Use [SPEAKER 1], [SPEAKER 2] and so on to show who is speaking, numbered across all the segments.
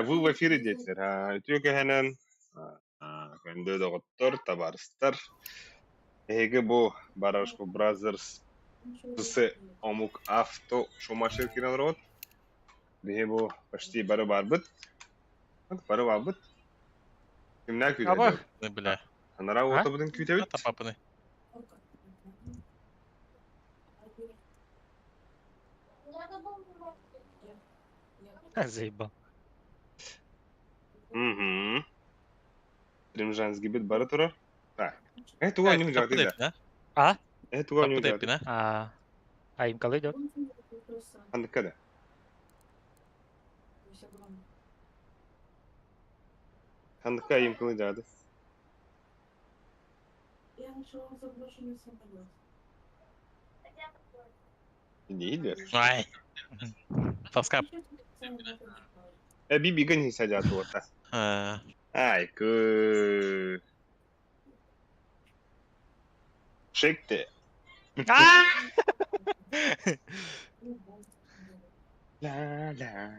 [SPEAKER 1] Вы в эфире диэтилэр. Үтүө кэһэнэн күндү доҕоттор, табаарыстар. Эһиги бу Барашко Brothers ТС омук авто Шумашер киирэн олоробут. Биһи бу почти бары барбыт. Бары барбыт. Кимнээх
[SPEAKER 2] Аба.
[SPEAKER 1] күүтэр?
[SPEAKER 2] Бля.
[SPEAKER 1] Анараа уотабытын күүтэбит.
[SPEAKER 2] Тапапыны.
[SPEAKER 3] Заебал.
[SPEAKER 1] Угу. Римжанский бары турар. Так. Э, туга нюх жады да.
[SPEAKER 3] А?
[SPEAKER 1] Э, туга нюх жады.
[SPEAKER 3] А, а им калы идет?
[SPEAKER 1] Хандыкка да. Хандыкка им калы жады. Не идет.
[SPEAKER 2] Ай. Тоска.
[SPEAKER 1] Э, биби гын садят вот. Ай, кы. Шекте.
[SPEAKER 3] А!
[SPEAKER 1] Ла-ла.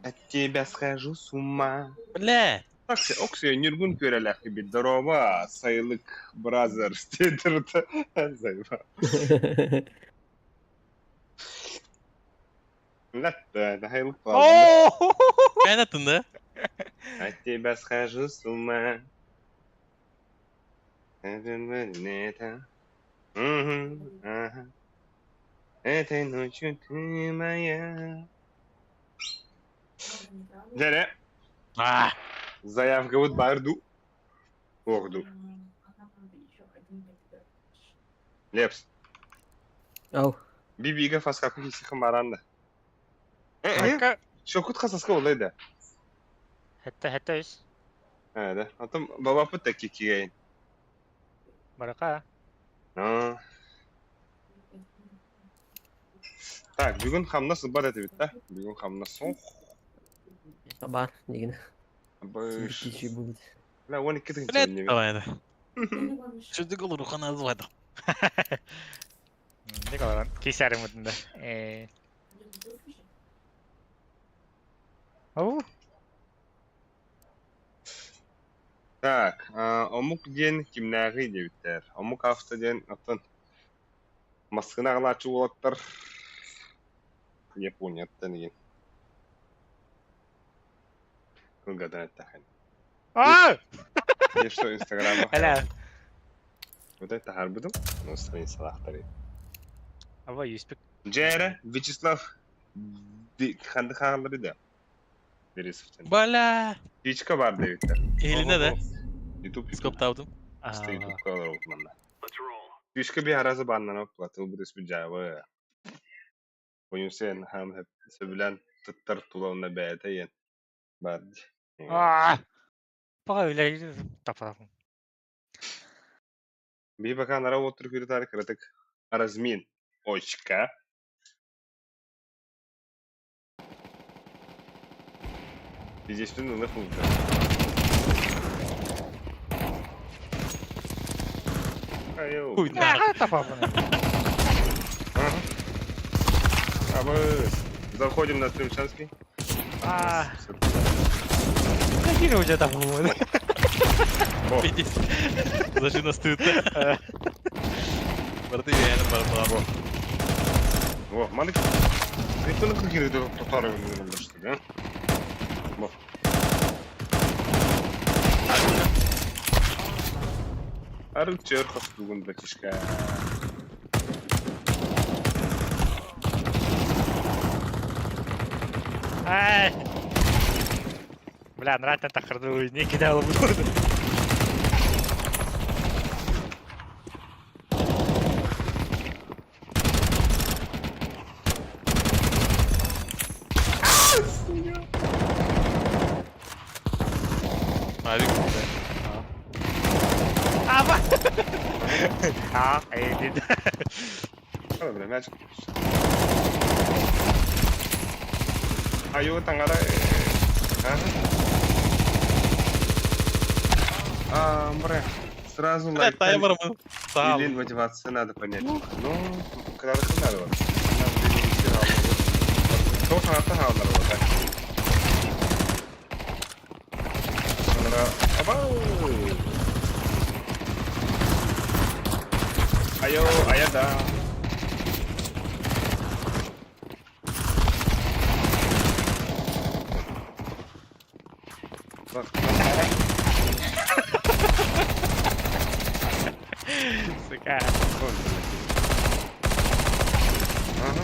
[SPEAKER 1] От тебя схожу с ума.
[SPEAKER 2] Бля.
[SPEAKER 1] Окси, окси, Нюргун көреләхи бит здорово, Сайлык Brothers дедірді. Заебал. Ләтті, Сайлык
[SPEAKER 3] О!
[SPEAKER 2] Кайнатында.
[SPEAKER 1] От тебя схожу с ума. Этой ночью ты моя. Дьэ,
[SPEAKER 2] А.
[SPEAKER 1] заявкабыт баар дуу? Суох дуу? Лепс.
[SPEAKER 4] Ау.
[SPEAKER 1] Бибига фаскаку кисихым баранда. Э, э,
[SPEAKER 3] Только
[SPEAKER 1] шокут хасаска олай да.
[SPEAKER 3] Это, это есть.
[SPEAKER 1] Э, да. Атом бабапыт да кикигейн.
[SPEAKER 3] Барака.
[SPEAKER 1] А. Так, бүгүн хамнас бар этибит да? Бүгүн хамнас соң.
[SPEAKER 4] Бар, дигин.
[SPEAKER 1] Быш.
[SPEAKER 4] Кичи будет.
[SPEAKER 1] Бля, 12
[SPEAKER 2] Бля,
[SPEAKER 1] тыгынча неме.
[SPEAKER 2] давай да. Чүрдүк olur ухана звады.
[SPEAKER 3] Не каларан. Кисәрим үтінде. Э. Ау.
[SPEAKER 1] Так, омук диэн кимнээҕий диэбиттэр. Омук авто диэн оттон маскына аҕалааччы уолаттар Японияттан игин. Кылгатан эттэхин.
[SPEAKER 3] А!
[SPEAKER 1] Я что, инстаграмма
[SPEAKER 3] Аля.
[SPEAKER 1] Вот это харбытым, но страницалаахтар.
[SPEAKER 3] Аба юспик.
[SPEAKER 1] Дьээрэ, Вячеслав ханды хааллары да. Бересовтен.
[SPEAKER 2] Бля.
[SPEAKER 1] Пичка бар диэбиттэр.
[SPEAKER 2] Элине да.
[SPEAKER 1] Ютуб, Ютуб.
[SPEAKER 2] Скоптаудым.
[SPEAKER 1] Просто Ютубка олоробут манна. Пичка би аразы бааннан оплатыл бу дэспит дьаабы. Ойун хам сөбүлээн туттар тула онно бэйэтэ иэн бар дии.
[SPEAKER 3] А! Пока үлэ тапа.
[SPEAKER 1] Биһи пока нара уоттур күрүтаары кыратык размин очка. Здесь ылых булбута. Айыл.
[SPEAKER 2] Хуй нахуй.
[SPEAKER 3] Тапа.
[SPEAKER 1] Ага. А мы заходим на Тримчанский.
[SPEAKER 3] А. Какие у тебя там было?
[SPEAKER 1] О,
[SPEAKER 2] Зажина стыд. Барты я бар бар.
[SPEAKER 1] о, маны Ты на какие татары что ли, а? Во. Арычер хостугун, братишка.
[SPEAKER 3] Ай! Бля, нрать тахырды не кидал буду.
[SPEAKER 2] Авик.
[SPEAKER 3] Аба! А, эй, дед.
[SPEAKER 1] Hala, бля, мяч. Айо, тангара. Ага. А, бля. Сразу
[SPEAKER 2] Бля,
[SPEAKER 1] лайк.
[SPEAKER 2] таймер мы. Сам.
[SPEAKER 1] Или мотивация надо понять. Ну, когда надо. вот. Нам времени все равно. Тоҕо саҥаттан хааллар буолла. Анара абау! Айо, аяда. Bak,
[SPEAKER 3] Сука.
[SPEAKER 1] Ага.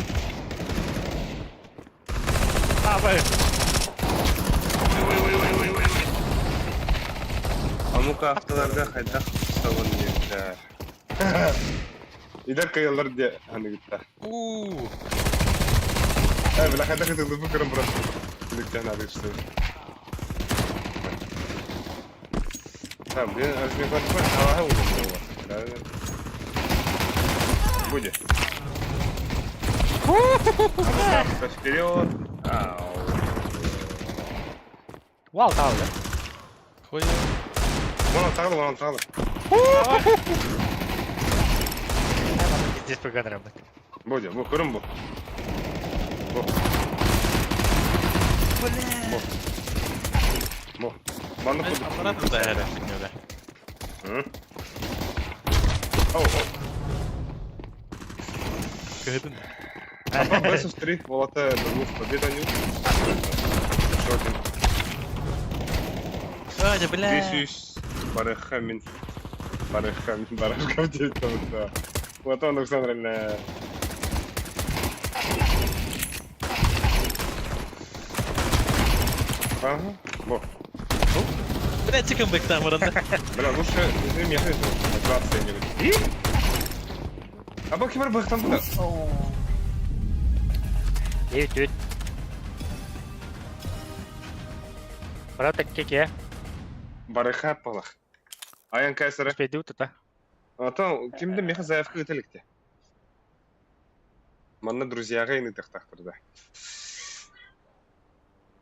[SPEAKER 3] А, бля.
[SPEAKER 1] Омук автоларга хайдах сабын диэбиттэр. Идэр кыйаллар диэ аныгытта.
[SPEAKER 2] Уу.
[SPEAKER 1] Э, бля, хайдах ытыллыбы көрөн баран. Бүлүктэн адыгышты. Там, блин, размехват халаһы улуу. Будет. Вперед. Ау.
[SPEAKER 3] Вау, тауля.
[SPEAKER 2] Хуя.
[SPEAKER 1] Вон тағды, вон тағды.
[SPEAKER 3] Здесь программа.
[SPEAKER 1] Будет, бу, көрүм бу. Бу. Бу. Бу. Манна курдук.
[SPEAKER 2] Аппарат да эрэ фигня.
[SPEAKER 1] М? Оу, оу.
[SPEAKER 2] Кыһытын.
[SPEAKER 1] Апа, versus 3, волата двух побед они. Еще один.
[SPEAKER 2] Аня, бля.
[SPEAKER 1] Здесь барыха мин. Барыха мин, барышка в да. Вот он, Александр, Ага, во.
[SPEAKER 2] Бля, чекам бэк там ранда.
[SPEAKER 1] Бля, лучше измерим я хочу 20 нибудь. А бак кимер бахтан буда.
[SPEAKER 3] Девять, девять. Брат, кеке.
[SPEAKER 1] Барыха палах. Аян кайсара.
[SPEAKER 3] Успейду тут, а?
[SPEAKER 1] А то кимде меха заявка өтеликте. Манна друзьяга ини тахтахтырда.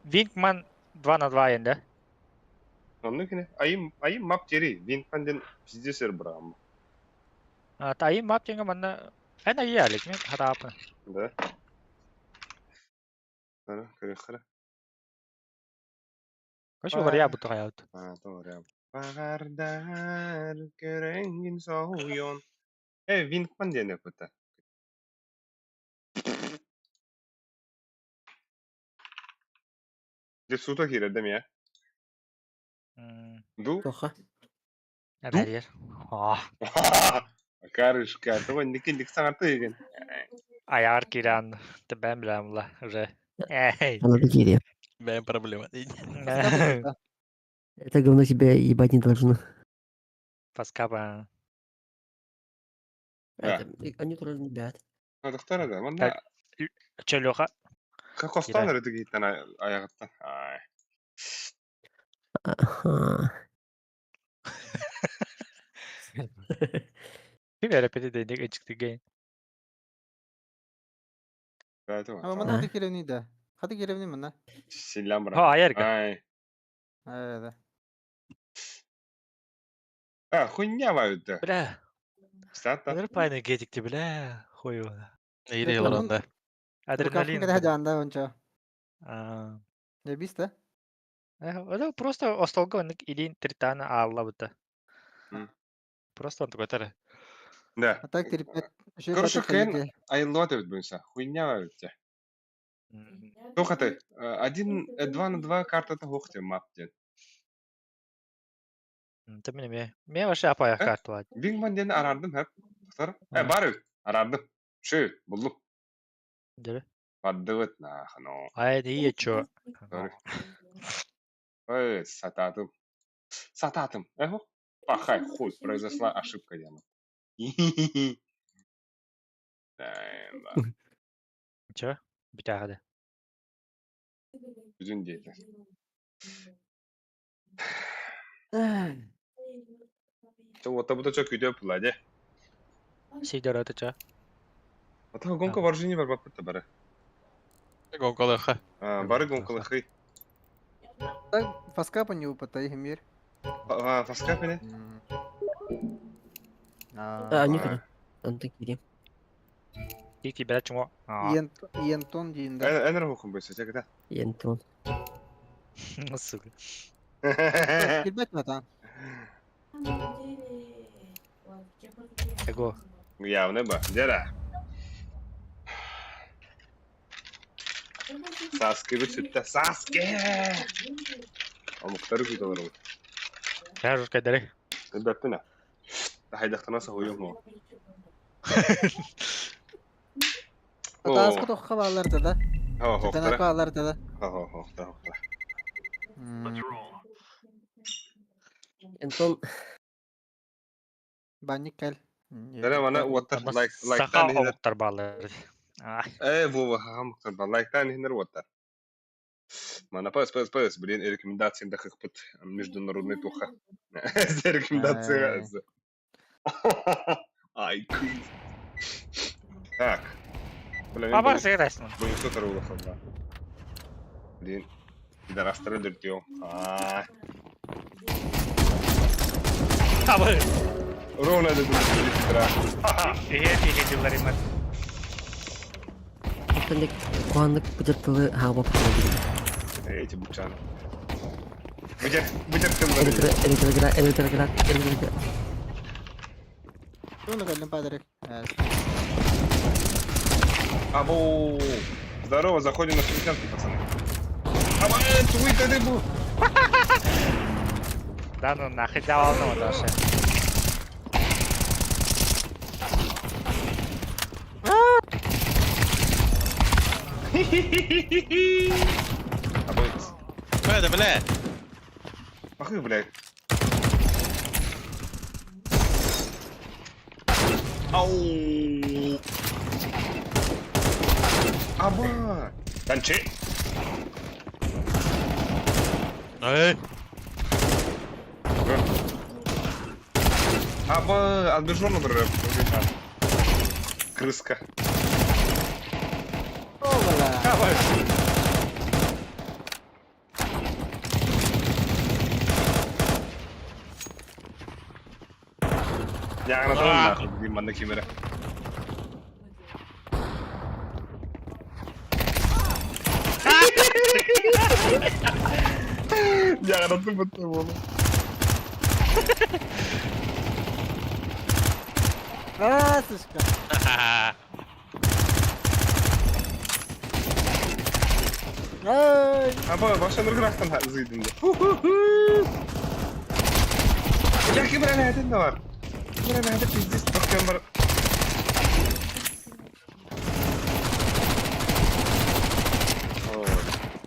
[SPEAKER 3] Вингман 2 на 2 енді.
[SPEAKER 1] Онну кине айым айым мап тери винпанден пиздесер брам.
[SPEAKER 3] А, та айым мап тенге манна... Эн айя алик, мен хатаапы.
[SPEAKER 1] Да. Хара, көрө хара.
[SPEAKER 3] Көш олар я бутуға яут.
[SPEAKER 1] А, то Багардар көрөңгүн соуйон. Э, винпан ден өпөтө. Деп сута кирердем я. Ду?
[SPEAKER 4] Тоха.
[SPEAKER 3] Әбәрер. А,
[SPEAKER 1] Карышка, того никин дик саңарты деген.
[SPEAKER 3] аяр киран. Тебен билем ла, уже. Эй.
[SPEAKER 4] Она такие.
[SPEAKER 2] Бэм проблема.
[SPEAKER 4] Это говно тебя ебать не должно.
[SPEAKER 3] Паскаба.
[SPEAKER 1] Да.
[SPEAKER 4] Это, они тоже не бят.
[SPEAKER 1] Доктора да, манна
[SPEAKER 3] Че, Леха?
[SPEAKER 1] Костан эрэ гиттан аягыттан. Ай.
[SPEAKER 4] Ага.
[SPEAKER 3] Ким әрәпеті дейдік ычықты гейн.
[SPEAKER 1] Это
[SPEAKER 5] Ама
[SPEAKER 4] А?
[SPEAKER 5] мана хаты керевни да. Хаты керевни мана.
[SPEAKER 1] Силям брат.
[SPEAKER 3] Ха, аярга.
[SPEAKER 1] Ай.
[SPEAKER 5] Да.
[SPEAKER 1] А, хуйня ваюта.
[SPEAKER 3] Бля,
[SPEAKER 1] Стата.
[SPEAKER 3] Ныр пайны гетикти, бля, хою.
[SPEAKER 2] Ире ранда.
[SPEAKER 3] Адреналин.
[SPEAKER 5] Када жанда онча.
[SPEAKER 3] А,
[SPEAKER 5] Не биста?
[SPEAKER 3] Это просто остолго оннык илин тритана алла бута. Просто он такой тара.
[SPEAKER 1] Да.
[SPEAKER 5] А так терпет.
[SPEAKER 1] Короче, Кен айыллуат эбит буйса. Хуйня ваюта. Тохаты, один, два на два картата хохте мап ден.
[SPEAKER 3] Ты мне ме вообще апая карту ад.
[SPEAKER 1] Вингман ден арардым хеп. Доктор. Э, бар бит. Арардым. Шö, булдум.
[SPEAKER 3] Дere.
[SPEAKER 1] Баддыбыт нахно.
[SPEAKER 3] Ай, не чё.
[SPEAKER 1] Sorry. Ой, сататым. Сататым. Эхо. Пахай, хуй, произошла ошибка, Яна. Да,
[SPEAKER 3] Чё? Битагада.
[SPEAKER 1] Бүтүн дети. Вот бута чо күдө пула де.
[SPEAKER 3] Сидор это чё?
[SPEAKER 1] Ата гонка вооружение бар баппыта бары.
[SPEAKER 2] Гонкалыха.
[SPEAKER 1] А, бары гонкалыхы.
[SPEAKER 5] Так фаскапа не упата их мир.
[SPEAKER 1] А, фаскапене?
[SPEAKER 4] А, они
[SPEAKER 1] А.
[SPEAKER 4] тоже. Он такие.
[SPEAKER 3] Тики бэрэ чумо. Аа.
[SPEAKER 5] Иентон диин да.
[SPEAKER 1] Эн эрэ хохун бөсө чекета.
[SPEAKER 4] Ентон.
[SPEAKER 3] Сука.
[SPEAKER 5] Кирбэт матан.
[SPEAKER 3] Эго.
[SPEAKER 1] Явно ба. Дера. Саски бүттэ. Саски! Омуктары күүтэ олоробут.
[SPEAKER 3] Кэр кэдэри.
[SPEAKER 1] Бэппин а. Хайдахтана соһуйуом оо.
[SPEAKER 5] Атааска тохха бааллар да да.
[SPEAKER 1] Хо
[SPEAKER 5] Читанака бааллар да да.
[SPEAKER 1] Хо хо хо хо.
[SPEAKER 4] Ентон
[SPEAKER 5] Банник кэл.
[SPEAKER 1] Дара мана уоттар лайк
[SPEAKER 3] Саха
[SPEAKER 1] лайктаан иһинэр.
[SPEAKER 3] омуктар бааллар. Аа.
[SPEAKER 1] Э Вова хам лайктаан иһинэр уоттар. Мана пас пас пас, блин, рекомендация дахыхпыт международный туха. Рекомендация. Ай, кыз. Так. Бля, мен
[SPEAKER 3] Бабар сыгытайсың.
[SPEAKER 1] Бойынша тұрулы Блин, пидорастары дүртеу. А,
[SPEAKER 3] Абы.
[SPEAKER 1] ровно это пидора.
[SPEAKER 3] Ihe ihe дилер имат.
[SPEAKER 4] Ентон куаннык быдыртылы хаабап
[SPEAKER 1] Эти бучаны. Бычак, бычак
[SPEAKER 4] Электро электроград электроград электроград.
[SPEAKER 5] Туну кэллин падарек.
[SPEAKER 1] Абу. Здорово, заходим на шевченки, пацаны. Аба, твой ты был.
[SPEAKER 3] Да ну нахуй давал даже.
[SPEAKER 1] Абу.
[SPEAKER 2] Бля, бля.
[SPEAKER 1] Пахы, блядь. Ау. Аба. Танчи.
[SPEAKER 2] Эй.
[SPEAKER 1] Аба, отбежал, например. Крыска.
[SPEAKER 5] Ола.
[SPEAKER 1] Я на том нахуй, блин, на кимере. Я на том вот
[SPEAKER 5] Аа, сучка. Ай.
[SPEAKER 1] Аба, баша нұргырақтан зыйдым. Бля, кимере әдін да бар. Кимере әдін пиздец, тоқкен бар.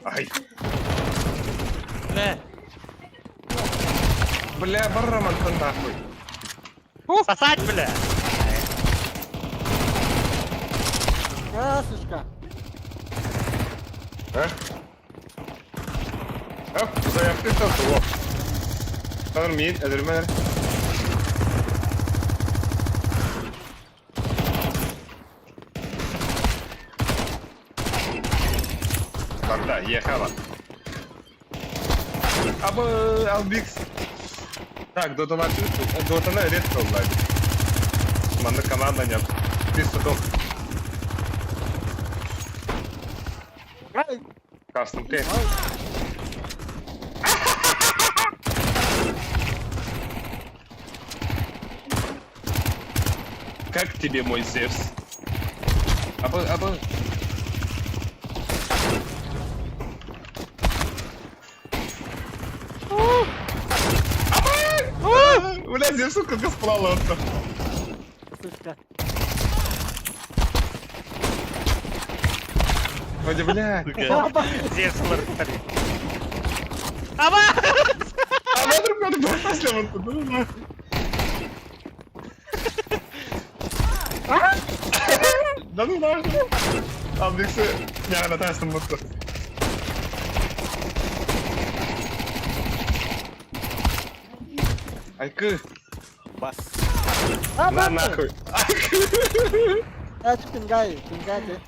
[SPEAKER 1] Ай.
[SPEAKER 2] Бля.
[SPEAKER 1] Бля, бар Романтан нахуй.
[SPEAKER 3] Сосать, бля.
[SPEAKER 5] Аа, сучка.
[SPEAKER 1] А? А, заявки стал Tanır мин, әдірмен. Тарда, ехала. Абы, Албикс. Так, дотана, дотана редко онлайн. Манна команда нет. Чисто топ.
[SPEAKER 5] Ай.
[SPEAKER 1] Кастом ты. Как тебе мой Зевс? Абы, абы. Абы! Бля, Зевс, сука, госплала он
[SPEAKER 5] Сучка.
[SPEAKER 1] Вроде, бля.
[SPEAKER 3] Зевс лар. Аба!
[SPEAKER 1] А друг надо после вот туда. Да ну нахуй. Албиксы, я на тестом вот. Айкы.
[SPEAKER 2] Бас.
[SPEAKER 1] На нахуй. Айкы.
[SPEAKER 5] Аа, пингай, пингай. те.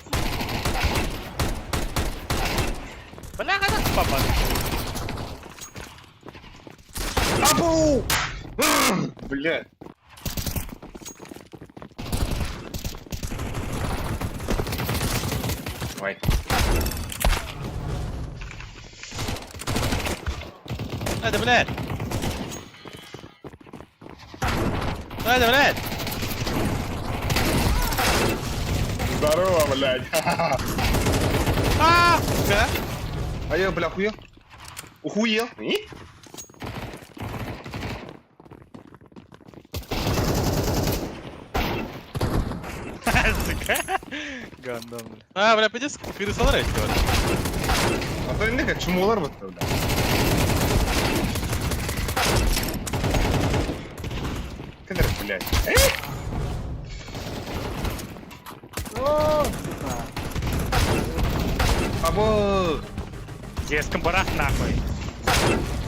[SPEAKER 3] Бля, когда ты попал?
[SPEAKER 1] Абу! Бля.
[SPEAKER 2] Это, блядь! Это, блядь!
[SPEAKER 1] Здорово, блядь.
[SPEAKER 2] А, сука!
[SPEAKER 1] А я, бля, охуел? Охуел? И?
[SPEAKER 3] Сука. Гандон, бля.
[SPEAKER 2] А, бля, пойди, крысалар эти,
[SPEAKER 1] А то не чумолар вот бля. Кадр, блядь.
[SPEAKER 5] О, сука.
[SPEAKER 1] Або!
[SPEAKER 3] Детском барах нахуй.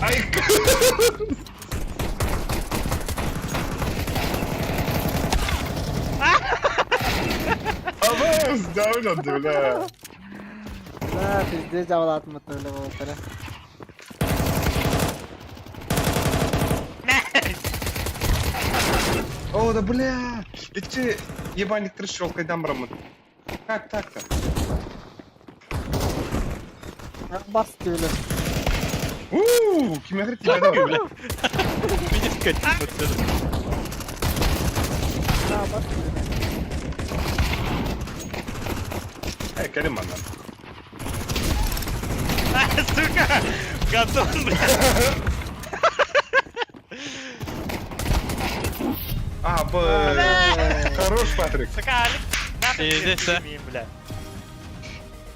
[SPEAKER 1] Ай! Або, сдавлен, бля.
[SPEAKER 5] Да, пиздец, жабылатым бля, болтара.
[SPEAKER 1] О, да бля! Эти ебаник трещолкой дам барамын. Как так-то?
[SPEAKER 5] Бас бля.
[SPEAKER 1] Ууу, кимехри тебя да, бля.
[SPEAKER 2] Видишь, скотина отсюда.
[SPEAKER 5] Да, бас бля.
[SPEAKER 1] Эй, кэлин манна.
[SPEAKER 3] А, сука! Гандон, бля.
[SPEAKER 1] А, бля. Хорош, Патрик.
[SPEAKER 3] Сука, Алик. Нахуй
[SPEAKER 2] Пиздец, а.
[SPEAKER 3] бля.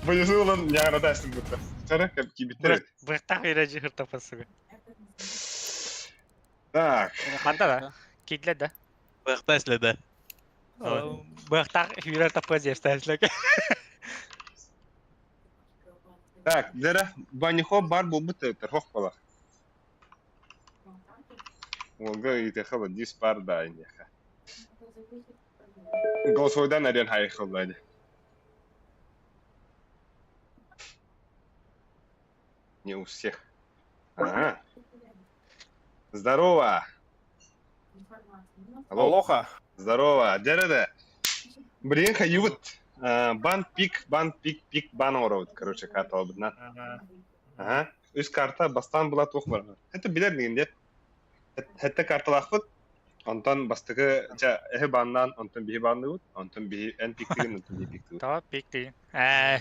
[SPEAKER 1] Быйсы улан яғына будто. Чара, как кибиттер.
[SPEAKER 3] Быртах үйрәжі хыртапа, сука.
[SPEAKER 1] Так.
[SPEAKER 3] Ханда да? Кидле да?
[SPEAKER 2] Бахта да.
[SPEAKER 3] Быртах үйрәр тапа зевстәслек.
[SPEAKER 1] Так, дера, банихо бар булбут тархох бала. Олга итеха дис бар да инеха. Голосовойдан арен хайхал да. Не у всех. Ага. Здорово. Алло.
[SPEAKER 6] Алоха.
[SPEAKER 1] Здорово. Дерede. Блин, хаюбут. Бан пик, бан пик, пик, бан оробут. Короче, карта албытна. Ага. Үс карта бастан була тух бар. Это билер дегенде. Хэтте карталахпыт. Онтон бастыкы ча эхи баннан, онтон биһи банныбыт, онтон биһи эн пиктигин, онтон биһи пиктигин.
[SPEAKER 3] Тава пик ти. Э.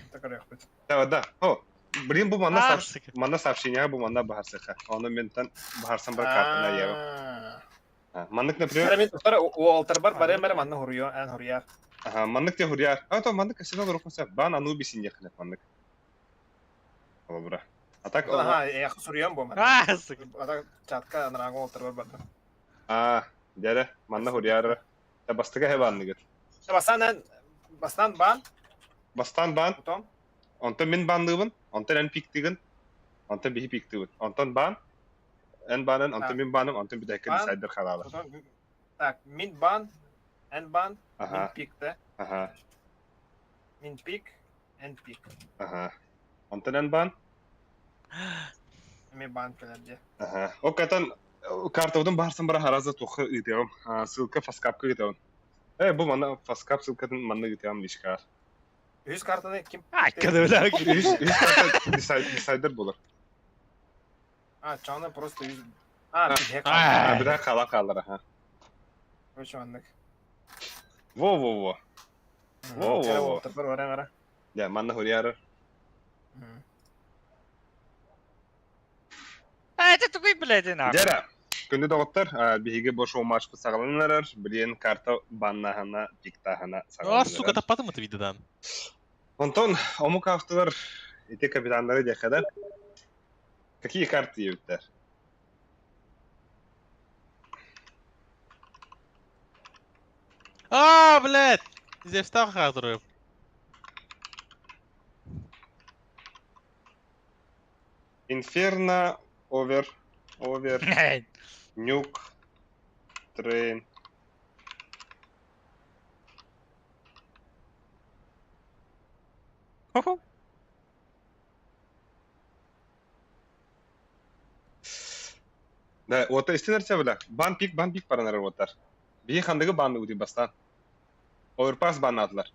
[SPEAKER 1] Да, да. О, блин, бу манна
[SPEAKER 3] А,
[SPEAKER 1] сообщ... манна сообщение бу манна бахарсыха. Оны ментен бахарсан бар картына ябы. Маннык, например,
[SPEAKER 6] Мен туттар уолтер бар баре мере манна хуруйо, эн хуруяр.
[SPEAKER 1] Ага, маннык те хуруяр. А то маннык сен олор бан Анубисин яхнет маннык. Олобра. А так
[SPEAKER 6] Ага, я суруйом бу
[SPEAKER 3] А, сука.
[SPEAKER 6] А так чатка анрага уолтер бар бар.
[SPEAKER 1] А, дәрә, манна хуруяр. Та бастыга хебанныгыт.
[SPEAKER 6] Бастан эн бастан бан,
[SPEAKER 1] Бастан бан,
[SPEAKER 6] потом
[SPEAKER 1] онтон мин банныбын, онтон эн пиктигин, онтон биһи пиктигин, онтон бан, эн банын, онтон мин баным, онтон бидәккә
[SPEAKER 6] Бан.
[SPEAKER 1] десайдер халалы.
[SPEAKER 6] потом так, мин бан, эн бан, мин
[SPEAKER 1] Ага,
[SPEAKER 6] пик, да?
[SPEAKER 1] ага,
[SPEAKER 6] Мин пик, эн пик.
[SPEAKER 1] ага. Онтон эн бан,
[SPEAKER 6] Ми бан кэлэрде.
[SPEAKER 1] ага. О катан картаудын барсын бара хараза тухы ыйтыгым. Ссылка фаскапка ыйтыгым. Э, бу манна фаскап ссылкатын манна ыйтыгым лишкар.
[SPEAKER 6] Үс картаны ким?
[SPEAKER 3] Ай, када бля.
[SPEAKER 1] Үс үс карта десайдер булыр.
[SPEAKER 6] А, чаны просто үс. А, бихе
[SPEAKER 1] А, бир кала калыр, ага.
[SPEAKER 6] Короче, аннык.
[SPEAKER 1] Во во во. Во, во, во.
[SPEAKER 6] Уолтер бар баре мере.
[SPEAKER 1] Я манна хуруяр.
[SPEAKER 3] А, это такой, блядь, нахуй.
[SPEAKER 1] Дәрә. Күндү доҕоттор, биһиги бу шоу матчпыт саҕаланар, билиэн карта баннаһана, пиктаһана
[SPEAKER 2] А, сука,
[SPEAKER 1] саҕаланар.
[SPEAKER 2] таппатым это видеодан.
[SPEAKER 1] Онтон омук автолар ити капитаннары диэхэ Какие карты ебиттер?
[SPEAKER 2] А, блядь! Зевстан хатырып.
[SPEAKER 1] Инферно, овер, овер, нюк, трейн.
[SPEAKER 3] Хо-хо.
[SPEAKER 1] Да, вот истинерсе бля. Бан пик, бан пик баранар оттар. Биһи хандыгы банны ути бастан. Оверпас баннатылар.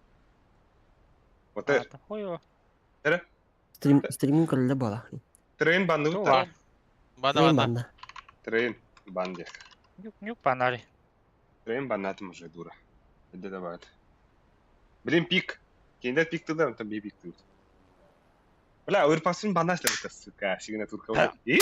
[SPEAKER 1] Вот
[SPEAKER 3] А, хуй его.
[SPEAKER 4] Стрим, стримин көрүллэ буола.
[SPEAKER 1] трейн банны
[SPEAKER 3] Тула.
[SPEAKER 1] уттар.
[SPEAKER 2] Бана
[SPEAKER 4] Трейн
[SPEAKER 2] бана.
[SPEAKER 4] банна.
[SPEAKER 1] Трейн бан диэх.
[SPEAKER 3] Нюк, нюк банари.
[SPEAKER 1] Трейн баннаатым уже дура. Эдде да баат. Блин, пик. Кинилэр пик тыллар, онтон биһи пик тылбыт. Бля, Урпасын баннаас лэбитэ, сука, сигнатурка. И?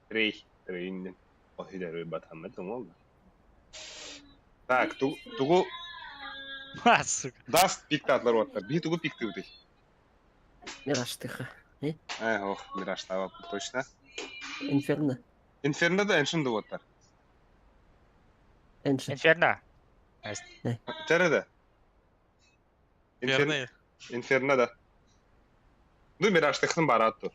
[SPEAKER 1] Трей, трейн. Охидер батаммет оңол. Так, тугу
[SPEAKER 3] Ха, сука.
[SPEAKER 1] Даст пиктатлар оттар. Би тугу пиктыбытый.
[SPEAKER 4] Мираж тыха.
[SPEAKER 1] Э, ох, Мираж тава точно.
[SPEAKER 4] Инферно.
[SPEAKER 1] Инферно да Эншин да оттар.
[SPEAKER 4] Эншин.
[SPEAKER 3] Инферно.
[SPEAKER 1] Тереде. Инферно,
[SPEAKER 2] Верный.
[SPEAKER 1] Инферно да. Ну, Мираж тыхсын баратту.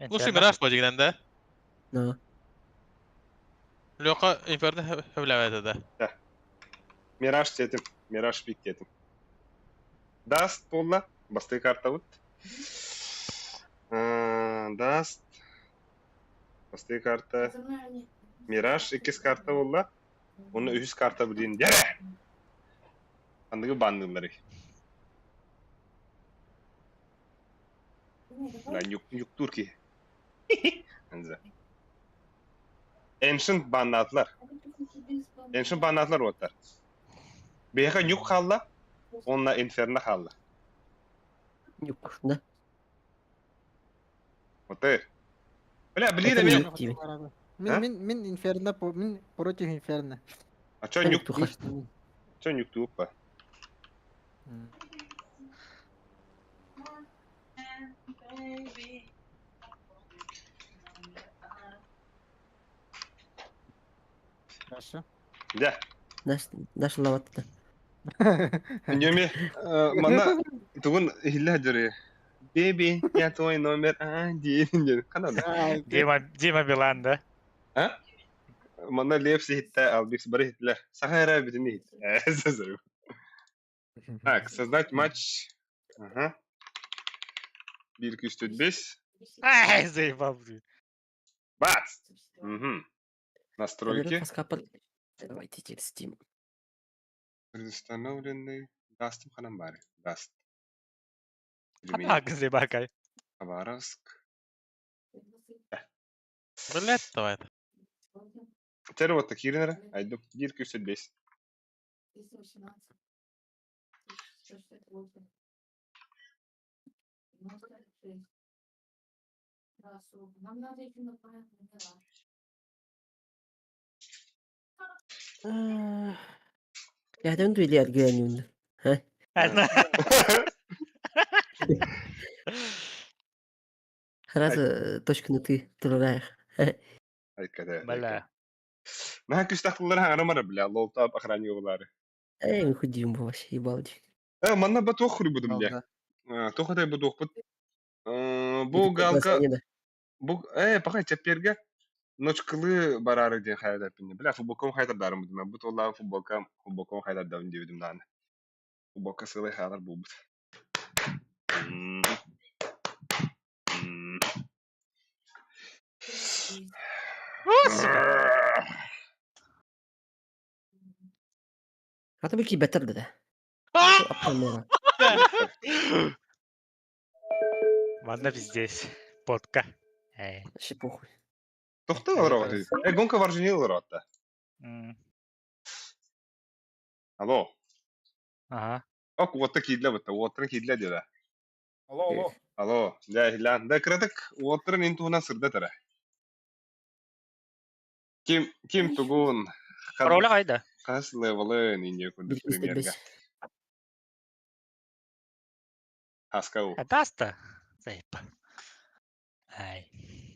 [SPEAKER 2] Лучше Мираж бодигнен да.
[SPEAKER 4] Но.
[SPEAKER 2] Лёха Инферно хөвләвәде да.
[SPEAKER 1] Мираж детим. Мираж пик детим. Даст болла. Басты карта вот. Даст. Басты карта. Мираж иккис карта болла. Оны үһүс карта билин. Дере! Андыгы бандылары. Да, юк, юк турки. Анза. Ancient баннатлар. Ancient баннатлар оттар. Беха нюк халла, онна инферно халла.
[SPEAKER 4] Нюк, да?
[SPEAKER 1] Оты. Бля, блин,
[SPEAKER 4] Это
[SPEAKER 1] мен...
[SPEAKER 4] нюк тебе.
[SPEAKER 5] Мин, мин, мин инферно, мин против инферно.
[SPEAKER 1] А чё
[SPEAKER 4] Это
[SPEAKER 1] нюк?
[SPEAKER 4] туха.
[SPEAKER 1] Чё нюк тупо?
[SPEAKER 5] Хорошо.
[SPEAKER 1] Да.
[SPEAKER 4] Наш, наш лават-то.
[SPEAKER 1] Нюми, мана, тугун хилля дөры. Беби, я твой номер один. Канада.
[SPEAKER 3] Дима, Дима Билан, да?
[SPEAKER 1] А? Манна лепси хитте, албикс бары хитле. Сахара битини хитте. Так, создать матч. Ага. 1, 2, 3, 4, 5.
[SPEAKER 3] Ай, заебал, блин.
[SPEAKER 1] Бац! Угу. Настройки.
[SPEAKER 4] Давайте через Steam.
[SPEAKER 1] Предустановленный. Даст ханамбари. Даст.
[SPEAKER 3] А, заебакай.
[SPEAKER 1] Хабаровск.
[SPEAKER 2] Блять, давай.
[SPEAKER 1] Теперь вот такие, наверное. Айду. 1, 2, 3, 5.
[SPEAKER 4] Я дön дуйлер güveniyordu. Сразу точку на ты турраях.
[SPEAKER 1] Айкада.
[SPEAKER 3] Бля.
[SPEAKER 1] Наха күстахтылар хаңарымара, бля, лолтап охранник булары.
[SPEAKER 4] Эй, мы худим вообще, ебалдик.
[SPEAKER 1] Э, манна ба туох хурбудум, бля. Туох бу туохпут. Бу галка, бу, э, пахай чапперге ночкылы барары ден хайдар пинне. Бля, футболкам хайдар дарым будум. Бу толла футболкам, футболкам хайдар дарым дебидим дааны. Футболка сылай хайдар бу бут.
[SPEAKER 4] А то бики бетер да.
[SPEAKER 3] Ладно, здесь. Подка. Эй.
[SPEAKER 4] Вообще похуй.
[SPEAKER 1] Тохты олорор. Э, гонка варжини олорор атта. Алло.
[SPEAKER 3] Ага.
[SPEAKER 1] Ок, вот такие для вот, вот такие для дела.
[SPEAKER 6] Алло, алло.
[SPEAKER 1] Алло, да, хилан. Да, краток, уотрын интуна сырда тара. Ким, ким тугун.
[SPEAKER 3] Пароля кайда?
[SPEAKER 1] Хас левелы инде күндүк премьерга. Хаскау.
[SPEAKER 3] Даста. Заеб. Ай.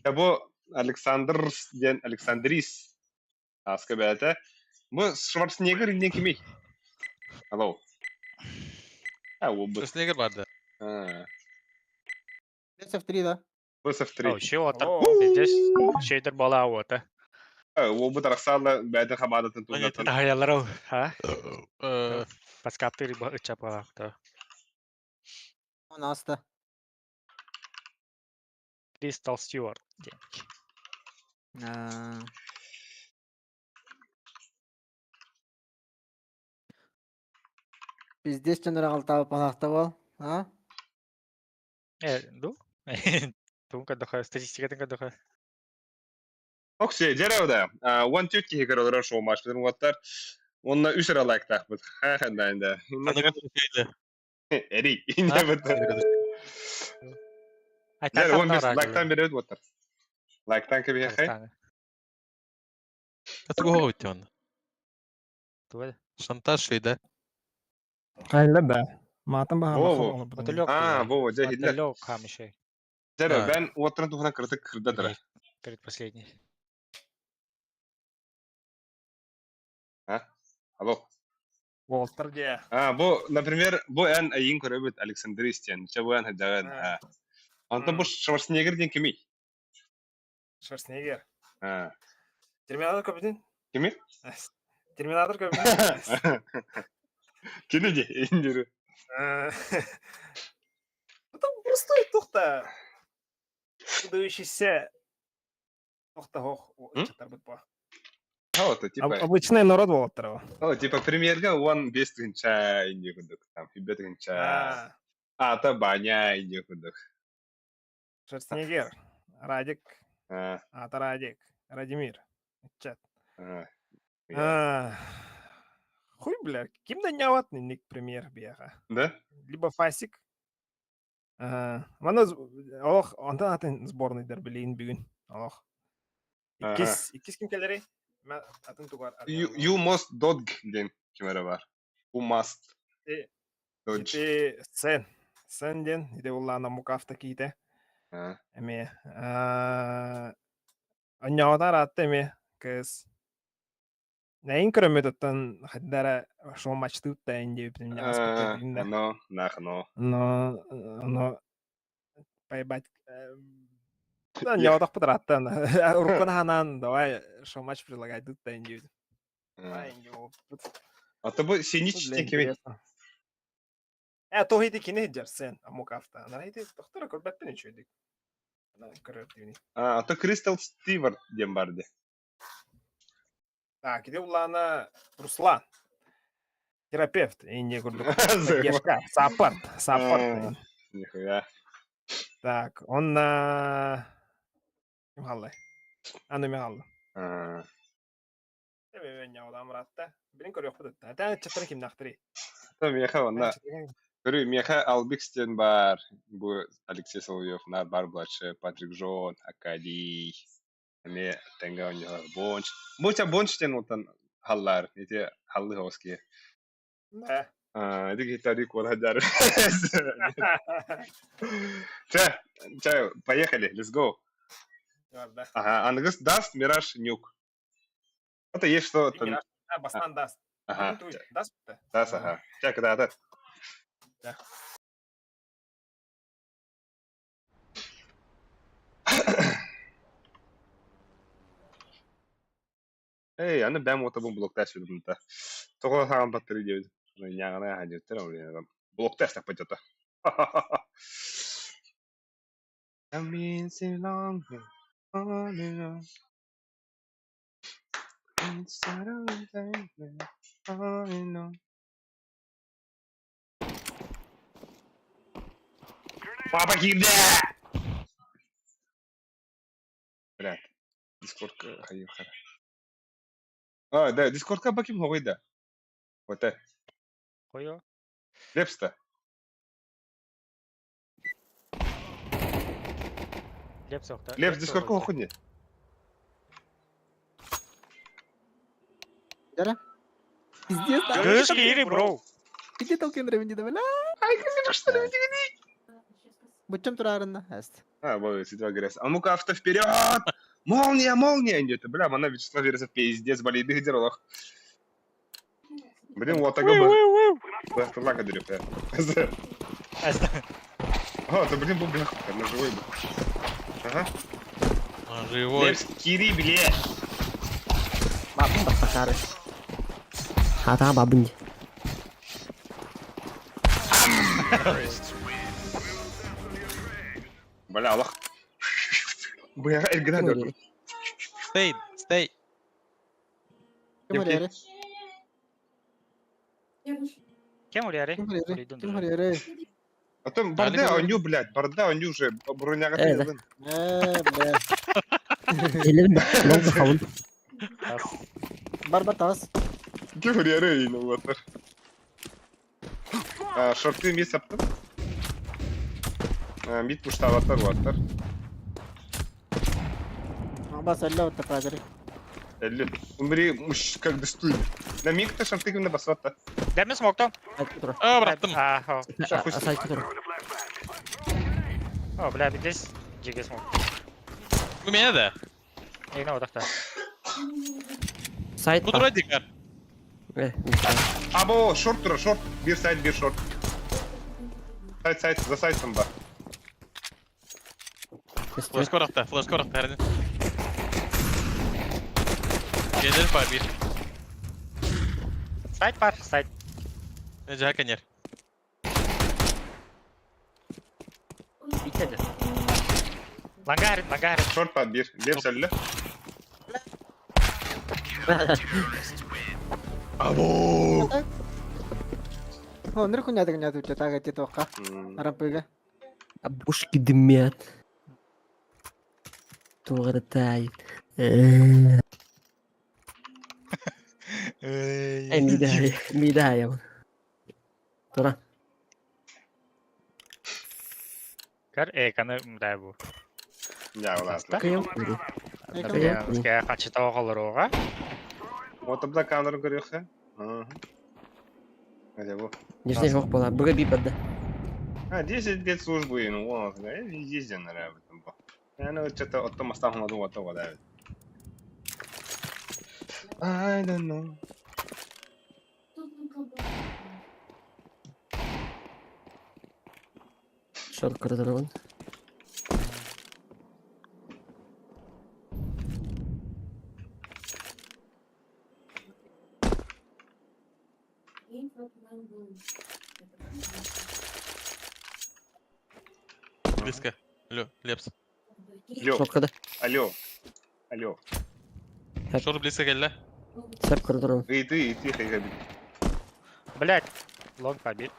[SPEAKER 1] Бу Александр ден Александрис. Хаска бәте. Бу Шварценеггер инде кими? Алло. А, бу.
[SPEAKER 2] Шварценеггер барды.
[SPEAKER 5] SF3, да?
[SPEAKER 1] SF3.
[SPEAKER 3] О, еще вот здесь шейдер была вот, а.
[SPEAKER 1] Бу тарахсала бәте хабадатын тугатын.
[SPEAKER 3] Аялар, а? Паскаптыр ычапала, да.
[SPEAKER 5] У нас-то.
[SPEAKER 3] Кристал Стюарт.
[SPEAKER 5] Пиздец дьон аҕалтаабыт панаахта буол, а?
[SPEAKER 3] Э, ду? Тугун көрдөхө, статистикатын көрдөхө.
[SPEAKER 1] Оксия, дьэ да. One two киһи көрө олорор шоу матч уоттар. Онно үс эрэ лайктаахпыт. Ха-ха да. Эрий. Дьэ, он бес лайктан берет уоттар. Лайктан кэбиһэхэй.
[SPEAKER 2] Это кого он? Шантаж да?
[SPEAKER 6] Хайла да. Маатан баһаама
[SPEAKER 1] Во-во.
[SPEAKER 6] олорбутум.
[SPEAKER 1] А, во, дьэ, иһиллэр.
[SPEAKER 3] Мотылек хамышай.
[SPEAKER 1] Дьэ,
[SPEAKER 2] Да.
[SPEAKER 1] бэн уоттарын туһунан кырытык кырдатара.
[SPEAKER 3] Предпоследний.
[SPEAKER 1] А? Алло.
[SPEAKER 6] Уолтар дьэ.
[SPEAKER 1] А, бу, например, бу эн эйин көрөбүт Александр Истен, чэ бу эн хадьаҕын.
[SPEAKER 6] А.
[SPEAKER 1] Онтон бу Шварценеггер диэн кимий?
[SPEAKER 6] Шварценеггер.
[SPEAKER 1] А.
[SPEAKER 6] Терминатор көбүтүн?
[SPEAKER 1] Кими?
[SPEAKER 6] Терминатор көбүтүн?
[SPEAKER 1] Кини ди, индиру.
[SPEAKER 6] Там просто тухта. Выдающийся тухта хох чатарбыт по.
[SPEAKER 1] Вот, типа.
[SPEAKER 6] Обычный народ болоттар.
[SPEAKER 1] О, типа премьерга он бес тыһынча инди курдук, там хибе тыһынча. Ата баня инди курдук.
[SPEAKER 6] Шварценеггер. Радик.
[SPEAKER 1] А.
[SPEAKER 6] Ата Радик. Радимир. Чат.
[SPEAKER 1] А.
[SPEAKER 6] Хуй, бля, ким да няват ник премьер бияха.
[SPEAKER 1] Да?
[SPEAKER 6] Либо Фасик. Мана олох онтон атын сборныйдар билейин бүгүн. Олох. Иккис, иккис ким келери? Атын тугар.
[SPEAKER 1] You must dodge диэн ким эрэ бар. You must dodge.
[SPEAKER 6] Ити Сен. Сен диэн, ити уллаана мукафта киите. Эми Анньаҕытар аатта эми кыс. Нэйин көрөммүт оттон хайдара шоу матчтыып да диэбитим
[SPEAKER 1] Но, нах, но.
[SPEAKER 6] Но, но, поебать. Анньаҕытахпыт ырааттан. Уруккун ханаан давай шоу матч предлагай тут да диэбитим.
[SPEAKER 1] А то бу Синич
[SPEAKER 6] Для
[SPEAKER 1] диэн кимий?
[SPEAKER 6] интереса. Э, то хити кини дьарсен, амукафта. Ана хити тохтора көрбөппүн үчүгүйдүк. Ана көрөр дивини.
[SPEAKER 1] А то Кристал Стивард диэн бар ди.
[SPEAKER 6] Так, иди улаана Руслан. Терапевт, инде курдук. Поддержка, support, support.
[SPEAKER 1] Нихуя.
[SPEAKER 6] Так, он на... Ким халлай? Аны мен халла.
[SPEAKER 1] А.
[SPEAKER 6] Эме мен оламратта. Билин көрүөх бут. Та чаттар ким нахтри.
[SPEAKER 1] То меха онна. Көрү меха Албикстен бар. Бу Алексей Соловьев на бар младший Патрик Жон, Акадий. Эме тенга у него Бонч. Буча Бонч тен отан халлар. Эти халлы хоски.
[SPEAKER 6] Да.
[SPEAKER 1] А, эти гитари куда жар. Чэ, чэ, поехали, let's go.
[SPEAKER 6] Да.
[SPEAKER 1] Ага, аныгыс Даст, Мираж, Нюк. Это есть что там.
[SPEAKER 6] А, Бастан Даст.
[SPEAKER 1] Ага.
[SPEAKER 6] Даст?
[SPEAKER 1] Даст, ага. Чэ, когда это?
[SPEAKER 6] Да.
[SPEAKER 1] Эй, аны бэм ота бу блокта сүрдүм та. Тоҕо хаан баттары диэбит. Ньаҕана хадьыттар блокта пойдет. I mean, so long, on and on. Inside of the on and on. Папа киирдэ! Блядь, Дискордка хайы хара. А, да, Дискордка баким хоҕуйда. Вот это.
[SPEAKER 3] Қойо.
[SPEAKER 1] Лепста.
[SPEAKER 3] Лепс оқта.
[SPEAKER 1] Лепс Дискордка хоҕуйни.
[SPEAKER 5] Дара? Пиздец, да?
[SPEAKER 3] Кыыс киири, бро.
[SPEAKER 5] Где толкин ревенди да, бля?
[SPEAKER 1] Ай, что ли?
[SPEAKER 5] Буччам турарынна. Эст.
[SPEAKER 1] А, вот, сидва грязь. А ну-ка, авто вперед! Молния, молния! Нет, бля, мана Вячеслав Вересов пиздец, болит, дыролох. Блин, вот такой бы. Лака дырю, О, это, блин, был бля, на живой был. Ага.
[SPEAKER 2] Он живой.
[SPEAKER 1] Лепс, кири, бля.
[SPEAKER 4] Бабын баттакары. Хата бабын.
[SPEAKER 1] Бля, Аллах. Бля, Эльград.
[SPEAKER 2] Stay, stay.
[SPEAKER 5] Ким эрэ?
[SPEAKER 3] Кем уляры?
[SPEAKER 5] Ким харьяры? Ким харьяры?
[SPEAKER 1] Потом барда оню, блядь, барда оню уже броняга
[SPEAKER 4] Э, да.
[SPEAKER 1] тыгын.
[SPEAKER 5] Э, бля.
[SPEAKER 4] Эллибин лонг хабын.
[SPEAKER 5] Бар бар таас.
[SPEAKER 1] Ким харьяры ин уотар. Шорты ми саптым. Мид пуштаватар уотар.
[SPEAKER 5] Бас әллә отта пазары.
[SPEAKER 1] Элли. Умри, муш, как бы стуй. На миг-то шорты на басвата.
[SPEAKER 3] Дай мне смок там.
[SPEAKER 4] Сайт тура.
[SPEAKER 2] А, бырахтым.
[SPEAKER 3] А, о.
[SPEAKER 4] Сайт тура.
[SPEAKER 3] О, бля, здесь жиге смок.
[SPEAKER 2] У меня да.
[SPEAKER 3] Эй, на отақта.
[SPEAKER 4] Сайт
[SPEAKER 2] Бу
[SPEAKER 4] бар.
[SPEAKER 2] тура дикар.
[SPEAKER 4] Э,
[SPEAKER 1] Або, шорт тура, шорт. Бир сайт, бир шорт. Сайт, сайт, за сайтом бар.
[SPEAKER 2] Флешка орақта, флешка орақта әрден. Gelir var bir.
[SPEAKER 3] Сайт бар, сайт.
[SPEAKER 2] Нежа канер.
[SPEAKER 3] Битеді. Лангарин, лангарин.
[SPEAKER 1] Шорт бар бир. Бир сәллі. Або.
[SPEAKER 5] О, ныр күнәдік нәді өте тағы тет оққа. Арампыға.
[SPEAKER 4] Бушки дымят. Туғыртай. Э, мидая, мидая. Тура.
[SPEAKER 3] Көр, э, каны мдай бу.
[SPEAKER 1] Я уласлы.
[SPEAKER 4] Кыйым.
[SPEAKER 3] Бля, бізге қанша оғалар оға.
[SPEAKER 1] Отыбда камера көрөкхэ. Хотя бу.
[SPEAKER 4] Нижний жок была. Бүгө би барды.
[SPEAKER 1] А, 10 лет службы, ну, вон, я везде нравится. Я, ну, что-то от том оставил на от того, да. I don't know.
[SPEAKER 4] Шор коридорун.
[SPEAKER 2] Близко. Лё, Лепс.
[SPEAKER 1] Алло,
[SPEAKER 4] Шоркада.
[SPEAKER 1] алло, алло.
[SPEAKER 2] Шор близко келді.
[SPEAKER 4] Сәп коридорун.
[SPEAKER 1] И ты, и ты, хайгаби.
[SPEAKER 3] Блять, лонг побил.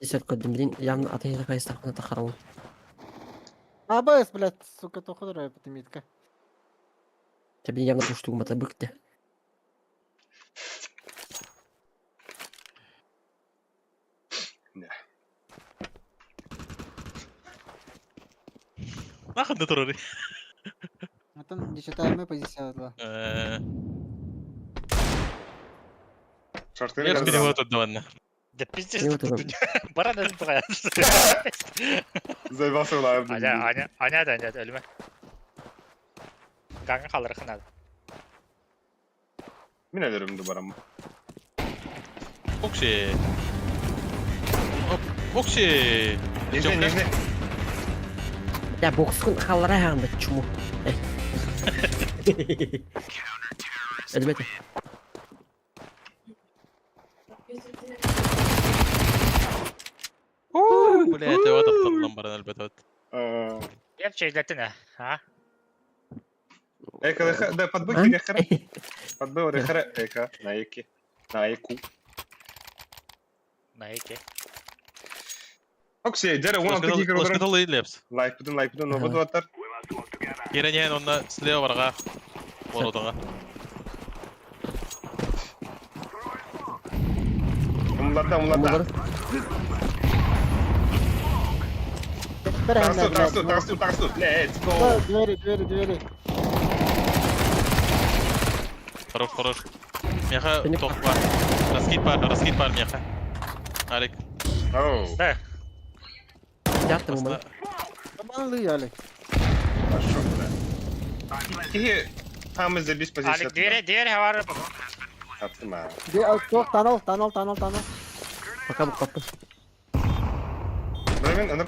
[SPEAKER 4] Десят көрдүм. Блин, явно атын хайстахна тахарау.
[SPEAKER 5] Абас, блядь, сука, тоқыдыр бітіметка.
[SPEAKER 4] Тебе явно пушту мата быкте.
[SPEAKER 2] Нахын да тұрыр.
[SPEAKER 5] Атын нечетаемый позиция была.
[SPEAKER 1] Шорты
[SPEAKER 2] Лепс перевод отдаванна.
[SPEAKER 3] Да пиздец,
[SPEAKER 4] Не
[SPEAKER 3] тут
[SPEAKER 4] отырам.
[SPEAKER 3] Баран өзін тұғая.
[SPEAKER 1] Заебался улар.
[SPEAKER 3] Аня, аня, аня да, аня, өлме. Гаңы қалыр қынады.
[SPEAKER 1] Мин өлөрүм барам.
[SPEAKER 2] Окши. Оп, окши.
[SPEAKER 1] Нижний, нижний.
[SPEAKER 4] Я бокскун халлара ханда чуму. Элбете.
[SPEAKER 2] Блять, вот апталлан баран әлбәт.
[SPEAKER 3] Еп чейлеттін, а?
[SPEAKER 1] Эка, да, подбыл рехара. Подбыл рехара, эка, на эке. На эку.
[SPEAKER 3] На эке.
[SPEAKER 1] Оксей, дере, вон такие
[SPEAKER 2] Флешка
[SPEAKER 1] коридоры.
[SPEAKER 2] толы Лепс.
[SPEAKER 1] Лайк бутын, лайк бутын, но буду аттар.
[SPEAKER 2] Керенен онна слева барға. Бородыға.
[SPEAKER 1] Умларда, умларда.
[SPEAKER 5] Бір
[SPEAKER 1] Тарсу, тарсу, тарсу, тарсу. Let's go.
[SPEAKER 5] Двери, двери, двери.
[SPEAKER 2] Хорош, хорош. Меха
[SPEAKER 4] Бені-
[SPEAKER 2] тоқ бар. Раскид бар, раскид бар меха. Алик.
[SPEAKER 1] Оу.
[SPEAKER 3] Да,
[SPEAKER 4] Яттым
[SPEAKER 2] Баста.
[SPEAKER 5] Каман Алик.
[SPEAKER 1] Хорошо, да. Кихи, хамы забис позиция.
[SPEAKER 3] Алик, двери, двери бар.
[SPEAKER 1] Аттым, а.
[SPEAKER 5] Тоқ, танал, танал, танал, танал.
[SPEAKER 4] Пока бу капы.
[SPEAKER 1] Бремен, аны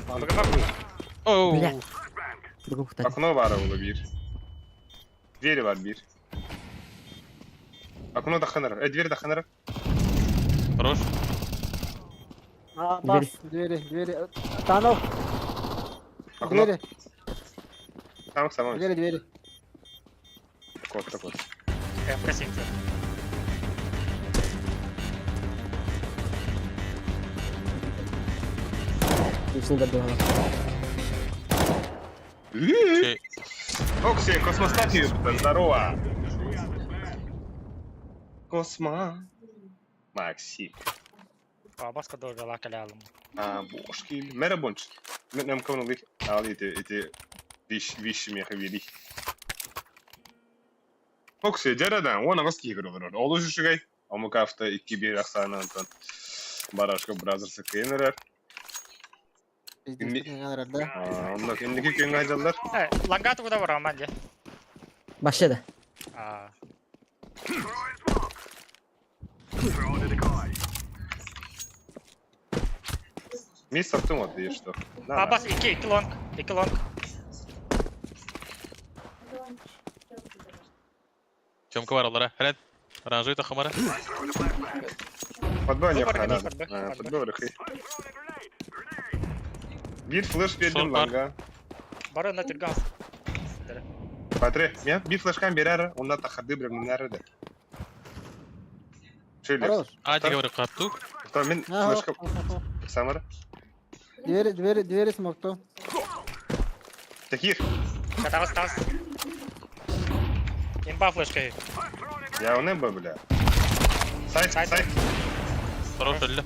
[SPEAKER 2] Оу.
[SPEAKER 4] Бля. Бүгүн кутар.
[SPEAKER 1] Окно бар улы бир. Двери бар бир. Окно даханар. Э, дверь даханар.
[SPEAKER 2] Хорош.
[SPEAKER 5] А, бас, двери, двери. Танал,
[SPEAKER 1] Окно.
[SPEAKER 5] двери.
[SPEAKER 1] Сам сама.
[SPEAKER 5] Двери, двери.
[SPEAKER 1] Кот такой.
[SPEAKER 3] МК-7.
[SPEAKER 4] Нижний добивала.
[SPEAKER 2] Окей.
[SPEAKER 1] Окси, космостатию, здорово. Космо. Максим.
[SPEAKER 3] Абаска доргала калялым.
[SPEAKER 1] А, бошки. Мерабонч. Нам кого лих. Али эти эти виш виш меха вили. Окси, дярадан, он аҕыс киһи көрөр. Олус үчүгэй. Омук авто 2-1 ахсаанынан Барашка Бразерса кыайан эрэр.
[SPEAKER 5] Пиздец, не да?
[SPEAKER 1] Онно кэнники күҥҥэ сылдьаллар.
[SPEAKER 3] Э, лангату куда бараман дьэ?
[SPEAKER 4] Вообще да.
[SPEAKER 3] А,
[SPEAKER 1] Мисс автомат диир что.
[SPEAKER 3] Абас, икки, икки лонг, икки лонг.
[SPEAKER 2] Тёмка бар аллара. Хрен. Оранжевый тахамара.
[SPEAKER 1] Подбой не
[SPEAKER 3] Выбор,
[SPEAKER 1] надо.
[SPEAKER 3] подбой, подбой.
[SPEAKER 1] Подбой рыхы. Бир флеш бердим
[SPEAKER 2] Шорт бар.
[SPEAKER 1] ланга.
[SPEAKER 3] Бары на түрган.
[SPEAKER 1] Патре, мен бир флешкан берер, онда тахарды бір да. Шейлер.
[SPEAKER 5] Хорош.
[SPEAKER 2] А, тебе говорю, капту.
[SPEAKER 1] Мен
[SPEAKER 5] А,
[SPEAKER 1] флешка Самара.
[SPEAKER 5] Двери, двери, двери смокту.
[SPEAKER 1] Таких.
[SPEAKER 3] Катабас, тас. Имба флешка.
[SPEAKER 1] Я у неба, бля. Сайт,
[SPEAKER 3] Сайт.
[SPEAKER 1] сайт.
[SPEAKER 2] Хорош, өллө.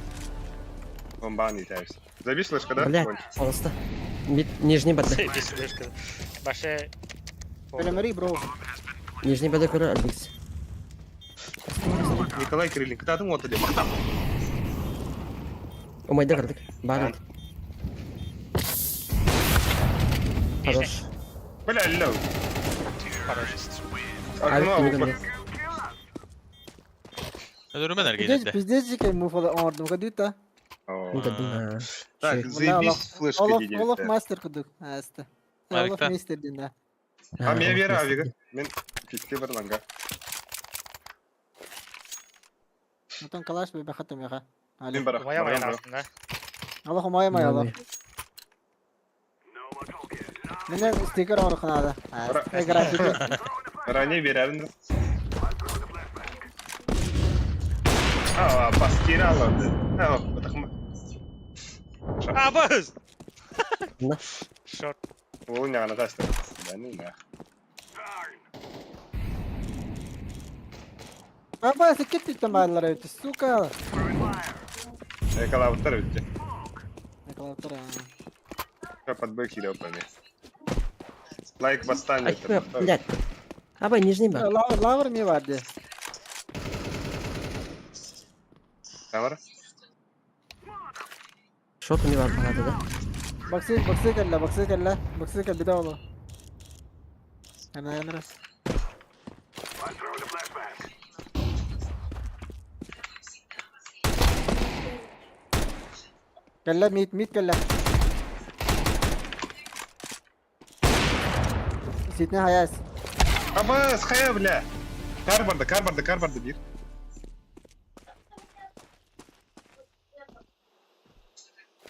[SPEAKER 1] Бомбан итәбез. Забей флешка, да?
[SPEAKER 4] Блядь, пожалуйста. Мид, нижний бада.
[SPEAKER 3] Здесь флешка. Баше.
[SPEAKER 5] Перемери, бро.
[SPEAKER 4] Нижний бада көрөр Альбикс.
[SPEAKER 1] Николай Кириллин, кытатын оты деп. Мақтап.
[SPEAKER 4] Умайда кырдык. Бар. Хорош.
[SPEAKER 1] Бля, лау.
[SPEAKER 3] Хорош.
[SPEAKER 4] Авик
[SPEAKER 1] Окно,
[SPEAKER 2] Өлөрүмэн
[SPEAKER 5] Пиздец,
[SPEAKER 2] эргейдэ.
[SPEAKER 5] пиздец, дикий муф оңордум, кадыта.
[SPEAKER 1] Так, заебись флешка
[SPEAKER 5] Олаф,
[SPEAKER 1] дейді.
[SPEAKER 5] Олаф мастер кудук. Аста. Олаф
[SPEAKER 2] Авикта.
[SPEAKER 5] мастер дин, да.
[SPEAKER 1] А мен бері авига. Мен пикте бір ланга.
[SPEAKER 5] Отон калаш бе бахатым яха.
[SPEAKER 1] Мен бара.
[SPEAKER 3] Умая моя да.
[SPEAKER 5] Аллах умая мая Аллах. Мене стикер орханада. Графика.
[SPEAKER 1] Ране берерін. А, бастира алады. А, бытықма.
[SPEAKER 3] Абас!
[SPEAKER 4] На.
[SPEAKER 3] Шорт.
[SPEAKER 1] Ол не тасты. Да, не, да.
[SPEAKER 5] Апа, кетти там байлар өтү, сука.
[SPEAKER 1] Экалабыттар өтті.
[SPEAKER 5] Экалаптар.
[SPEAKER 1] Подбой кире опами. Лайк бастан.
[SPEAKER 4] Блядь. Абай, нижний бар.
[SPEAKER 5] Лавр, лавр ми барды.
[SPEAKER 1] Камера?
[SPEAKER 4] Шот ми бар багады да.
[SPEAKER 5] Баксы, баксы кэллэ, баксы кэллэ, баксы кэлбитэ олу. Ана, ана. Кэллэ, мид, мид кэллэ. Ситне хаяс.
[SPEAKER 1] Абас, хая, бля. Кар барды, кар барды, кар барды бир.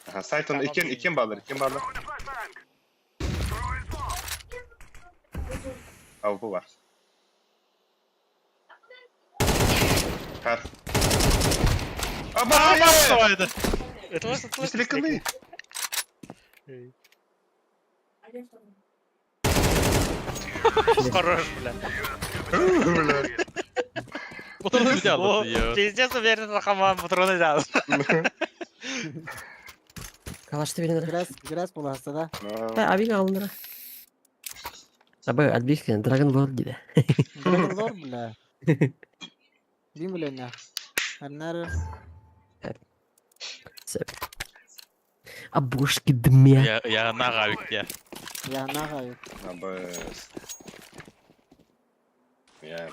[SPEAKER 1] Аха, сайт он икен, икен балдар, икен балдар. АВП бар. Кар. Абас,
[SPEAKER 2] Абас!
[SPEAKER 3] Это вас
[SPEAKER 1] Бистриканы.
[SPEAKER 3] Хорош, бля.
[SPEAKER 1] Бля.
[SPEAKER 2] Патроны взял.
[SPEAKER 3] Пиздец, уверен, хаман патроны взял.
[SPEAKER 4] Калашты берин.
[SPEAKER 5] Грязь, грязь буласта, да?
[SPEAKER 4] Та авик алындыра. Абай, Альбикс Dragon Lord диде.
[SPEAKER 5] Драгон лор, бля. Дим, бля, на. Арнары.
[SPEAKER 4] Абушки дмя.
[SPEAKER 2] Я я нага я.
[SPEAKER 5] Я нагаю.
[SPEAKER 1] Абас. Я.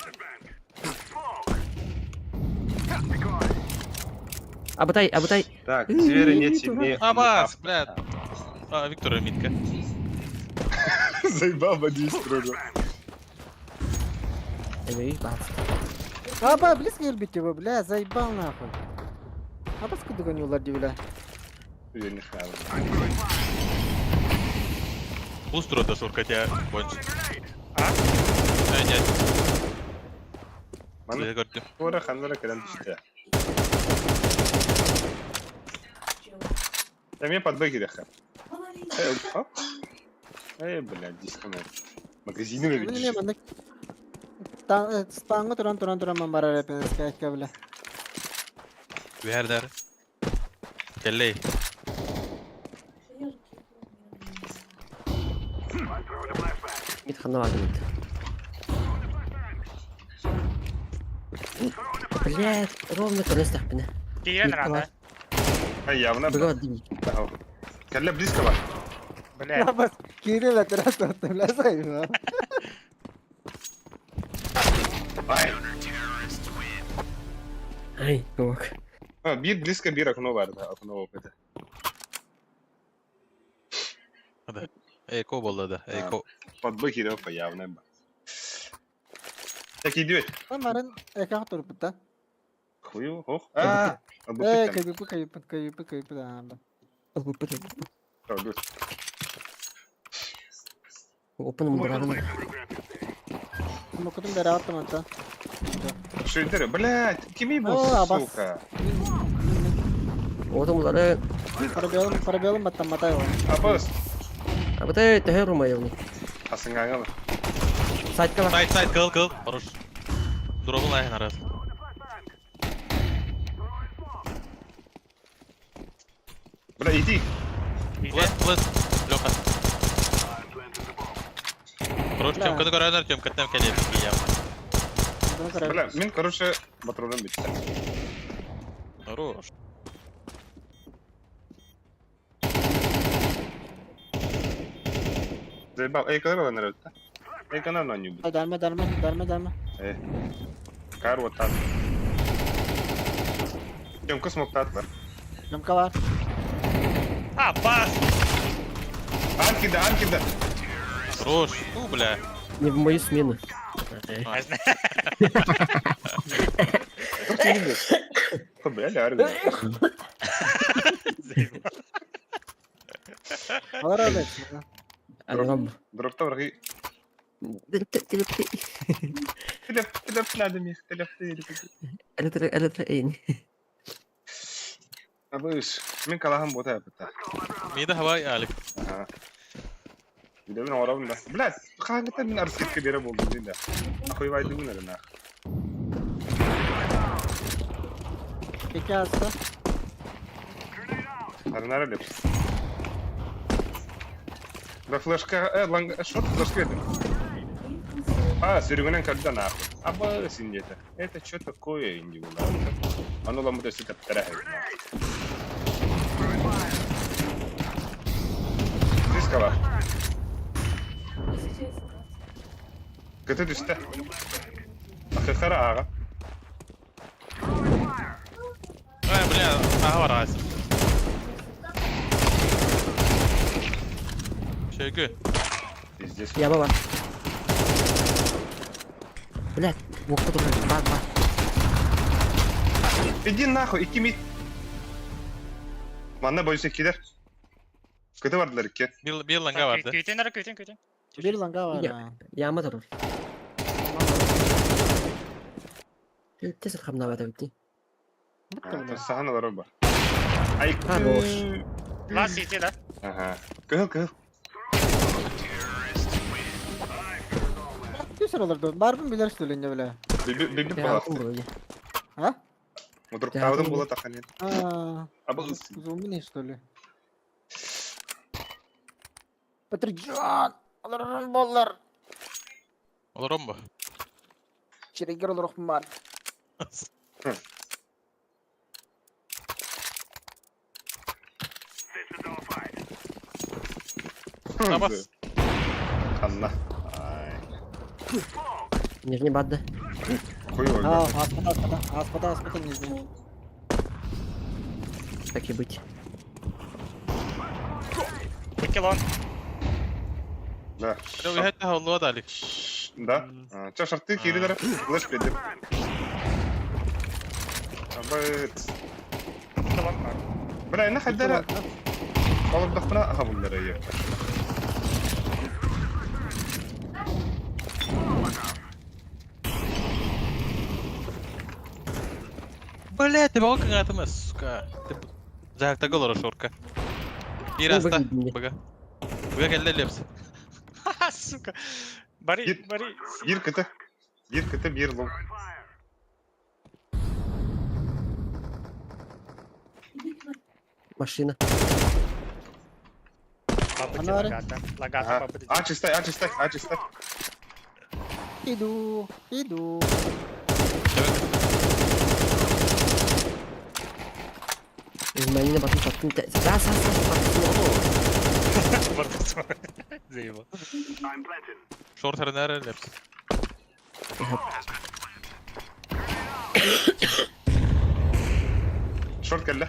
[SPEAKER 4] Абатай, абатай.
[SPEAKER 1] Так, звери нет сильнее.
[SPEAKER 2] Абас, блядь. А, Виктор Митка.
[SPEAKER 1] Заебал бодись, друга.
[SPEAKER 4] Эбей, бац.
[SPEAKER 5] Аба, близко любите его, бля, заебал нахуй. Аба, сколько догоню ларди, бля.
[SPEAKER 1] Я не хавал.
[SPEAKER 2] Пусть турда шурка тебя конч.
[SPEAKER 3] А?
[SPEAKER 2] Э, нет.
[SPEAKER 1] Маны
[SPEAKER 2] Сыа көрдүм.
[SPEAKER 1] туора ханнара кэлэн түстэ. Эмиэ подбой кириэххэ. Э, оп. Э, блядь, дисконнект. Магазины
[SPEAKER 5] Мин эмиэ
[SPEAKER 1] видишь.
[SPEAKER 5] маннык спаҥҥа туран туран туран барар эпинскэккэ бile.
[SPEAKER 2] Үһэрдэр. Кэллэй.
[SPEAKER 4] Мит ханна баар Блядь, ровно көрөстөхпүнэ.
[SPEAKER 3] Киирэн
[SPEAKER 4] Микка
[SPEAKER 3] рада.
[SPEAKER 4] бар.
[SPEAKER 1] А явно.
[SPEAKER 4] Быга барды.
[SPEAKER 1] Кэллэ близко бар.
[SPEAKER 3] Блядь.
[SPEAKER 5] Бас киирэ бэтэрэ туттум лэсэй.
[SPEAKER 1] Ай.
[SPEAKER 4] Ай, куок.
[SPEAKER 1] А, биир близко биир окно бар да, окно опыта.
[SPEAKER 2] Эко болла да. Эко.
[SPEAKER 1] Подбой киирэ по явно бар. Так идет.
[SPEAKER 5] Марын эка турбута.
[SPEAKER 1] Хую, ох. А,
[SPEAKER 5] Э, кайбы кайбы кайбы кайбы да.
[SPEAKER 4] Опын мундырагын.
[SPEAKER 5] Мокутум бere attım hatta.
[SPEAKER 1] Шүдер, блядь, кими бу,
[SPEAKER 5] О, абас.
[SPEAKER 1] сука.
[SPEAKER 4] Отомлары.
[SPEAKER 5] Парабелым, парабелым баттам матай ол.
[SPEAKER 1] Абас,
[SPEAKER 4] Абытай төһөр умайылны.
[SPEAKER 1] асыңаңа.
[SPEAKER 4] Сайтка бар.
[SPEAKER 2] Сайт, сайт, кыл, кыл. Хорош. Дробун лайын арас.
[SPEAKER 1] Бля, иди.
[SPEAKER 2] Лес, лес. Леха. Хорош,
[SPEAKER 5] Бля.
[SPEAKER 2] Тёмканы көрөнөр, Тёмкаттан кэлиэ киям.
[SPEAKER 1] Бля, мин, короче, патроным битте.
[SPEAKER 2] Хорош.
[SPEAKER 1] Заебал. Эй, когда была народ-то? Эй, когда она не будет?
[SPEAKER 5] Дарма, дарма, дарма, дарма.
[SPEAKER 1] Э. Кар вот так. Тёмка смог татлар.
[SPEAKER 5] Жамка бар.
[SPEAKER 3] А, бас!
[SPEAKER 1] Анки да, анки да.
[SPEAKER 2] Хорош. У, бля.
[SPEAKER 4] Не в мою смену.
[SPEAKER 2] А.
[SPEAKER 1] Что ты видишь? Бля, аргы.
[SPEAKER 5] Алар алар.
[SPEAKER 4] Алраб.
[SPEAKER 1] Дропта враги. Телеп, телеп надо мих, телеп, телеп.
[SPEAKER 4] Электро,
[SPEAKER 1] Абыш, мин калаһым бота япыта.
[SPEAKER 2] Мида хавай алик.
[SPEAKER 1] Ага. Билебин оҕоробун да. Блядь, хаһааҥҥыттан мин арскетка биэрэ буолдум дии да. Охуевайдыбын эрэ нах.
[SPEAKER 5] Пеки аста.
[SPEAKER 1] Арнара лепс. Да флешка, ланг, шот флешка это. А, сөрүгүнэн көрдө нахуй. Аба синдете. Это что такое инди була? Аны ламы дөсө тэптэрэ Близко бар. Көтө түстэ. Ахыхара ага.
[SPEAKER 2] Ай, бля, ага барас. Шөйгү.
[SPEAKER 1] Пиздец.
[SPEAKER 4] Яба бар. Блядь, уокка турар. Бар, бар.
[SPEAKER 1] Иди нахуй, икки мид. Манна бойся кидер. Көтө бардылар икки.
[SPEAKER 2] Бил бил ланга барды.
[SPEAKER 3] Күтен ара, күтен, күтен.
[SPEAKER 5] Бир ланга бар.
[SPEAKER 4] Я. Яма турар. Тез хамна бата битти.
[SPEAKER 1] Сахан алар бар. Ай.
[SPEAKER 4] Хорош.
[SPEAKER 3] Лас сити, да?
[SPEAKER 1] Ага. Кыл кыл.
[SPEAKER 5] Түсір оларды. Барбын билер что ли не бile.
[SPEAKER 1] Биби биби
[SPEAKER 4] Театр
[SPEAKER 1] балакты.
[SPEAKER 4] вроде.
[SPEAKER 5] А?
[SPEAKER 1] Мудрук
[SPEAKER 4] Театр
[SPEAKER 1] таудым
[SPEAKER 4] был.
[SPEAKER 1] була таханен.
[SPEAKER 5] А.
[SPEAKER 1] Аба
[SPEAKER 5] Зумни что ли? Патриджан! Алар боллар.
[SPEAKER 2] Олар омбо.
[SPEAKER 5] Чирегер олар бар.
[SPEAKER 2] Абас.
[SPEAKER 1] Ханна. Ай.
[SPEAKER 4] Нижний бадда.
[SPEAKER 1] Хуй
[SPEAKER 5] А,
[SPEAKER 1] ой.
[SPEAKER 5] аспата, аспата, аспата, аспата не знаю.
[SPEAKER 4] Так и быть.
[SPEAKER 3] Икки лон.
[SPEAKER 1] Да.
[SPEAKER 2] Лео үһэтте холлуа да алик.
[SPEAKER 1] Да. Ча шарты кирилер. Флеш педер. Абы.
[SPEAKER 3] Икки лон.
[SPEAKER 1] Бля, на хаддара. Алып дахпына аха буллар ее.
[SPEAKER 2] Блядь, ты бага кыңатыма, сука. Ты Жактага олорор шорка. Биир
[SPEAKER 4] Ну,
[SPEAKER 2] аста.
[SPEAKER 4] выглядит.
[SPEAKER 2] Бага. Бага кэллэ Лепс.
[SPEAKER 3] Ха, сука. Бары,
[SPEAKER 1] Гит.
[SPEAKER 3] бары.
[SPEAKER 1] Биир кыты. Биир кыты, биир лук.
[SPEAKER 4] Машина.
[SPEAKER 3] Бабыти
[SPEAKER 5] Ана бары.
[SPEAKER 3] лагата. Лагата
[SPEAKER 1] Ага.
[SPEAKER 3] бабыти.
[SPEAKER 1] А, чистай, а, чистай, а, чистай.
[SPEAKER 5] Иду, иду.
[SPEAKER 4] Изменение потом саттым. Да, са, са, са,
[SPEAKER 3] Бардасма. Заебал.
[SPEAKER 2] Шорт эрэнээр Лепс.
[SPEAKER 1] Шорт кэллэ.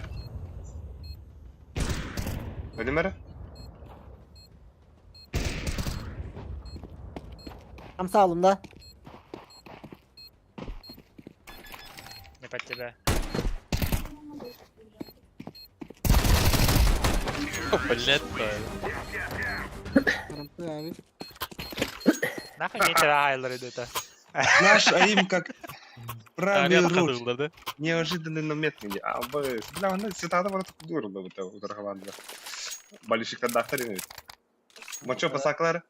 [SPEAKER 1] Өлүм эрэ.
[SPEAKER 5] Там sağlımda.
[SPEAKER 3] Не под тебя.
[SPEAKER 2] Блядь.
[SPEAKER 5] Abi.
[SPEAKER 3] Нахуй не тебя айлер идут, а?
[SPEAKER 1] Наш aim как правый
[SPEAKER 2] Арена
[SPEAKER 1] руч.
[SPEAKER 2] хатыллар да.
[SPEAKER 1] Неожиданный, но меткий. А, б, бля, она цитата вот дур, да, вот это команда. Болельщик дактарин. Мочо пасаклар?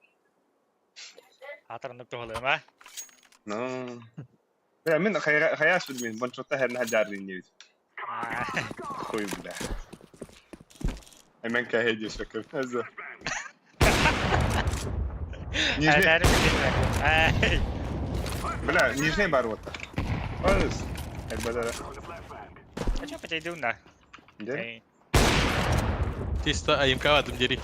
[SPEAKER 3] Атырынып туһалыым, а?
[SPEAKER 1] Ну. Бля, мин хаяш билмин, бончота херне хаджарын не ведь.
[SPEAKER 3] А,
[SPEAKER 1] Хуй, бля. Эмен кахеди шакыр. Аза. Нижний,
[SPEAKER 3] Әләрі білмеймін. Ай.
[SPEAKER 1] бля, нижний бар вот. Ос. Эбадара.
[SPEAKER 3] А чё подойду на?
[SPEAKER 1] Где?
[SPEAKER 3] Эй.
[SPEAKER 2] Чисто АМК дери.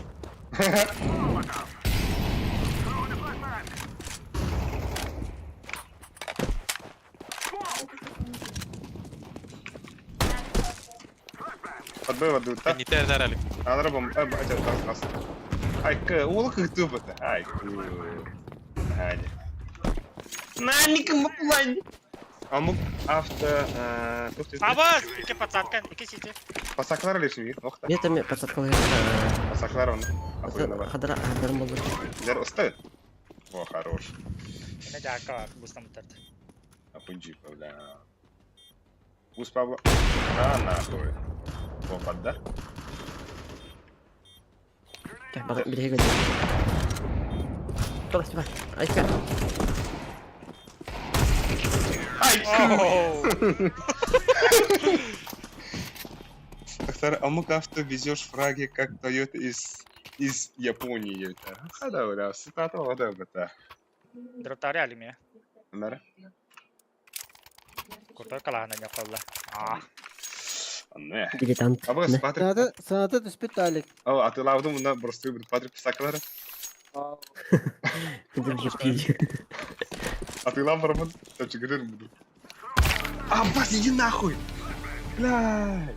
[SPEAKER 1] Подбой воду, так?
[SPEAKER 2] Не тернер алик.
[SPEAKER 1] Анара бом, а, бача, тас, тас. Ай, к, ула как тупо-то. Ай, к. Ай. На, никому план. Амук авто, э, тух, тух, тух.
[SPEAKER 3] Абас! Икки подсадка, икки сити.
[SPEAKER 1] Пасаклар лишь вид, ох,
[SPEAKER 4] Нет, там подсадка.
[SPEAKER 1] Пасаклар он. Охуенно бар.
[SPEAKER 4] Хадра, хадра болды.
[SPEAKER 1] Дер усты. О, хорош.
[SPEAKER 3] Мене жака бустам тарт.
[SPEAKER 1] Апуджи, бля. Ус Павла. На, нахуй. О, подда.
[SPEAKER 4] Так, потом бери Туда, сюда. Айка.
[SPEAKER 1] Ай,
[SPEAKER 3] Оу!
[SPEAKER 1] Доктор, амук авто везешь фраги, как Toyota из Японии. Это. Хада, бля, цитата вода, бля.
[SPEAKER 3] Дроптари алимия.
[SPEAKER 1] Нара?
[SPEAKER 3] Куртой калаһына ньякалла. А,
[SPEAKER 1] Не.
[SPEAKER 4] Дилетант.
[SPEAKER 1] Абы,
[SPEAKER 4] Не.
[SPEAKER 1] Патрик.
[SPEAKER 5] Санаты, санаты түспүт Алик.
[SPEAKER 1] О, а ты лавдум на просто выбрать Патрик Пасаклара. А ты лав Роман? Там чигырыр буду. А, бас, иди нахуй! Бля!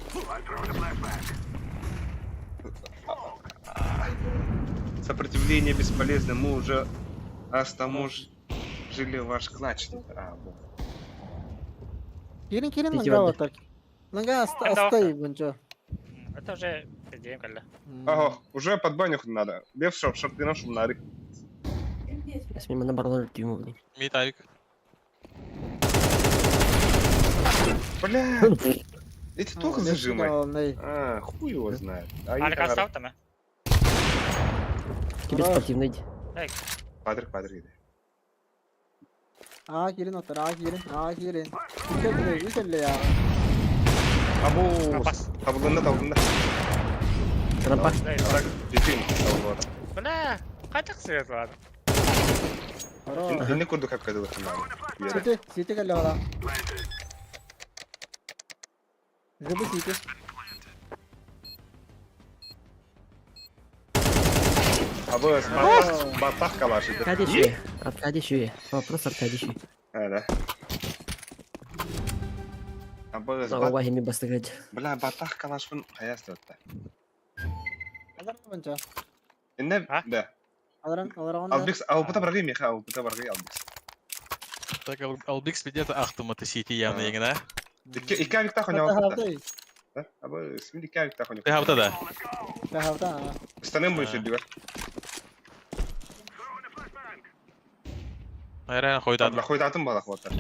[SPEAKER 1] Сопротивление бесполезно, мы уже жили ваш клатч. А, вот.
[SPEAKER 5] Кирин кирин
[SPEAKER 4] Иди
[SPEAKER 5] ланга
[SPEAKER 4] вода.
[SPEAKER 5] вот так. Ланга
[SPEAKER 3] Это
[SPEAKER 5] астай бунчо.
[SPEAKER 3] это уже пиздеем калла.
[SPEAKER 1] Ага, уже под баню надо. Лев шоп, шоп, ты нашел нарик.
[SPEAKER 4] С мимо на барон тюму, блин.
[SPEAKER 2] Мид авик.
[SPEAKER 1] Бля, эти только зажимай. А, хуй его знает. А
[SPEAKER 3] Алик астав там, а?
[SPEAKER 4] Тебе спортивный иди.
[SPEAKER 1] Патрик, Патрик, иди.
[SPEAKER 5] А кирин отар, а кирин, а кирин. Үкелле, үкелле я.
[SPEAKER 1] Абу,
[SPEAKER 3] Абас.
[SPEAKER 1] табылында, табылында.
[SPEAKER 4] Рампа.
[SPEAKER 1] Так, жетин, табылында.
[SPEAKER 3] Бля, кайтак свет ладно.
[SPEAKER 5] Хорош.
[SPEAKER 1] Инне курдук хап кадылы ханнары.
[SPEAKER 5] Сити, сити кэлле бала. Зыбы сити.
[SPEAKER 1] Абу, батах, батах калаш.
[SPEAKER 4] Аркадий Шуе. Аркадий Шуе. Вопрос Аркадий Шуе.
[SPEAKER 1] А, да. Абу,
[SPEAKER 4] На Вахими бастыгать.
[SPEAKER 1] бля, батах калашпын каяс өтті.
[SPEAKER 5] Алар бунчо.
[SPEAKER 1] Инне,
[SPEAKER 3] А?
[SPEAKER 1] да.
[SPEAKER 5] Аларан, аларан.
[SPEAKER 1] Албикс, албыта баргы меха, албыта баргы албикс.
[SPEAKER 2] Так, Албикс где-то ахтум это сити явно егін, а?
[SPEAKER 1] Икки икки авикта хоня албыта. Да? Абу, смин икки авикта хоня.
[SPEAKER 2] Ты хавта да?
[SPEAKER 5] Хавта.
[SPEAKER 1] Станым бойшы дигер.
[SPEAKER 2] Айран хойдадым.
[SPEAKER 1] Бля, хойдатын бала хвата.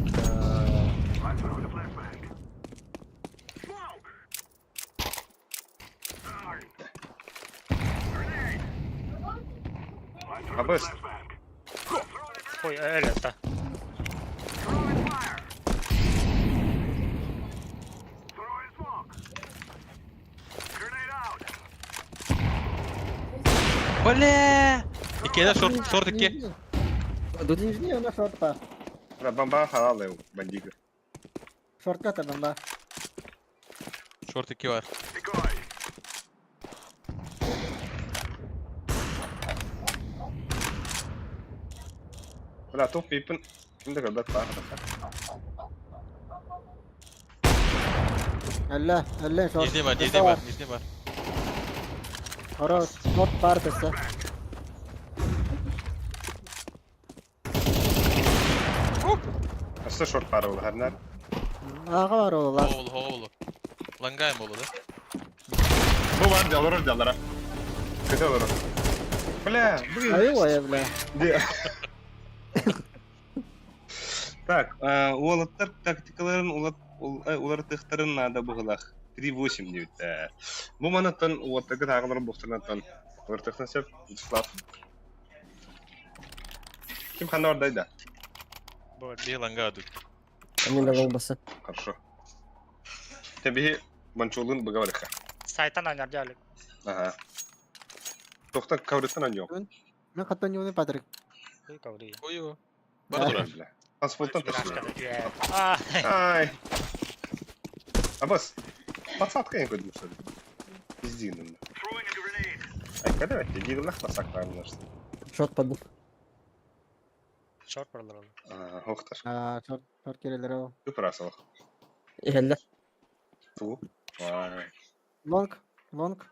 [SPEAKER 1] Абыс.
[SPEAKER 3] Ой, өлөттө.
[SPEAKER 2] Бля! Иккиэнэ шорт, шорт икки.
[SPEAKER 5] Нижний у нас шорт
[SPEAKER 1] Бомба халал бандига.
[SPEAKER 5] Шортка та бомба.
[SPEAKER 2] Шорт икки бар.
[SPEAKER 1] Бля, туох пииппин ким да көрбөт баар
[SPEAKER 5] Әллә, әллә шорт.
[SPEAKER 2] Нижний бар, нижний бар, нижний бар.
[SPEAKER 5] Хорош, шорт бар десе.
[SPEAKER 1] Өссө шорт баар буолар.
[SPEAKER 5] Аға бар ол лас.
[SPEAKER 2] Хоолу, хоолу. Лангайм болу да?
[SPEAKER 1] Бу бар дьаллара дьаллара. Көтө олорор. Бля, блин.
[SPEAKER 5] Ай, бля.
[SPEAKER 1] Так, уолаттар тактикаларын уларытыахтарын наада быһыылаах. 3-8 диэбиттэр. Бу манаттан уоттарга тааҕыларын буохтарынаттан уларытыахтан сөп. Вячеслав. Ким ханна ордайда?
[SPEAKER 2] Биир лангаа дуу.
[SPEAKER 4] Они да болбаса.
[SPEAKER 1] Хорошо. Тэбиһи Манчулун быга барыха.
[SPEAKER 3] Сайтан ойнар дьалык.
[SPEAKER 1] Ага. Тохта коврыттан аньок.
[SPEAKER 5] Мен хаттан юны Патрик.
[SPEAKER 3] Ой, ковры.
[SPEAKER 2] Ой, Бара турар.
[SPEAKER 1] Паспорттан тахсар.
[SPEAKER 3] А,
[SPEAKER 1] Ай. Абас, подсадка я көрдүм что ли? Пиздин. Ай, когда это? Дигл нах насак правильно что.
[SPEAKER 4] Шот паду.
[SPEAKER 3] Шорт баралар.
[SPEAKER 1] Охтар.
[SPEAKER 5] А, шорт, шорт келелер ол.
[SPEAKER 1] Күпрасал.
[SPEAKER 4] Иһэллэ.
[SPEAKER 1] Ту. Ай.
[SPEAKER 5] Лонг, лонг.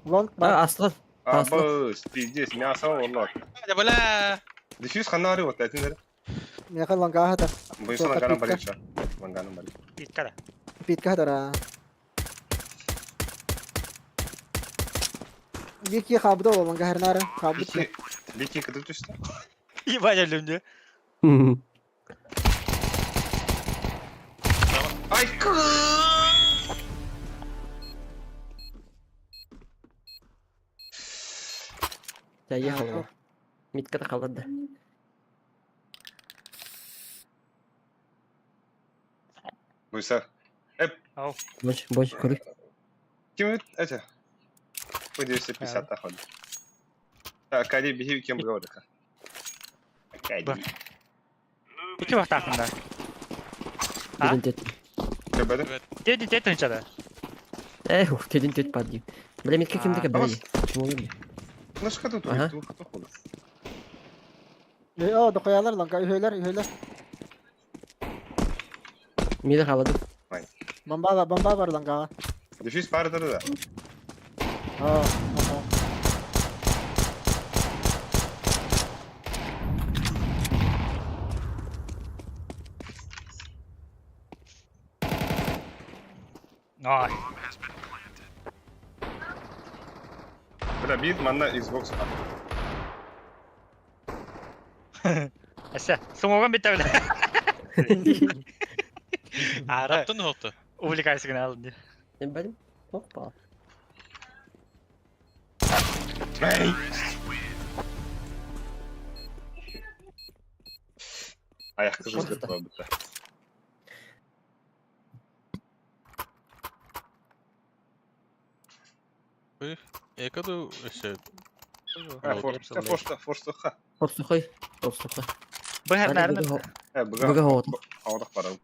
[SPEAKER 5] Лонг бар.
[SPEAKER 4] А, Аслан.
[SPEAKER 1] Абас, пиздец, мясо олар.
[SPEAKER 2] Бля!
[SPEAKER 1] Дефьюз ханары вот этин.
[SPEAKER 5] Меха лонга хата.
[SPEAKER 1] Бойса ланганан барыша. Ланганан барыша.
[SPEAKER 3] Питка да.
[SPEAKER 5] Питка хатара. Бики хабды ол лонга хернары. Хабды.
[SPEAKER 1] Бики, бики кыды түстэ.
[SPEAKER 3] Ебать, өлүм
[SPEAKER 1] Ай,
[SPEAKER 4] Заехал. Митка халады.
[SPEAKER 1] Бойса.
[SPEAKER 3] Ау.
[SPEAKER 4] Больше, больше, куры.
[SPEAKER 1] Ким это? По 250 дохода. Так, Кади, беги, кем говорит. Кади.
[SPEAKER 3] Ики вахтахында. А?
[SPEAKER 4] Дедин тет.
[SPEAKER 1] Көбөдө?
[SPEAKER 3] Деди тет унчада.
[SPEAKER 4] Эх, ух, дедин тет пади. Бля, митка ким дека бля. Почему не?
[SPEAKER 1] Ну что тут?
[SPEAKER 4] Ага.
[SPEAKER 1] Тут кто ходит?
[SPEAKER 5] О, докоялар лонга үһөлөр, үһөлөр.
[SPEAKER 4] Мида халады.
[SPEAKER 5] Бомба бар, бомба бар лонга.
[SPEAKER 1] Дефьюз пары да.
[SPEAKER 5] О, ага.
[SPEAKER 3] Ой.
[SPEAKER 1] Бля, бит манна Xbox.
[SPEAKER 3] Эсэ, суңуган битте бля. Ара,
[SPEAKER 2] Таптын хотту.
[SPEAKER 3] увлекайся гына алды.
[SPEAKER 4] Не бәлем. Опа.
[SPEAKER 1] Эй! Аяқ кызыл
[SPEAKER 4] Просто.
[SPEAKER 1] бітті.
[SPEAKER 2] Экоду өссө.
[SPEAKER 1] А, форста, форста, ха.
[SPEAKER 4] Форсухой. Форсухой.
[SPEAKER 3] Быһар наверное.
[SPEAKER 1] Э, бұға
[SPEAKER 4] Быга вот.
[SPEAKER 1] аудақ барам.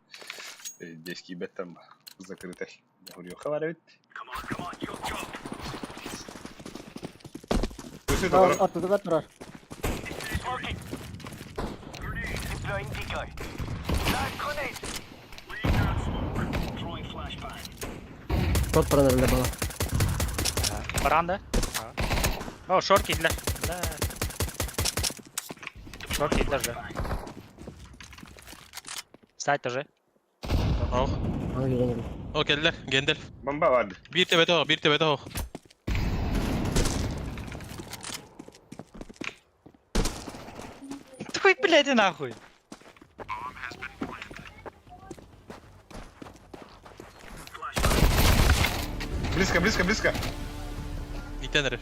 [SPEAKER 1] Дески беттем закрытый. Говорю, хавар бит. Өсө да
[SPEAKER 5] Аттыда турар.
[SPEAKER 4] Шот паранарда бала.
[SPEAKER 3] Баранда. О, шорт кидлер. Бля. Шорт кидлер же. Сайт тоже.
[SPEAKER 2] Ох.
[SPEAKER 4] Аны көрөм.
[SPEAKER 2] О, келдилер, Гендальф.
[SPEAKER 1] бомба барды.
[SPEAKER 2] Биир төбөтө ох, биир төбөтө ох.
[SPEAKER 3] Твой, блядь, и нахуй.
[SPEAKER 1] Близко, близко, близко.
[SPEAKER 2] Итенер.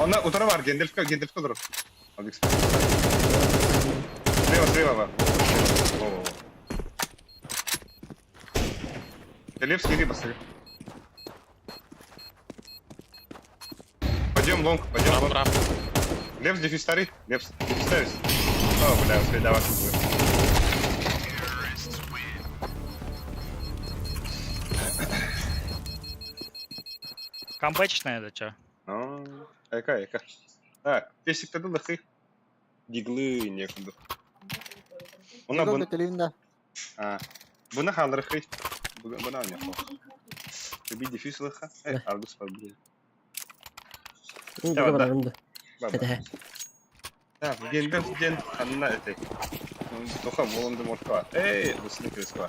[SPEAKER 1] Онно утары бар, Гендельфка, Гендельфка олорор. Алекс. Слева, слева бар. Во, во, во. Левский иди быстрее. Пойдем лонг, пойдем
[SPEAKER 2] Рам,
[SPEAKER 1] лонг.
[SPEAKER 2] рам.
[SPEAKER 1] Левс дефис старый, Левс, дефис старый. О, бля, успей, давай.
[SPEAKER 3] Камбэчная это чё?
[SPEAKER 1] А, Эка, эка. Так, песик-то лохы. Диглы некуда. Она
[SPEAKER 5] Дигл
[SPEAKER 1] бун...
[SPEAKER 5] бетелин да.
[SPEAKER 1] А, буна халрыхы. Буна не Тебе дефис лоха. Э, Аргус подбили.
[SPEAKER 4] Ну,
[SPEAKER 1] Давай,
[SPEAKER 4] бага
[SPEAKER 1] да.
[SPEAKER 4] барарым да.
[SPEAKER 1] Баба.
[SPEAKER 4] Кэтэһэ.
[SPEAKER 1] Так, гендер ден ханна этой. Тоха волан де морква. Эй, высыны крысква.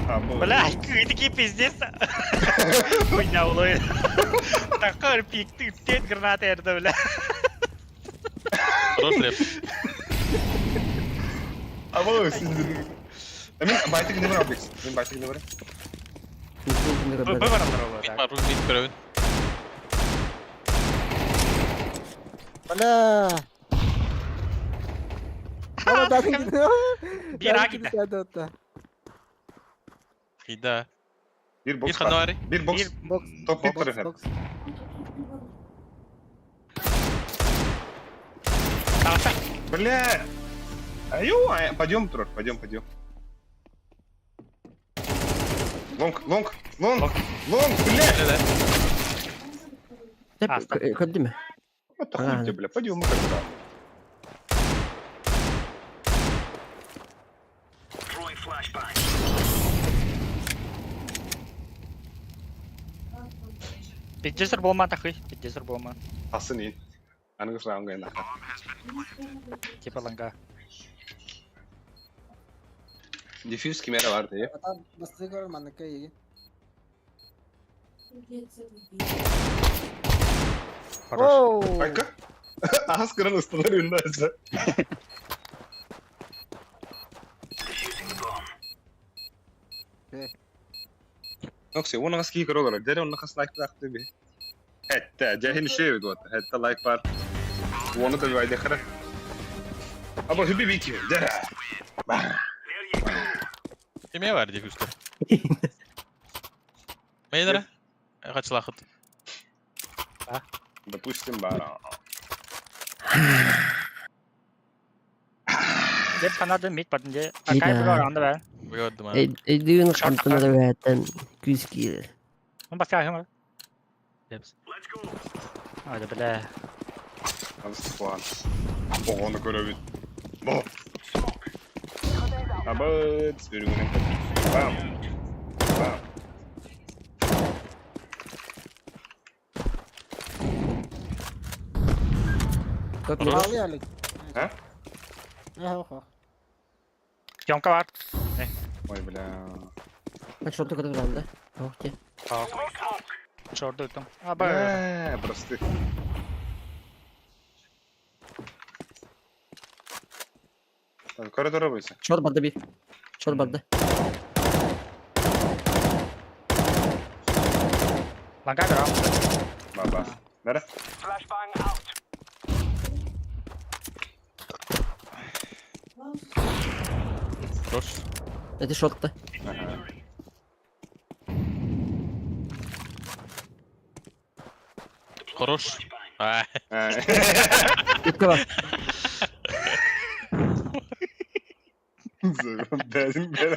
[SPEAKER 1] А, бо-
[SPEAKER 3] Бля, такие пиздец. Хуйня улой. Такой пик, ты тет гранаты это, бля.
[SPEAKER 2] Хорош, Лев.
[SPEAKER 1] А, бо, синдер. Мин байтик не бар, Алекс. Мин байтик не бар.
[SPEAKER 3] Выбор здорово,
[SPEAKER 2] Мид
[SPEAKER 3] так.
[SPEAKER 2] бар, мид көрөбүн.
[SPEAKER 5] Бля. Ама да
[SPEAKER 3] Биир агита.
[SPEAKER 2] Хида.
[SPEAKER 1] Бир
[SPEAKER 2] Бир
[SPEAKER 1] бокс
[SPEAKER 2] ханна
[SPEAKER 1] бар.
[SPEAKER 2] барый.
[SPEAKER 1] Бир бокс.
[SPEAKER 3] Бир
[SPEAKER 5] Бокс.
[SPEAKER 1] Топ
[SPEAKER 5] Бокс,
[SPEAKER 1] пик
[SPEAKER 5] бокс.
[SPEAKER 3] Таша.
[SPEAKER 1] Бля. Аю, а, пойдем, Трор, пойдем, пойдем. Лонг, лонг, лонг, лонг, бля.
[SPEAKER 2] Да, да.
[SPEAKER 3] А, стоп.
[SPEAKER 4] Көрдүм.
[SPEAKER 1] Это хуй тебе, бля, пойдем мы тогда.
[SPEAKER 3] Пиздец болма тахы, пиздец болма.
[SPEAKER 1] Асын ин. Аны сұрағым кайна.
[SPEAKER 3] Типа ланга.
[SPEAKER 1] Диффьюз кимера бар дие.
[SPEAKER 5] Ата бастыгар манныка иги.
[SPEAKER 3] Хорош.
[SPEAKER 5] Оу.
[SPEAKER 1] Айка. Ас кырын ыстылар үнді.
[SPEAKER 5] Окей.
[SPEAKER 1] Нокси, оны қас кей көрі Дәрі оны қас лайк тақты бе. Хәтті, жахин шей өді оты. Хәтті лайк бар. Оны да байды қыры. Аба хүбі бейкі. Дәрі.
[SPEAKER 2] Кеме бар диффюзка. Мейдера? Качылахыт.
[SPEAKER 1] Допустим, бар.
[SPEAKER 3] Деп канады мид бардынде. Акай
[SPEAKER 4] Мида.
[SPEAKER 3] буга анда бә.
[SPEAKER 2] Бөгөдүм.
[SPEAKER 4] Эйдүүн
[SPEAKER 3] Шарт
[SPEAKER 4] хантына да бәттен күз киир.
[SPEAKER 3] Он баска хым. Депс. Ай да бля.
[SPEAKER 1] Алыс қуан. Оғаны көрі бит. Бо. Аба, түсірігінен. Бам. Бам.
[SPEAKER 4] Көп
[SPEAKER 2] Хорош.
[SPEAKER 5] Алы алик.
[SPEAKER 1] А?
[SPEAKER 5] Ага, ох.
[SPEAKER 3] Съемка бар.
[SPEAKER 1] Ой, бля.
[SPEAKER 4] Мен шорты көріп тұрам да. Ох, те.
[SPEAKER 3] Шорды өттім. Аба.
[SPEAKER 1] Бля, просты. Коридор бойся.
[SPEAKER 4] Шор барды bir. Шор барды.
[SPEAKER 3] Ланга грам.
[SPEAKER 1] Баба. Бәрі.
[SPEAKER 2] Хорош.
[SPEAKER 4] Это шортта.
[SPEAKER 1] Ага.
[SPEAKER 2] Хорош. А,
[SPEAKER 1] А,
[SPEAKER 4] Үтке бар.
[SPEAKER 1] Бәрін бәрі.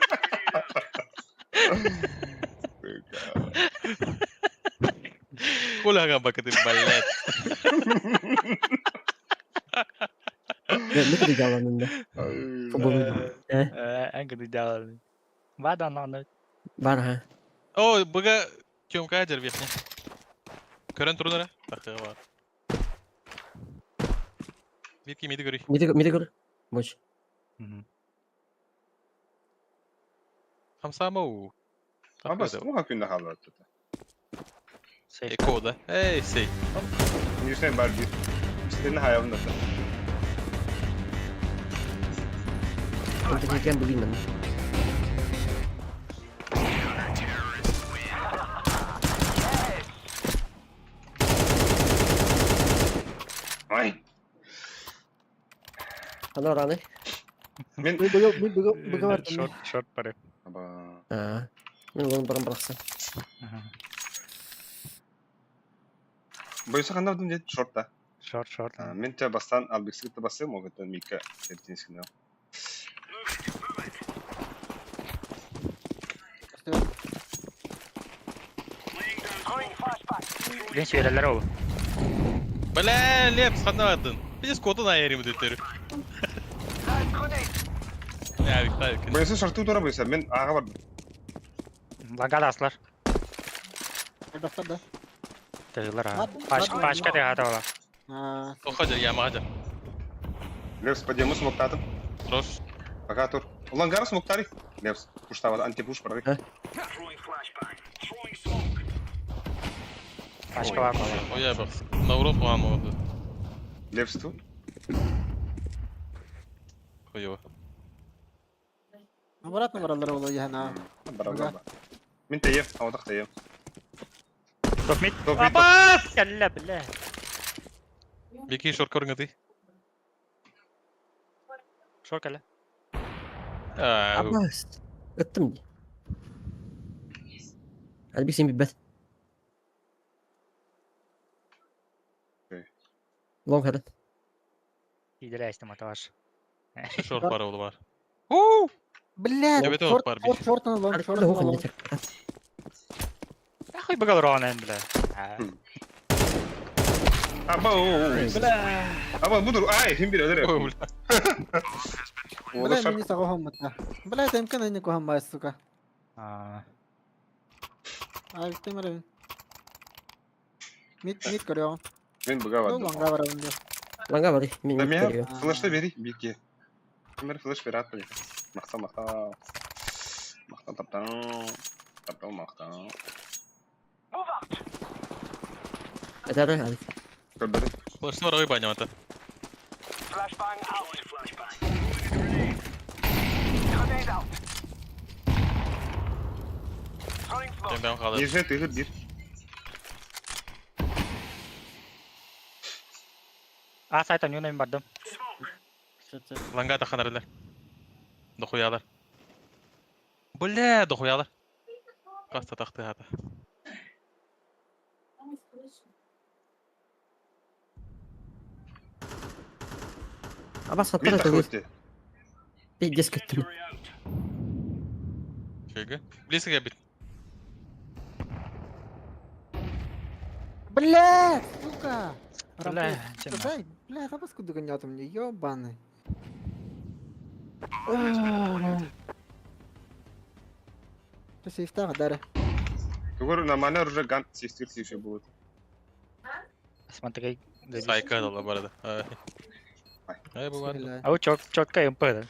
[SPEAKER 2] Куляга бакыты, блядь.
[SPEAKER 4] Мен де жаланым да. Э,
[SPEAKER 3] Әңгіді жаланы. Вада наны.
[SPEAKER 4] бар ха.
[SPEAKER 2] О, быга Тёмка жер верхний. Көрөн турунара. Тахтыга бар. Бир кимиди көрүй.
[SPEAKER 4] Миде миде көр. Бош.
[SPEAKER 2] Хамсамау.
[SPEAKER 1] Абас, ну күндө халат.
[SPEAKER 3] Сейф.
[SPEAKER 2] Эко да. Эй, сей.
[SPEAKER 1] Нюсен бар бир. Сенин хаябында.
[SPEAKER 4] Онда келген билеймін. Хана раны.
[SPEAKER 1] Мин
[SPEAKER 5] Мин быга мин быга быга бардым.
[SPEAKER 3] Шорт, шорт бары.
[SPEAKER 1] Аба.
[SPEAKER 4] Аа. Мин олорон баран барахсан.
[SPEAKER 1] Бойса ханна бардым диэт шорта.
[SPEAKER 3] Шорт, шорт.
[SPEAKER 1] Мин те бастан Албиксы кытта басым, ол кытта Мика Тертинскини.
[SPEAKER 3] Блин, сүөрэллэр ол.
[SPEAKER 2] Бля, Лепс, ханна бардын? Видишь, коты на эрим дөтөр. Явик, тавик.
[SPEAKER 1] Бойса шорту тура бойса, мин ага бардым.
[SPEAKER 3] Лагада аслар.
[SPEAKER 5] Элбэхтэр да.
[SPEAKER 3] Тыгылар а.
[SPEAKER 5] Мат-
[SPEAKER 3] Пачка,
[SPEAKER 5] мат-
[SPEAKER 3] пачка тыгата ола.
[SPEAKER 5] Аа,
[SPEAKER 2] Тоха жер, яма жер.
[SPEAKER 1] Лепс, подъему смоктатым.
[SPEAKER 2] Хорош.
[SPEAKER 1] Пока тур. Лангара смоктари. Лепс, пуштава, антипуш барай.
[SPEAKER 3] Пачка бар бала.
[SPEAKER 2] Ой, бак. Науров хуан oldu.
[SPEAKER 1] Лепс ту.
[SPEAKER 2] Хуево.
[SPEAKER 5] обратно бараллар ол яна.
[SPEAKER 1] Бара бара. Мин тейем, аудак тейем.
[SPEAKER 3] Топ мид.
[SPEAKER 1] Топ мид.
[SPEAKER 3] Абас! Кэллэ, бля.
[SPEAKER 2] Беки шорт көрүңөтүй.
[SPEAKER 3] Шорт кэллэ.
[SPEAKER 2] Аа,
[SPEAKER 4] Абас. Ыттым дии. Альбик син билбэт.
[SPEAKER 1] Окей.
[SPEAKER 4] Лонг хадат.
[SPEAKER 3] Иделе айстым атабаш.
[SPEAKER 2] Шорт бар oldu бар.
[SPEAKER 5] Блядь,
[SPEAKER 2] Эбет
[SPEAKER 5] шорт,
[SPEAKER 2] бар
[SPEAKER 5] шорт, шорт на лонг, шорт на лонг.
[SPEAKER 3] Нахуй быгал Ронен, бля. А.
[SPEAKER 1] Аба,
[SPEAKER 3] Бля.
[SPEAKER 1] Аба, буду, ай, хим бир ödere.
[SPEAKER 2] Ой, бля.
[SPEAKER 1] Ода
[SPEAKER 5] Бля,
[SPEAKER 1] шарт.
[SPEAKER 5] мини саго хоммата. Бля, темка на нико хаммай, сука.
[SPEAKER 3] А.
[SPEAKER 5] Ай, темре. Мид, мид көрөм.
[SPEAKER 1] Мин буга
[SPEAKER 5] Ну,
[SPEAKER 1] бардым.
[SPEAKER 5] лонга барабын.
[SPEAKER 4] Ланга бары. Мин
[SPEAKER 1] Да
[SPEAKER 4] мид
[SPEAKER 1] мен
[SPEAKER 4] көрүө.
[SPEAKER 1] флешты бери, бики. Кимер флеш бери атпы. Мақта, мақта. Мақта таптан. Таптан мақта.
[SPEAKER 4] Этары Альбик.
[SPEAKER 1] Көрбөдүм.
[SPEAKER 2] Флешты бар ой баня ата. Мен қалды.
[SPEAKER 1] Нижний тыгыр бир.
[SPEAKER 3] А, сайтан юнайм бардым.
[SPEAKER 2] Ланга таханарлар. Дохуялар. Бля, дохуялар. Каста тахты хата.
[SPEAKER 4] Абас
[SPEAKER 1] Мин
[SPEAKER 4] хаттар
[SPEAKER 1] тахы
[SPEAKER 4] төгүл.
[SPEAKER 1] өтте.
[SPEAKER 4] Пиздец көттүм.
[SPEAKER 2] Шеге. Близко бит.
[SPEAKER 5] Блядь, сука.
[SPEAKER 3] Бля, чем
[SPEAKER 5] Дай, бля, запаску догонят мне, ёбаный. Ты сейфтага, дары.
[SPEAKER 1] Тугур нормально уже ган сестер еще будет.
[SPEAKER 3] Смотри,
[SPEAKER 2] Сайка дала барада. Ай. Ай, бу бар.
[SPEAKER 5] Бисмилля.
[SPEAKER 3] А у чёт, чётко МП, да?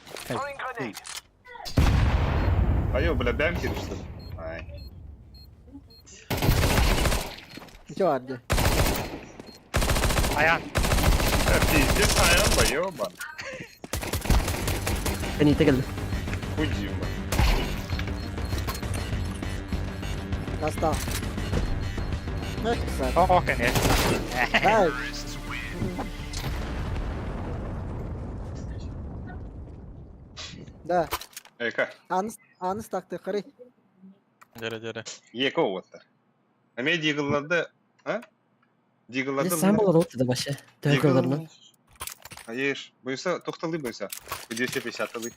[SPEAKER 1] Айо, бля, бэм киришти. Ай.
[SPEAKER 5] Ничего, Арди.
[SPEAKER 3] Аян.
[SPEAKER 1] Пиздец, аян ба, ёбан.
[SPEAKER 4] Кәни тегел.
[SPEAKER 1] Хуй ба.
[SPEAKER 5] Достал. Эх, кстати.
[SPEAKER 3] О, конечно.
[SPEAKER 5] Дай. Да,
[SPEAKER 1] Эка,
[SPEAKER 5] аныс, аныс такты, қарай.
[SPEAKER 2] Жаре, жаре.
[SPEAKER 1] еко оттар. Эме дигылларды, а? Дигылларды.
[SPEAKER 4] Сам болар ол да башы. Төгөлөрнөн.
[SPEAKER 1] Аеш, буйса тоқталы буйса. 250 ылы.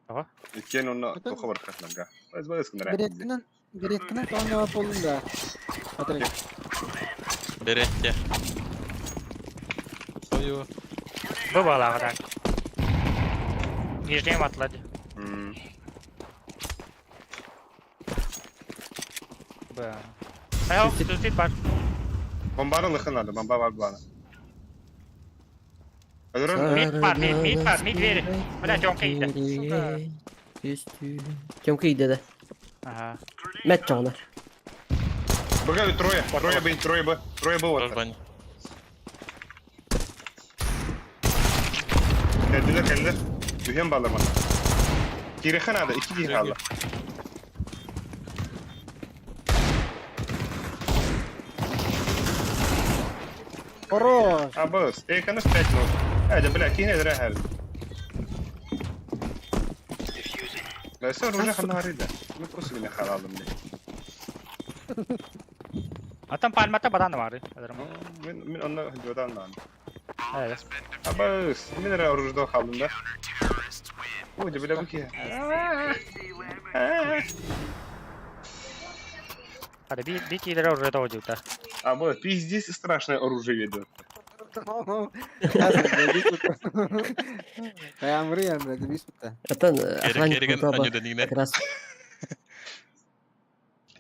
[SPEAKER 3] Ага.
[SPEAKER 1] Иккен оны
[SPEAKER 5] Это-
[SPEAKER 1] тоқы бар катнага. Баз баз кынра.
[SPEAKER 5] Береткінен, береткінен тоңға болдым да. Смотри.
[SPEAKER 2] Беретте. Ой,
[SPEAKER 3] Бывало, так. Нижний матлади. Б. Аял, тут бар.
[SPEAKER 1] Бомбаны лыхын алды, бомба бар буланы. Өлөрөн
[SPEAKER 3] Мид бар, мид, мид бар, мид двери. Бля, Тёмка иди. Сука.
[SPEAKER 4] Тёмка иди да.
[SPEAKER 3] Ага.
[SPEAKER 4] Мәт чоңна.
[SPEAKER 1] Быга трое, трое бы, трое бы, трое бы
[SPEAKER 2] Хорош
[SPEAKER 1] вот.
[SPEAKER 2] баня.
[SPEAKER 1] Geldiler geldiler. Ühen ballar bana. Kirexen adı, iki kişi kaldı.
[SPEAKER 5] Хорош.
[SPEAKER 1] Абыз, эканы 5 0. Hadi бля, киһи эдэрэ һэр. Бэсэ оружие ханна да. Ну просто меня халалым бля.
[SPEAKER 3] Atan palmata badan var.
[SPEAKER 1] Мин мин онно жотан дан.
[SPEAKER 3] Evet.
[SPEAKER 1] Абыс, мин эрэ оружие халдым да. Ой, да бля, бу киһи.
[SPEAKER 3] Hadi bir bir ileri oraya da hoca.
[SPEAKER 1] А вот, пиздец страшное оружие ведет.
[SPEAKER 5] Kayamırı yani bir sütte.
[SPEAKER 4] Atan
[SPEAKER 2] Керек
[SPEAKER 4] охранник
[SPEAKER 2] кереген
[SPEAKER 4] буолба
[SPEAKER 2] анюдан игнер.
[SPEAKER 4] как раз.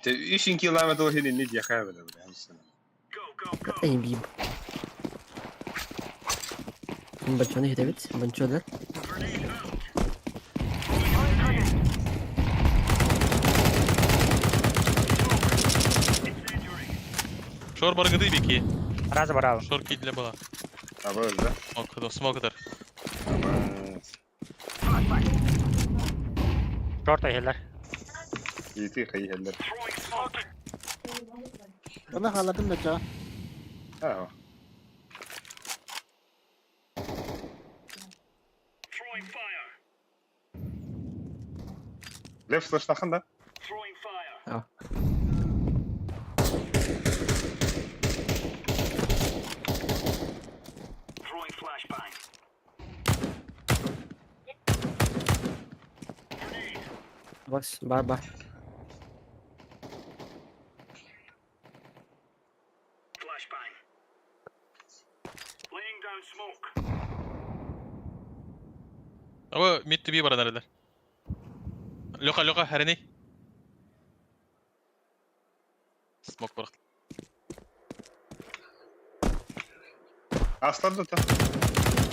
[SPEAKER 1] Ишин километр хини не дьяхай бля, бля.
[SPEAKER 4] Эй, бим. Бачоны хитебит, бачодар.
[SPEAKER 2] Шор баргыды бики.
[SPEAKER 3] Разы барал.
[SPEAKER 2] Шор кидле бала.
[SPEAKER 1] А вот, да.
[SPEAKER 2] Смок, смок дар.
[SPEAKER 1] Абыс.
[SPEAKER 3] Short ehiller.
[SPEAKER 1] Ити хайхеллер.
[SPEAKER 5] Bunu haladım da ça.
[SPEAKER 1] А. Лев слышнахан да?
[SPEAKER 4] А. Бас, бар, бар.
[SPEAKER 2] Aba mid to be баран эрелер. Леха, Леха, хәрени. Смок бар.
[SPEAKER 1] Аслар да та.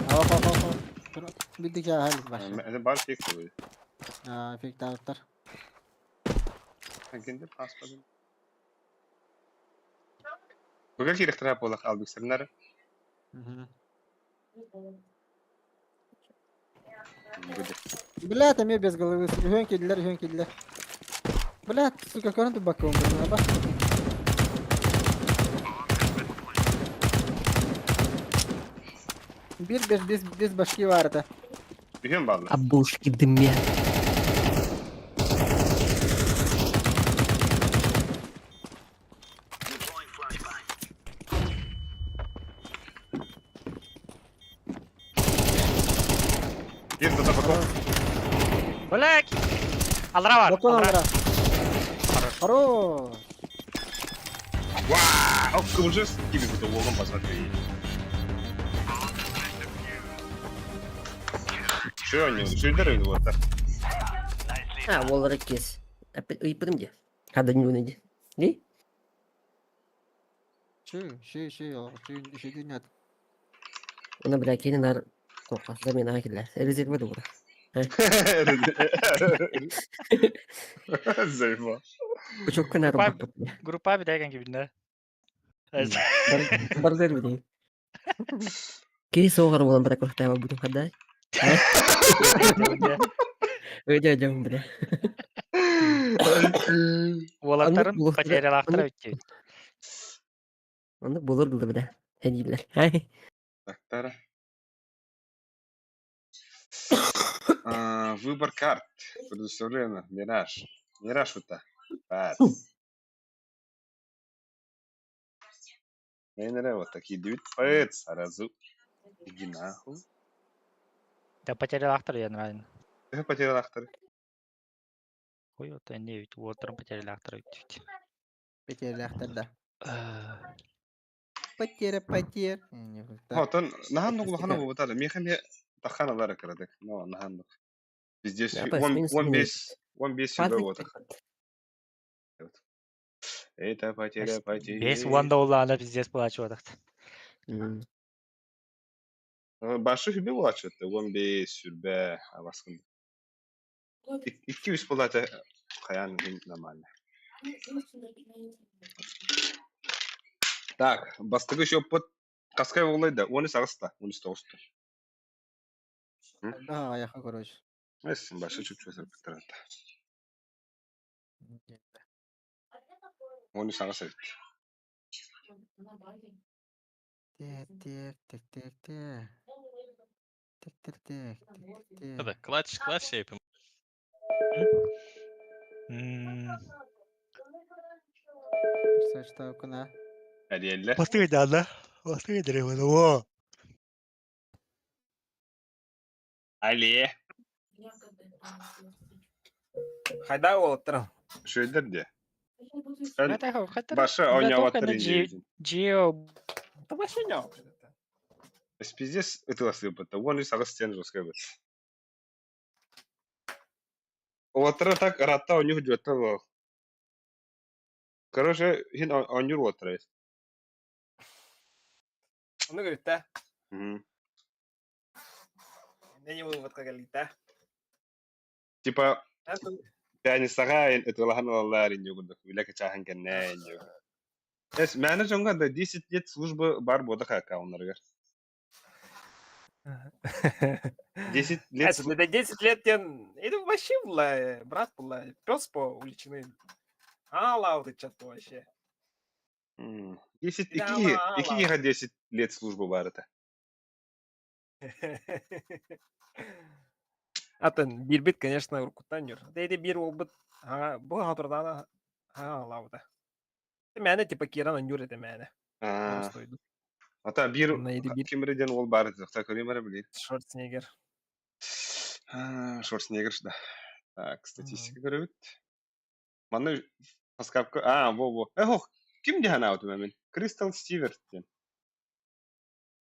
[SPEAKER 5] Hava hava hava. Bildik ya hal baş.
[SPEAKER 1] Бар фиг будет.
[SPEAKER 5] Ha, fik dağıtlar.
[SPEAKER 1] Кенде паспорт. Бүгін керек болақ албик сырнары.
[SPEAKER 5] Бля, там я без головы. Hön kediler, hön kediler. Бля, сука, көрін баком, бак. Bir beş biz biz başka vardı.
[SPEAKER 1] Бүгін баллы.
[SPEAKER 4] Обушки в дыме.
[SPEAKER 1] Бір тата потом.
[SPEAKER 3] Black. Alra var.
[SPEAKER 5] Bakon
[SPEAKER 3] Alra.
[SPEAKER 5] aldıra. Хорош.
[SPEAKER 1] Вау, уже с тебе будто углом посмотри. Че они, шильдеры вот так?
[SPEAKER 4] А, воллары кес. Ыйпырым де. Хада не унеди. Не?
[SPEAKER 5] Şu şu şu şu şu dünya.
[SPEAKER 4] Она, бля, кейин нар тоқа, замена киллер. Резерве дура.
[SPEAKER 1] Заебал.
[SPEAKER 4] Учок нар
[SPEAKER 3] Группа-
[SPEAKER 4] бак.
[SPEAKER 3] Grupa bir derken gibi ne?
[SPEAKER 4] Бар резерве. Кей соғар болан бірақ уқтайма будем хада. Өйде өйде, бля.
[SPEAKER 3] Oğlakların
[SPEAKER 4] Anlık
[SPEAKER 3] потерялақтыра өтті.
[SPEAKER 4] Оны болыр дылды, бля. Әдейлер. Ай.
[SPEAKER 1] Так, тара. А, выбор карт. Предоставлено. Мираж. Мираж вот так. Мейнере вот такие девять пэц. Сразу. Иди нахуй.
[SPEAKER 3] Да потерялақтыр я нравится.
[SPEAKER 1] Ты потерял автор.
[SPEAKER 3] Ой, вот они ведь уолтером потерялақтыр өтті.
[SPEAKER 5] Потеря да. Потеря, потеря.
[SPEAKER 1] Отон нахан улахана буутала. Миха ме тахана лара кырадык. Но нахан. Здесь
[SPEAKER 4] Да, пас,
[SPEAKER 1] он
[SPEAKER 4] минус
[SPEAKER 1] он
[SPEAKER 4] минус.
[SPEAKER 1] без он без
[SPEAKER 4] Патрик
[SPEAKER 1] себя вот. Это потеря, потеря.
[SPEAKER 3] Бес уанда улаана пиздец плачу атакт.
[SPEAKER 4] М.
[SPEAKER 1] Башы хүбе булачыт. Он бес сүрбе баскын. Икки үс булаты каян нормально. Так, бастыгы еще под Каскай болайды. 13 ағыста, 13 тоғызда.
[SPEAKER 5] Да, аяққа короче.
[SPEAKER 1] Эсин башы чүп чөсөр бүтүрөт. 13 ағыс эбит.
[SPEAKER 5] Тек, тек, тек, тек, тек. Так так так так
[SPEAKER 2] Да, clutch, clutch yapayım.
[SPEAKER 5] Персонаж кына.
[SPEAKER 1] Эрийэллэр.
[SPEAKER 3] Бастыгы да, бастыгы дереве.
[SPEAKER 1] Али.
[SPEAKER 6] Хайда уолаттарым.
[SPEAKER 1] Үчүгэйдэр дии. Эн
[SPEAKER 3] Хата
[SPEAKER 1] баша оонньооботтор инньэ
[SPEAKER 3] Джио
[SPEAKER 6] Это вообще не
[SPEAKER 1] Пиздец ытыласыппыт. Уон үс аҕыс диэн жесткай быт. Уолаттара так ыраатта оонньуу дьуоттар буолар. Короче, иһин оонньуур уолаттара эбит.
[SPEAKER 6] Ону көрүттэ.
[SPEAKER 1] Мгм.
[SPEAKER 6] Не выводка кэллиитэ.
[SPEAKER 1] Типа пятницаҕа ытыалаһан ылаллар инньэ курдук үлэ кычааһын кэннэ инньэ. Эс мээнэ дьоҥҥо да 10 лет службы бар буолбатах аккауннарыгар. 10 лет
[SPEAKER 6] Это 10 лет диэн это вообще была, брат была, пес по уличный. А, лауды чат вообще.
[SPEAKER 1] 10 икки икки киһиэхэ 10 лет службы баар этэ.
[SPEAKER 6] Атын биирбит, конечно, уруккуттан юр. Дэйди биир уолбут бу хатордаана лауда. Мээнэ типа киирэн онньуур этэ мээнэ.
[SPEAKER 1] Аа. Ата биир ким эрэ диэн уол баар этэ. Көрүм эрэ билигин.
[SPEAKER 6] Шварценеггер.
[SPEAKER 1] Шварценеггер да. Так, статистика көрөбүт. Манна Паскапка аа во во. Эх, ким диэн аабытым мин? Кристал Стиверт диэн.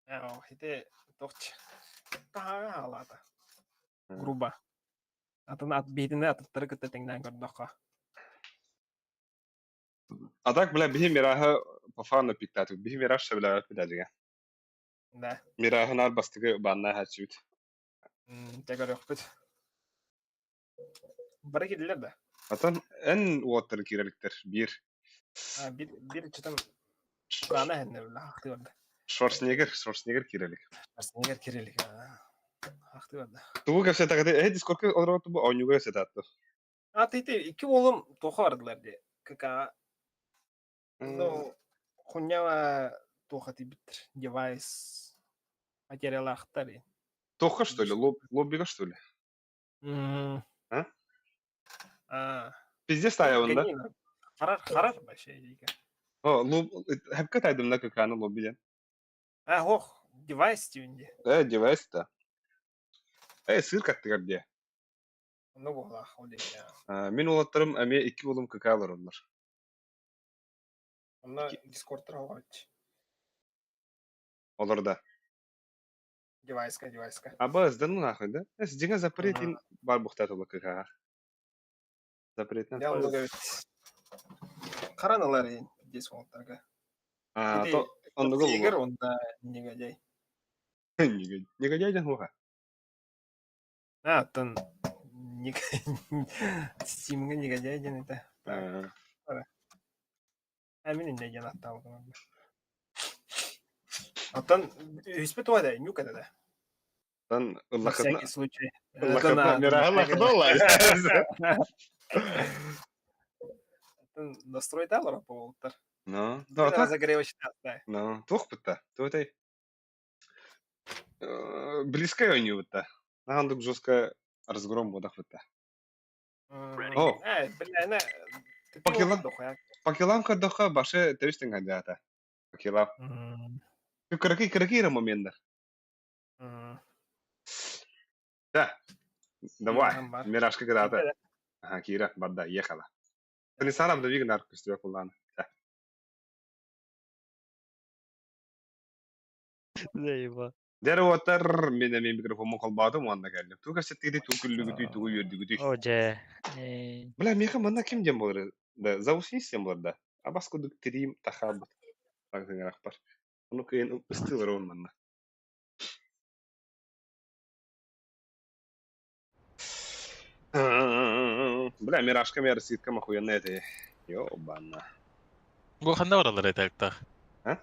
[SPEAKER 6] Оо, ити тохч таһаҕа хаалаата. Грубо. Атын ат биитинэ атыттары кытта тэҥнээн көрдөххө.
[SPEAKER 1] А так, бля, биһи Мираһы по фану пиктаатык. Биһи Мираж сөбүлээбэт билээдигэ.
[SPEAKER 6] Да.
[SPEAKER 1] Мираһы наар бастакы бааннаа хааччыбыт.
[SPEAKER 6] Дьэ көрүөхпүт. Бары киирдилэр да?
[SPEAKER 1] Атын эн уоттары киирэликтэр биир.
[SPEAKER 6] А, биир биир чытым баана эһэннэ бilla ахтыы барда.
[SPEAKER 1] Шварценеггер, Шварценеггер киирэлик.
[SPEAKER 6] Шварценеггер киирэлик. Ахтыы барда.
[SPEAKER 1] Тугу кэпсэтэҕит? Эһи Дискордка олорор бу оонньууга кэпсэтааттар.
[SPEAKER 6] А ты икки уолум туохха бардылар дии. КК. Ну, хуйнява туохха тиийбиттэр. Девайс материалаахтар.
[SPEAKER 1] Туохха что ли? Лоббига что ли? А?
[SPEAKER 6] А.
[SPEAKER 1] Пиздец таайабын да?
[SPEAKER 6] Харар, харар вообще диga.
[SPEAKER 1] О, лоб... Хэпкэ таайдым да КК-ны лобби диэн.
[SPEAKER 6] А, ох, девайс диэн дии.
[SPEAKER 1] Э, девайс да. Э, сыыр каттыгар диэ.
[SPEAKER 6] Онно буолаах ол диэки.
[SPEAKER 1] Мин уолаттарым эмиэ икки уолум КК олороннор.
[SPEAKER 6] Онно Дискордтар оҕоч.
[SPEAKER 1] Олор да.
[SPEAKER 6] Девайска, девайска.
[SPEAKER 1] Аба сдан нахуй, да? Эс дьиҥэ запретин бар бухтаат ола КК. Запретин.
[SPEAKER 6] Я онно эбит. Харан ылар иин дес уолаттарга.
[SPEAKER 1] А, то оннуга
[SPEAKER 6] Егер
[SPEAKER 1] буолуо.
[SPEAKER 6] онда негодяй.
[SPEAKER 1] Негодяй диэн хуоха.
[SPEAKER 6] А, оттон Стимҥэ негодяй диэн этэ. А мин иннэ диэн аттаабытым. Оттон үһүспүт туга да нюк этэ да.
[SPEAKER 1] Оттон
[SPEAKER 6] На всякий случай.
[SPEAKER 1] ыллахытына мираһы
[SPEAKER 6] Оттон настройдалар буолуттар.
[SPEAKER 1] Ну, да, так.
[SPEAKER 6] Разогревочный.
[SPEAKER 1] Ну, туох бытта. Туотай. Близкая оонньуубутта. Наһаа жестко разгром буолах бытта. О.
[SPEAKER 6] Э, бля, на
[SPEAKER 1] Покила. Покилам көрдөххө башы тэбистин хадьаата. Покилам. Кыракый кыракый эрэ моменнар. Да. Давай. Миражка кыдаата. Ага, Кира, барда, ехала. Станислав Давиг наркостыбек буллаана.
[SPEAKER 3] Заеба.
[SPEAKER 1] Дьэ уоттар мин эмиэ микрофоммун холбоотум уонна кэллим. Тугу кэпсэттигитий, тугу күллүгүтүй, тугу үөрдүгүтүй?
[SPEAKER 3] Оо дьэ. Э,
[SPEAKER 1] Бля, миэхэ манна ким диэн буолар да, заусни диэн буолар да. Абас курдук тириим тахаабыт. Тыҥырахпар. Ону кыайан ыстыылар уон манна. Бля, Миражка мэр ситкам охуенная это. Ёбана.
[SPEAKER 2] Бу ханна бараллар этэлтах?
[SPEAKER 1] А?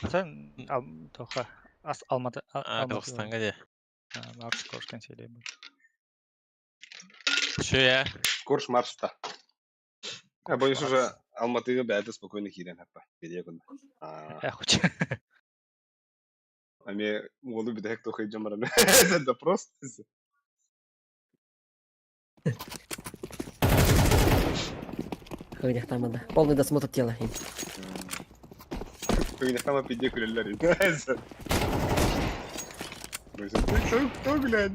[SPEAKER 3] Атын тоха ас Алматы
[SPEAKER 2] А, Казахстанга дии.
[SPEAKER 3] Марс Коршкен сөйлеймін.
[SPEAKER 2] Шөйә.
[SPEAKER 1] Корш Марста. А боюсь уже Алматыга бэйэтэ спокойно киирэн хаппа. Бириэ кунна.
[SPEAKER 3] Э, хоча.
[SPEAKER 1] Эмиэ уолу бүтэһик туох ыйдьан баран допрос.
[SPEAKER 4] Хыгнехтамада. Полный досмотр тела.
[SPEAKER 1] Хыгнехтама пиздец күлэллэр. Ты кто, блядь?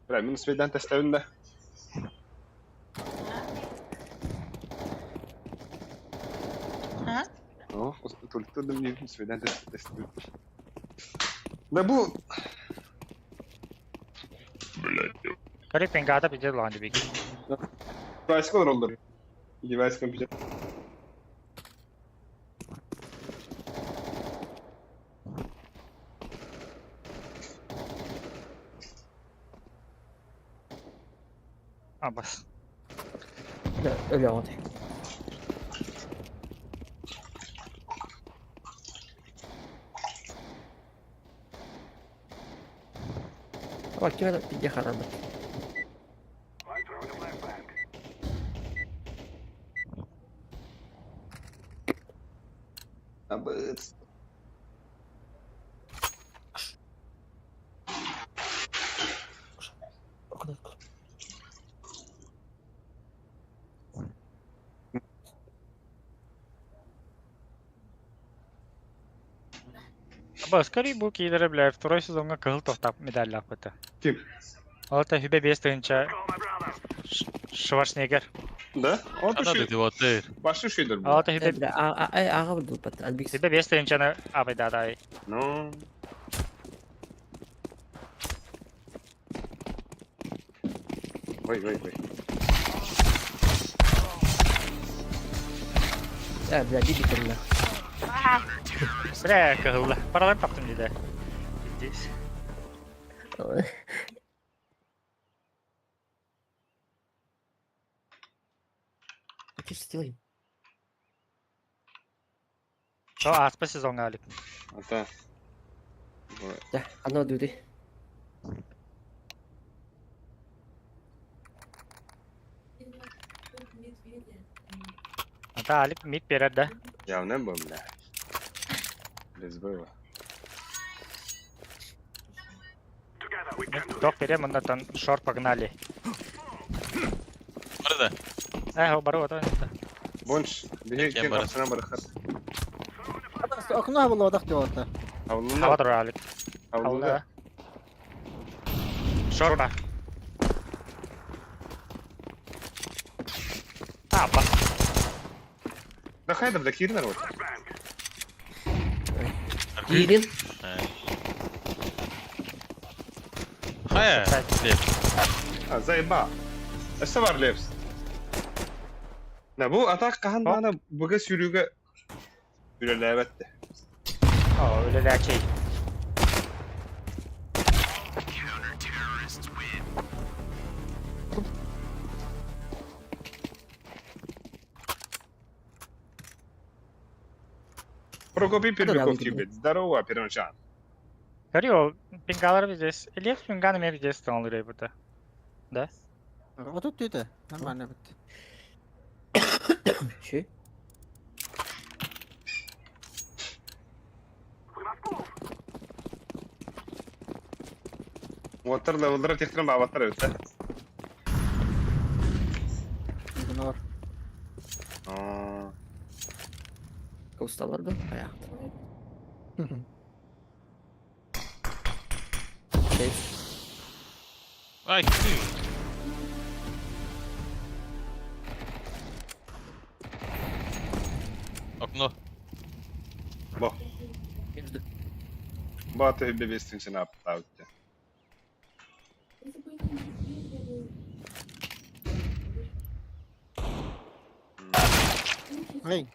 [SPEAKER 1] Бля, минус ведан тестебин да.
[SPEAKER 7] А?
[SPEAKER 1] О, только минус ведан тестебин. Да бу... Блядь.
[SPEAKER 3] Короче, пингата пиздец ланды биг.
[SPEAKER 1] Девайс олороллор. Девайс компьютер.
[SPEAKER 3] А, бас.
[SPEAKER 4] Да, өлө оҕото. Аба ким это пиздец харабы.
[SPEAKER 1] Абыц.
[SPEAKER 3] Аба, скорее бу киилere бля, второй сезонга кыһыл тохтап медаллаах быта.
[SPEAKER 1] Ким?
[SPEAKER 3] Ол та хүбе бес тыһынча Шварценеггер.
[SPEAKER 1] Да? Он
[SPEAKER 2] Ана
[SPEAKER 1] туши.
[SPEAKER 2] деди вот.
[SPEAKER 1] Башы шуйдыр бу.
[SPEAKER 3] Ол та хүбе
[SPEAKER 4] Бля, а а аға был бат. Альбикс.
[SPEAKER 3] хүбе бес тыһынчаны абайдадай.
[SPEAKER 1] Ну. Ой, ой, ой.
[SPEAKER 4] Э, бля, биби кэллэ.
[SPEAKER 3] Бля, кыһылла. Паралар таптым диде. Здесь.
[SPEAKER 4] А что делаем?
[SPEAKER 3] Со аспа сезонга алып.
[SPEAKER 1] Ата.
[SPEAKER 4] Да, оно дуды.
[SPEAKER 3] Ата алып мид берер да.
[SPEAKER 1] Явно был, бля. Без было.
[SPEAKER 3] Ток берем, мындатан шорт погнали.
[SPEAKER 2] Бары да.
[SPEAKER 3] Э, бары ото.
[SPEAKER 1] Бонш, биһи
[SPEAKER 2] Кем
[SPEAKER 1] кем
[SPEAKER 2] бары?
[SPEAKER 1] капсына барахат.
[SPEAKER 5] Окно было одах диота.
[SPEAKER 1] Авлуна.
[SPEAKER 3] Хава тура алып.
[SPEAKER 1] Авлуна.
[SPEAKER 3] Шорт ба. А, бас.
[SPEAKER 1] Да хайда, бля, кирнер вот.
[SPEAKER 4] Кирин.
[SPEAKER 2] Хайа. Лев.
[SPEAKER 1] А, заеба. Өссө бар Левс. На бу атак кахан бана буга сүрүгө үлелээбетте.
[SPEAKER 3] О, үлеләчей.
[SPEAKER 1] Прокопий Пермяков
[SPEAKER 4] Да, да,
[SPEAKER 1] тебе. Здорово, Пермчан.
[SPEAKER 3] Көрү, пингалар здесь. Лев пинганы мен здесь столы бута. Да?
[SPEAKER 5] Отут түйді. Нормально бітті.
[SPEAKER 4] Ши.
[SPEAKER 1] Уоттар левелдера техтрен бабаттар өттө.
[SPEAKER 5] Игнор.
[SPEAKER 1] Аа.
[SPEAKER 4] Каусталар да. Аяқ. Сейф.
[SPEAKER 2] Ай, ты. Окно.
[SPEAKER 1] Бо. Баты бебестин аптаутте.
[SPEAKER 5] Эй,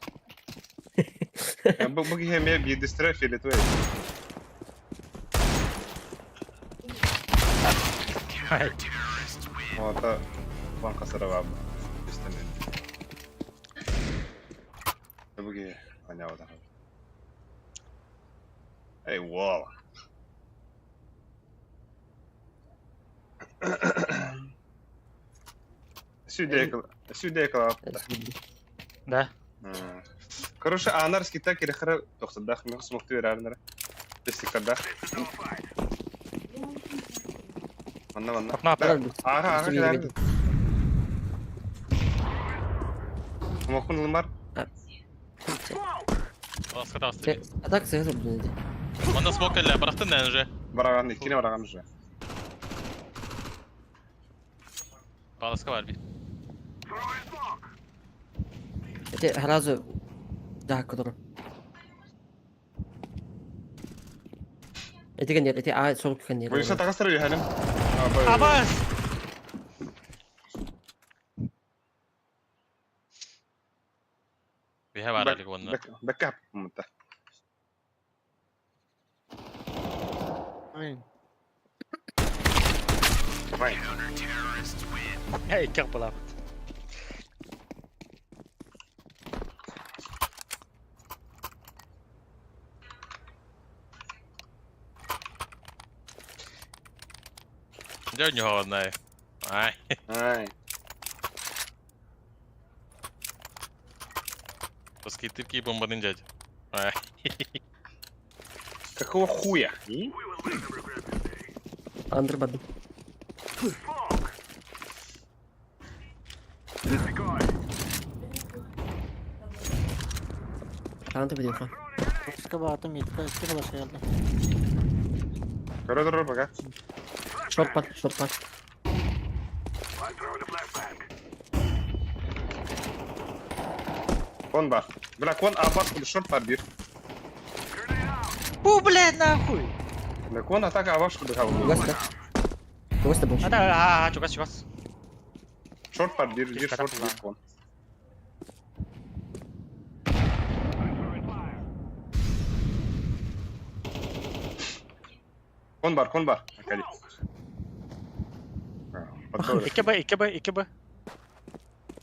[SPEAKER 1] Бу бу кихеме бидистре филетуэ. Ота банка сарава. Истемен. Бу ки анява. Эй, вау. Сюдекла, сюдекла.
[SPEAKER 3] Да.
[SPEAKER 1] Короче, аанар скита кирэхэрэ тохсордаах мех смокты бераарнара. Тестиктардаах. Манна манна.
[SPEAKER 3] Окно
[SPEAKER 1] Да, Ага, ага, кэлээр. Смокун ылымар.
[SPEAKER 2] Баска таҕыста.
[SPEAKER 4] А так сыһа сылдьан ди.
[SPEAKER 2] Манна смок кэллэ, бырахтын да уже.
[SPEAKER 1] Бараган, иккини бараган уже.
[SPEAKER 2] Баласка бар бир.
[SPEAKER 4] Эти сразу да, который. Эти кэннер, эти а 40 кэннер.
[SPEAKER 1] Боюса таҕыстар үһэним.
[SPEAKER 3] Абас!
[SPEAKER 2] Биһэ баар элик уонна.
[SPEAKER 1] Бэккэ хаппыммыта.
[SPEAKER 5] Айн.
[SPEAKER 1] Давай.
[SPEAKER 3] Икки кылаабыт.
[SPEAKER 2] Дьэ ньуһаҕаннай. Ай.
[SPEAKER 1] Ай.
[SPEAKER 2] Паскитырки бомбанын дядя. Ай.
[SPEAKER 1] Какого хуя?
[SPEAKER 4] Андр бардым. Андр бардым.
[SPEAKER 5] Бокска баатым итка икки флешка келди.
[SPEAKER 1] Көрө турар пока.
[SPEAKER 4] Шорт бар, шорт бар.
[SPEAKER 1] Кон бар. Бля, кон абас куду шорт бар бир.
[SPEAKER 3] Бу, блядь, нахуй!
[SPEAKER 1] Бля, кон атака абаш куду хабы.
[SPEAKER 4] Чугас да. Чугас да был.
[SPEAKER 3] А, да, а, чугас, чугас.
[SPEAKER 1] Шорт бар бир, бир шорт бир кон. Кон бар, кон бар. Акали.
[SPEAKER 3] 2 Б, 2 Б, 2 Б.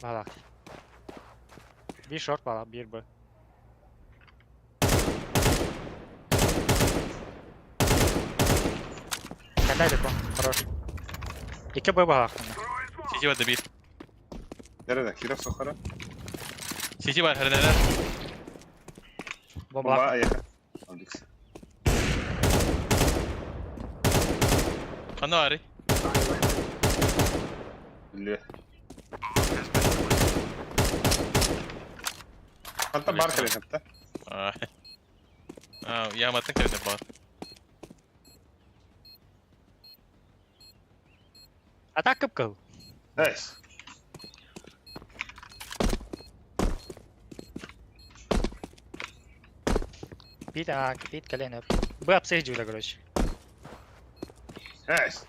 [SPEAKER 3] Балак. Bir short балак, 1 Б. Кандай деко, хорош. 2 Б балак.
[SPEAKER 2] Сити бар да бир.
[SPEAKER 1] Nerede? Киров сохара.
[SPEAKER 2] Сити бар хәрнәләр.
[SPEAKER 3] Бомба.
[SPEAKER 1] Бомба аяка. Алдикс.
[SPEAKER 2] Ханна бары.
[SPEAKER 1] Биле. Ханта бар келе хатта.
[SPEAKER 2] Ай. А, яматын кэлдэ бар.
[SPEAKER 3] Атака кыл.
[SPEAKER 1] Найс.
[SPEAKER 3] Бит, а, бит колено. Б обсейджили, короче.
[SPEAKER 1] Найс.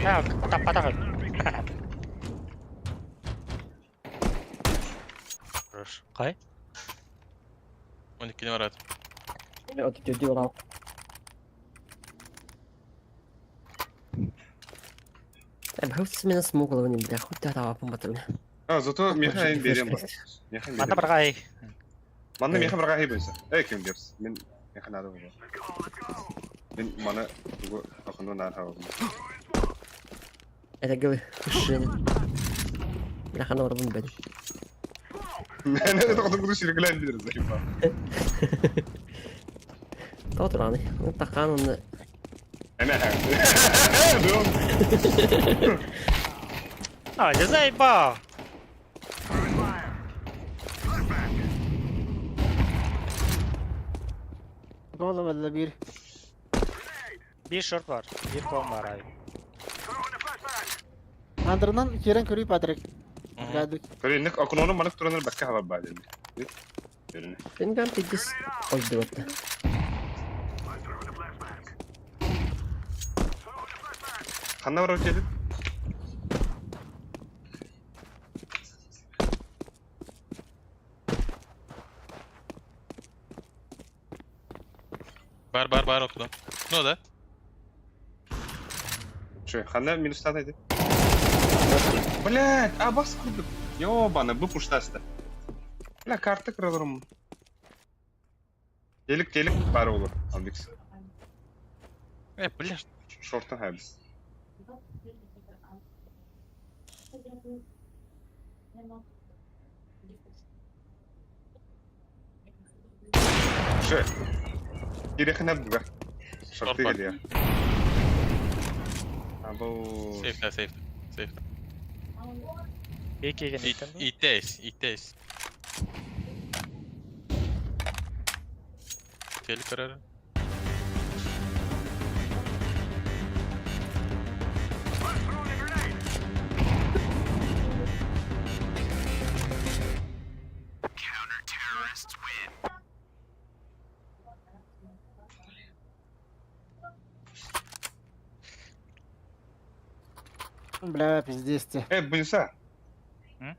[SPEAKER 3] Так, патах. Хорош. Кай?
[SPEAKER 2] 12 барат.
[SPEAKER 4] От тетя урал. Бхавс меня смогла не бля, хоть та бомба бля.
[SPEAKER 1] А, зато меха им берем бар. Меха
[SPEAKER 3] Манна
[SPEAKER 1] берем.
[SPEAKER 3] баргай.
[SPEAKER 1] Манна меха барга хибейся. Эй, ким депс. Мен меха надо было. Мен мана тугу ахыну нар хава.
[SPEAKER 4] Это говорю, шин. Бля, хана барбын бля.
[SPEAKER 1] Мен это хотом буду ширглен бир заебал.
[SPEAKER 4] Тот раны. Ну тахан он.
[SPEAKER 1] Эме.
[SPEAKER 3] А, я заебал.
[SPEAKER 5] Гола валла бир.
[SPEAKER 3] Bir short var. Bir kon var abi.
[SPEAKER 5] Андырынан кирен көрүй Патрик. Гадык.
[SPEAKER 1] Көрүнүк окнону манык туранар бакка хаба баален. Көрүнү.
[SPEAKER 4] Мен пидис. Ой, дурак.
[SPEAKER 1] Ханна бар өтеді?
[SPEAKER 2] Бар бар бар окно. Ну да.
[SPEAKER 1] Че, ханна минус тат айды. Блять, а бас курдук. Ёбаны, бу пуштаста. Бля, карта кыраларым. Телек, телек баар olur. Албикс.
[SPEAKER 2] Э, бля,
[SPEAKER 1] Шортан хайбис. Ше. Кирэхинэ буга. Шорты
[SPEAKER 2] Шорт бар.
[SPEAKER 1] кэлиэ. Або.
[SPEAKER 2] Сейф, сейф, сейф.
[SPEAKER 3] Екі еген
[SPEAKER 2] Итес, итес. Телек көрөр.
[SPEAKER 5] Бля, пиздец те.
[SPEAKER 1] Э, Буниса.
[SPEAKER 3] М?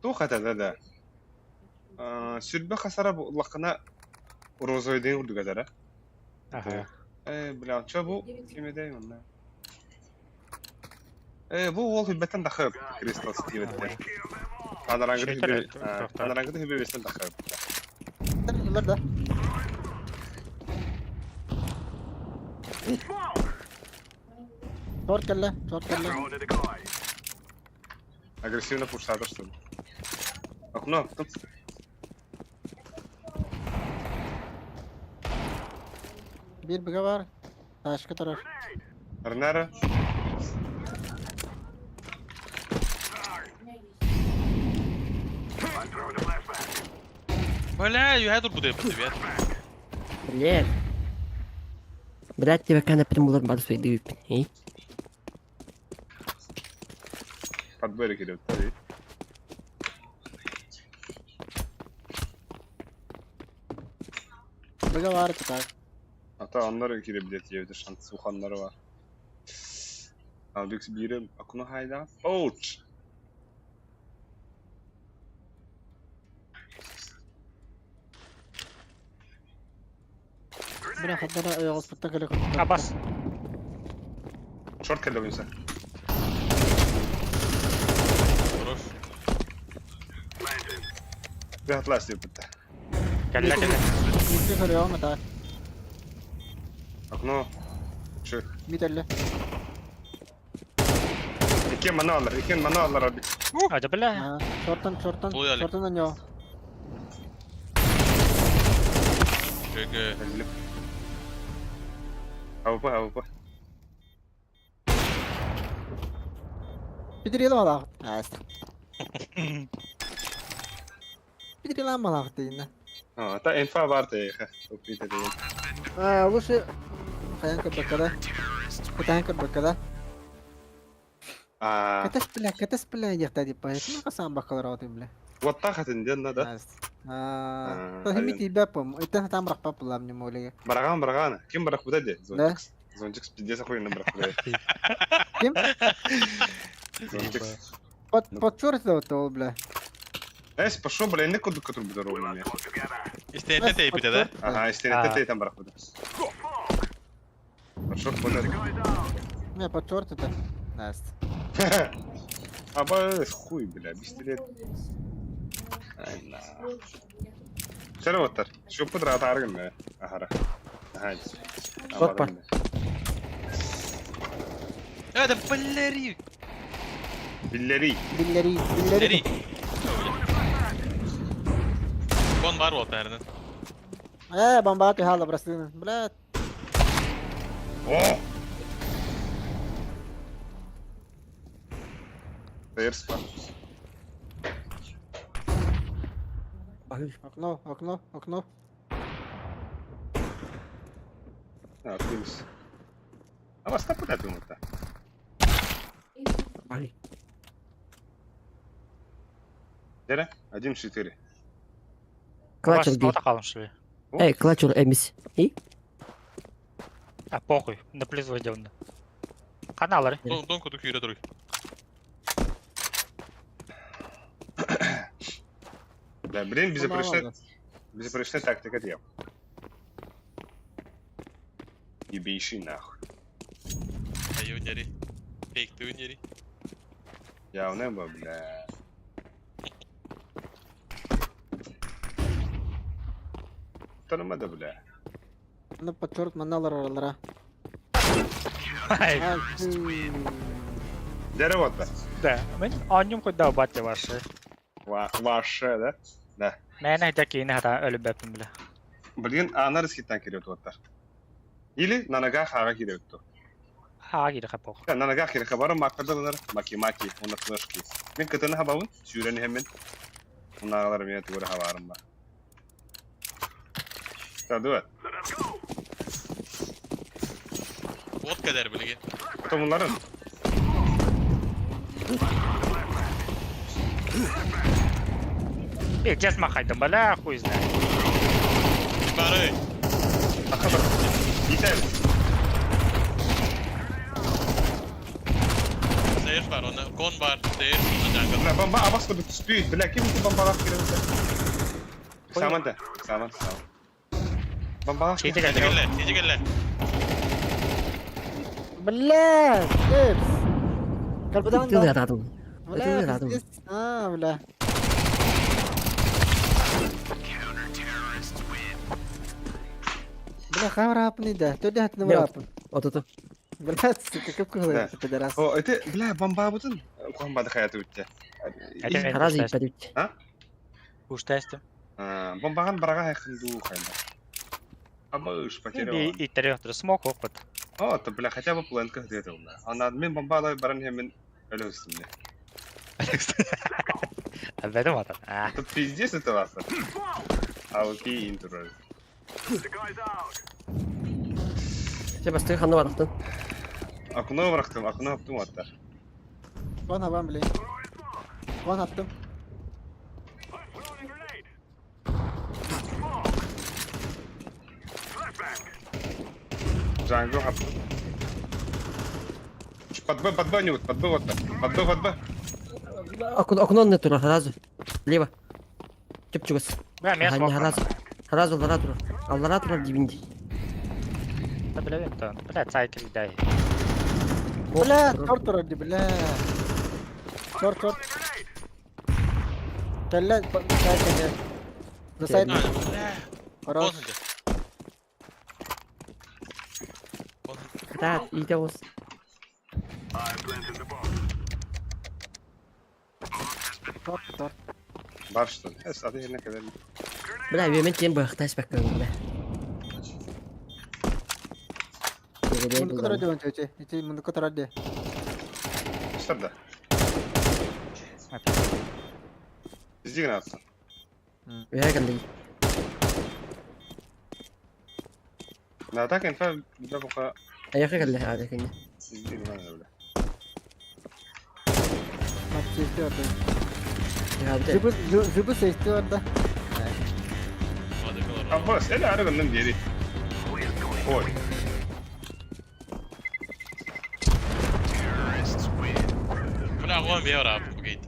[SPEAKER 1] Туох этэ да. Сүрбэ хасара буллаххына розовойдыын курдук этэрэ.
[SPEAKER 3] Ага.
[SPEAKER 1] Э, бля, чё бу кимедей онно? Э, бу уол хүлбэттэн тахып, Кристал Стиветтен. Анарангыты
[SPEAKER 3] Шейтер,
[SPEAKER 1] хүбе, анарангыты хүбе бестен тахып.
[SPEAKER 5] Ылар да. Шорт кэллэ, шорт кэллэ.
[SPEAKER 1] Агрессивно пушсатыр что ли? Окно, тут.
[SPEAKER 5] Биир быга бар. Ташка турар.
[SPEAKER 1] Арнара.
[SPEAKER 2] Бля, юһэ турбут эбит, привет.
[SPEAKER 4] Блин. Блядь, тебя кана примулар бар суйды үппин. Эй.
[SPEAKER 1] Подборик идет.
[SPEAKER 5] Быга бар так.
[SPEAKER 1] Ата аннары кире билет евде шанс уханнары бар. Албекс бири окно хайда. Оуч.
[SPEAKER 5] Бля, хаддара ойоҕоспуттан кэлэ
[SPEAKER 3] Абас.
[SPEAKER 1] Шорт келди буюнса.
[SPEAKER 2] Хорош.
[SPEAKER 1] Bir атлас деп бітті.
[SPEAKER 3] Кэллэ кэллэ.
[SPEAKER 5] Икки көрүөҕүм этэ.
[SPEAKER 1] Окно. Чы.
[SPEAKER 5] Мит өллө.
[SPEAKER 1] Икен мана алар, икен мана алар аби.
[SPEAKER 3] А, да бля.
[SPEAKER 5] Шортан, шортан,
[SPEAKER 2] Тулуйали.
[SPEAKER 5] шортан аньо.
[SPEAKER 2] ГГ.
[SPEAKER 1] Өлүп. АВП, АВП.
[SPEAKER 5] Питериле малаах. Ааста. Питериле малаах дейин.
[SPEAKER 1] А, та инфа бар тейха. Упите дейин.
[SPEAKER 5] А, лучше хайан көрбөккө Кытаан көрбөккө да.
[SPEAKER 1] А,
[SPEAKER 5] Кэтес бля, кэтес бля диэхтээ дип поэтому хасан баккалар отын бля.
[SPEAKER 1] вот так хатын ден да.
[SPEAKER 5] А, то хими тибэ пом. Это там рахпа пулам не молиге.
[SPEAKER 1] Бараган, бараган. Ким барак буда де?
[SPEAKER 5] Да.
[SPEAKER 1] Зонтикс. Зонтикс пиздец охуенно барак буда.
[SPEAKER 5] Ким?
[SPEAKER 1] Зонтикс.
[SPEAKER 5] Под под чёрт да ол бля.
[SPEAKER 1] Эс, пошел, бля, не куду которую буду ровно.
[SPEAKER 2] Истиэнтэ тэйбитэ да?
[SPEAKER 1] Ага, если
[SPEAKER 3] А.
[SPEAKER 1] это там барак буда. Пошел, буда.
[SPEAKER 5] Не, под чёрт это. Наст.
[SPEAKER 1] Аба, хуй, бля, пистолет. Ай, на. Чара оттар. Шуппут раатааргын мэ. Ахара. Аха.
[SPEAKER 4] Шот бар.
[SPEAKER 2] Э, да балери.
[SPEAKER 1] Биллери.
[SPEAKER 5] Биллери, биллери.
[SPEAKER 2] Бери. Кон бар вот, наверное.
[SPEAKER 5] Э, бомба ты хала брастын. Бля,
[SPEAKER 1] О! Терс бар.
[SPEAKER 5] окно, окно, окно.
[SPEAKER 1] А, плюс. А вас так куда думать-то?
[SPEAKER 4] Ай.
[SPEAKER 1] Дere? 1-4.
[SPEAKER 4] Клачер дии.
[SPEAKER 3] Ота қалым что ли?
[SPEAKER 4] Эй, клачер эмис. И?
[SPEAKER 3] А похуй, на плюс войдем. Каналары.
[SPEAKER 2] Дон, дон куду күйрэ туруй.
[SPEAKER 1] Да, блин,
[SPEAKER 5] Бомба
[SPEAKER 1] безопречная, безопречная тактика дел. Ебейший нахуй.
[SPEAKER 2] Айонери. Фейк тюнери.
[SPEAKER 1] Я у неба, бля. Куттаныма да бля.
[SPEAKER 5] Ну, под черт манна олороллара.
[SPEAKER 3] Ай,
[SPEAKER 5] А, фу.
[SPEAKER 1] Дерево да.
[SPEAKER 3] Да, мен анньым куйда бат ваши.
[SPEAKER 1] Ваше, да? Да.
[SPEAKER 3] Мэн айда киини хата өлүбэппин билэ.
[SPEAKER 1] Блин, анар скиттан кириэт уоттар. Или нанага хаага кириэт ту.
[SPEAKER 3] Хаа кири хапох.
[SPEAKER 1] Нанага кири хабары маккадалар, маки-маки, уна флешки. Мен кытыны хабабын, сүүрэн иһэммин. Унагалар эмиэ тугу хабарым ба. Тадуа.
[SPEAKER 2] Bot кэлэр билигин.
[SPEAKER 1] Томуларын.
[SPEAKER 3] Пиздец махайдым, бля, хуй знает.
[SPEAKER 2] Бары.
[SPEAKER 1] Аха бар. Итер.
[SPEAKER 2] Сейф бар, оны кон бар, сейф, оны jungle.
[SPEAKER 1] Бля, бомба абас курдук түспүйт. Бля, ким ити бомбалаах киирэн Саман да. Саман, саман. Бомбалаах
[SPEAKER 3] Чейте
[SPEAKER 2] Тизи
[SPEAKER 3] кэллэ.
[SPEAKER 2] кэллэ, тизи кэллэ.
[SPEAKER 5] Бля, Эпс. Калбадан
[SPEAKER 4] Ты
[SPEAKER 5] да.
[SPEAKER 4] радум.
[SPEAKER 5] Бля,
[SPEAKER 4] Ты радум.
[SPEAKER 5] пиздец. А, бля. Бля, хаврапны да. Төрдө хатны
[SPEAKER 4] Нет.
[SPEAKER 5] врапын.
[SPEAKER 4] Вот это.
[SPEAKER 5] Бля, сука, как
[SPEAKER 1] Да.
[SPEAKER 5] круто, пидорас.
[SPEAKER 1] О, это, бля, бомбабытын. Кухан хаята үтте.
[SPEAKER 3] Это мен
[SPEAKER 4] Харазы
[SPEAKER 3] уштастым.
[SPEAKER 4] иппәдүт.
[SPEAKER 1] А?
[SPEAKER 3] Уштастым.
[SPEAKER 1] Бомбаган барага хайхын дуу хайда. Абыш, потерял.
[SPEAKER 3] Би иттере отыр смок окут.
[SPEAKER 1] О, то, бля, хотя бы планка где-то у меня. Она мен бомбалай баран хемен өлөстүм мне.
[SPEAKER 3] Әбәдем атан. А,
[SPEAKER 1] Это пиздец это вас. АВП интро.
[SPEAKER 4] Сен бастығы ханны барақтын.
[SPEAKER 1] Окно бырактым, окно аптым аттар.
[SPEAKER 5] Вон хабам, блин. Вон аттым.
[SPEAKER 1] Джанго хаптым. Под Б, под Б не вот, под Б вот так. Под Б, под Б.
[SPEAKER 4] Окно не тура, харазы. Лево. Чеп чугас.
[SPEAKER 3] бля, мен смок.
[SPEAKER 4] Харазы. Харазы аллара тура. Аллара тура дибинди.
[SPEAKER 3] Да, бля, мен тон. Бля, цайкер дай.
[SPEAKER 5] Бля, торт вроде, бля. Чорт, чорт. Кэллэ, сайт кэллэ. За сайт.
[SPEAKER 2] А, бля.
[SPEAKER 5] Хорош.
[SPEAKER 2] Кон сылдьар. Кон
[SPEAKER 4] Да, иде ос.
[SPEAKER 5] Торт, торт.
[SPEAKER 1] Бар что ли? Эс, аты жерine kadar.
[SPEAKER 4] Бля, мен тем бахтас баккан, бля.
[SPEAKER 5] Мундуку турар дии, чече. Ити мундуку турар дии.
[SPEAKER 1] Что да? Издигин атсын.
[SPEAKER 4] Я кандай.
[SPEAKER 1] На так инфа бля пока
[SPEAKER 4] Аяққа кэллэ, ада кэнне.
[SPEAKER 1] издигин бля.
[SPEAKER 5] Мат сести орда.
[SPEAKER 4] Яды.
[SPEAKER 5] Зыбы, зыбы сести орда.
[SPEAKER 1] Аббас, эле арыгынным диэри. Ой.
[SPEAKER 2] Бля, вон беора гейт.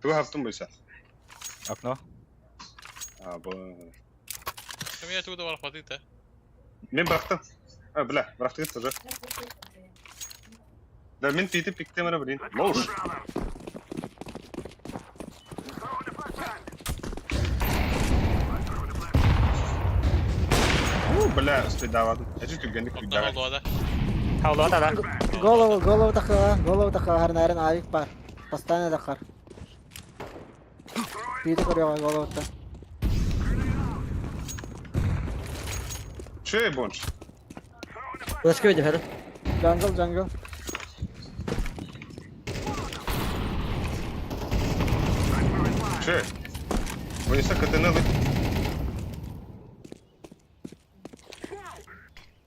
[SPEAKER 1] Тугу хаптым буйса.
[SPEAKER 3] Окно.
[SPEAKER 1] А, бу.
[SPEAKER 2] Кем тугу да бар хватит, э?
[SPEAKER 1] Мен бырактым. А, бля, быракты тоже. Да, мен пийтip пиктем ара, блин. Лоуш. У, бля, стыдавадым. Эжи түгенdik
[SPEAKER 2] Оттан
[SPEAKER 1] күддәгә.
[SPEAKER 2] oldu да.
[SPEAKER 3] Хаулата да.
[SPEAKER 5] Голову, голову такала, голову такала, харнарын авик бар. Постоянно такар. Пиди көрөҕө головуттан.
[SPEAKER 1] Чөй бонч.
[SPEAKER 4] Флешка видим, хара.
[SPEAKER 5] Jungle, jungle.
[SPEAKER 1] Чөй. Вынеса КТН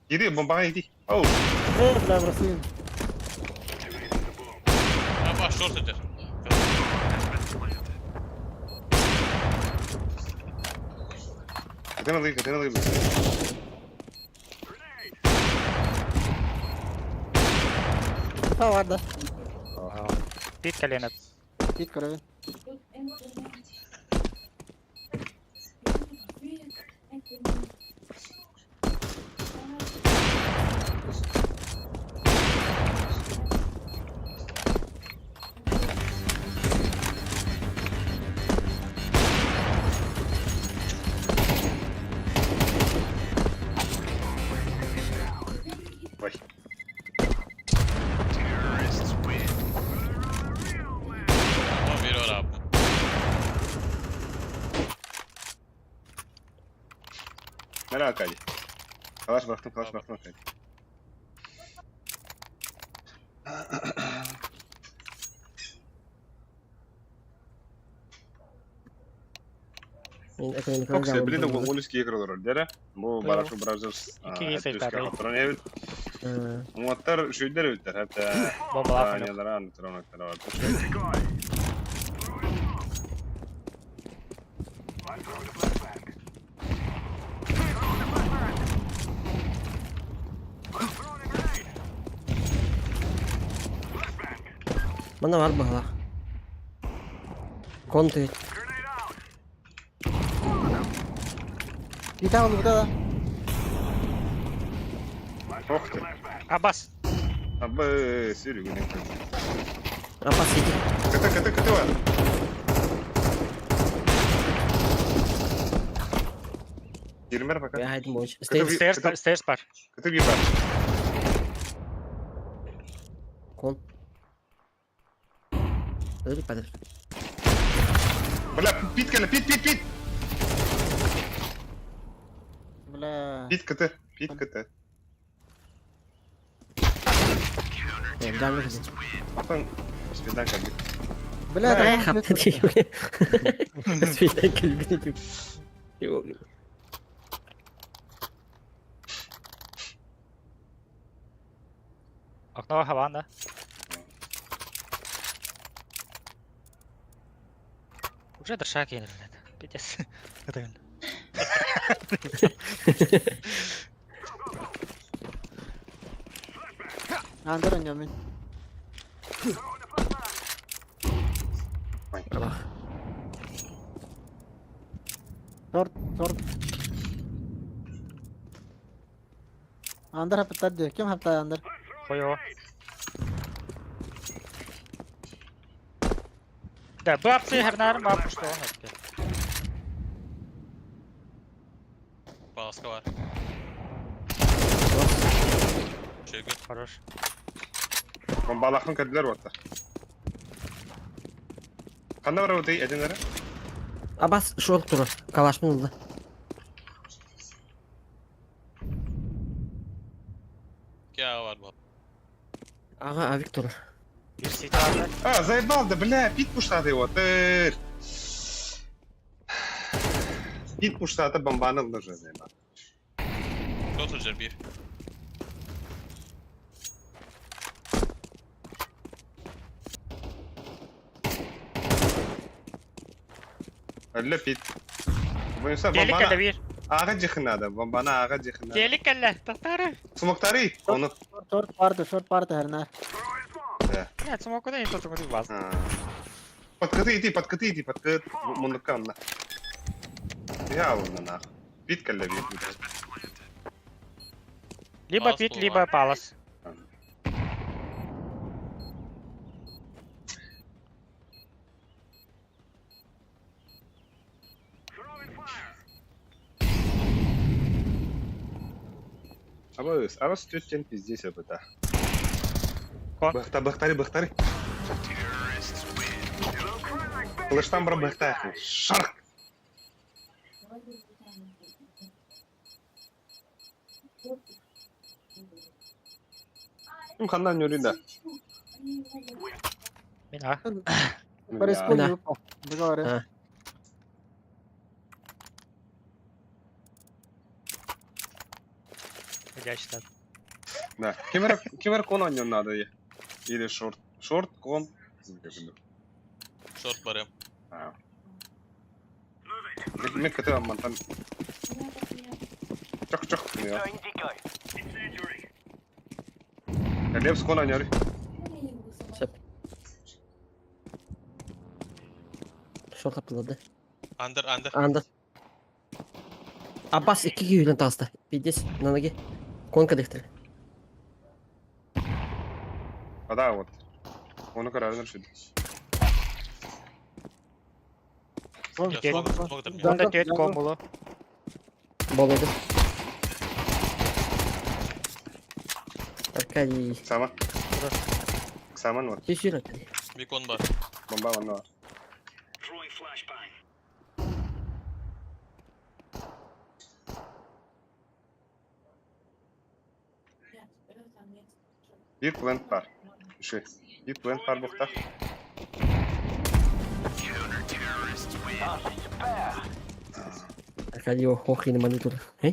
[SPEAKER 1] Иди, бомбаға иди. Оу.
[SPEAKER 5] Э, бля, бросын.
[SPEAKER 2] А, шорт сылдьар.
[SPEAKER 1] КТН лый, КТН лый.
[SPEAKER 5] Инфа бар да.
[SPEAKER 3] Пит кэллэ.
[SPEAKER 5] Пит көрөбүн.
[SPEAKER 1] Nereye Аркадий? Калаш бырахтым, калаш бырахтым Аркадий.
[SPEAKER 4] Мин экономиканы
[SPEAKER 1] Оксе, били да
[SPEAKER 4] жабылдым.
[SPEAKER 1] он үс киһи олорор дэрэ. Бу Барашу Бразерс
[SPEAKER 3] Икки киһи сайдары.
[SPEAKER 1] хотторон эбит. Уоттар үчүгдэр эбиттэр. Хәтта
[SPEAKER 3] Бомбалаах.
[SPEAKER 1] Даниялара, антронактара бар.
[SPEAKER 4] Манна бар баһалаах. Конты.
[SPEAKER 5] Кита oldu да.
[SPEAKER 1] Ох ты.
[SPEAKER 3] Абас.
[SPEAKER 1] Абы, сүрүгүнэн кэлдим.
[SPEAKER 4] Апас иди.
[SPEAKER 1] Кыты, кыты, кыты бар. Киирмэр пока.
[SPEAKER 4] Я хайдым бойынша.
[SPEAKER 1] Кыты
[SPEAKER 4] Стейр.
[SPEAKER 1] би-
[SPEAKER 3] Стейрс
[SPEAKER 1] кыты-
[SPEAKER 3] стейрс бар.
[SPEAKER 1] Кыты би бар.
[SPEAKER 4] Кон. Öyle падыр.
[SPEAKER 1] Бля, пит кэлэ, пит, пит, пит.
[SPEAKER 5] Бля.
[SPEAKER 1] Пит кыты, пит кыты.
[SPEAKER 4] Жанр кыды.
[SPEAKER 1] Атын спидан кэлбит.
[SPEAKER 5] Бля,
[SPEAKER 4] Ай,
[SPEAKER 5] там
[SPEAKER 4] хапты деймін. Спидан келген деп.
[SPEAKER 3] Окно хаван да. Уже дырша кейін блядь. Пиздец. Это
[SPEAKER 5] Андер ойнойм мин.
[SPEAKER 4] Абах.
[SPEAKER 5] Торт, торт. Андер хапыттар диye. Ким хапта андер?
[SPEAKER 3] Хуёво. Да, бабцы хернарым баб что он это.
[SPEAKER 2] Паласка бар. Чөйгө.
[SPEAKER 3] Хорош.
[SPEAKER 1] Бомбалахын кэлдилэр уоттар. Ханна бар эбитий этин эрэ?
[SPEAKER 4] Абас шорт турар. Калашмын ылды.
[SPEAKER 2] Кя бар бу.
[SPEAKER 4] Ага, авик турар.
[SPEAKER 3] Bir сити бар.
[SPEAKER 1] А, заебал да, бля, пит пуштады уоттар. Пит пуштады бомбаны ылды уже заебал.
[SPEAKER 2] Шорт сылдьар биир.
[SPEAKER 1] Өллө пит. Буюнса
[SPEAKER 3] Келик
[SPEAKER 1] бомбаны
[SPEAKER 3] кэлэ бир.
[SPEAKER 1] ага жихынады, бомбаны ага жихынады.
[SPEAKER 3] Келик кэлэ. Татары.
[SPEAKER 1] Смоктары, оны.
[SPEAKER 5] Шорт, шорт барды, шорт барды хернар.
[SPEAKER 3] Нет, смоку да не тот умру вас.
[SPEAKER 1] А. Подкаты иди, подкаты иди, подкаты. Муннукка онна. Я онна нах. Пит кэллэ бит.
[SPEAKER 3] Либо
[SPEAKER 2] Палас
[SPEAKER 3] пит,
[SPEAKER 2] буолла.
[SPEAKER 3] либо палас.
[SPEAKER 1] Абы, абы түттен пиздец это.
[SPEAKER 3] Кон.
[SPEAKER 1] Бахта, бахтари, бахтари. Кылыштан бір бахта. Шарк. Ким ханнан нүрүн да?
[SPEAKER 3] Мин а.
[SPEAKER 5] По
[SPEAKER 4] Да.
[SPEAKER 5] группа. Договоры.
[SPEAKER 4] А.
[SPEAKER 3] Я считаю.
[SPEAKER 1] Да. Кемер, кемер кон ойнон надо е. Или шорт. Шорт, кон.
[SPEAKER 2] Шорт барым.
[SPEAKER 1] А. Мен кыты аммантан. Чок чок. Лепс кон ойнор.
[SPEAKER 4] Сөп. Шорт аптылады.
[SPEAKER 2] Андер, андер.
[SPEAKER 4] Анда. Абас икки күйілін тағысты. Пиздец, на ноге. Конка дехтір.
[SPEAKER 1] А да, вот. Оны көрәрін шүді.
[SPEAKER 5] Кон,
[SPEAKER 2] Я
[SPEAKER 3] Кел.
[SPEAKER 5] кон,
[SPEAKER 2] смог,
[SPEAKER 5] кон.
[SPEAKER 2] смог да
[SPEAKER 3] Онда
[SPEAKER 5] Джангл,
[SPEAKER 3] түйет
[SPEAKER 5] джангл.
[SPEAKER 3] кон болу.
[SPEAKER 4] Болуды. Аркадий.
[SPEAKER 1] Сама. Саман вот.
[SPEAKER 4] Сүйсір Аркадий.
[SPEAKER 2] Бикон бар.
[SPEAKER 1] Бомба онна бар. Биир плент баар. Үчүгэй. Биир плент баар буохтаах.
[SPEAKER 4] Аркадий ох ини маны тур. Э?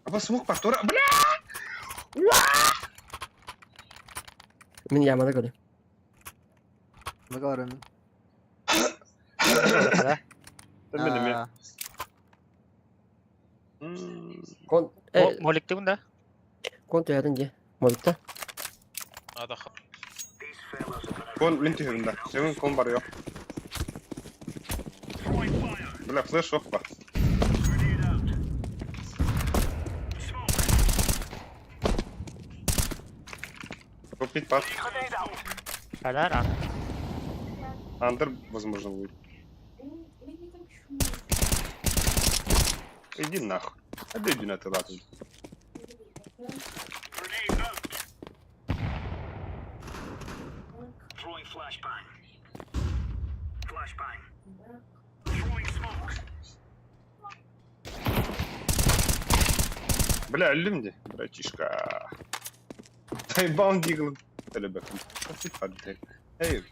[SPEAKER 1] Аба смок бар тура. Бля!
[SPEAKER 4] Мин ямада көрө.
[SPEAKER 5] Багалар мин.
[SPEAKER 1] Мен эме.
[SPEAKER 4] Кон
[SPEAKER 3] Моликтыбын да?
[SPEAKER 4] Кон түһэрин дии. Моликта.
[SPEAKER 2] Ада
[SPEAKER 1] Кон мин түһүрүм да. Сенин кон бар yok. Бля, флеш yok ба. Купить бар.
[SPEAKER 3] Халяр, а.
[SPEAKER 1] Андер, возможно, будет. Иди нахуй. А иди на ты ладно. Бля, өллүм дии, братишка. Тайбаун дигл. Төлөбөккүн. Эй.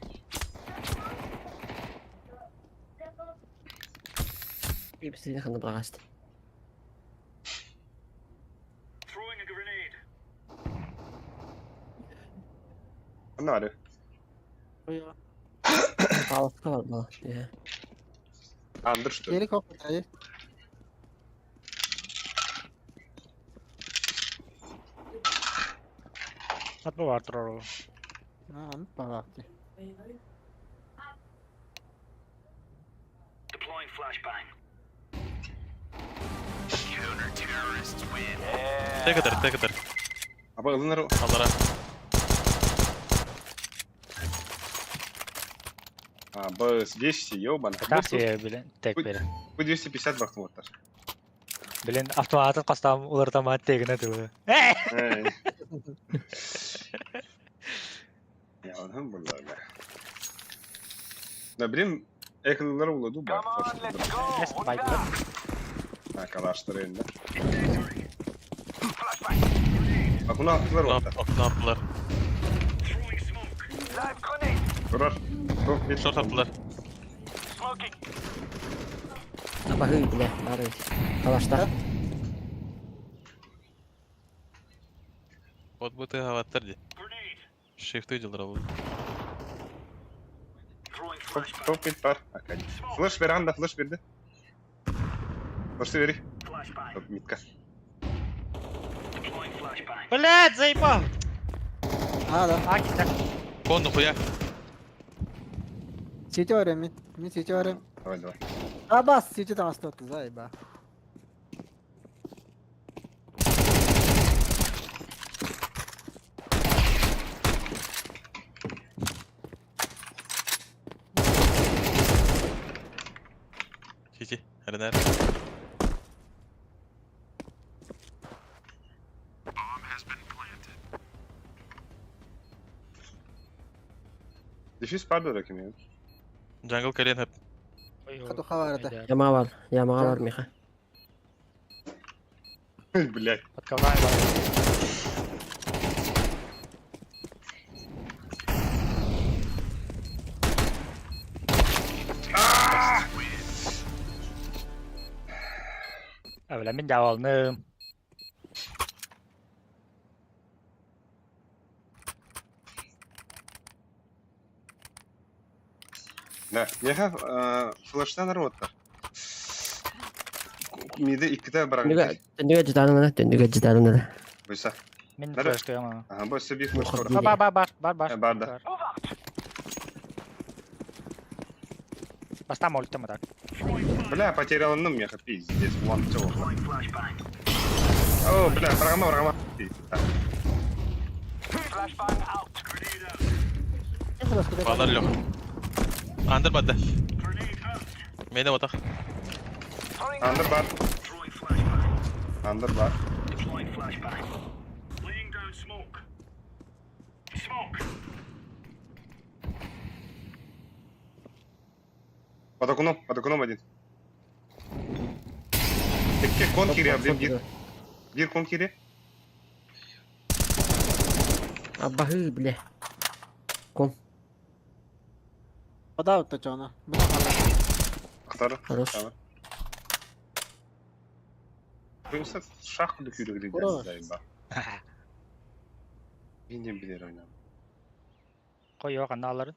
[SPEAKER 4] Бисини ханна браҕаст.
[SPEAKER 1] Ханна бары?
[SPEAKER 4] Палатка бар бала. Э.
[SPEAKER 1] Андыр что ли?
[SPEAKER 5] Кири коппутай.
[SPEAKER 3] Ат бу бар турар ол.
[SPEAKER 5] Аа, багаакты.
[SPEAKER 2] Тегедер, тегедер.
[SPEAKER 1] Аба ылынар
[SPEAKER 2] Аллара.
[SPEAKER 1] А, Б 200, ёбана.
[SPEAKER 3] Так себе, блин, тек бери.
[SPEAKER 1] Бу 250 бахтым оттар.
[SPEAKER 3] Блин, автоматын кастам улар тегине тылы.
[SPEAKER 1] Эй. Я онун булла. Да, блин, экылылар уладу бар.
[SPEAKER 3] Байдылар.
[SPEAKER 1] Ha, калаштар енді. Bak bunu attılar orada.
[SPEAKER 2] Ne yaptılar?
[SPEAKER 1] Durar. Çok bir
[SPEAKER 2] Short attılar.
[SPEAKER 4] Абаһы бля, бары. Калаштар.
[SPEAKER 2] Вот бы ты аватар ди. Shift видел работу.
[SPEAKER 1] Топ мид бар. Акадий. Флеш бер анда, флеш берди. Флешти бери. Топ мидка.
[SPEAKER 3] Блядь, заебал!
[SPEAKER 5] Аа да.
[SPEAKER 3] А, киттек.
[SPEAKER 2] Кон нахуя?
[SPEAKER 5] Сити барым мин. Мин сити барым.
[SPEAKER 1] Давай, давай.
[SPEAKER 5] А бас сити таҥастыбыт заеба.
[SPEAKER 2] Сити. РНР.
[SPEAKER 1] Дефьюз бар да ким я?
[SPEAKER 2] Jungle кэлиэн хөп.
[SPEAKER 5] Хатуха барата.
[SPEAKER 4] Ямаа бар, ямаға бар миха.
[SPEAKER 1] Блядь.
[SPEAKER 3] Под коврами бар. А, бля, мин дьяволным.
[SPEAKER 1] Да, меха флештан роттар. Миде икките баран.
[SPEAKER 4] Түндүгэ жытаанына, түндүгэ жытаанына.
[SPEAKER 1] Буйса.
[SPEAKER 3] Мин
[SPEAKER 1] Бары.
[SPEAKER 3] флеш туяма.
[SPEAKER 1] Ага, бу өссө биир флеш
[SPEAKER 4] Муха.
[SPEAKER 1] тура.
[SPEAKER 3] Бар, бар, бар, бар, бар.
[SPEAKER 1] Бар да.
[SPEAKER 3] Баста моликтем так.
[SPEAKER 1] Бля, потерял меха, пиздец, вон всё. О, бля, программа, программа.
[SPEAKER 2] Балар лег. Андер бадда. Мене отах.
[SPEAKER 1] Андер бар. Андер бар. Под окном, под окном один. Икки кон кире, блин, бир. Бир кон кире.
[SPEAKER 4] Абаһыы, бля. Ком.
[SPEAKER 5] Вода чона.
[SPEAKER 1] Ахтар.
[SPEAKER 4] Хорош.
[SPEAKER 1] Принцесс шах курдук
[SPEAKER 5] Ура.
[SPEAKER 1] күүрэгилин Бинен билер ойнам.
[SPEAKER 3] Қойуға қаналарын.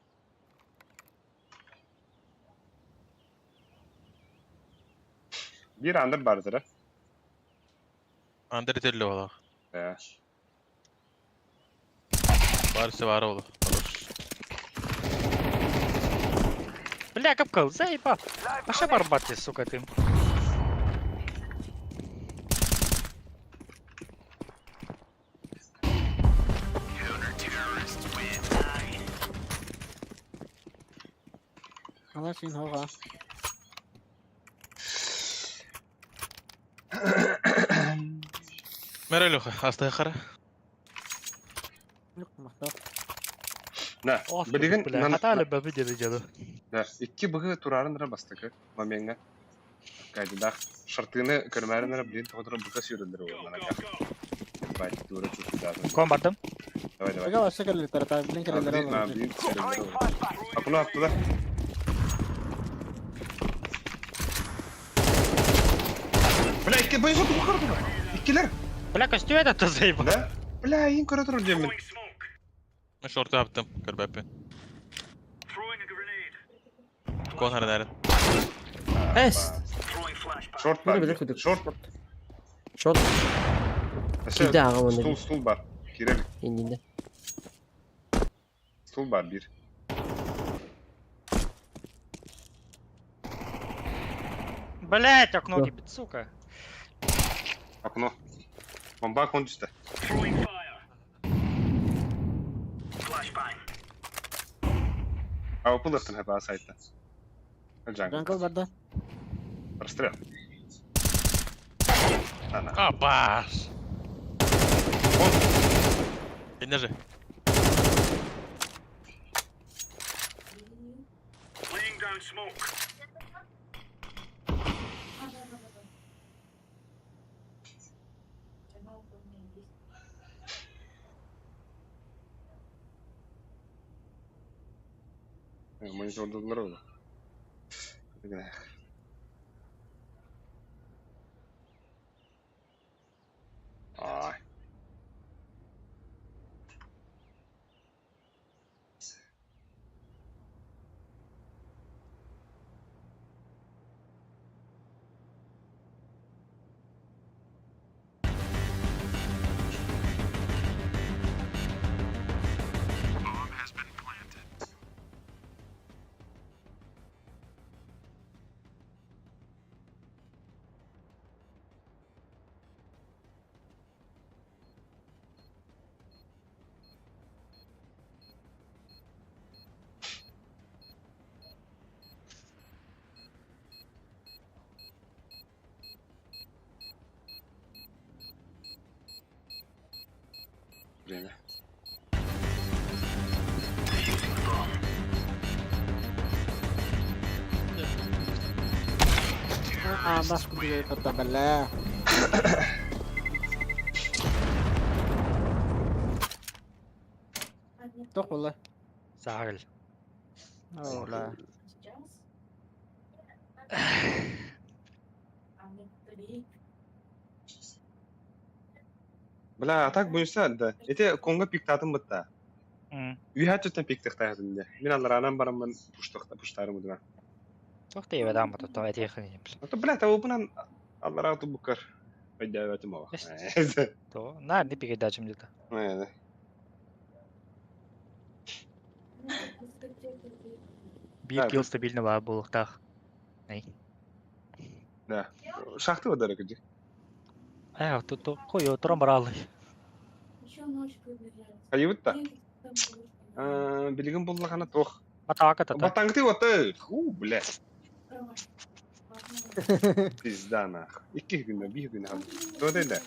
[SPEAKER 1] Бир андыр бардыра.
[SPEAKER 2] Андер ителли олох.
[SPEAKER 1] Э.
[SPEAKER 2] Барысы бар олох. Хорош.
[SPEAKER 3] Бля, капкал, заебал. Паша барбаты, сука, ты.
[SPEAKER 5] Ана син хоға.
[SPEAKER 2] Мэр Леха, астай хара.
[SPEAKER 5] Yok махта.
[SPEAKER 1] На,
[SPEAKER 3] Ох,
[SPEAKER 1] билигин
[SPEAKER 3] бля,
[SPEAKER 1] нан-
[SPEAKER 3] хата бабы деді жады.
[SPEAKER 1] Да, икки быгы турарын бастакы моментга. Кайдыдах шартыны көрмәрин блин тоғдыра быка сүйрелдер ол мана. Бать, дура чувствую.
[SPEAKER 3] Кон бардым.
[SPEAKER 1] Давай, давай.
[SPEAKER 5] Ага вообще келелер та блин келелер
[SPEAKER 1] А,
[SPEAKER 5] олар.
[SPEAKER 1] блин, сүйрелдер ол. Акуна аттыда. Бля, икки бойға туға көрді. Иккилер.
[SPEAKER 3] Бля, костю этот заебал.
[SPEAKER 1] Да? Бля, ең көрі тұр деймін.
[SPEAKER 2] Мен шорты аптым, көрбәппін. Кон хара
[SPEAKER 4] Эс.
[SPEAKER 1] Шорт бар.
[SPEAKER 4] Били били кудук.
[SPEAKER 1] Шорт.
[SPEAKER 4] Шот. Киде аға оны.
[SPEAKER 1] Стул, стул бар. Кирел,
[SPEAKER 4] Инде.
[SPEAKER 1] стул бар бир.
[SPEAKER 3] Блять, окно
[SPEAKER 4] Да.
[SPEAKER 3] гибет, сука.
[SPEAKER 1] Окно. Бомба кончится. А опылыктын хапа сайтта. Джангл.
[SPEAKER 5] Jungle барда.
[SPEAKER 1] Расстрел. Ана.
[SPEAKER 2] Абаш! Инне же.
[SPEAKER 1] Монитор oldu. Ай. Время.
[SPEAKER 5] А, баш кудук патта бля. Тох болла.
[SPEAKER 3] Сағыл.
[SPEAKER 5] Ола.
[SPEAKER 1] Бля, а так буюса да. Эти конго пиктатын бытта. Үйә түттен пиктик таясында. Мин алар анан барамын пуштыкта пуштарым удуна.
[SPEAKER 3] Тоқ ты ебедам бата, то эти хын.
[SPEAKER 1] А то бля, того бунан алар ату букар. Пайда өтүм ава.
[SPEAKER 3] То, на, не пигай дачым деді.
[SPEAKER 1] Не,
[SPEAKER 3] Бир
[SPEAKER 1] Да,
[SPEAKER 3] килл стабильно бар болуқтақ. Ней.
[SPEAKER 1] Да. Шахты вадара кыджи.
[SPEAKER 3] Ай, тут то қой, отырам баралы.
[SPEAKER 1] Хайыбытта. Билигин буллагана тох.
[SPEAKER 3] Атака тата.
[SPEAKER 1] Батаңты оты. Ху, бля. Пизда нах. Икки күннә, бир күннә. То да.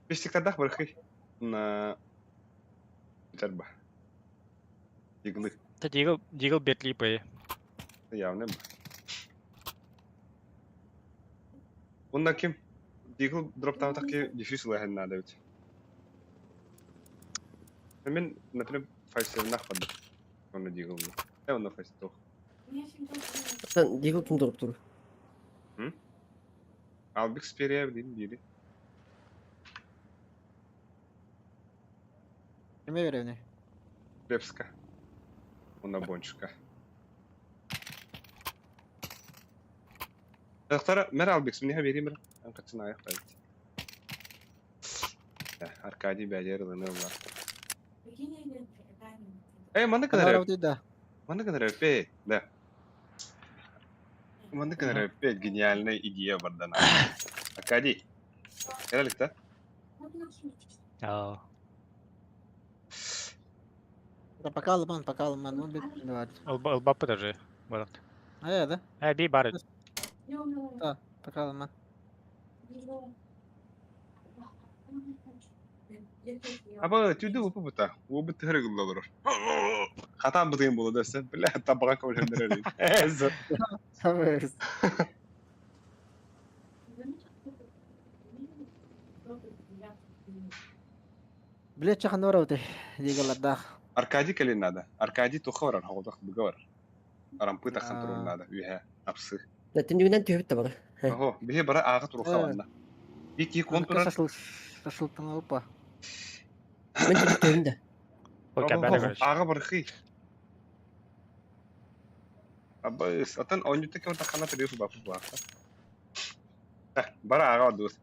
[SPEAKER 1] Бештиктардах бархы. На Жарба. Иглы.
[SPEAKER 3] Та дигл, дигл бетли пай.
[SPEAKER 1] Явно. Онда ким? Дигл дроптан таки диффюз лэхэн надо ведь. Мин, например, фальсернах бардым. Онно диигылла. Э, онно фальс туох.
[SPEAKER 4] Sen Deagle ким durup durur?
[SPEAKER 1] Албик Сперия диин биири.
[SPEAKER 5] Кими беребиний?
[SPEAKER 1] Лепска. Онно Бончука. Тахтара мэр Албикс миниха биэриим эрэ. Ан кытсын аайах бэйт. Аркадий бэдэр ылыны ылла. Э, манна
[SPEAKER 5] Ханна
[SPEAKER 1] гынар
[SPEAKER 5] барабытый да?
[SPEAKER 1] манна гынар эппе, да. Манна гынар эппе гениальная идея бардана. Аркадий, кэлэлик да?
[SPEAKER 3] Аа.
[SPEAKER 5] Да пока алман, пока алман, он бит бар.
[SPEAKER 3] Ылбаппыт уже. Барат.
[SPEAKER 5] Э, да?
[SPEAKER 3] Э, би бар.
[SPEAKER 5] Да, пока алман.
[SPEAKER 1] Аба түдү упу бута. Уобут тыһыры гылла олорор. Хатаан бытыгын буолу да өссө. Бля, табаҕа көбүлэннэр эрэ.
[SPEAKER 5] Блядь, чаханна барабытый? Дигалардаах.
[SPEAKER 1] Аркадий кэлин надо. Аркадий туха барар, хоҕотох быга барар. Арампы тахсан турар надо. Үһэ, апсы.
[SPEAKER 4] Түннүгүнэн түһүбүт да бары.
[SPEAKER 1] Охо, биһи бара ааҕа туруха барна. Ики кон турар.
[SPEAKER 5] Шашлыктан опа.
[SPEAKER 4] Мен түннүк түһүм да.
[SPEAKER 3] Ой, кэбэрэ короче.
[SPEAKER 1] Ааҕа бархый. Абыс, атын оонньута кем тахана тирии субапы буаха. Бара ааҕа бардыбыт.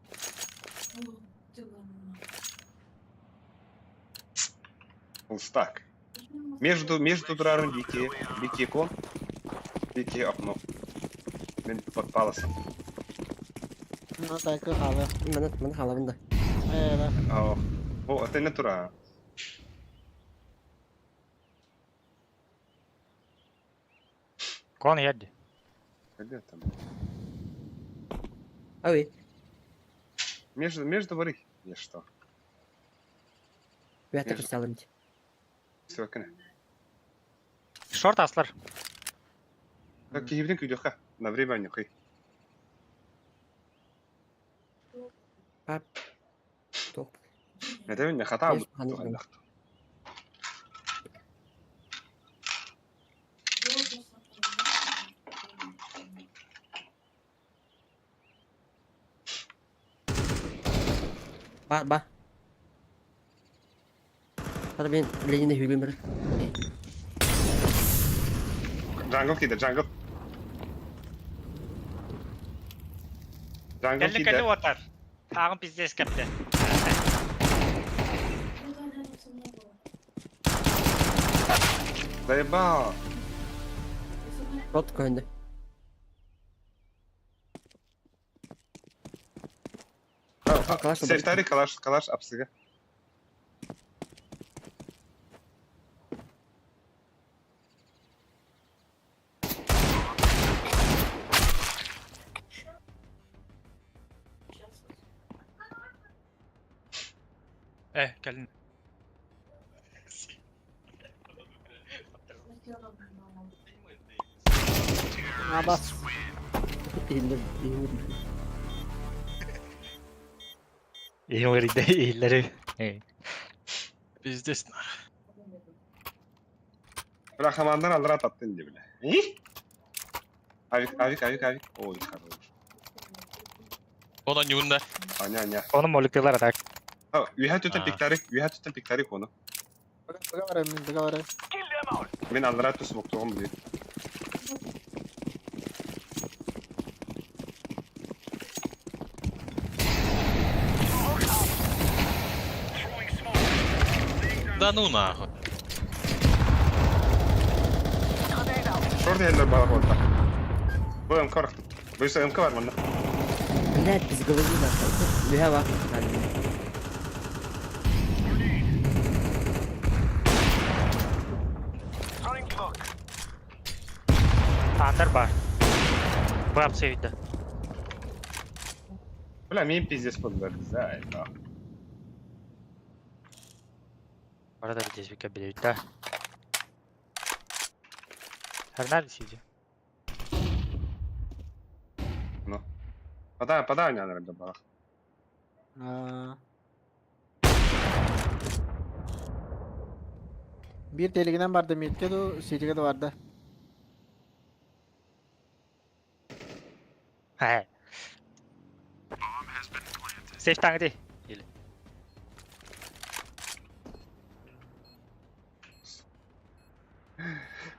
[SPEAKER 1] Полстак. Между турарын дикие, дикие кон, дикие окно. Мен под паласом.
[SPEAKER 5] Ну, так, хала.
[SPEAKER 4] Мана мана халабын да.
[SPEAKER 5] Э, да.
[SPEAKER 1] О, о, это не тура.
[SPEAKER 3] Кон едди.
[SPEAKER 1] Где там?
[SPEAKER 4] Ави.
[SPEAKER 1] Между вары. Не что.
[SPEAKER 4] Үһәтте кырсалым.
[SPEAKER 1] Все, кene.
[SPEAKER 3] Шорт аслар.
[SPEAKER 1] Так, киһибитин күйдөххэ. На время нюхай.
[SPEAKER 4] Пап. Топ.
[SPEAKER 1] Это не хата
[SPEAKER 4] Yes, ханы. Ба ба. Хата мен Ленина хүргүм бар.
[SPEAKER 1] Jungle киде, jungle. Jungle
[SPEAKER 3] Кэлли кэлли
[SPEAKER 1] киде.
[SPEAKER 3] уотар. Ааҕын пиздец кэпте.
[SPEAKER 1] Заебал.
[SPEAKER 4] Рот көндө. Калаш
[SPEAKER 1] Сертари калаш, калаш апсыга.
[SPEAKER 2] Э, кэлин.
[SPEAKER 5] А, бас.
[SPEAKER 4] Иллер.
[SPEAKER 3] Иһин иһиллери.
[SPEAKER 2] Пиздец.
[SPEAKER 1] Бля, хамандан алдыра таттын де, бля. И? Авик, авик, авик, авик. Ой, хорош.
[SPEAKER 2] Она нюнда.
[SPEAKER 1] Аня, аня.
[SPEAKER 3] Оны моликтылар так.
[SPEAKER 1] Үһә түтен
[SPEAKER 2] А.
[SPEAKER 1] пиктари, үһә түтен пиктари кону.
[SPEAKER 5] Быга барайм, мин быга барайм.
[SPEAKER 1] Мен алдыра түс боктугум били.
[SPEAKER 2] Да ну нахуй.
[SPEAKER 1] Шорт елдер бала болта. Бу МК бар. Буйса МК бар мында.
[SPEAKER 4] Блядь, без головы нахуй. Үһә бар.
[SPEAKER 3] Андер бар. Бар севидде.
[SPEAKER 1] Бля, мен пиздец болдылар. Зайба.
[SPEAKER 3] Арада пиздец бикке билебит да. Хернер сиди.
[SPEAKER 1] Ну. Подай, подай аня наверное, бала.
[SPEAKER 5] А. Биир телегинэн барда мидкэ дуу, ситигэ да барда.
[SPEAKER 3] Хэ. Сейф таҥы Или.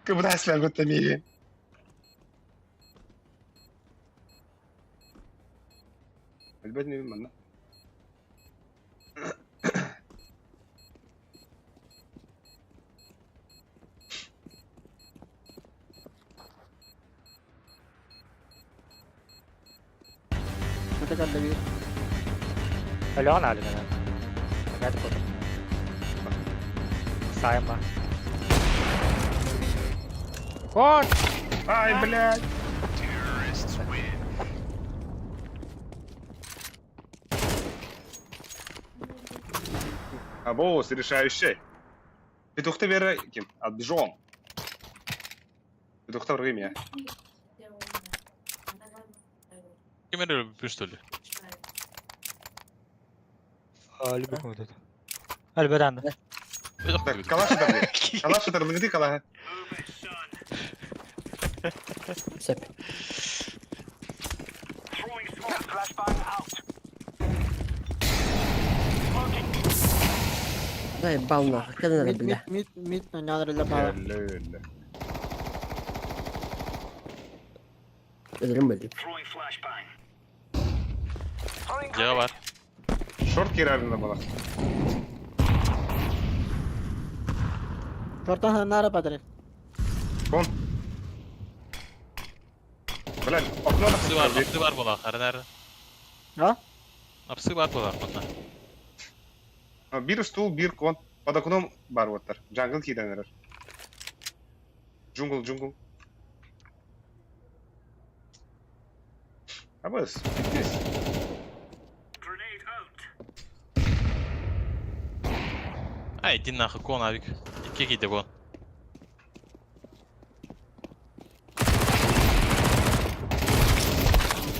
[SPEAKER 1] Кыбытаслар гутта миигин. Өлбөт инибин манна.
[SPEAKER 5] Көтө кэллэ биир.
[SPEAKER 3] Өлөҕүн аалын өлөҕүн. Опять кот. Сайма. Кот!
[SPEAKER 1] Ай, блядь! Абоус, решающий. Петухта Вера ким? Отбежон. Петухта время.
[SPEAKER 2] Ким эрэ өлбүт что ли?
[SPEAKER 3] Любой вот это. Альберан.
[SPEAKER 1] Так, калаш атар. Калаш атар, лыгды калаха.
[SPEAKER 4] Сөп. Дай бал нахуй, кэлэн эрэ
[SPEAKER 5] Мид,
[SPEAKER 4] бля.
[SPEAKER 5] мид, мид, мид, нанньаан эрэллэр баалар.
[SPEAKER 1] Өллө, өллө.
[SPEAKER 4] Өлөрүм бөлдүм.
[SPEAKER 2] Дьиэҕэ бар.
[SPEAKER 1] Шорт кирарына бала.
[SPEAKER 5] Шортан ханнаара патрик.
[SPEAKER 1] Кон. Блядь, окно
[SPEAKER 2] Апсы бар,
[SPEAKER 1] тахсар.
[SPEAKER 2] апсы бар буолаах, арынар.
[SPEAKER 5] А?
[SPEAKER 2] Апсы бар буолаах манна.
[SPEAKER 1] Бир стул, бир кон. Под окном бар оттар. Джангл киирэн эрэр. Джунгл, джунгл. Абыс, здесь.
[SPEAKER 2] Ай, иди нахуй, кон авик. Икки киирдэ кон.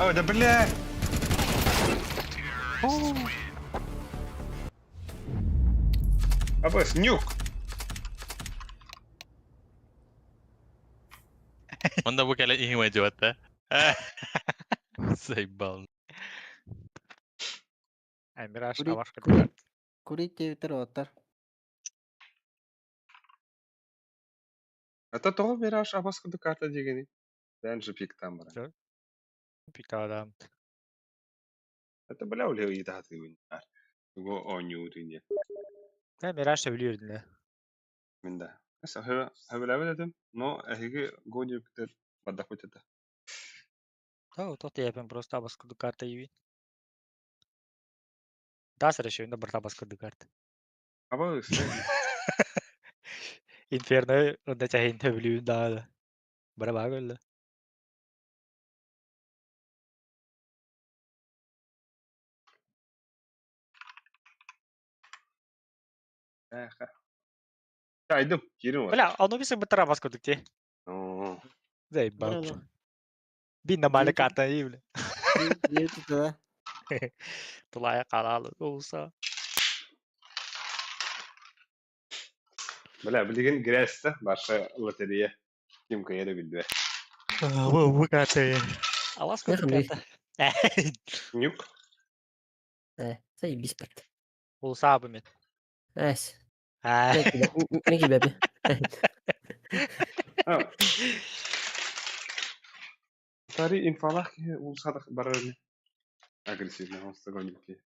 [SPEAKER 1] Ой, да бля! Абыс, нюк!
[SPEAKER 2] Манна бу кэлэн иһин идиот, да? Заебал.
[SPEAKER 3] Ай, Мираж,
[SPEAKER 5] Курить,
[SPEAKER 3] авашка.
[SPEAKER 5] курить, курить диэбиттэр уолаттар.
[SPEAKER 1] Это того мираж абас курдук карта дегени. Бен же пик там бара.
[SPEAKER 3] Пикада.
[SPEAKER 1] Это бля уле ыйытааты Тугу оонньуутун диэн.
[SPEAKER 3] Да, Мираж сөбүлүүр дии.
[SPEAKER 1] Мин да. Сөбүлээбэт этим, но эһиги го диэбиттэр бардахпыт этэ.
[SPEAKER 3] Да, тот я просто абас курдук карта иви. Да, сараши, да барта абас курдук карта.
[SPEAKER 1] Абас,
[SPEAKER 3] Инферно, онда чахин сөбүлүүр да. Бара баа көллө.
[SPEAKER 1] Эха. Айдым, киирин бар.
[SPEAKER 3] Бля, ону бисэ бытара абас курдук ти.
[SPEAKER 1] Оо.
[SPEAKER 3] Заебал.
[SPEAKER 5] Бара
[SPEAKER 3] Бин нормально
[SPEAKER 5] Диэбит-
[SPEAKER 3] карта и, бля.
[SPEAKER 5] Диэбит да.
[SPEAKER 3] Тулая каралы болса.
[SPEAKER 1] Бля, билигин грязь барша лотерея. Ким кыйары билбэт.
[SPEAKER 3] Бу бу карта. Абас курдук
[SPEAKER 4] Эх,
[SPEAKER 3] карта.
[SPEAKER 1] Нюк.
[SPEAKER 4] Э, заебись бат.
[SPEAKER 3] Улса бу мен.
[SPEAKER 4] Эс.
[SPEAKER 3] А.
[SPEAKER 4] Мен кибэби.
[SPEAKER 1] Тари инфалах улсадах барар. Агрессивно, он стагоники.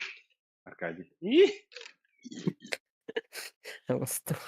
[SPEAKER 1] Аркадий. И!
[SPEAKER 4] Астыр.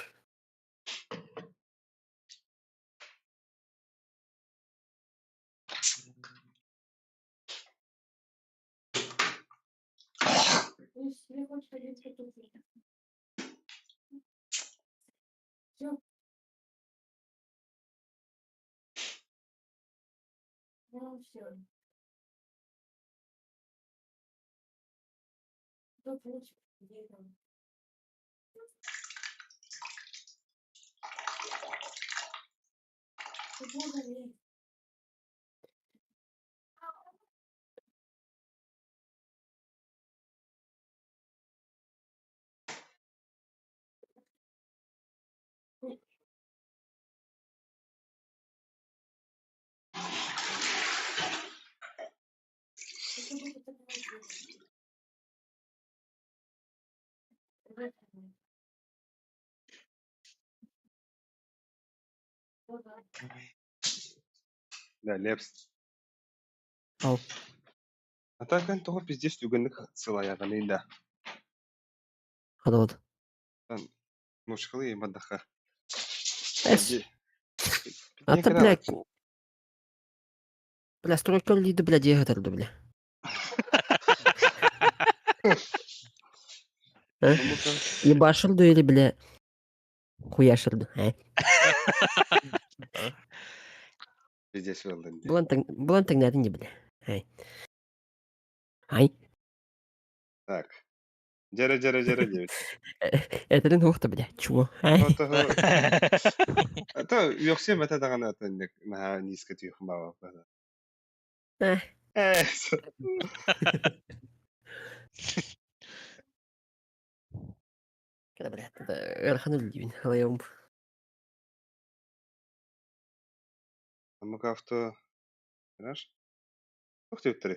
[SPEAKER 1] Да, Лепс.
[SPEAKER 4] Ау.
[SPEAKER 1] А так эн тоҕо пиздец түгэнник сылайаҕыный да?
[SPEAKER 4] Хадалады.
[SPEAKER 1] Мушкалы ебадаха.
[SPEAKER 4] Эс. А ты, блядь, бля, стройка лиды, бля, дьиэ бля. А? Ебашырды или, бля, хуяшырды, а?
[SPEAKER 1] Пиздец ыллын дии.
[SPEAKER 4] Булан тэҥнээтин дии, бля. Ай. Ай.
[SPEAKER 1] Так. Дьэрэ дьэрэ дьэрэ диэбит.
[SPEAKER 4] Этэрин уохта, бля, чего? Ай.
[SPEAKER 1] То үөхсүөм этэ даҕаны атыннык наһаа низко түһүм баҕа.
[SPEAKER 4] Э.
[SPEAKER 1] Э.
[SPEAKER 4] Кэлэ, бля, ыарахан үллүүн, алайым.
[SPEAKER 1] Аммака авто Гараж. Ух ты, три.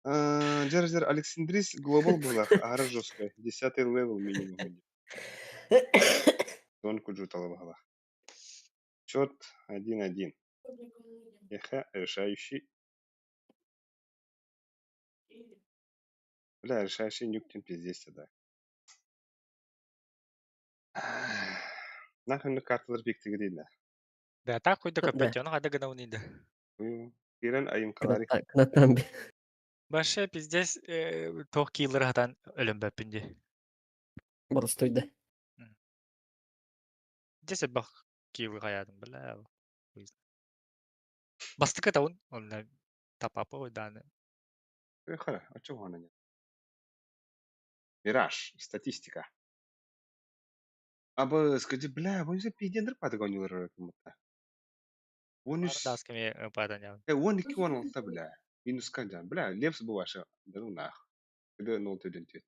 [SPEAKER 1] Дьэр дьэр Александрис Глобал буолар, аһара жесткай. Десятый левел минимум. Тон куджутала баһалах. Счет 1-1. Эхе, решающий. Бля, решающий нюктин пиздец да. Нахрен карталар биктиги да.
[SPEAKER 3] Да, так хуй да
[SPEAKER 4] Да.
[SPEAKER 3] капец, он хада гына унида.
[SPEAKER 1] Кирен айымкалари.
[SPEAKER 4] Кынаттан
[SPEAKER 3] Баша пиздец туох киилэр хатан өлөмбөппүн дии.
[SPEAKER 4] боростуйда.
[SPEAKER 3] Десять бах киилы хаядым, бля. хуй знает. Бастыкы таун, он тапапа ойданы.
[SPEAKER 1] Хара, а чего она нет? Мираж, статистика. Аба, скажи, бля, вон же пиздец патагонилар кому-то. Вон үс...
[SPEAKER 3] Дасками паданя.
[SPEAKER 1] Э, он икки он алта, бля. Минус кадя. Бля, лепс бу ваша. Да ну нах. Когда нол төден тет.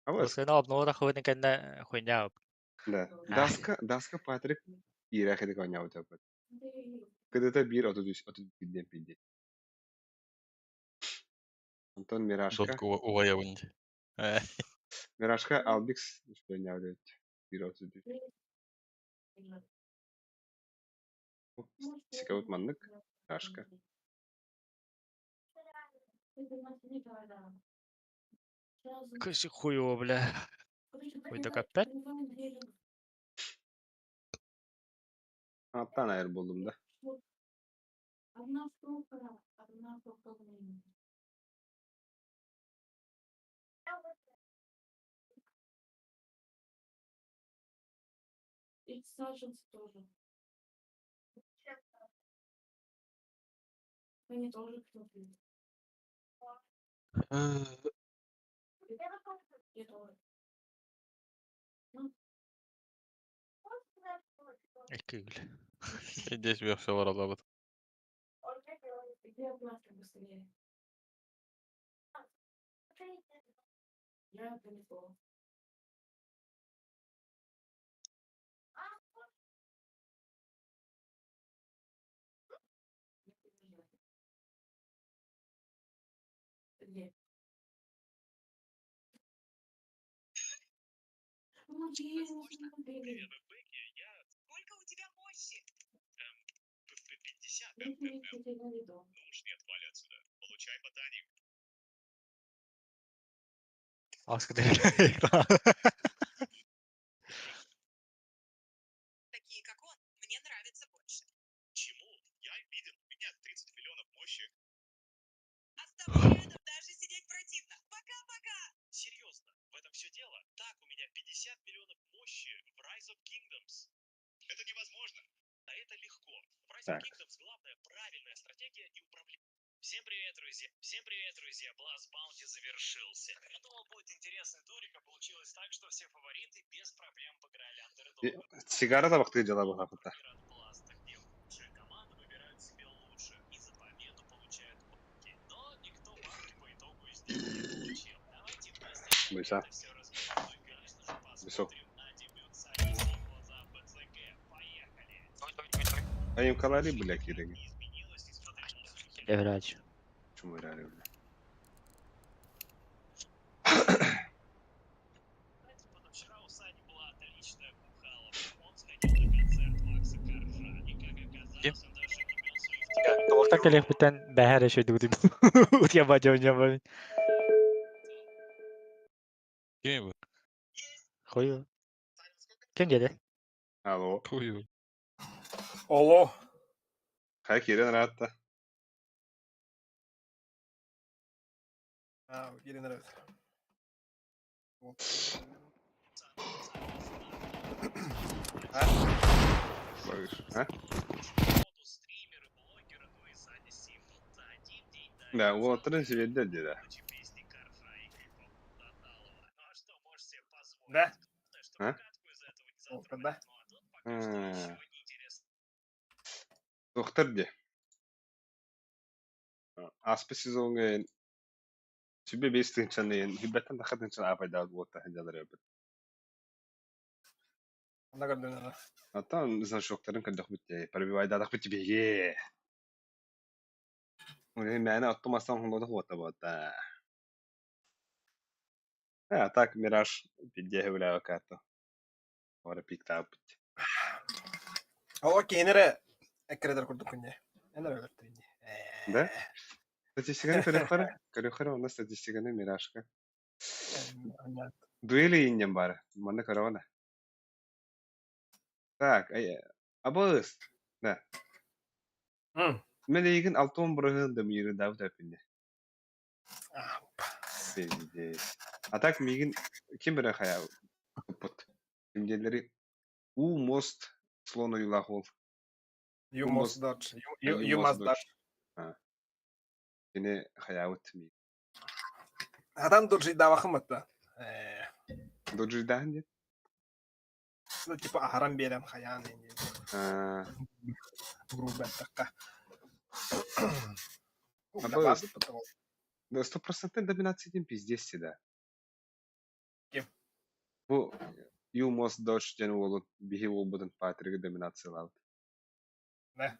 [SPEAKER 1] Абас,
[SPEAKER 3] Осына обнова хуйны кэннэ хуйня.
[SPEAKER 1] да. Даска, Даска Патрик иерархия коня у тебя. Когда это бир, а тут пиздец, пиздец. Антон Мирашка.
[SPEAKER 2] Дотку уайабын дии. Э,
[SPEAKER 1] Мирашка Албикс, что не авдет. Бир отут. Сикаут маннык. Мирашка.
[SPEAKER 3] Кышы хуево, бля. Ой, так опять?
[SPEAKER 1] Аттан айыр болдум да.
[SPEAKER 3] Икки
[SPEAKER 2] Здесь үөхсэ олороллобут.
[SPEAKER 3] Аска
[SPEAKER 1] Так. Сигара табактыы дьала баҕаппыта. Быса. Высок. Айымкалари бля кириги.
[SPEAKER 3] Эврач.
[SPEAKER 1] Чумырары, бля.
[SPEAKER 3] Ким? Туохтан кэлиэхпиттэн бэһэр эшөйдүгүтүм. Утуйа дьон
[SPEAKER 2] Ким bu?
[SPEAKER 3] Хою. Ким диэди?
[SPEAKER 1] Алло.
[SPEAKER 2] Хую.
[SPEAKER 6] Оло.
[SPEAKER 1] Хайа киирэн ыраатта.
[SPEAKER 6] А, киирэн эрэр.
[SPEAKER 1] А? Да, уолаттарын сибиэрдэр диэтэ.
[SPEAKER 6] Да?
[SPEAKER 1] А?
[SPEAKER 6] Да.
[SPEAKER 1] Туохтар дии. Ааспыт сезоҥҥа сүбэ 5 тыһыынчаны сүбэттэн тахха тыһыынчаны аапайдаабыт уолаттар сылдьаллар эбит.
[SPEAKER 6] Онно көрдүнэ.
[SPEAKER 1] Оттон значоктарын көрдөхпүт дии, пробивайдаатахпыт биһиги. Мээнэ отту-мастан хонуотах уота буолта. А так Мираж пиздеһи билээбэ карта. Ора пиктаабыт.
[SPEAKER 6] Ол киһини эрэ эккирэтэр курдуккун дии. Эн эрэ өлөртүн дии.
[SPEAKER 1] Да? Статистиканы көрүөххэ көрүөххэ онно статистиканы Миражка. Дуэли инньэн баара. Манна көрөҕүнэ. Так, абыс. Да. Мен эйигин 60% да миирин даабыт эппинне. Пиздец. А так миигин ким эрэ хайа туппут. Ким диэллэри уу мост слон ойуулаах уол.
[SPEAKER 6] You must dodge. You must dodge.
[SPEAKER 1] Кини хайаабыт миигин.
[SPEAKER 6] Атан доджидаабахым батта.
[SPEAKER 1] Доджидаан диэн?
[SPEAKER 6] Ну, типа аһаран биэрэн хайаан диэн. Грубо эттэххэ.
[SPEAKER 1] Абыс. Да, стопроцентная доминация диэн пиздец всегда.
[SPEAKER 6] Ким?
[SPEAKER 1] Бу You must dodge диэн уолун биһи уолбутун Патригы доминациялаабыт.
[SPEAKER 6] Да.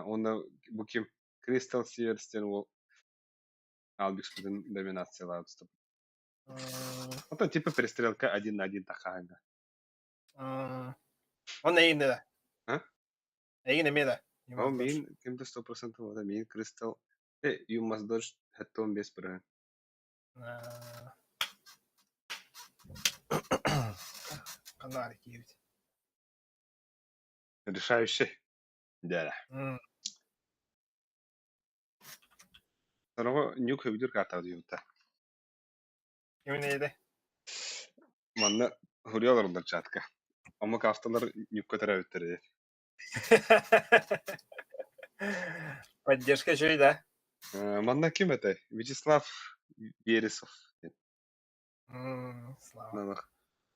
[SPEAKER 1] Онно бу ким? Кристал Сиверс диэн уол Албикспутун доминациялаабыт. Ото типа перестрелка один на один тахаanga.
[SPEAKER 6] Он эйин да.
[SPEAKER 1] А?
[SPEAKER 6] Эйин эмиэ да.
[SPEAKER 1] Ол миин ким-то 100% вот миин Кристал You must dodge 75%.
[SPEAKER 6] Канары киирбит.
[SPEAKER 1] Решающий. Да. Сороҕо нюк өбүдүр картаҕа дьиэбитэ.
[SPEAKER 6] Кимин эйде?
[SPEAKER 1] Манна суруйа олороллор чатка. Омук автолар нюкка төрөөбүттэр диэн.
[SPEAKER 6] Поддержка үчүгэй да?
[SPEAKER 1] Манна ким этэй? Вячеслав Вересов диэн.
[SPEAKER 6] Слава.
[SPEAKER 1] Надо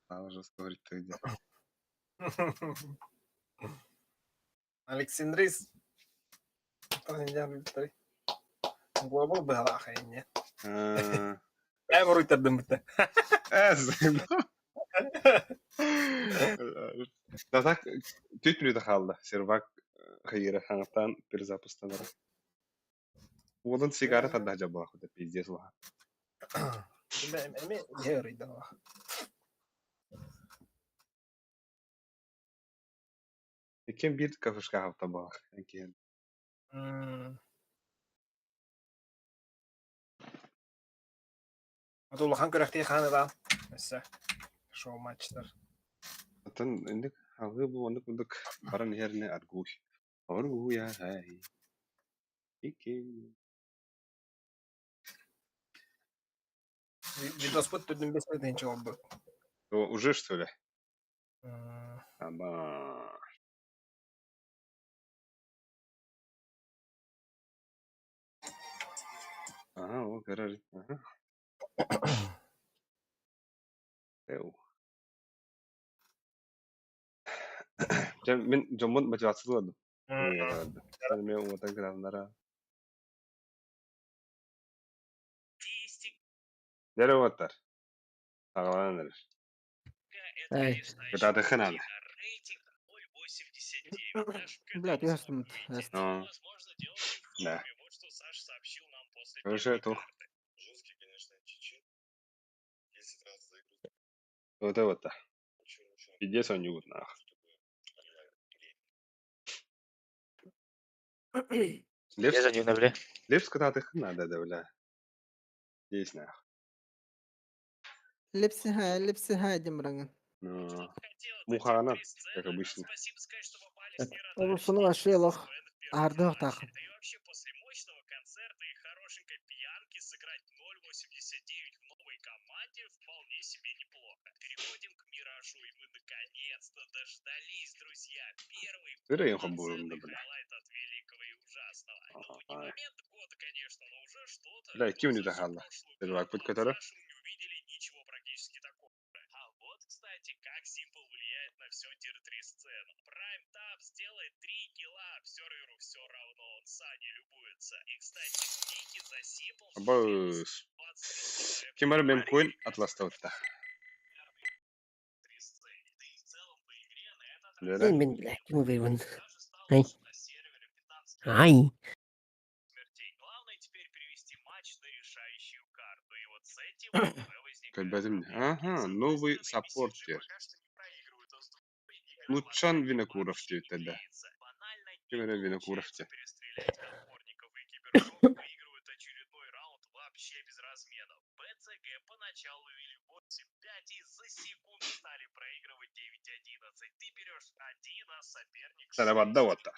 [SPEAKER 1] Слава жестко говорить где.
[SPEAKER 6] Александрис. Глобал быһалаах инне. Ээ буруйтардым бүтэ.
[SPEAKER 1] Да так 4 минута хаалла. Сервак хайыра хаҥаттаан перезапустанара. Уолун сигара тарда дьабылах пиздец улахан.
[SPEAKER 6] Эми не ырыйдан
[SPEAKER 1] Иккиэн биир кафешка хаалта буолар. Иккиэн.
[SPEAKER 6] Аты улахан күрэхтии хаан ытаан. Өссө шоу матчтар.
[SPEAKER 1] Оттон инник алгыы бу оннук курдук баран иһэринэ аргуй. Оргуй ай. Икки.
[SPEAKER 6] Видоспут төрдүн 5 тыһыынча олбут.
[SPEAKER 1] Уже что ли? Аба. Ага, о, көрөр. Ага. Эу. Дьэ, мин дьоммун мотивациялыыр. Мен уотан кыраннара. Дьэ, уоттар. Саҕаланан эрэр.
[SPEAKER 4] Эй,
[SPEAKER 1] Кытаатыхха наада.
[SPEAKER 5] Блядь, я
[SPEAKER 1] Ну, да. Короче, туох. Вот это. Пиздец оонньуубут наах. Лепс,
[SPEAKER 3] Я за бля.
[SPEAKER 1] Лепс кытаатыххын наада да бля. Здесь нах.
[SPEAKER 5] Лепси лепси диэн бараҥын.
[SPEAKER 1] Ну, Мухана, как обычно.
[SPEAKER 5] Олусуну вообще лох. Аһардыах таахын.
[SPEAKER 1] Ырыын хомбуурум да бля. Ай. Бля, ким не хаалла? Сервакпыт көтөрө. Абы ким бары мемкоин атластабытта. Лера.
[SPEAKER 4] Мин мин бля, ким убейбин. Ай. Ай.
[SPEAKER 1] Көрбөтүм. Ага, новый саппортер. Лучан Винокуров диэбиттэр да. Ким эрэ Винокуров диэн. Сарабадда уоттар.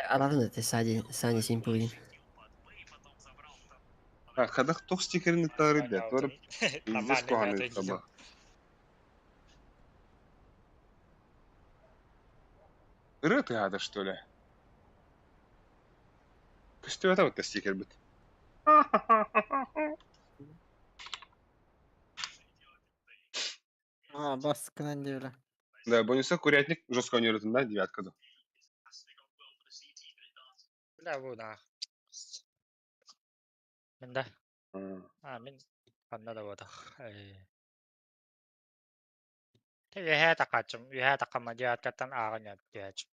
[SPEAKER 4] Аратын это Сади, Сани Симпулин.
[SPEAKER 1] А, хадах туох стикерин ыттары да, туора пиздец куһаҕаны ыттаба. Ырыа тыаһаата что ли? Көстүбэтэ бытта стикербит.
[SPEAKER 5] Аа, баскынан диэбилэ.
[SPEAKER 1] Да, бонуса курятник жестко ойнуурутун да, девятка да.
[SPEAKER 3] Бля, бу нах. Мин да. А, мин ханна да буотах. Тэ үөһээ такаачым, үөһээ такама девяткаттан ааҕан түһээччим.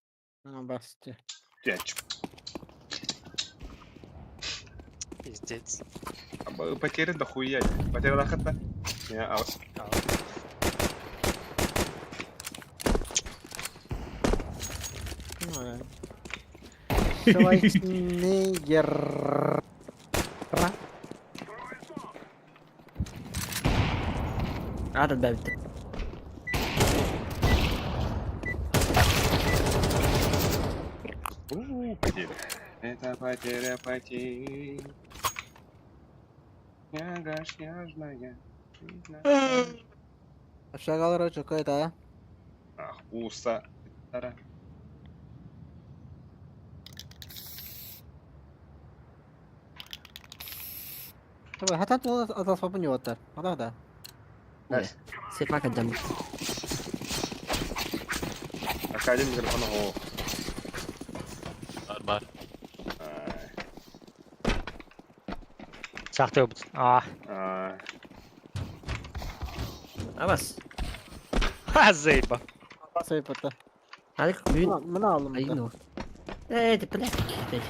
[SPEAKER 5] Аа, басты.
[SPEAKER 1] Пять.
[SPEAKER 3] Пиздец.
[SPEAKER 1] Потеря дохуя. Потеря лахата. Не, а
[SPEAKER 5] Швайценеггер.
[SPEAKER 4] Аата бэбит.
[SPEAKER 1] У, потеря. Это потеря потерь. Снега снежная.
[SPEAKER 5] Шагалара чокой да.
[SPEAKER 1] Ах, уса. Тара.
[SPEAKER 5] Хата тула атаспапын юоттар. Ата да.
[SPEAKER 4] Сервак отдам.
[SPEAKER 1] Аркадий микрофон оһо.
[SPEAKER 2] Бар бар.
[SPEAKER 3] Сахты обут. А,
[SPEAKER 1] Ай.
[SPEAKER 4] Абас.
[SPEAKER 3] ха, заеба.
[SPEAKER 5] Сайпата.
[SPEAKER 4] Алик бүгүн
[SPEAKER 5] Мына алым.
[SPEAKER 4] айын ол. Э, ты блядь. Опять.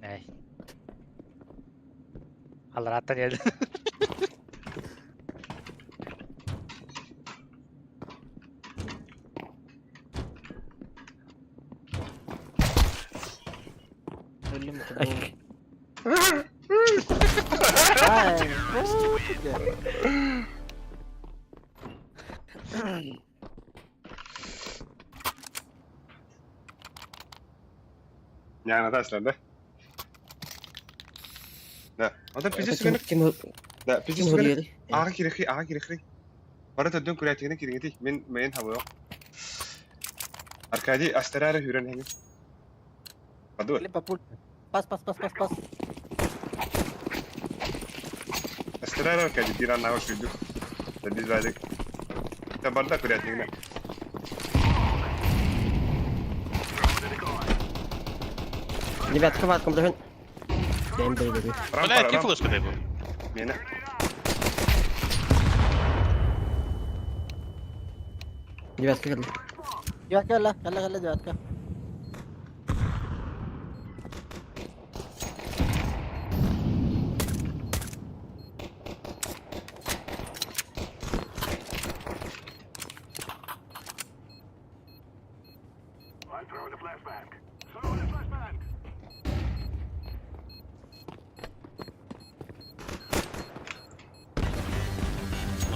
[SPEAKER 3] Эй. Алараттан ел.
[SPEAKER 5] Өлүм.
[SPEAKER 4] Ай.
[SPEAKER 5] Ай.
[SPEAKER 1] Не, Наташа, да? Да. Онтон пиздец
[SPEAKER 4] Ким
[SPEAKER 1] сүгэнэ.
[SPEAKER 4] ким
[SPEAKER 1] Да, пиздец
[SPEAKER 4] ким
[SPEAKER 1] сүгэнэ.
[SPEAKER 4] хоруйары?
[SPEAKER 1] Ааҕа кириэхий, ааҕа кириэхий. Бары төрдүн курятигына кириҥэтий. Мин мейин хабыйох. Аркадий астарары хүрэн хэҥин. Падуй.
[SPEAKER 5] Папуль. Пас, пас, пас, пас, пас.
[SPEAKER 1] Астарары Аркадий бир аннаҕа сүүрдүк. Да биз баадык. Та барда курятигына.
[SPEAKER 4] Ребят, хват, комдахын. Бэм бэм бэм.
[SPEAKER 1] Рампа,
[SPEAKER 2] Бля, ким
[SPEAKER 1] рампа.
[SPEAKER 2] флешка дай был?
[SPEAKER 1] Мена.
[SPEAKER 4] Девятка кэллэ.
[SPEAKER 5] Девятка кэллэ, кэллэ кэллэ девятка.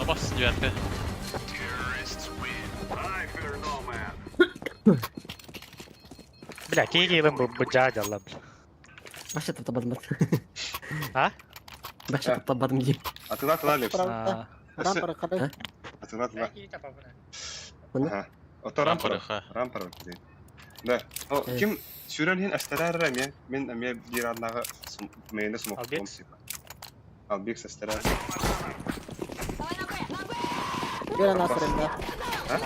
[SPEAKER 2] Абас девятка.
[SPEAKER 3] Бля, киһи бу бу дьаа дьалла бля.
[SPEAKER 4] Баша таптабадым.
[SPEAKER 3] А?
[SPEAKER 4] Баша таптабадым диим.
[SPEAKER 1] Атыла атыла Лепс.
[SPEAKER 5] Правда. Рампара карай.
[SPEAKER 1] Атыла атыла.
[SPEAKER 4] Манна?
[SPEAKER 1] Аха. Ото рампара.
[SPEAKER 2] Рампара.
[SPEAKER 1] Рампара Да. О, ким сүрэн иһин астараар эмиэ мин эмиэ биир аннааҕы мэйэнэ смоктуом
[SPEAKER 3] Албекс?
[SPEAKER 1] типа. Албекс астараар.
[SPEAKER 5] Бир ана сырында.
[SPEAKER 1] А?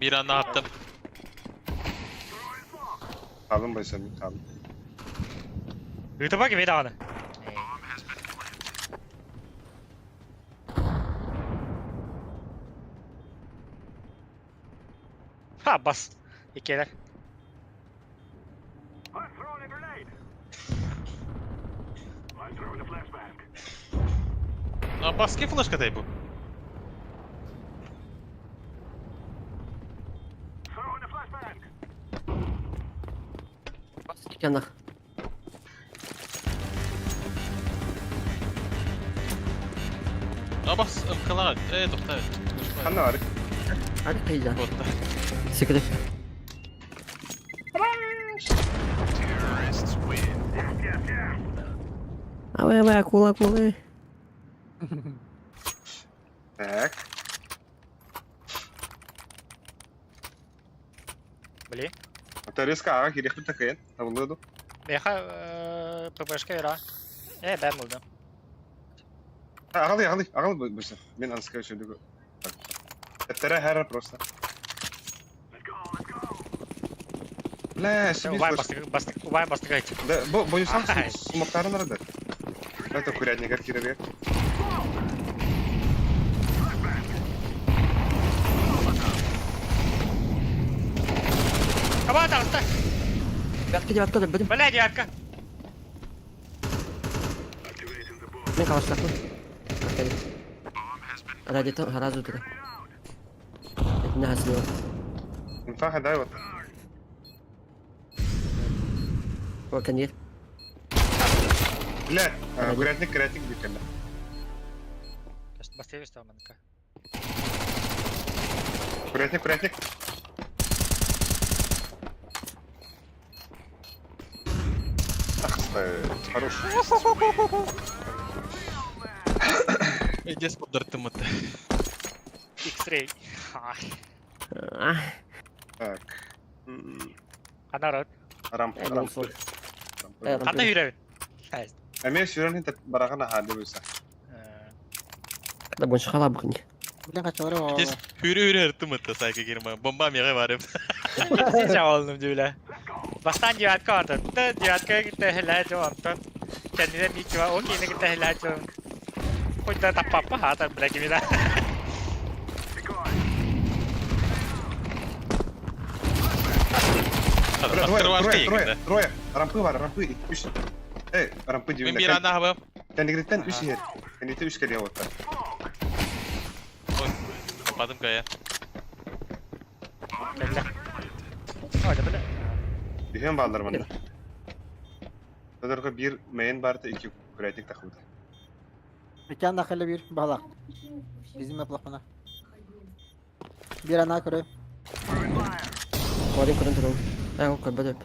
[SPEAKER 2] Bir anda attım.
[SPEAKER 1] Kalın başım kalın.
[SPEAKER 3] Ыытыба кими даҕаны. Ха, бас. Иккиэлэр.
[SPEAKER 2] Абас ким флешка bu?
[SPEAKER 4] Икки
[SPEAKER 2] Абас мкалар. Э, тоқта.
[SPEAKER 1] Ханна бар.
[SPEAKER 4] Hadi kayacağım.
[SPEAKER 2] Ботта.
[SPEAKER 4] Секрет. Авай, авай, акула, акула.
[SPEAKER 1] Так.
[SPEAKER 3] Били.
[SPEAKER 1] Ото резко ага кириэхпит такайын. Табыллыа ду.
[SPEAKER 3] Меха ППшка ира. Э, бэм булдum.
[SPEAKER 1] Аҕалый аҕалый аҕал быса. Мин анска үчүдүгү. Эттере хара просто. Бля, себе
[SPEAKER 3] Убай
[SPEAKER 1] флеш.
[SPEAKER 3] бастык, бастык, убай бастык айт.
[SPEAKER 1] Да, бу боюсаң
[SPEAKER 3] Ай.
[SPEAKER 1] смоктарын арада. Это курятникар киребе.
[SPEAKER 3] Каба таҕыста.
[SPEAKER 4] Девятка, девятка, будем.
[SPEAKER 3] Бля, девятка.
[SPEAKER 4] Мен калаштакпын. Радио харазу туда. На слева.
[SPEAKER 1] Инфа дай вот.
[SPEAKER 4] О, коньер.
[SPEAKER 1] Бля, курятник курятник бикелле.
[SPEAKER 3] Бастык манка.
[SPEAKER 1] Курятник курятник. Ах, хорош.
[SPEAKER 2] Эдес поддартымыты.
[SPEAKER 3] X-ray.
[SPEAKER 4] А,
[SPEAKER 1] Так.
[SPEAKER 3] Анарот.
[SPEAKER 1] Рамп,
[SPEAKER 4] Э,
[SPEAKER 1] рамп.
[SPEAKER 4] болсун.
[SPEAKER 1] Рамп.
[SPEAKER 4] Э, рамп.
[SPEAKER 3] Ханна хүрәбин.
[SPEAKER 1] Эмиэ сүрэн хин барагана хаады буйса.
[SPEAKER 4] Да больше хала бухни.
[SPEAKER 5] Билен качалары
[SPEAKER 2] Эдес
[SPEAKER 5] бар.
[SPEAKER 2] хүрү хүрү ыртымыты сайка кирма. Бомба меге барып.
[SPEAKER 3] Жабалным дебиле. Бастан девятка аты. Т девятка ките хилээ антон. Кэннинен ничего, о кини ките хилээ жоо. Хоть да таппаппа хаата бля кимида.
[SPEAKER 1] Бля, двое, трое, трое, трое. Рампы бар, рампы, үч. Э, рампы
[SPEAKER 2] Мен
[SPEAKER 1] дибинде.
[SPEAKER 2] бир анда хабам.
[SPEAKER 1] Кенигриттен үч ер. Кенигритте үч келе отта.
[SPEAKER 2] Ой, кападым кая.
[SPEAKER 3] Кэллэ. Ой, да бля.
[SPEAKER 1] Үһен балдар манда. Тодорго бир мейн барты iki курятник тахыбыта.
[SPEAKER 5] Икки нахылы бир балак. Bizim yaplakmana. Bir ana көрө.
[SPEAKER 4] Корин көрөн турун. Э, көрбөдөп.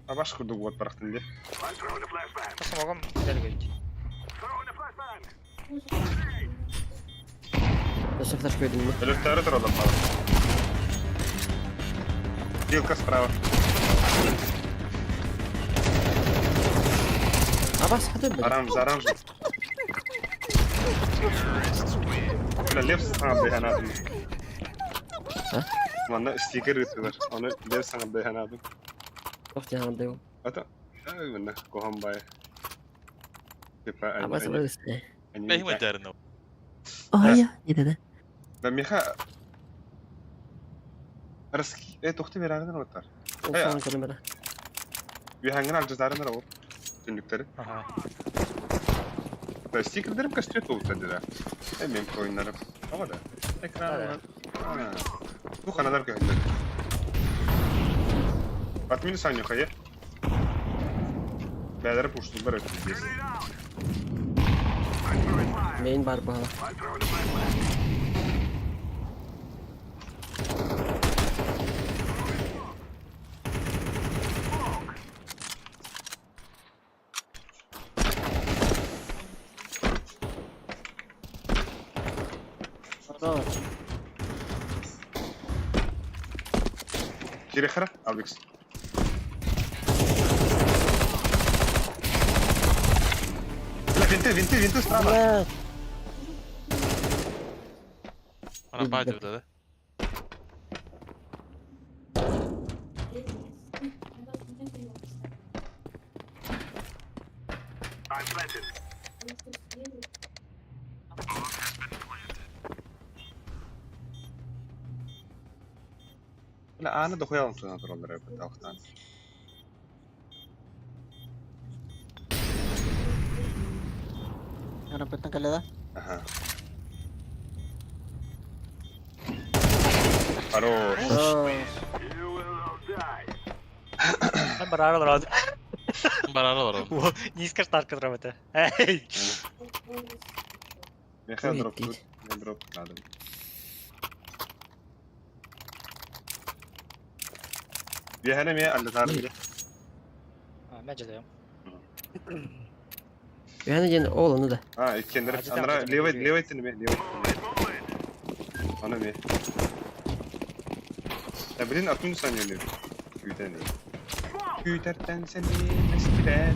[SPEAKER 1] Абаш курдук вот барахтын де.
[SPEAKER 3] Смогом делгейт.
[SPEAKER 4] Өсө флеш көйдүм.
[SPEAKER 1] Өлөктөрү туралар бала. Вилка справа.
[SPEAKER 4] Абас хатып.
[SPEAKER 1] Арам, зарам. Бля, лев сам бля, надо.
[SPEAKER 4] А?
[SPEAKER 1] Манна стикер ыыттылар. Ону бэл саҥарда санаатым.
[SPEAKER 4] Ох, дьаһалдайым.
[SPEAKER 1] Ата, манна куһаҕан баайы. Типа
[SPEAKER 4] Абас
[SPEAKER 1] они
[SPEAKER 4] абас.
[SPEAKER 1] они
[SPEAKER 2] Бэйим өйдөрүн.
[SPEAKER 4] Ой, не да.
[SPEAKER 1] Да миха Раски тохты берарынар оттар.
[SPEAKER 4] Ол көрүм бара.
[SPEAKER 1] Үһәңгин алдьатаарынар ол түннүктэри.
[SPEAKER 3] Ага.
[SPEAKER 1] Да стикердерим костюм толуктар деді. Мен коиннарым. Ама да. Экран. Бу ханалар көһүннэр. Отмени Саню хайа. Бәләре пуштулар өтү здесь.
[SPEAKER 4] Мейн бар бала.
[SPEAKER 5] Хорош.
[SPEAKER 1] Кирехара, Алекс. Бля, винты, винты, винты справа.
[SPEAKER 5] Блядь.
[SPEAKER 2] Ана баадыр да.
[SPEAKER 1] Бля, ааны дохуя туна тураллар эбит алхтан.
[SPEAKER 5] Арапеттан кэллэ да?
[SPEAKER 1] Аха. Хорош.
[SPEAKER 5] Хорош.
[SPEAKER 3] Барар рад.
[SPEAKER 2] Бараралар ол.
[SPEAKER 3] Низко штарка дробите. Эй!
[SPEAKER 1] Меха
[SPEAKER 4] Ой,
[SPEAKER 1] дроп
[SPEAKER 4] дед.
[SPEAKER 1] тут. Мне дроп надо. Биһәне ме аллатарын бile.
[SPEAKER 3] Мен жадайым.
[SPEAKER 4] Үһәне диэн ол ону да.
[SPEAKER 1] А, иккендер.
[SPEAKER 3] Ажыдан
[SPEAKER 1] Андра
[SPEAKER 3] кытын
[SPEAKER 1] левый
[SPEAKER 3] билбейм.
[SPEAKER 1] левый тини ме, левый. Аны ме. Я блин, атын саньяны. Күйтен. Күйтертен сени эскилер.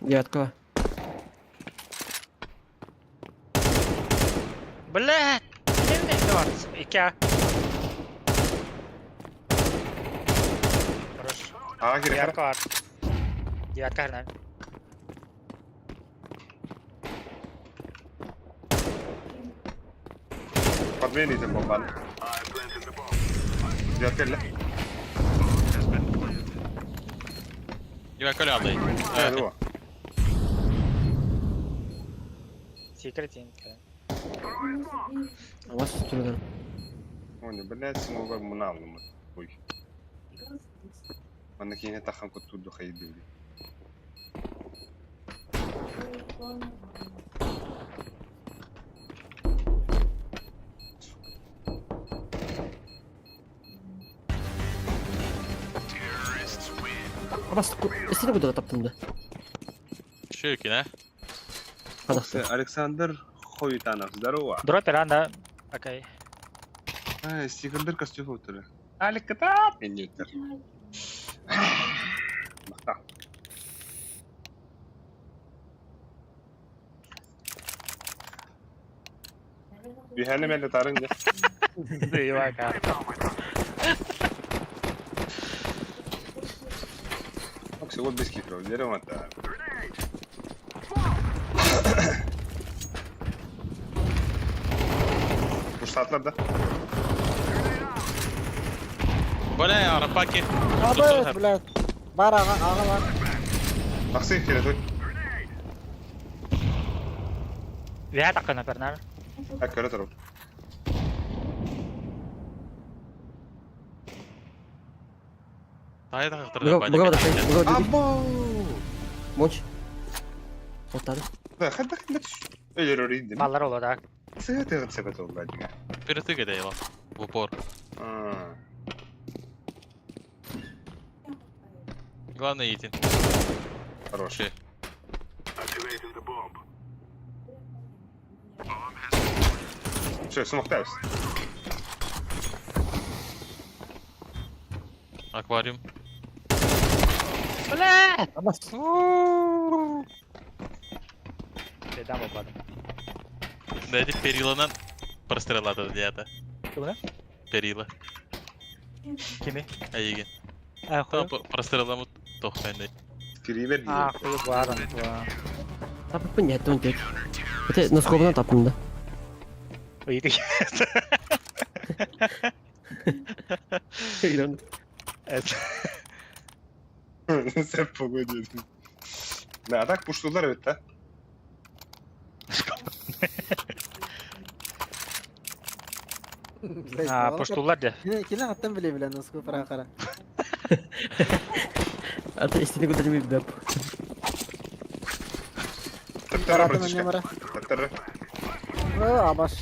[SPEAKER 4] Девятка.
[SPEAKER 3] Блядь! Не бар. Икки. Хорош.
[SPEAKER 1] А, кирехара.
[SPEAKER 3] Девятка бар. Девятка хрена.
[SPEAKER 1] Подмени этим бомбан. Девятка эле.
[SPEAKER 2] Девятка алдай.
[SPEAKER 1] А, дуо.
[SPEAKER 3] Секрет
[SPEAKER 4] Вас түргөн.
[SPEAKER 1] Оне, блядь, смога муналным. Ой. Манна кине тахан куттуду хайдыли.
[SPEAKER 4] Абас эсине кудуга таптым да.
[SPEAKER 2] Шөкин, а?
[SPEAKER 4] Казахстан.
[SPEAKER 1] Александр Хоютанов, здорово.
[SPEAKER 3] Дропер, а, да. Окей.
[SPEAKER 1] Ай, стикердер костюм өтөрө. Алик кытап. Мен өтөр. Макта. Биһәне мен тарын же.
[SPEAKER 3] Дыйвака.
[SPEAKER 1] Оксе вот без кикров, дерево та. Пуштатлар да.
[SPEAKER 2] Бля, арапаки.
[SPEAKER 5] Абас, блядь. Бар аға, аға бар.
[SPEAKER 1] Баксы келе той.
[SPEAKER 3] Вя такына пернар.
[SPEAKER 1] А көрө туруп.
[SPEAKER 2] Тайда кактырды.
[SPEAKER 4] Буга буга буга буга.
[SPEAKER 1] Або!
[SPEAKER 4] Монч. Оттады.
[SPEAKER 1] Да, хадда хадда. Өлөр өрүйдүм.
[SPEAKER 3] Баллар оло да.
[SPEAKER 1] Сыгы себет oldu дига.
[SPEAKER 2] Перетыга дейла. В упор.
[SPEAKER 1] А.
[SPEAKER 2] Главное иитин.
[SPEAKER 1] Хороший. Все, смоктаюсь.
[SPEAKER 2] Аквариум.
[SPEAKER 3] Бля!
[SPEAKER 4] Абас.
[SPEAKER 3] Беда буолбатым.
[SPEAKER 2] Да эти периланан прострелата диэта.
[SPEAKER 3] Тугуна?
[SPEAKER 2] Перила.
[SPEAKER 3] Кими?
[SPEAKER 2] Эйигин.
[SPEAKER 3] А, хуй.
[SPEAKER 2] Простреламыт тохтайнай.
[SPEAKER 1] Киривер
[SPEAKER 3] А, хуй бааран.
[SPEAKER 4] Таппын нет, он тет. Это носкобынан таптым да.
[SPEAKER 3] Ыйытык.
[SPEAKER 1] Sen pogo diyordun. Ne atak puştular evet да.
[SPEAKER 3] А, поштулар дьэ.
[SPEAKER 5] Кини аттан биле биле носку пара кара.
[SPEAKER 4] Ата истини көтөрүм билбеп.
[SPEAKER 1] Таптара
[SPEAKER 5] Караты
[SPEAKER 1] братишка.
[SPEAKER 5] мара.
[SPEAKER 1] Таптара.
[SPEAKER 5] Абаш.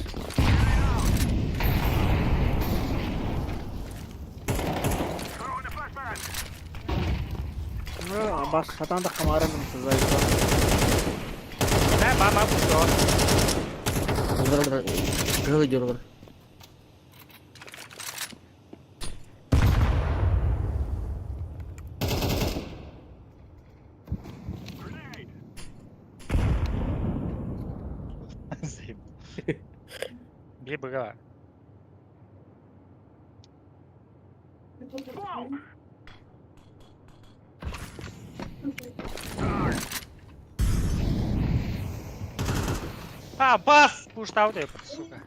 [SPEAKER 5] Абаш, хатан да камара мен сызай.
[SPEAKER 3] Мэ, мама, пушто.
[SPEAKER 4] Кырыл идет.
[SPEAKER 3] Бир быга. А, бас! Пуштау деп, сука.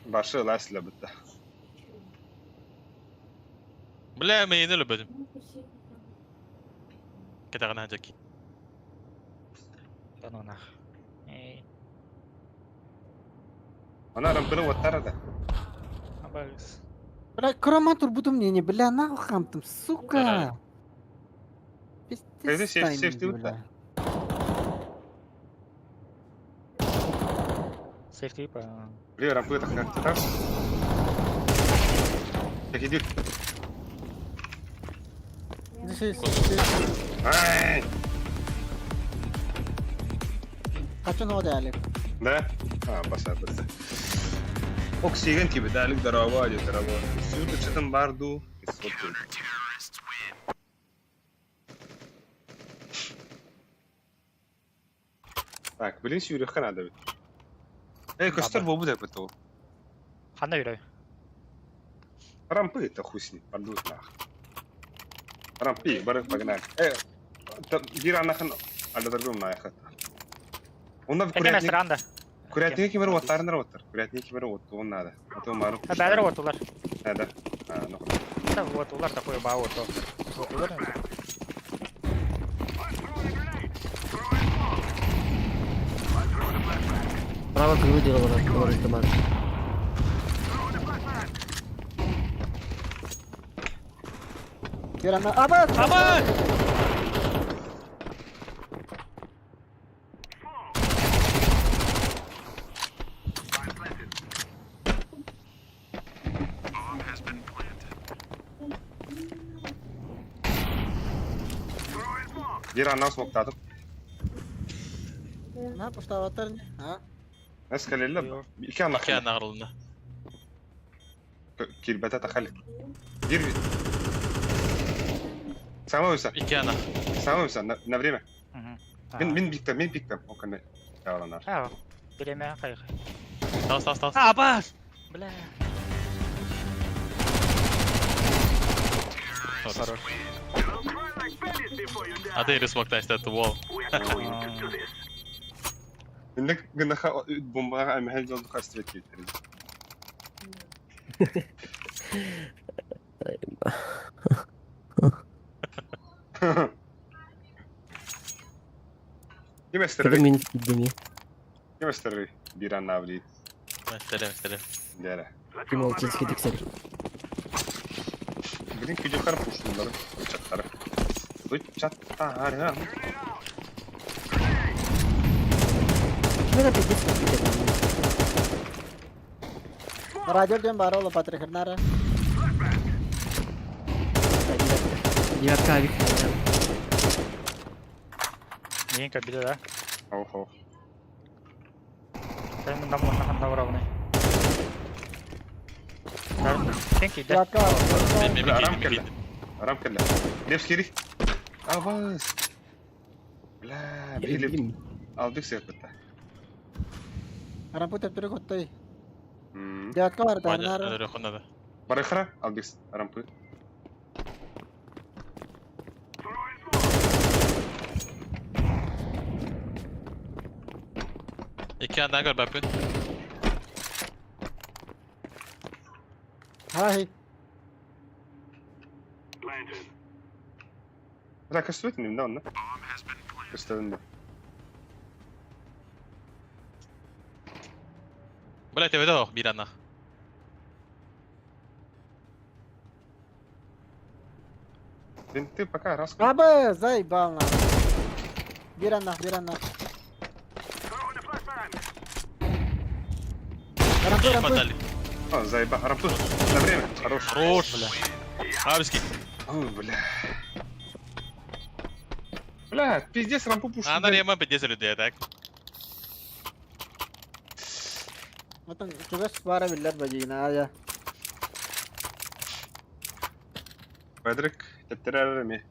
[SPEAKER 1] Башы ласла бітті.
[SPEAKER 2] Бля, мен өлбөдүм. Кетагана жаки.
[SPEAKER 3] Да ну нах. Эй,
[SPEAKER 1] Ана рампыны оттара да.
[SPEAKER 3] абас.
[SPEAKER 5] Бля, крома турбутум не, бля, нахуй хамтым, сука.
[SPEAKER 1] Эйди,
[SPEAKER 5] Пиздец
[SPEAKER 1] сейф- сейфти
[SPEAKER 5] тайминг,
[SPEAKER 1] бутта.
[SPEAKER 5] бля.
[SPEAKER 3] Сейфти по...
[SPEAKER 1] Бля, рампы так как так. Так иди.
[SPEAKER 5] Здесь, здесь.
[SPEAKER 1] Ай!
[SPEAKER 5] Качан ода Алик.
[SPEAKER 1] Да? А, баса баса. Оксиген gibi дәлік дарава деді дарава. Сюда чытын барду. Так, блин, сюрюхка надо ведь. Эй, костер бобу деп это.
[SPEAKER 3] Хана үрөй.
[SPEAKER 1] Рампы это хуй с ним, пардут нах. Рампи, бары погнали. Эй, бир анахын алдаргым наяхат. Онда
[SPEAKER 3] Эте
[SPEAKER 1] курятник,
[SPEAKER 3] мәсранда.
[SPEAKER 1] курятник кимер оттарындар оттар. Курятник кимер оттуын надо. А то мару.
[SPEAKER 3] Бәдер отулар.
[SPEAKER 1] Да. А, ну.
[SPEAKER 3] Да, отулар такой ба ото. Отулар.
[SPEAKER 4] Право кырыл идет. Олар тамар.
[SPEAKER 5] Бир ана Абаш!
[SPEAKER 2] Абас!
[SPEAKER 1] Бир аннан смоктадым.
[SPEAKER 5] На, пуштаватар не? А?
[SPEAKER 1] Эскалелле. Ики
[SPEAKER 2] Ики
[SPEAKER 1] анахын.
[SPEAKER 2] анагырылына.
[SPEAKER 1] Кирбете тахали. Бир. Самый
[SPEAKER 2] Ики анах.
[SPEAKER 1] Самый на, на время.
[SPEAKER 3] Мгм.
[SPEAKER 1] Мин мин биктем, мин биктем. Окана. Яланар.
[SPEAKER 3] А, биреме кайгы.
[SPEAKER 2] Тас тас тас.
[SPEAKER 3] А, бас! Бля.
[SPEAKER 2] Хорош. А ты рисмоктайся это wall.
[SPEAKER 1] Иннек гынаха бомбаға әмәһәл жолду кастыбет кеттерин. Ким
[SPEAKER 4] Это
[SPEAKER 1] эстерри?
[SPEAKER 4] минус киддеми.
[SPEAKER 1] Ким эстерри? Бир аннавли.
[SPEAKER 2] Мәстеле, мәстеле.
[SPEAKER 1] Дәрә.
[SPEAKER 4] Ким ол чески тексер.
[SPEAKER 1] Блин, күдөхөр пуштулары, чаттары. Чаттары.
[SPEAKER 4] Это пиздец компьютер.
[SPEAKER 5] Радио диэн баара ол Патрихернара.
[SPEAKER 4] Девятка авик.
[SPEAKER 3] Миин көрбүтэ да.
[SPEAKER 1] Ох, ох.
[SPEAKER 3] Sen bundan bundan ханна барабыный. Сен киирдэ.
[SPEAKER 5] Девятка бар.
[SPEAKER 2] Мен мен
[SPEAKER 1] Бля, арам
[SPEAKER 2] киирдим,
[SPEAKER 1] кэллэ.
[SPEAKER 2] киирдим.
[SPEAKER 1] Арам кэллэ. Лепс кири. Абас. Бля, били. Алдык сыаппыта.
[SPEAKER 5] Арампы төптөрү коттой.
[SPEAKER 1] М.
[SPEAKER 5] Девятка бар
[SPEAKER 2] Ваня,
[SPEAKER 5] Тарнара.
[SPEAKER 2] өлөрүөххүн наада.
[SPEAKER 1] Барыхара, Алдыкс, арампы.
[SPEAKER 2] Икки аннаа көрбөппүн.
[SPEAKER 5] Хай.
[SPEAKER 1] Бля, көстүбэт иним да онно. Көстөбүн да.
[SPEAKER 2] Бля, төбөтө ох, биир анна.
[SPEAKER 1] Винты пока раз.
[SPEAKER 5] Абы, заебал на. Бир анна, бир анна. Рампы, рампы.
[SPEAKER 2] Подали.
[SPEAKER 1] О, заеба, арампы. На время. Хорош.
[SPEAKER 2] Хорош, бля. Арский.
[SPEAKER 1] Ой, бля. Бля, пиздец, рампу пушку.
[SPEAKER 2] Ана рема пиздец людей, так?
[SPEAKER 5] Отон чугас бара биллер бадигина ая.
[SPEAKER 1] Педрик, тептерерами.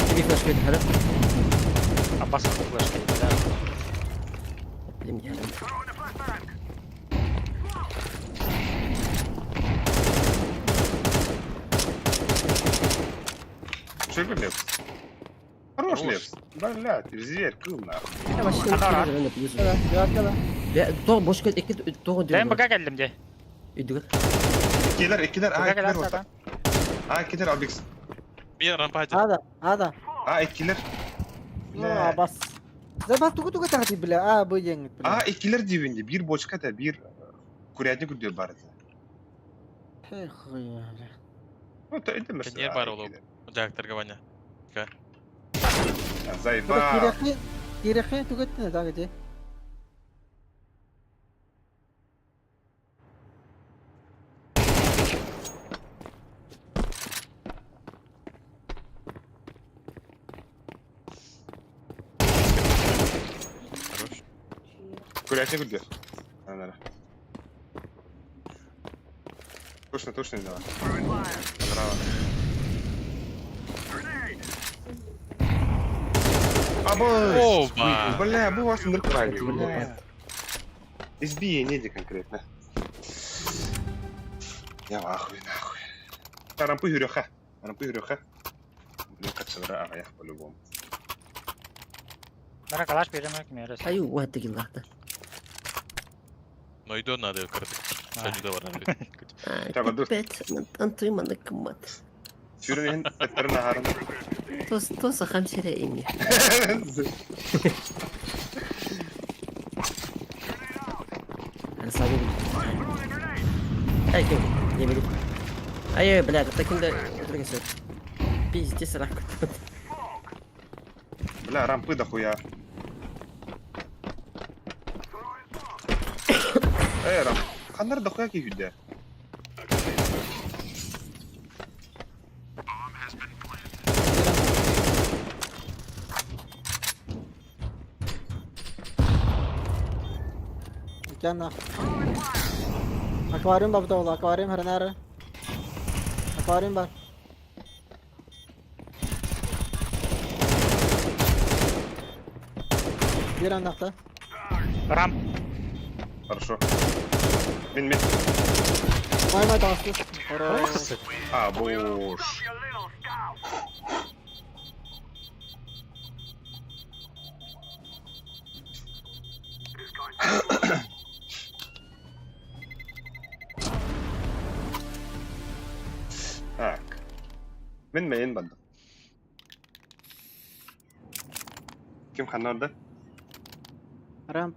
[SPEAKER 4] Тебе флешка это хорошо?
[SPEAKER 3] Аббас флешка да.
[SPEAKER 4] Для меня.
[SPEAKER 1] Что это Лепс? Хорош,
[SPEAKER 2] Хорош.
[SPEAKER 1] Лепс. Бля, ты зверь, кыл нахуй.
[SPEAKER 4] Я вообще не
[SPEAKER 3] Ана.
[SPEAKER 4] знаю, плюс.
[SPEAKER 5] Девятка да.
[SPEAKER 4] Я то бошка эки то
[SPEAKER 3] Мен бага келдим де.
[SPEAKER 4] Үйдүгөр.
[SPEAKER 1] Иккилер, иккилер, а,
[SPEAKER 3] Бага
[SPEAKER 1] иккилер
[SPEAKER 3] келдим
[SPEAKER 1] вот. А, иккилер, Алдыкс.
[SPEAKER 2] Биир рампа хатя.
[SPEAKER 5] Ада, ада.
[SPEAKER 1] А, иккилер.
[SPEAKER 5] Ну,
[SPEAKER 1] Бля.
[SPEAKER 5] абас. Заебал тугу тугу тахти бля. А, бу диэн бля.
[SPEAKER 1] А, иккилер дибинди. Бир бочка да, бир курятник үрдүөр бар это.
[SPEAKER 5] Эх, хуя, бля.
[SPEAKER 1] Ну, то это
[SPEAKER 2] Кеньер бар ол. Жактарга Ваня.
[SPEAKER 1] Заеба.
[SPEAKER 5] Кирехи, кирехи тугеттине да где.
[SPEAKER 2] Хорош.
[SPEAKER 1] Курятник үрдүөр. Анара. Точно, точно не дала. Браво. Абы!
[SPEAKER 2] Опа!
[SPEAKER 1] Бля, бу вас ныркали, бля. Избей неде конкретно. Я в ахуе, нахуй. Тарампы юрёха. Тарампы юрёха. Блин, как собра, а я по-любому.
[SPEAKER 3] Бара калаш берем кимерес.
[SPEAKER 4] Аю, вот таки лахта.
[SPEAKER 2] Но иду надо кырдык. Сажуда бар.
[SPEAKER 1] Таба, дур.
[SPEAKER 4] Антуйманы кыммат.
[SPEAKER 1] Сүүрэн тэттерин аһарын.
[SPEAKER 4] Тос тос ахам сире ими. Сами. Ай, кем? Не беру. Ай, блядь, таким да Пиздец, рак.
[SPEAKER 1] Бля, рампы дохуя. Эй, рамп. Ханнар дохуя кийгүдэ.
[SPEAKER 5] Иккиэн Аквариум бар ол, аквариум хренары. Аквариум бар. Бир андақта.
[SPEAKER 3] Рам.
[SPEAKER 1] Хорошо. Мин, мин.
[SPEAKER 5] Май май тағысты. Хорош.
[SPEAKER 1] А, бош. Так. Мин мейин бандым. Ким ханна орда?
[SPEAKER 5] Рамп.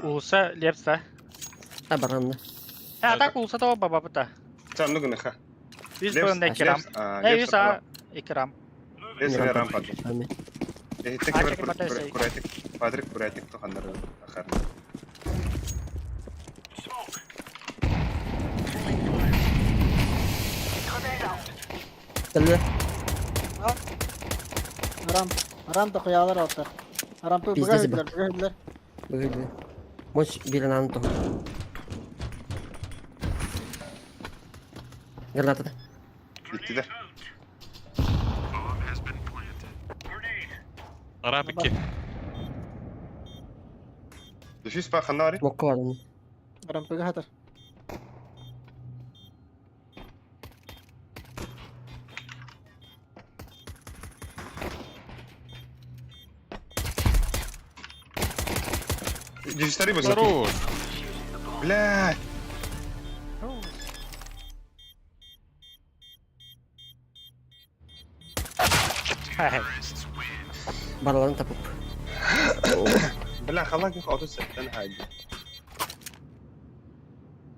[SPEAKER 3] Уулусса Лепса.
[SPEAKER 4] А баранна.
[SPEAKER 3] А так уулусса тоҕо бабабыта.
[SPEAKER 1] Чэ, оннук гыныха.
[SPEAKER 3] Үс
[SPEAKER 1] Лепс,
[SPEAKER 3] быһында икки рамп.
[SPEAKER 1] Лепс, а,
[SPEAKER 3] Э,
[SPEAKER 1] Лепс
[SPEAKER 3] үс а икки рамп.
[SPEAKER 1] Лепс
[SPEAKER 4] Рамп.
[SPEAKER 1] рампа.
[SPEAKER 4] Ами.
[SPEAKER 1] Эһиттэн
[SPEAKER 3] А,
[SPEAKER 1] кебер
[SPEAKER 3] чеки бата эсэй.
[SPEAKER 1] куратик, Патрик куратик туханнар ахар.
[SPEAKER 4] Кэллэ.
[SPEAKER 5] Рамп. Рамп тохуялар алтар. Рампы
[SPEAKER 4] Пиздец,
[SPEAKER 5] быга үдүлэр, быга үдүлэр.
[SPEAKER 4] Быгыды. Мочь бирынан то. Граната.
[SPEAKER 1] Иттилер.
[SPEAKER 2] Рамп 2.
[SPEAKER 1] Дефис па ханна барый?
[SPEAKER 4] Мокко бар оны.
[SPEAKER 5] Рампыга хатар.
[SPEAKER 1] Дефистари быз.
[SPEAKER 2] Хорош.
[SPEAKER 1] Бля.
[SPEAKER 4] Бараларын тапып.
[SPEAKER 1] Бля, халак их оту сеттен хайди.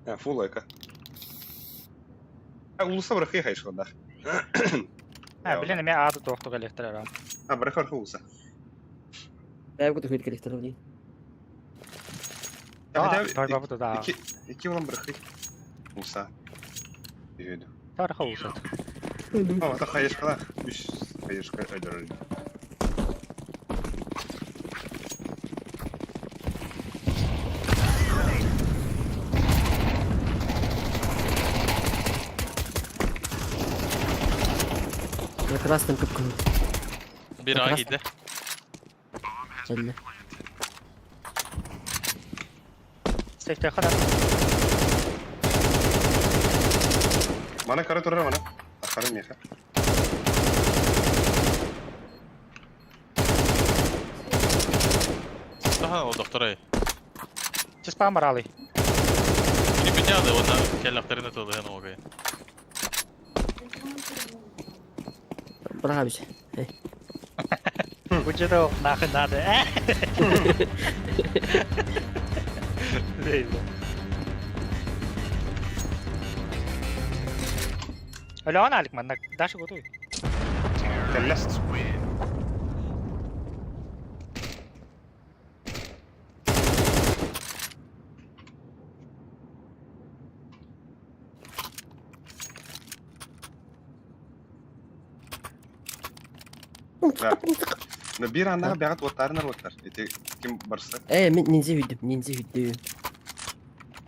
[SPEAKER 1] А, фул эка. А, улуса бырахы хайш хонда.
[SPEAKER 3] А, блин, эмиэ аады туохтук электро рамп.
[SPEAKER 1] А, бырахы архы улуса.
[SPEAKER 4] Бэйб куту хүлкелик тарабы.
[SPEAKER 3] Да, бабыта да.
[SPEAKER 1] Ики, ики улан бырахы. Улуса. Үйөдү.
[SPEAKER 3] Тарха уулусса.
[SPEAKER 1] А, это хаешкалар. Үш хаешка өдөрөр.
[SPEAKER 4] На красном капкану.
[SPEAKER 2] Bir A giydi.
[SPEAKER 4] Кэллэ.
[SPEAKER 3] Сектор хана.
[SPEAKER 1] Мана кара турар мана. Ахары меха.
[SPEAKER 2] Daha o doktora.
[SPEAKER 3] Чеспа маралы.
[SPEAKER 2] Не підняли, вона келлахтерine толыган огай.
[SPEAKER 4] Браво. Эй.
[SPEAKER 3] Бучеро нахуй надо. Лейла. Алена алик манна Даша готовый.
[SPEAKER 1] Кэллэ. Да. Но бир аннага бягат оттарынар оттар. Эти ким барса.
[SPEAKER 4] Э, мен ниндзя үйдүм, ниндзя үйдүм.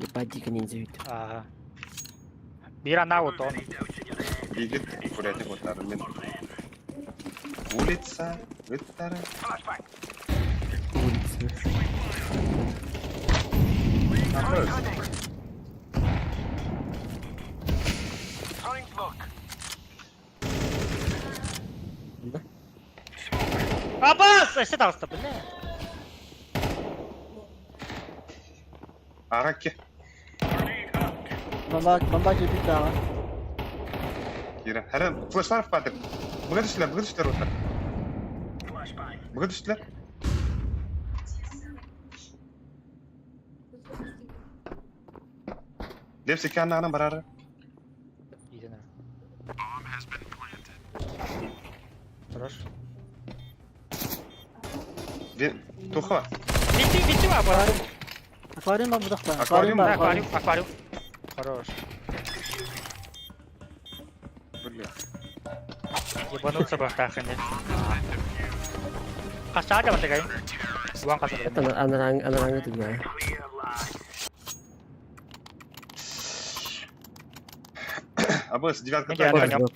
[SPEAKER 4] Ебать, дико ниндзя үйдүм.
[SPEAKER 3] Ага. Бир ана вот он.
[SPEAKER 1] Бигит курятник оттары мен. Улица, ыттары.
[SPEAKER 4] Улица.
[SPEAKER 1] Ахы.
[SPEAKER 4] Да?
[SPEAKER 3] Абас! Эссе таҕыста, бля.
[SPEAKER 1] Ага ке.
[SPEAKER 5] Бомба, бомба киирбит даҕа.
[SPEAKER 1] Кира. Хара флешлар впадыр. Быга түштүлэр, быга түштүлэр оттар. Быга түштүлэр. Лепс икки аннагынан барары.
[SPEAKER 3] Иди на. Хорош.
[SPEAKER 1] Тухва.
[SPEAKER 3] Винти, винти ва, бара.
[SPEAKER 5] Аквариум бар будахта.
[SPEAKER 1] Аквариум
[SPEAKER 5] Аквариум бар.
[SPEAKER 3] Да, аквариум, аквариум. Хорош.
[SPEAKER 1] Бля.
[SPEAKER 3] Ебануться бахтахани. Хасаада батагай. Буан хасаада.
[SPEAKER 4] Это анаранг, анаранг это да.
[SPEAKER 1] Абыс, девятка
[SPEAKER 3] Я
[SPEAKER 1] тоже.
[SPEAKER 3] понял.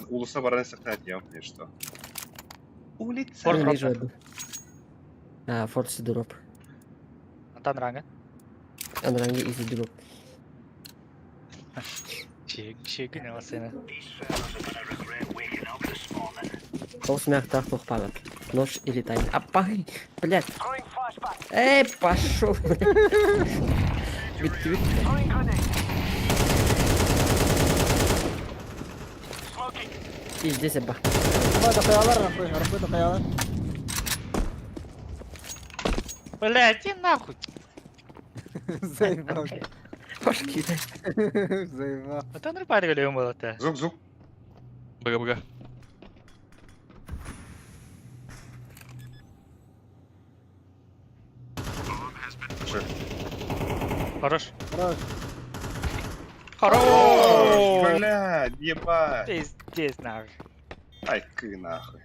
[SPEAKER 1] Улуса баран сохранять я, что. Улица.
[SPEAKER 3] Форт
[SPEAKER 4] Не вижу
[SPEAKER 3] дроп.
[SPEAKER 4] одну. А, форт дроп.
[SPEAKER 3] Антон ранга.
[SPEAKER 4] Анаранги изи дроп.
[SPEAKER 3] Чик, чик, не ласына.
[SPEAKER 4] Полсмях так палок. Нож или тайна. А пай, блядь. Эй, пошел. Бит, бит. Пиздец, бах.
[SPEAKER 5] Бомба тохуялар рампы, рампы тохуялар.
[SPEAKER 3] Бля, иди нахуй.
[SPEAKER 5] Заебал.
[SPEAKER 4] Пошли.
[SPEAKER 5] Заебал.
[SPEAKER 3] Вот он рыбарь өлөйүм буолата.
[SPEAKER 1] Звук, звук.
[SPEAKER 2] Быга быга.
[SPEAKER 3] Хорош.
[SPEAKER 5] Хорош.
[SPEAKER 3] Хорош!
[SPEAKER 1] Блядь, ебать.
[SPEAKER 3] Пиздец нахуй.
[SPEAKER 1] Ай, кы нахуй.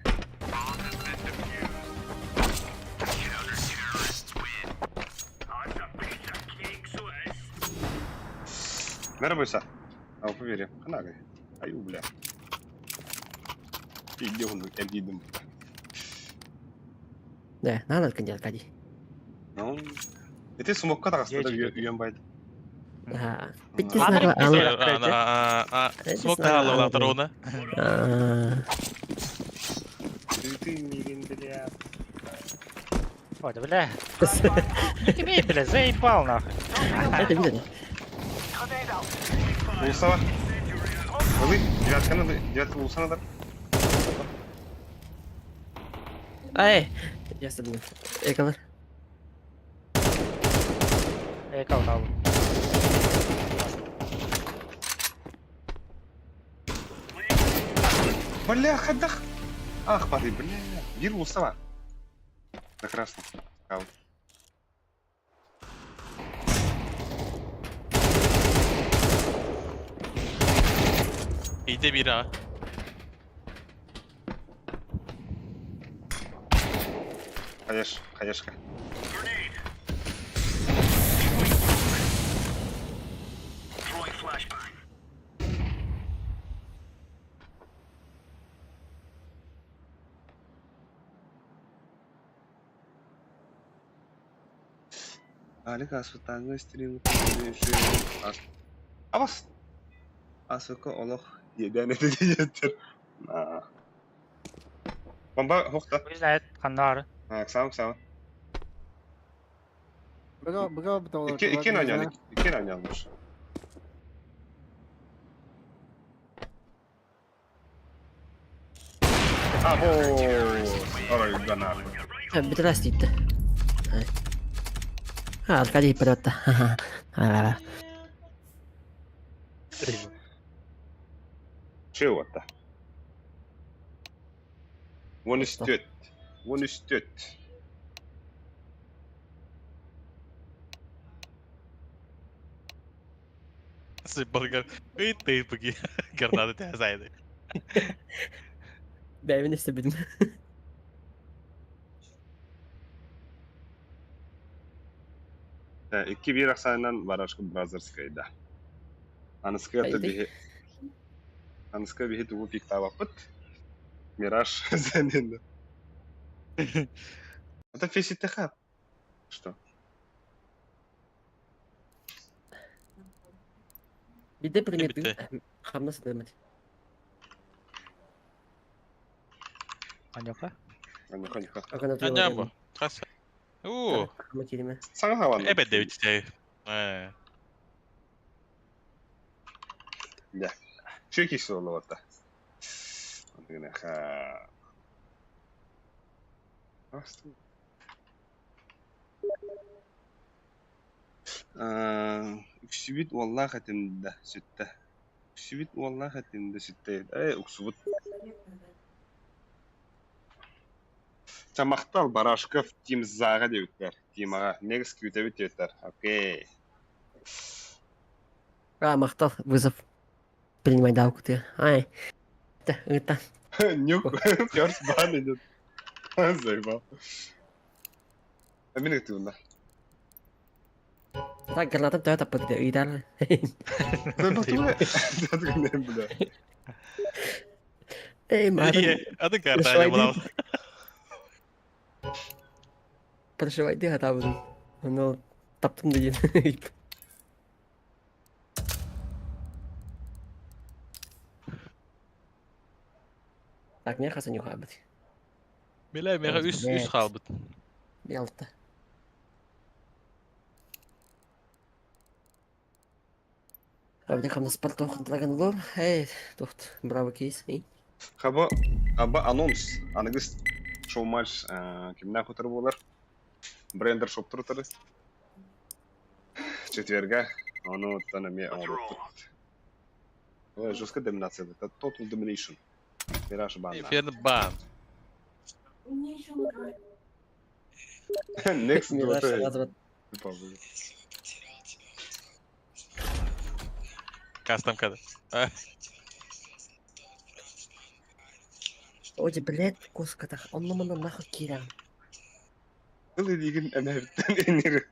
[SPEAKER 1] Нервуйся. А поверь, ханагай. Аю, бля. Иди он, обидым.
[SPEAKER 4] Да, надо кандидат Аркадий.
[SPEAKER 1] Ну, ити смокка таҕыста да үйөн байд.
[SPEAKER 2] Смок таалалаатар уна.
[SPEAKER 1] Ты мигин, бля.
[SPEAKER 3] Ой, да бля. Тебе, бля, заебал нахуй.
[SPEAKER 4] Это видно.
[SPEAKER 1] Улсава. Ылы, девятканы, девятка улсана да.
[SPEAKER 4] Ай, я садил. Эколар.
[SPEAKER 3] Экол дал.
[SPEAKER 1] Бля, хадах. Ах, падай, бля. Бир улсава. На красном. Скаут.
[SPEAKER 2] İyide bir ha.
[SPEAKER 1] Хаеш, хаешка. Алик асфатаңы стрим Абас. Асыка олох еден этер. Бомба хохта.
[SPEAKER 3] Хуй знает, ханнар.
[SPEAKER 1] Сам сам.
[SPEAKER 5] Быга быга быталар.
[SPEAKER 1] Икки икки нанял, икки нанялмыш. А, во, Ой, да нахуй.
[SPEAKER 4] Битras дейді. А, Аркадий прет.
[SPEAKER 1] Чего-то. Вон истет. Вон истет.
[SPEAKER 2] Сыпал Ый ты пыги. Гранаты тебя зайды.
[SPEAKER 4] Бәймен істеп едім.
[SPEAKER 1] Икки бир ахсаанынан барашка бразерскайда. Аныскы
[SPEAKER 4] Айды.
[SPEAKER 1] биһи Аныскы биһи тугу пиктабаппыт. Мираж зенин. Это феситеха. Что?
[SPEAKER 4] Биде пример
[SPEAKER 2] Битте.
[SPEAKER 4] Хамнас демет.
[SPEAKER 3] Анюха.
[SPEAKER 1] Анюха, анюха.
[SPEAKER 2] Аня бу. Хас. Уу.
[SPEAKER 1] Саҥа хаван.
[SPEAKER 2] Эбет девичтэй. Э.
[SPEAKER 1] Чү киси олуотта. Антыгынаха. Үксүбүт уоллаах этим да сүттэ. Үксүбүт уоллаах этим да сүттэ. Э, уксубут. Чамахтал Барашков Тим Зага диэбиттэр. Тимаҕа негс күүтэбит диэбиттэр. Окей.
[SPEAKER 4] А, махтал, вызов. Принимай давку ты. Ай. Это, это.
[SPEAKER 1] Нюк, first ban идет. Заебал. А мин ыктыбын да.
[SPEAKER 4] Так, граната төһө таппыт ыйдар.
[SPEAKER 1] Бля.
[SPEAKER 4] Эй, марын.
[SPEAKER 2] Аты карта була.
[SPEAKER 4] Проживай ты хатабын. Аны таптым деген. Так, мен хасан юха бит.
[SPEAKER 2] Биле мега үс үс хаалбыт.
[SPEAKER 4] Белта. Абди хамна спорт охынтлаган лор. Эй, тохт, браво кейс. Эй.
[SPEAKER 1] Хаба, хаба анонс. Аныгыс шоу матч кимнән хотыр булыр. Брендер шоптурутары. Четверга. Ону оттон эмиэ оҥоруохпут. Ой, жесткая доминация. Это total domination. Мираж бан.
[SPEAKER 2] Эфирный бан.
[SPEAKER 1] Next не
[SPEAKER 4] Мираж
[SPEAKER 1] вот
[SPEAKER 4] сразу
[SPEAKER 2] Кастом когда.
[SPEAKER 4] Ой, блядь, коскатах, он на меня нахуй киран.
[SPEAKER 1] Тыл илигин эмэбиттэн энир.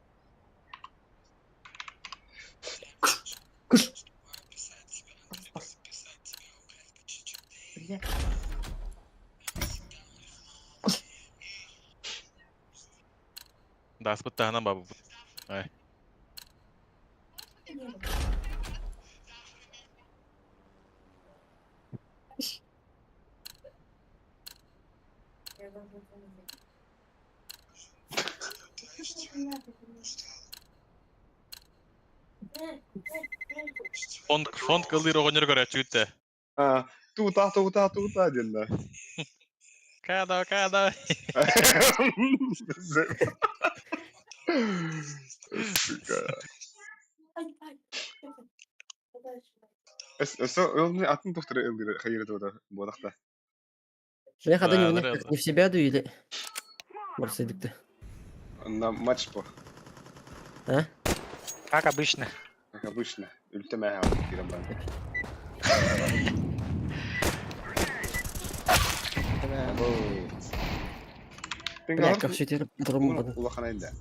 [SPEAKER 4] Кыш! Блядь.
[SPEAKER 2] Даспыт таһынан бабы. Ай. Фонд фонд кылыр оҕонньор көрөөччүгүт
[SPEAKER 1] А, тута, тута, тута диэн да.
[SPEAKER 2] Када, када.
[SPEAKER 1] Сука. Өссө ылны атын тухтары ылгыры хайыры тута буолахта.
[SPEAKER 4] Бля, когда
[SPEAKER 2] Да,
[SPEAKER 4] не,
[SPEAKER 2] да,
[SPEAKER 4] не в себя или... Барсайдыкты.
[SPEAKER 1] На матч по,
[SPEAKER 4] А?
[SPEAKER 3] Как обычно.
[SPEAKER 1] как обычно. Үлтемэ кирен бан.
[SPEAKER 4] Бля, как все теперь по-другому.
[SPEAKER 1] Улахан айда.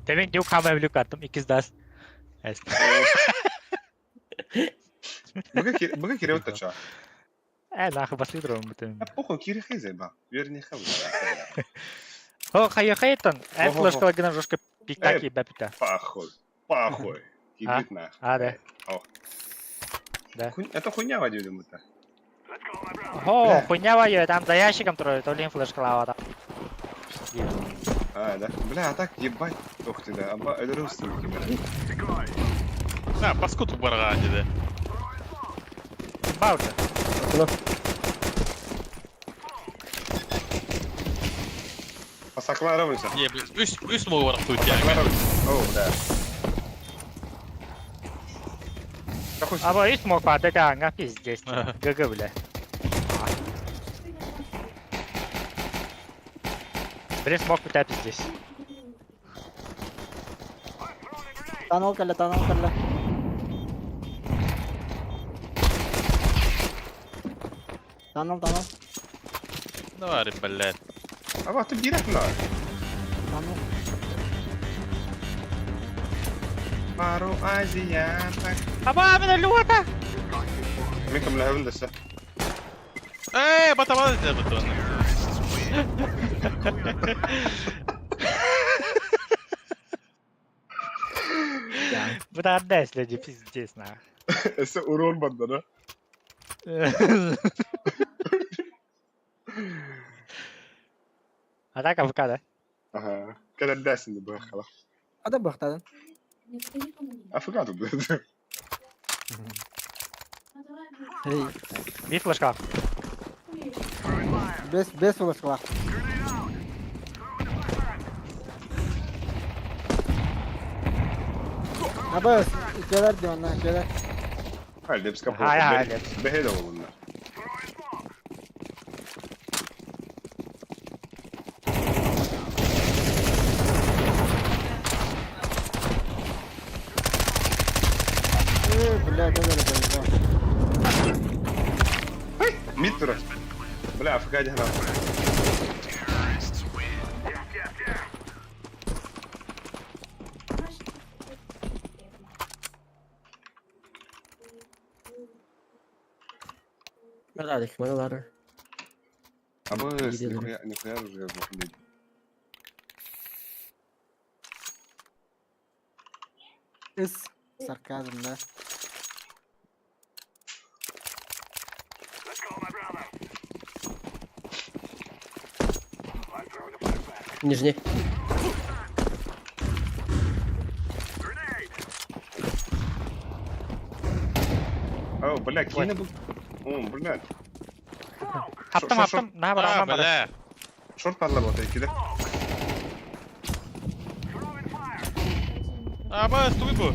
[SPEAKER 3] Demin diyor kamera blok attım. İkiz das. Evet.
[SPEAKER 1] Быга кире оттача.
[SPEAKER 3] Э, нахуй басли дрон бүтүн.
[SPEAKER 1] Похуй кире хезе ба. Верни хезе.
[SPEAKER 3] Хо, хайы хайтон. Э,
[SPEAKER 1] Хо-хо-хо.
[SPEAKER 3] флешка гына жестко пиктаки бәпіті.
[SPEAKER 1] Похуй. Похуй. Кибит нах.
[SPEAKER 3] А, да. Да.
[SPEAKER 1] Это хуйня водили мы-то.
[SPEAKER 3] Хо, хуйня вайо, там за ящиком трое, то лин флешка лава там.
[SPEAKER 1] А, да. Бля, а так ебать. Ох ты, да. Аба, это русский.
[SPEAKER 2] А, паскуд барга диде.
[SPEAKER 3] Бауча.
[SPEAKER 4] Ну,
[SPEAKER 1] Пасакла ровно.
[SPEAKER 2] Не, блин, үс үс мол бар тут я.
[SPEAKER 1] О, да. Такой
[SPEAKER 3] Аба, и смог падать, а, га, пиздец.
[SPEAKER 2] Ага.
[SPEAKER 3] ГГ, бля. Блин, смог пытать здесь.
[SPEAKER 5] Танал кэллэ, танал кэллэ. Танал, танал,
[SPEAKER 2] Давай, блядь.
[SPEAKER 1] А вот ты бирах на.
[SPEAKER 5] танал.
[SPEAKER 1] Пару азиаток.
[SPEAKER 3] Аба, меня люта!
[SPEAKER 1] Миком ләһәвен дәсә.
[SPEAKER 2] Эй, бата бата диде бутон.
[SPEAKER 3] Бля, отдай, люди, пиздец, нахуй.
[SPEAKER 1] Эсә урон банда, да?
[SPEAKER 3] А так АФК, да?
[SPEAKER 1] Ага. Кәләр дәсен дә бу хала.
[SPEAKER 5] Ада бахтадан.
[SPEAKER 1] Афган бу.
[SPEAKER 5] Эй,
[SPEAKER 3] Би флешка.
[SPEAKER 5] без без флешкалаах. Аба, икелер дион, икелер.
[SPEAKER 1] Хәл деп скап.
[SPEAKER 3] Хай, хай, деп.
[SPEAKER 1] Бәһә дә булынна.
[SPEAKER 5] Эй, бля, да, да, да, да.
[SPEAKER 1] Мид тура. Бля, Афган дә.
[SPEAKER 4] Радик, Малара.
[SPEAKER 1] Абы
[SPEAKER 4] Видели.
[SPEAKER 1] нихуя нихуя уже бухли.
[SPEAKER 5] Ис. Сарказм, да.
[SPEAKER 4] Нижний.
[SPEAKER 1] О, бля, кине бу. О, бля.
[SPEAKER 3] Хаптым,
[SPEAKER 1] Шо, шо,
[SPEAKER 3] хаптым. На,
[SPEAKER 2] А,
[SPEAKER 3] бар, бар.
[SPEAKER 2] бля.
[SPEAKER 1] Шорт парлап ота икиде.
[SPEAKER 2] Аба, тугуй бу?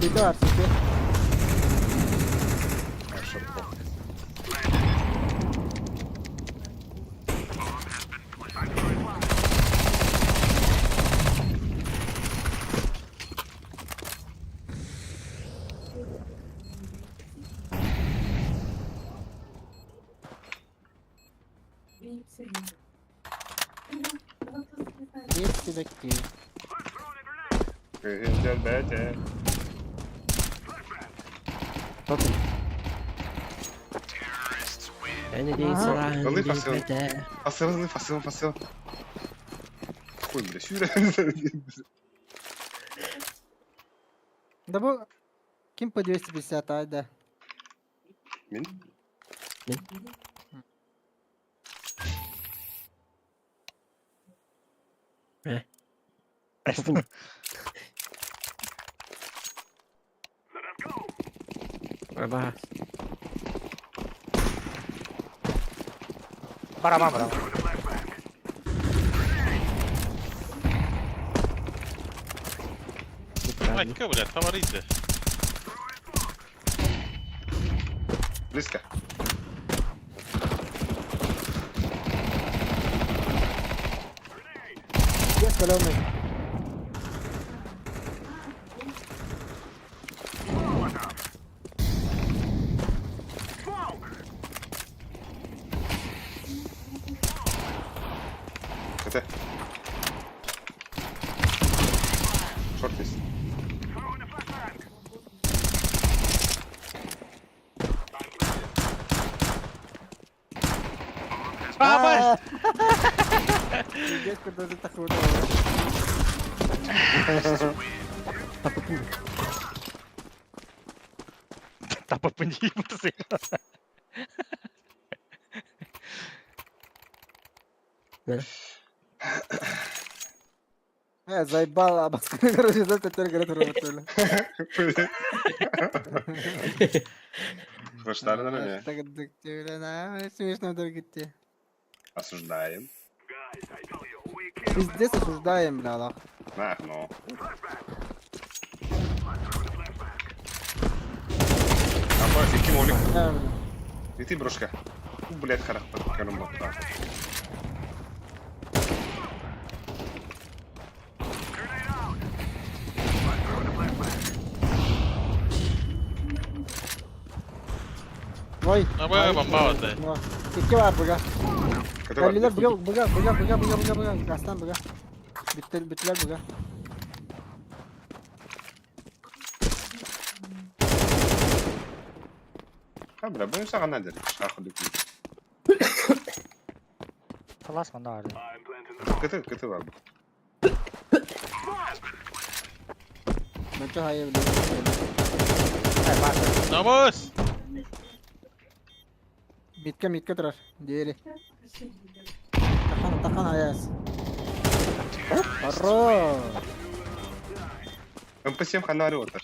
[SPEAKER 5] Сити бар, сити. Биир сибэкки.
[SPEAKER 1] Кыһын дьэлбэтэ. Ылыы фасыл. Фасыл, ылыы фасыл, фасыл. Хуй, бля, сүүрэ.
[SPEAKER 5] Да бу ким по 250 ай да.
[SPEAKER 1] Мин?
[SPEAKER 4] Аба.
[SPEAKER 3] Барабан барабан.
[SPEAKER 2] Айка, блядь, товарищи.
[SPEAKER 1] Близко.
[SPEAKER 5] Есть каленый.
[SPEAKER 1] КТ. Шорт есть.
[SPEAKER 3] Аба!
[SPEAKER 5] Пиздец, куда ты так вот.
[SPEAKER 3] Тапапын ебутсы.
[SPEAKER 5] Заебала, абасканы, короче, за теперь говорят, работали.
[SPEAKER 1] Флештары на меня.
[SPEAKER 5] Так, смешно дорогие.
[SPEAKER 1] Осуждаем.
[SPEAKER 5] Пиздец осуждаем, бля, лах.
[SPEAKER 1] Нах, ну. Аба, ики молик. И ты, брошка. Блядь, харах, под бакта.
[SPEAKER 5] Ой.
[SPEAKER 2] Аба, бомба вот
[SPEAKER 5] Икки бар буга. Калилер буга, буга, буга, буга, буга, буга, буга. Астан буга. Биттер, биттер буга.
[SPEAKER 1] А, бля, будем сага надер. Шаху дык.
[SPEAKER 3] Талас манда арды.
[SPEAKER 1] КТ, КТ бар.
[SPEAKER 5] Мөчө хайы бля.
[SPEAKER 2] Намыс!
[SPEAKER 5] Митке, митке турар. Диэри. Тахан, тахан аяс. Хорош.
[SPEAKER 1] МП7 ханари отыр.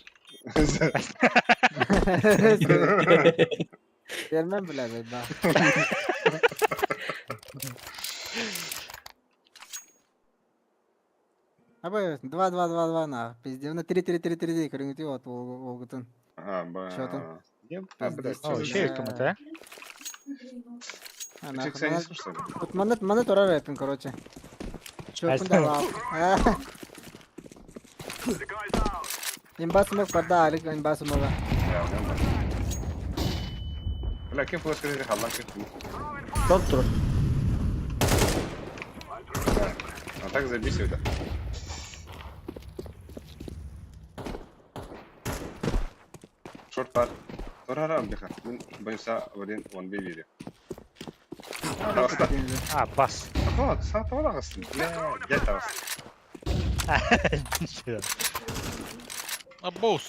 [SPEAKER 5] Бермем бля, да. Аба 2 2 2 2 на. Пиздец, на 3 3 3 3 көрүҥүтү от олгутун.
[SPEAKER 1] А, ба.
[SPEAKER 5] Чё там?
[SPEAKER 1] А, блядь,
[SPEAKER 3] О,
[SPEAKER 1] чё
[SPEAKER 3] еще
[SPEAKER 1] за-
[SPEAKER 3] кому-то,
[SPEAKER 5] А,
[SPEAKER 1] Ты
[SPEAKER 5] нахуй.
[SPEAKER 1] кстати, не слушал?
[SPEAKER 5] Вот манат манат турар этин, короче. Чөпүн да лап. Имба смок парда алик имба смога.
[SPEAKER 1] Я, да, да. Бля, кем флешка здесь халла, кем?
[SPEAKER 4] Шорт тур.
[SPEAKER 1] А так забейся сюда. Шорт пар. Турара бляха. Мен боюся один 1v видео. Таҕыста.
[SPEAKER 3] А, бас.
[SPEAKER 1] Тоҕо, саа тоҕо таҕыстын. Бля, дьэ таҕыста.
[SPEAKER 2] Абос!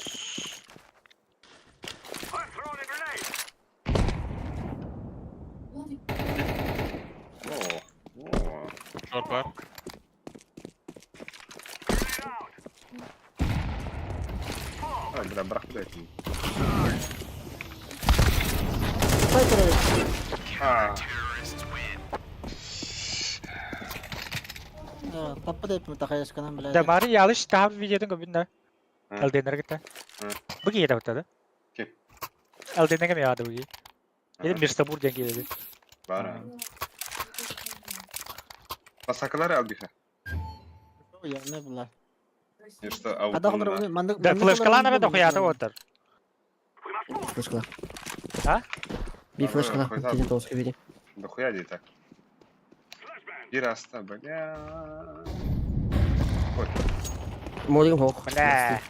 [SPEAKER 1] О, о.
[SPEAKER 2] Шорт бар.
[SPEAKER 1] А, бля, бырахпыт этим.
[SPEAKER 5] Сай турар.
[SPEAKER 1] А.
[SPEAKER 5] Таппыт эппит такаяшканан
[SPEAKER 3] Да
[SPEAKER 5] блядь.
[SPEAKER 3] Мари ялыш таһабыт видеотын көбүн да.
[SPEAKER 1] М.
[SPEAKER 3] ЛДН кытта.
[SPEAKER 1] М.
[SPEAKER 3] Бу киһи табыта да.
[SPEAKER 1] Ким?
[SPEAKER 3] ЛДН ме яады бу киһи. Или Мирстабур диэн киһи
[SPEAKER 1] Баар. Басакалар албиха.
[SPEAKER 5] Я не була.
[SPEAKER 1] Не что,
[SPEAKER 5] Хада
[SPEAKER 1] аутунна.
[SPEAKER 5] мандык
[SPEAKER 3] Да флешкалаан эбэ дохуята отар.
[SPEAKER 4] Флешкалар.
[SPEAKER 3] А?
[SPEAKER 4] Би флешкалар.
[SPEAKER 1] Хуйта.
[SPEAKER 4] Тизи тоска бери.
[SPEAKER 1] Дохуя дии так. Бир аста, бля. Ой,
[SPEAKER 4] Молигом хох.
[SPEAKER 3] Бля.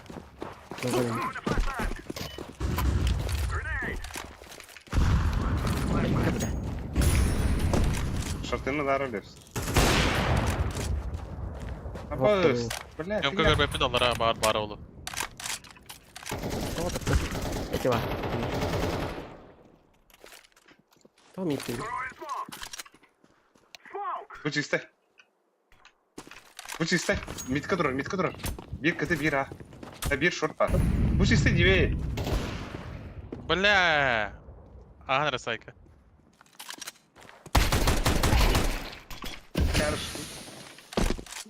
[SPEAKER 1] шортыны дары лепс. Абыс, бля,
[SPEAKER 2] Съемка көрбөппүн аллара баар баар олу.
[SPEAKER 4] Эти ва. Тоҕо миттин?
[SPEAKER 1] Бу чистай. Бу чистай. Митка турар, митка турар. Бир кыты бир а. А бир шорт бар. Бу чистай дибей.
[SPEAKER 2] Бля! Ахан эрэ сайка.
[SPEAKER 1] Хорошо.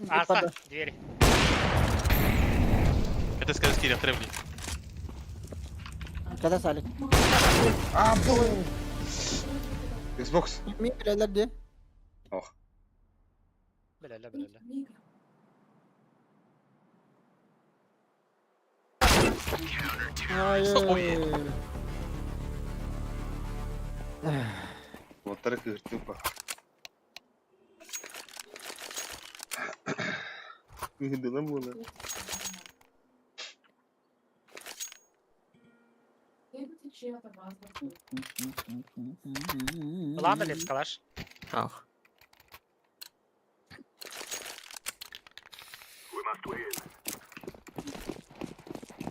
[SPEAKER 3] Аса, двери.
[SPEAKER 2] Это скажи киирэх требли.
[SPEAKER 5] Када салик.
[SPEAKER 1] А, бу. Xbox.
[SPEAKER 5] Мин билелер ди.
[SPEAKER 1] Ох.
[SPEAKER 3] Билэлэ, билэлэ.
[SPEAKER 5] Ай.
[SPEAKER 1] Воттары кыыртып ба. Кыырдылам була.
[SPEAKER 3] Ылаан да лепс калаш.
[SPEAKER 4] Ах.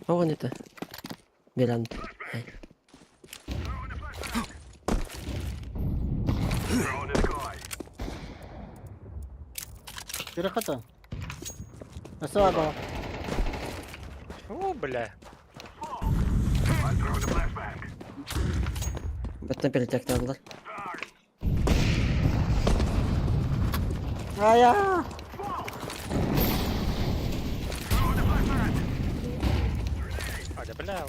[SPEAKER 4] Тоҕо это? Берант.
[SPEAKER 5] Перехата. Асыва бала.
[SPEAKER 3] Фу, бля.
[SPEAKER 4] Баттан перетяктадылар.
[SPEAKER 5] Ая.
[SPEAKER 3] Аля, бля.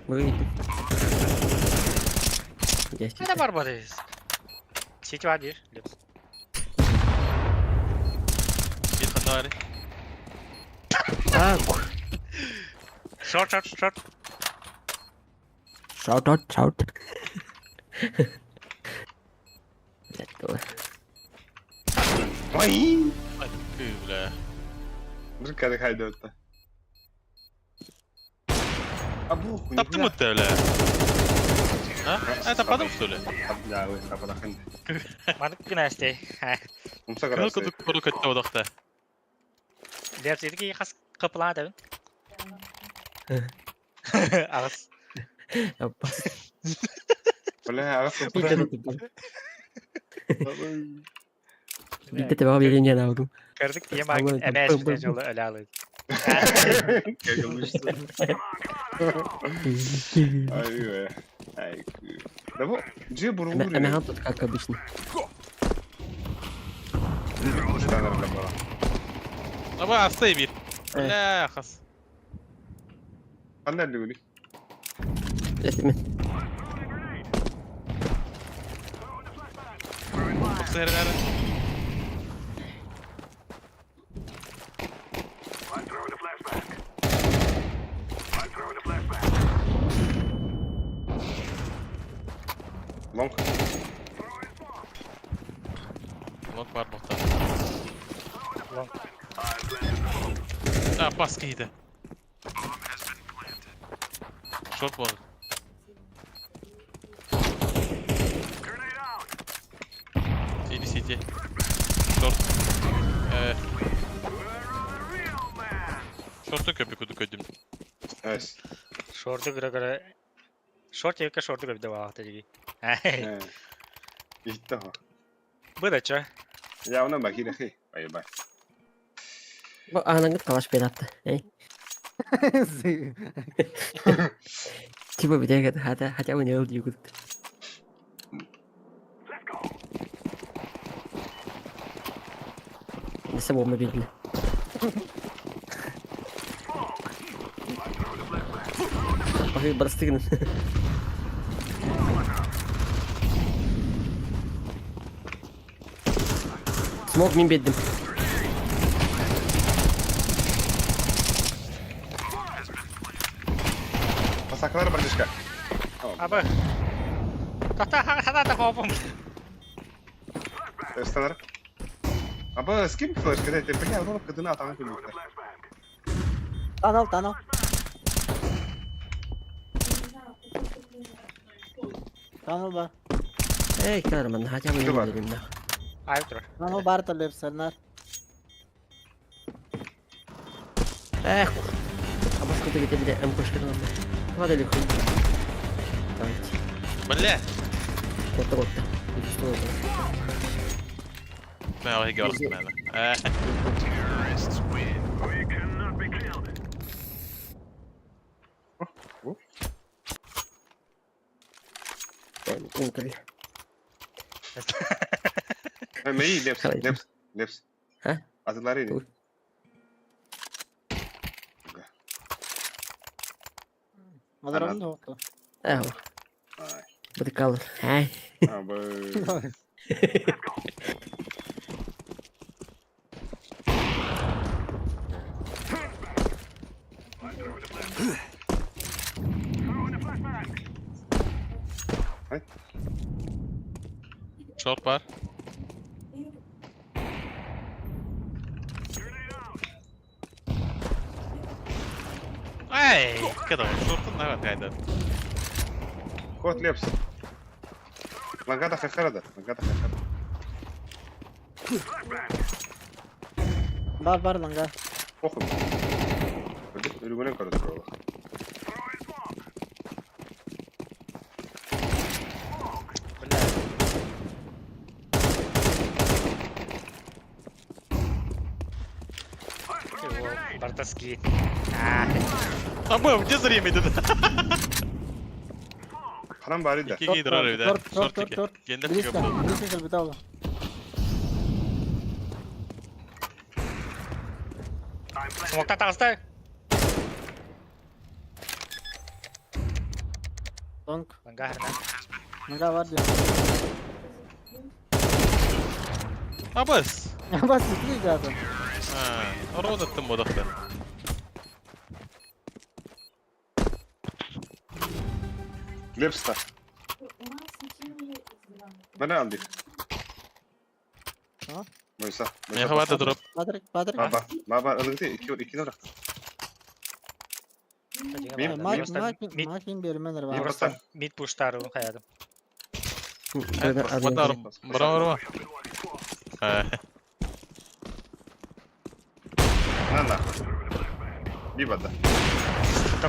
[SPEAKER 4] Выйди. Есть.
[SPEAKER 3] Это барбарис. Сеть бир, лепс.
[SPEAKER 2] Бир ханна бары.
[SPEAKER 4] А,
[SPEAKER 3] Шорт, шорт, шорт.
[SPEAKER 4] Shout out, shout. Блять, было.
[SPEAKER 1] Ой.
[SPEAKER 2] Ай, бля.
[SPEAKER 1] Бір кәді қайда өтті. А бу хуй.
[SPEAKER 2] Таптым өттө, бля. А? А, таппадым, что ли?
[SPEAKER 1] Бля, ой, тападахын.
[SPEAKER 3] Маннык гынасты.
[SPEAKER 1] Умса
[SPEAKER 2] Кыл
[SPEAKER 1] карасы.
[SPEAKER 2] кудук куру көттө одохта.
[SPEAKER 3] Лепс итики хас кыпылаа дабын. Агыс.
[SPEAKER 4] Опас.
[SPEAKER 1] Бля, ағас
[SPEAKER 4] Битте тебе берение алдым.
[SPEAKER 3] Көрдүк тием
[SPEAKER 4] Самый
[SPEAKER 3] эмээс
[SPEAKER 4] б- б-
[SPEAKER 3] жолу өлө алып.
[SPEAKER 1] Ай, ой. Ай. Да бу, же бургу.
[SPEAKER 4] Эмехан тут как обычно.
[SPEAKER 2] Аба астай бир. Бля, хас.
[SPEAKER 1] Қандай лүгілі?
[SPEAKER 4] Это мен.
[SPEAKER 2] Токсердер.
[SPEAKER 1] Лонг.
[SPEAKER 2] Лонг бар бохта.
[SPEAKER 3] Лонг.
[SPEAKER 2] А, пас киһитэ. Шорт бол. Сити, сити. Шорт. Шорту көпү куду көдүм.
[SPEAKER 1] Эс.
[SPEAKER 3] Шорту көрө көрө. Шорт екі шорту көбү деп деги.
[SPEAKER 1] Ихтэ хо.
[SPEAKER 3] Быдача.
[SPEAKER 1] Я уна бахира хи. Бай бай.
[SPEAKER 4] Бу анаңыт калаш бератты. Эй. Типа бля, хотя, хотя бы не ылдьыгыт. На самом обидно. Похуй, барстыгнын. Смог мин беддим.
[SPEAKER 1] Масакалар братишка.
[SPEAKER 3] Абы. Тоқта, хана хопум.
[SPEAKER 1] Ыстанар. Аба, с кем флешка? Дайте, бля, оно кадына атаҕын күлбүттэр.
[SPEAKER 5] Танал, танал. Танал бар.
[SPEAKER 4] Эй, Карман, хотя бы не
[SPEAKER 1] Кто бар?
[SPEAKER 4] видели, нахуй.
[SPEAKER 3] Ай, тур.
[SPEAKER 5] Танал бар талепсернар.
[SPEAKER 4] Эх, а башка ты где, бля, МКшка надо. Надо ли хуй? Давайте.
[SPEAKER 2] Бля!
[SPEAKER 4] Вот так вот. Что это?
[SPEAKER 2] Мэ, ой, горст, мэ.
[SPEAKER 4] Ункаль.
[SPEAKER 1] Мэйи, Лепс,
[SPEAKER 4] Давайте.
[SPEAKER 1] Лепс, Лепс.
[SPEAKER 4] А?
[SPEAKER 1] Атылары
[SPEAKER 4] Тур.
[SPEAKER 5] Мазарам да оқты.
[SPEAKER 4] Эх, бытыкал. Ай.
[SPEAKER 1] Абы.
[SPEAKER 2] Short бар. Эй, когда он шортын нават кайдан.
[SPEAKER 1] Кот Лепс. Лагата хахарада, лагата хахарада.
[SPEAKER 5] Бар бар ланга.
[SPEAKER 1] Похуй. Өргөнөн көрөт туралы.
[SPEAKER 3] Бля. Бартаски.
[SPEAKER 2] Абы, где зрение идет?
[SPEAKER 1] Ханан бары да.
[SPEAKER 2] Икки гидро ревде.
[SPEAKER 5] Торт, торт,
[SPEAKER 2] Шорт
[SPEAKER 5] торт, торт.
[SPEAKER 2] Гендер
[SPEAKER 5] Близко, близко калбитало.
[SPEAKER 3] Смокта тағысты.
[SPEAKER 5] Тонк.
[SPEAKER 3] Ланга херна.
[SPEAKER 5] Ланга бар деп.
[SPEAKER 2] Абыс.
[SPEAKER 5] Бас икли жатыр.
[SPEAKER 2] Орон аттым бодақта.
[SPEAKER 1] Лепс та. Міне алды.
[SPEAKER 5] А?
[SPEAKER 1] Мойса.
[SPEAKER 2] Мен хабарда дроп.
[SPEAKER 5] Патрик, Патрик.
[SPEAKER 1] Баба, баба, ылыгы iki iki норак. Мин-
[SPEAKER 5] Мак, мак, макин берменер бар.
[SPEAKER 3] Просто мид пуштары хаядым.
[SPEAKER 2] Бара, бара, бара.
[SPEAKER 1] На нахуй. Биба да.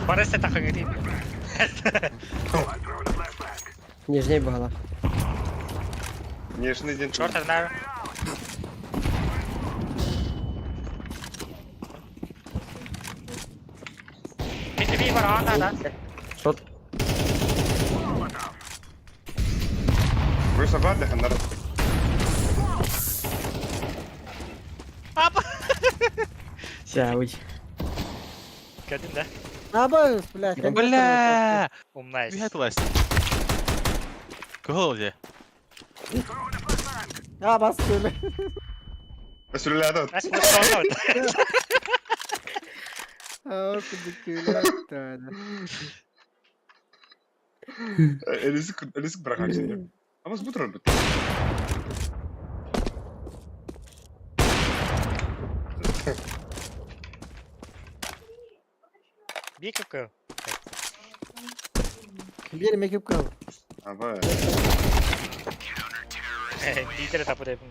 [SPEAKER 3] Барысы тақың дейм.
[SPEAKER 4] Нижняя была.
[SPEAKER 1] Нежный день.
[SPEAKER 3] Шорт одна. Мид би бар анда да.
[SPEAKER 4] Шот.
[SPEAKER 1] Мойса бар да хандар.
[SPEAKER 4] Сяуй.
[SPEAKER 3] Кәдім да.
[SPEAKER 5] Абыс, блядь.
[SPEAKER 2] Бля!
[SPEAKER 3] Умнайс.
[SPEAKER 2] Бігай ласть. Кого же?
[SPEAKER 5] А, бас сөйле.
[SPEAKER 1] Сүреләді.
[SPEAKER 3] Әс бұл
[SPEAKER 5] А, күдік
[SPEAKER 1] Элисик, элисик быракан şimdi. Ama bu turun bitti.
[SPEAKER 3] Би көкө.
[SPEAKER 5] Бер мекеп кал.
[SPEAKER 1] Аба.
[SPEAKER 3] Лидер тапы деп.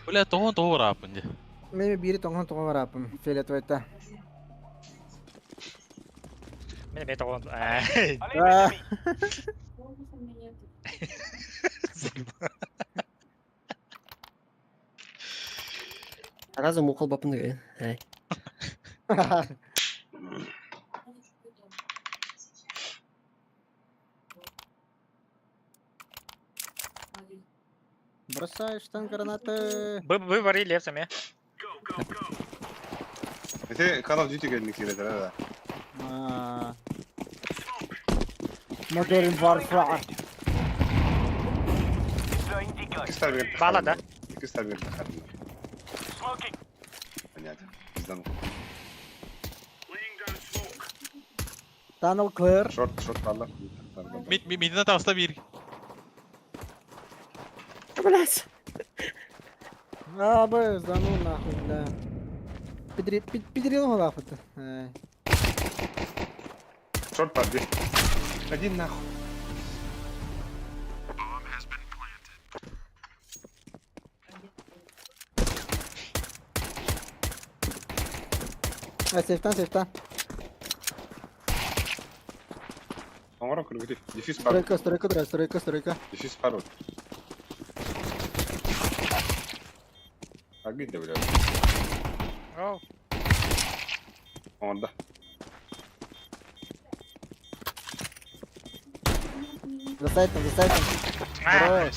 [SPEAKER 2] Бля, тоғын тоғы рапын де.
[SPEAKER 5] Мен бири тоңхон тоңго барапым. Фиолетовый-та.
[SPEAKER 3] Мен мен тоғын.
[SPEAKER 5] А,
[SPEAKER 4] Разом укол бапын деген. Ай.
[SPEAKER 5] Бросай штан гранаты.
[SPEAKER 3] Б, Б бары лев саме.
[SPEAKER 1] Ити Call of Duty кэнник киирэтэрэ да.
[SPEAKER 5] А. Modern Warfare.
[SPEAKER 1] Иккис тарбыгар
[SPEAKER 3] Бала да.
[SPEAKER 1] Иккис тарбыгар тахарыннар. Понятно. Пиздан.
[SPEAKER 5] Tunnel clear.
[SPEAKER 1] Шорт, шорт алла.
[SPEAKER 2] Mid, mid, midine tavsta bir.
[SPEAKER 4] Блять.
[SPEAKER 5] А, Б, да ну нахуй, бля. Пидри, пидрил нахуй ты. Эй.
[SPEAKER 1] Шорт бар bir. Один нахуй.
[SPEAKER 5] А, сейфтан, сейфтан.
[SPEAKER 1] Оҥоро көргүтү. Дефис бар.
[SPEAKER 5] Стройка, стройка, стройка, стройка, стройка.
[SPEAKER 1] Дефис бар. Агы да бля.
[SPEAKER 3] Оу.
[SPEAKER 1] Оҥордо.
[SPEAKER 5] За сайтом, за сайтом.
[SPEAKER 3] А,
[SPEAKER 5] Хорош.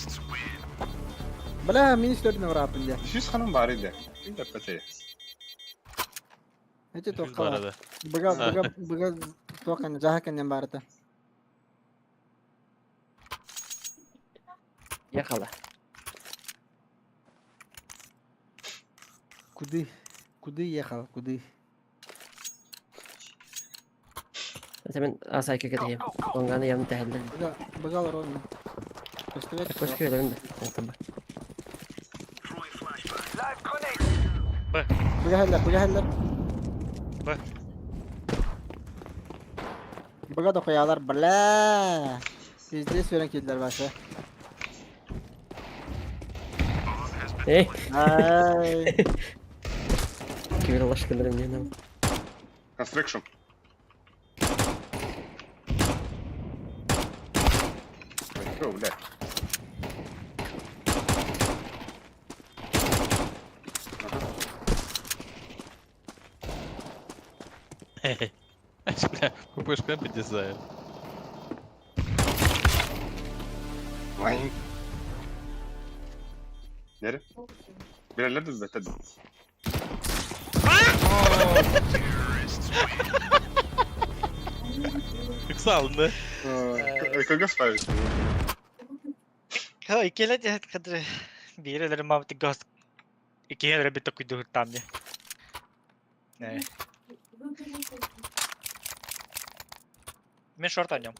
[SPEAKER 5] Бля, минус 4 на врапын,
[SPEAKER 1] Дефис ханан бар иде. Ким да пәтэ.
[SPEAKER 5] Эти
[SPEAKER 2] Дефис бар
[SPEAKER 5] тоққа.
[SPEAKER 2] еді.
[SPEAKER 5] Быга, быга, быга, тоққан, жахаканнан барыта.
[SPEAKER 4] Ехала.
[SPEAKER 5] Куды? Куды ехал, куды?
[SPEAKER 4] Это мен асайка кетейм. Онганы ям тәһелдер.
[SPEAKER 5] Быга, быга ровно. Көстөбет.
[SPEAKER 4] Көшкө берем да. Оңтан бар.
[SPEAKER 3] Б.
[SPEAKER 5] Быга хәлләр, быга хәлләр.
[SPEAKER 3] Б.
[SPEAKER 5] Быга да қоялар, бля. Пиздец өрен келділер башы.
[SPEAKER 4] Эй,
[SPEAKER 5] Ай.
[SPEAKER 4] кибер алашкалар эмне нам.
[SPEAKER 1] Construction. Ой, бля.
[SPEAKER 2] Бля, ППшка поддизайн.
[SPEAKER 1] Вай. Nere? Birerler de бәтәд.
[SPEAKER 2] Ыкса алынды.
[SPEAKER 1] Көгөс пайыз.
[SPEAKER 3] Ха, икеле дед кадр. Бир элер мамты газ. Икеле бит такой там не. Не. Мен шорт о нем.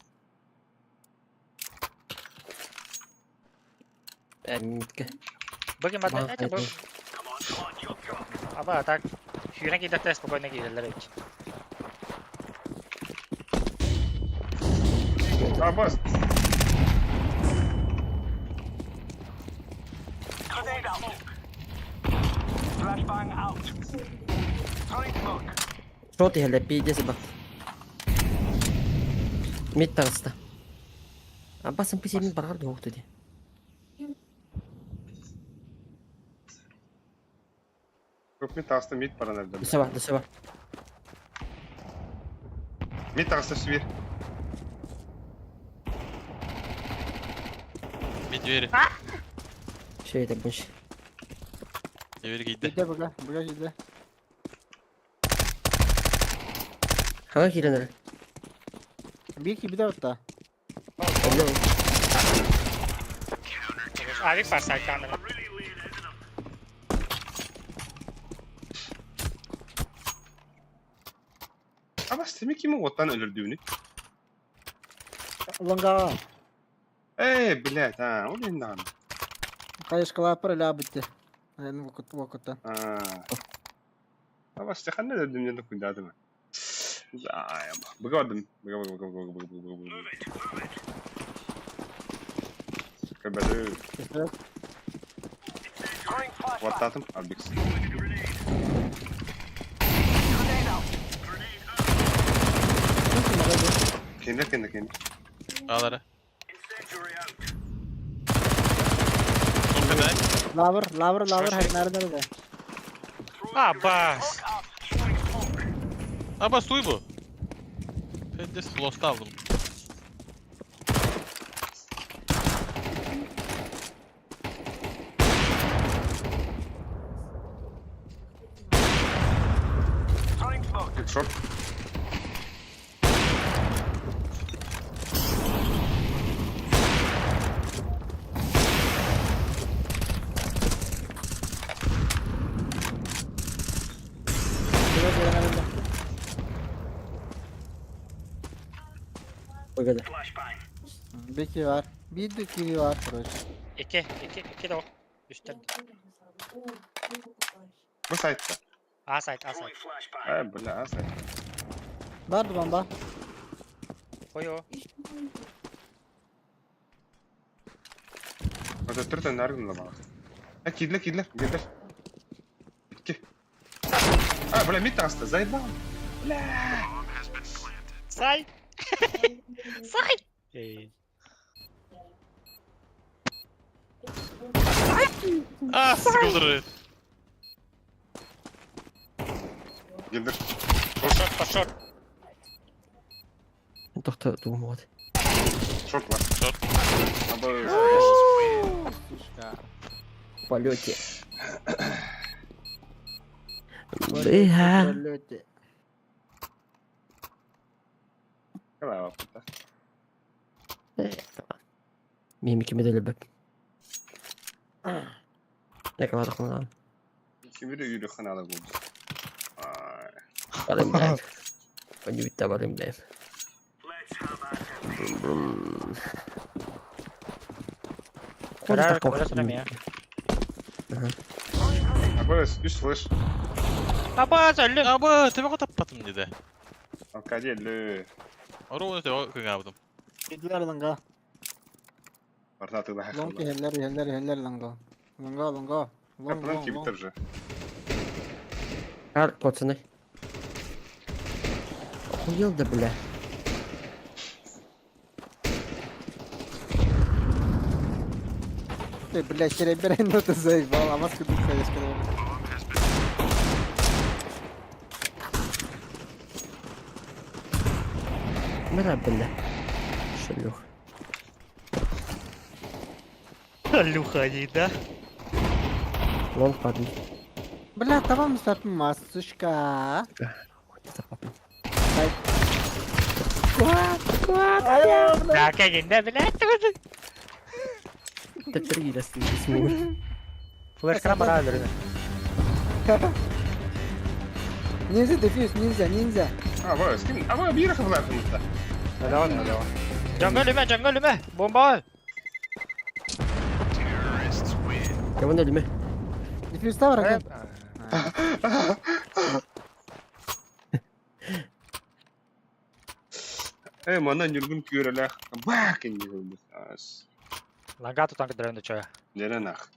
[SPEAKER 4] Митке.
[SPEAKER 3] Бүгін бата,
[SPEAKER 4] Бах,
[SPEAKER 3] это
[SPEAKER 4] это.
[SPEAKER 3] Аба, так. Сүйрен кейде спокойно кейделер эч.
[SPEAKER 1] А, бас.
[SPEAKER 4] Шот ихэлэ пиздец бат. Мид таҕыста. Аббасым писемин барар дуохту ди.
[SPEAKER 1] Көп мид таҕыста мид баран эрдем.
[SPEAKER 4] Дүсэ бар, дүсэ бар.
[SPEAKER 1] Мид таҕыста свир.
[SPEAKER 2] Mid двери.
[SPEAKER 4] Şey это больше.
[SPEAKER 2] Двери кийди.
[SPEAKER 5] Киде быга, быга киде.
[SPEAKER 4] Хага киирэн
[SPEAKER 5] Бир кибиде отта.
[SPEAKER 3] Авик бар сайт
[SPEAKER 1] Абас теми кими оттан өлөрдүүнү?
[SPEAKER 5] Лонга.
[SPEAKER 1] Эй, блядь, а, ол енді аны.
[SPEAKER 5] Кайышкалап бар ля битти. Айн вокут вокутта.
[SPEAKER 1] А. Абас те ханна өлөрдүм ден куйдадым. Займ. Быга бардым. Быга быга быга быга быга быга быга. Көбәдү. Ваттатым, Абикс. Кенде кенде кенде.
[SPEAKER 2] Алары. Ой,
[SPEAKER 5] Лавр, лавр, лавр, хайнар nerede?
[SPEAKER 3] Абас.
[SPEAKER 2] Абас туй бу. Пиздец, лоста алдым.
[SPEAKER 1] Шорт.
[SPEAKER 4] Быгада.
[SPEAKER 5] Беки var. Bir de kivi var короче.
[SPEAKER 3] Икки, икки, икки да Үстэр.
[SPEAKER 1] Бу сайтта.
[SPEAKER 3] А сайт, а сайт.
[SPEAKER 1] Э, бля, а сайт.
[SPEAKER 5] Бар бомба.
[SPEAKER 3] Хойо.
[SPEAKER 1] Өтөттөр төннөр гынна баҕар. Э, киирдилэр, киирдилэр, киирдилэр. Икки. А, бля, мид таҕыста, заебал. Бля.
[SPEAKER 3] Сайт! Сайт! Эй.
[SPEAKER 2] А, сука,
[SPEAKER 1] Киирдилэр.
[SPEAKER 3] Шорт, по шорт.
[SPEAKER 4] Тохто тугум
[SPEAKER 1] Шорт бар.
[SPEAKER 2] Шорт.
[SPEAKER 1] Абы.
[SPEAKER 5] Сучка.
[SPEAKER 4] В полете. Быга.
[SPEAKER 5] В полете.
[SPEAKER 1] Калава пута.
[SPEAKER 4] Мимики медали бэп. Yakaladık
[SPEAKER 1] Kimi de yürü ханала булду. Ай.
[SPEAKER 4] Барым блядь. Они ведь барым блядь. Брум.
[SPEAKER 3] Көрөр, көрөр эмиэ.
[SPEAKER 1] Абы, үс флеш.
[SPEAKER 3] Аба, өллүм.
[SPEAKER 2] Аба, төбөҕө таппатым диде.
[SPEAKER 1] Алкади элле.
[SPEAKER 2] Оруону төбөҕө кыҥаабытым.
[SPEAKER 5] Киирдилэр ланга.
[SPEAKER 1] Барта тыла
[SPEAKER 5] Лонг
[SPEAKER 1] хахылла.
[SPEAKER 5] иһэллэр, иһэллэр, иһэллэр ланга. Ланга, ланга. Лонг,
[SPEAKER 1] Капынан
[SPEAKER 5] лонг, лонг.
[SPEAKER 1] кибитер же.
[SPEAKER 4] Ар, пацаны. Охуел да, бля.
[SPEAKER 5] Ты, бля, хереберен, ну ты заебал, а маску ты ходишь, когда...
[SPEAKER 4] Мыра, бля. Шлюх.
[SPEAKER 3] Люха дии, да?
[SPEAKER 4] Лонг падает.
[SPEAKER 5] Бля, табам сапым сучка.
[SPEAKER 4] Это папа.
[SPEAKER 3] Да, кэгинде, блядь.
[SPEAKER 4] Т3 растут.
[SPEAKER 3] Флешканан бара өлөрүнэ.
[SPEAKER 5] Ниндзя дефьюз, ниндзя, ниндзя.
[SPEAKER 1] Абы, с ким? Абы, биир хахылла хымытта.
[SPEAKER 3] Давай, давай. Дьоҥҥо өлүмэ, дьоҥҥо өлүмэ. Бомба!
[SPEAKER 4] Кого өлүмэ?
[SPEAKER 5] Дефьюз тавр, аген.
[SPEAKER 1] Э, манна ньургун күөрэлээх. Баак инни хылбыт. Ас.
[SPEAKER 3] Ланга тутан кыдырын чоя.
[SPEAKER 1] Дьэрэ нах.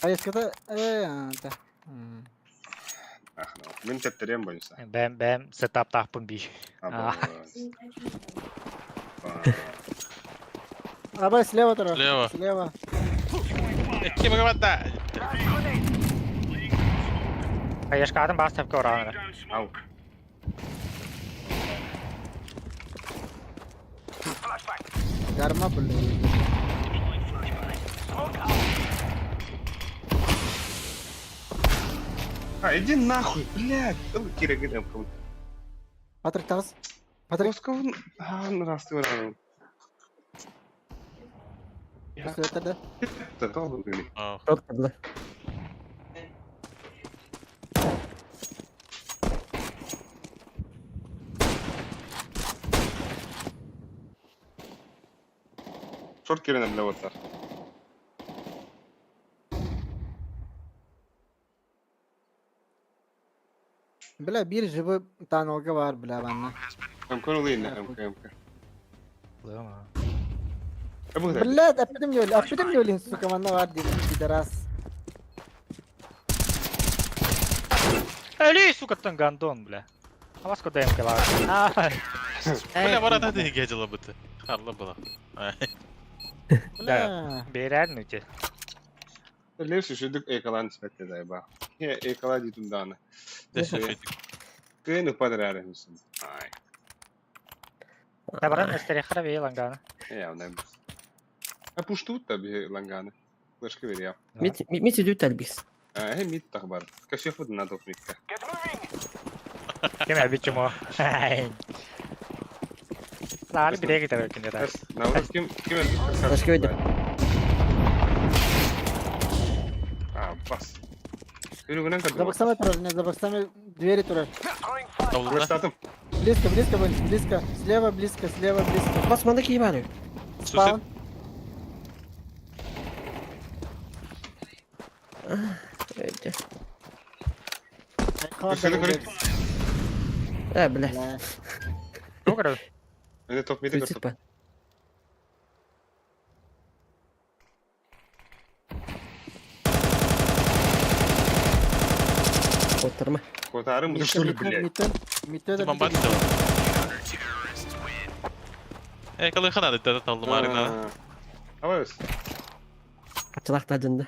[SPEAKER 5] А если это... М.
[SPEAKER 1] Ах, ну. Мин тэптэриэм бойса.
[SPEAKER 3] Бэм, бэм, сетаптаахпын бии.
[SPEAKER 1] Абы.
[SPEAKER 5] Абай, слева тоже.
[SPEAKER 2] Слева.
[SPEAKER 5] Слева.
[SPEAKER 2] Икки быгабатта.
[SPEAKER 3] Хаешкаатын баас тэпкэ ораанара.
[SPEAKER 1] Ау.
[SPEAKER 5] Гарма, бля.
[SPEAKER 1] А, иди нахуй, блядь. Ыл кирегин эмком.
[SPEAKER 5] Патрик, тағыз. Патрик,
[SPEAKER 1] Московын, а, нравствуй, рано.
[SPEAKER 5] после да?
[SPEAKER 1] Это тоже были.
[SPEAKER 2] Аа.
[SPEAKER 4] Шорт падла.
[SPEAKER 1] Шорт кирена, бля, вот так.
[SPEAKER 5] Бля, бир живой таналга бар, бля, ванна.
[SPEAKER 1] МК улыйна, МК, МК.
[SPEAKER 5] Бля, аппетим не аппетим не сука, манна бар дейм, пидорас.
[SPEAKER 3] Өлүй, сукаттан гандон, бля. Аваско ДМК бар. А,
[SPEAKER 2] Бля, барата диге жылы быты. Харлы была.
[SPEAKER 5] Бля.
[SPEAKER 3] берер нүте.
[SPEAKER 1] Левши шүдүк экалан спетте зайба. Хе экала дитун даны.
[SPEAKER 2] Дэши.
[SPEAKER 1] Кыны падрары хусун. Ай.
[SPEAKER 3] Табаран өстері бей ланганы.
[SPEAKER 1] Я унай. А пуштут би ланганы. Флешка веря.
[SPEAKER 4] Мит мит идут альбис.
[SPEAKER 1] Э, мит тахбар. Кашеф надо митка.
[SPEAKER 3] Ким эбит чмо. Лаары биле гитар кине да.
[SPEAKER 1] Наурыз ким ким
[SPEAKER 4] Флешка выйдем.
[SPEAKER 1] А, бас. Үрүгүнэн көрдүм.
[SPEAKER 5] За боксами турар, не, за боксами двери турар.
[SPEAKER 2] Табылынна.
[SPEAKER 1] Флештатым.
[SPEAKER 5] Близко, близко, Вань, близко. Слева, близко, слева, близко.
[SPEAKER 4] Бас манна киһи баар.
[SPEAKER 5] Спаун.
[SPEAKER 4] Өйдө.
[SPEAKER 1] Көрсөнү көрүй.
[SPEAKER 4] Э, бля.
[SPEAKER 5] Бля.
[SPEAKER 3] Тугу көрөр?
[SPEAKER 1] Öyle top midi
[SPEAKER 4] Суицид
[SPEAKER 1] көрдүм.
[SPEAKER 4] ба. Отырма.
[SPEAKER 1] Котарым буду что ли, блядь.
[SPEAKER 5] Миттен, миттен, миттен.
[SPEAKER 2] Бомба атты. Э, калыха надо, это таллым арына.
[SPEAKER 1] Абайбыз.
[SPEAKER 4] Ачылак тажынды.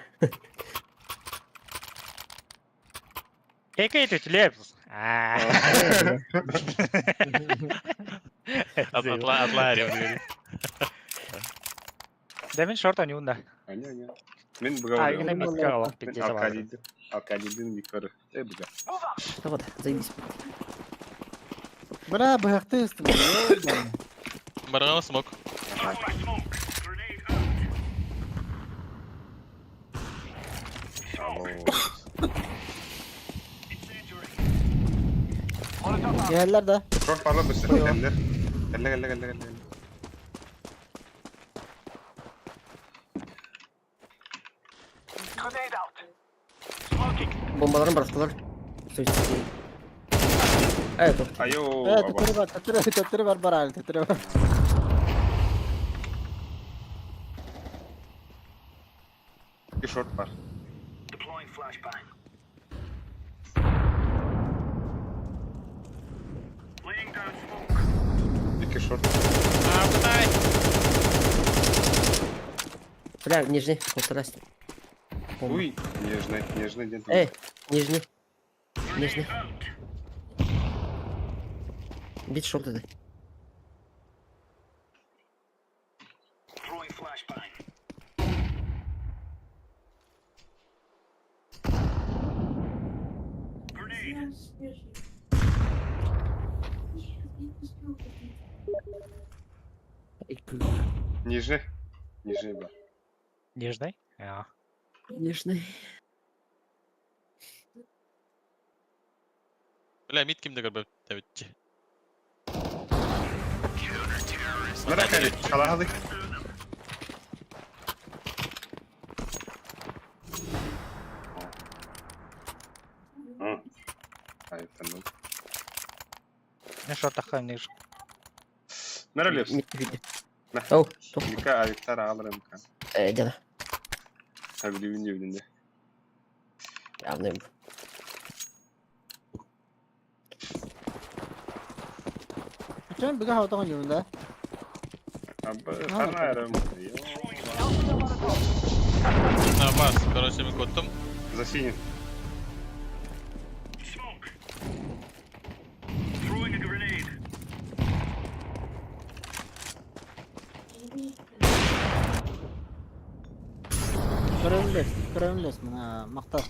[SPEAKER 3] Эки түтүлеп. Аа.
[SPEAKER 2] Атла, атла арем.
[SPEAKER 3] Демин шорт ойнуун да.
[SPEAKER 1] Аня, аня. Мен
[SPEAKER 3] А,
[SPEAKER 1] буга
[SPEAKER 3] игне микка алак
[SPEAKER 1] Мен
[SPEAKER 3] пиздец бар.
[SPEAKER 1] Аркадийди. Аркадийдин миккары. Э, буга.
[SPEAKER 4] Вот, заебись.
[SPEAKER 5] Бля, быһахты истим.
[SPEAKER 2] Баргана смок.
[SPEAKER 1] Алло.
[SPEAKER 5] Geldiler да.
[SPEAKER 1] Шорт барлар бир Келлер. Келле, келле, келле, келле.
[SPEAKER 4] Бомбаларын бырахтылар. Суицид. Э, топ.
[SPEAKER 1] Айо,
[SPEAKER 5] Э,
[SPEAKER 1] аба.
[SPEAKER 5] төтөрү бар, төтөрү, төтөрү бар бар әле, төтөрү бар.
[SPEAKER 1] Bir шорт бар. Iki шорт.
[SPEAKER 2] А, кутай.
[SPEAKER 4] Бля, нижний, полтора. Бомба.
[SPEAKER 1] Уй, нежный, нежный день.
[SPEAKER 4] Эй, нижний. Нижний. Бить шорты, да.
[SPEAKER 1] Нижний. Нижний бар.
[SPEAKER 3] Нежный? Аа.
[SPEAKER 4] Нижний.
[SPEAKER 2] Бля, мид кимде көрбөп табитчи.
[SPEAKER 1] Merak edin. Kalahalik. Hı. Hayır tamam.
[SPEAKER 3] Не шорт тахха не.
[SPEAKER 1] Nereliyorsun?
[SPEAKER 4] Мид види.
[SPEAKER 1] Ne?
[SPEAKER 4] Оу, топ.
[SPEAKER 1] Mika ayıktar ağlarım kan.
[SPEAKER 4] Э, дяда.
[SPEAKER 1] Tabii düğün düğününde.
[SPEAKER 4] Явно.
[SPEAKER 5] Sen быга хавтаган юрында.
[SPEAKER 1] Abi kararım.
[SPEAKER 2] На бас, короче, мен коттум.
[SPEAKER 1] За синим.
[SPEAKER 5] Көрөмлес, көрөмлес мына макта.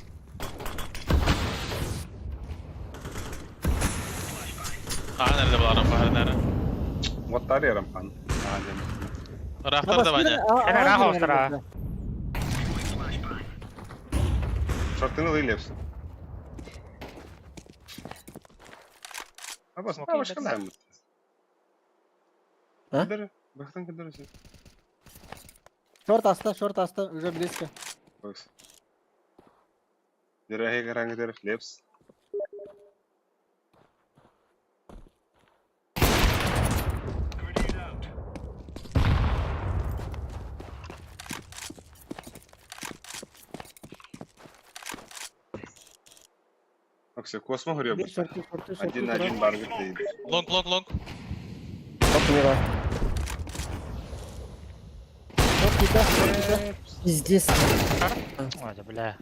[SPEAKER 2] А, nerede bu aram var nerede?
[SPEAKER 1] Vattar yaram kan. Aynen.
[SPEAKER 2] Рахтар да баня.
[SPEAKER 3] Эне рах остра.
[SPEAKER 1] Шортını alayım Абас,
[SPEAKER 3] Смоки
[SPEAKER 1] başka
[SPEAKER 3] бәтсә.
[SPEAKER 1] ne mi?
[SPEAKER 4] А?
[SPEAKER 1] Кыдыр, бахтан кыдыр сен.
[SPEAKER 5] Шорт аста, шорт аста, уже близко.
[SPEAKER 1] Бакс. Дерәһе караңгы лепс. Оксе, космо горё
[SPEAKER 5] Бир шорты, шорты, шорты.
[SPEAKER 1] Один на один баргы дейди.
[SPEAKER 2] Лонг, лонг, лонг.
[SPEAKER 4] Топ умерла.
[SPEAKER 5] Шорт кита, шорт кита.
[SPEAKER 4] Пиздец.
[SPEAKER 3] Ой, бля.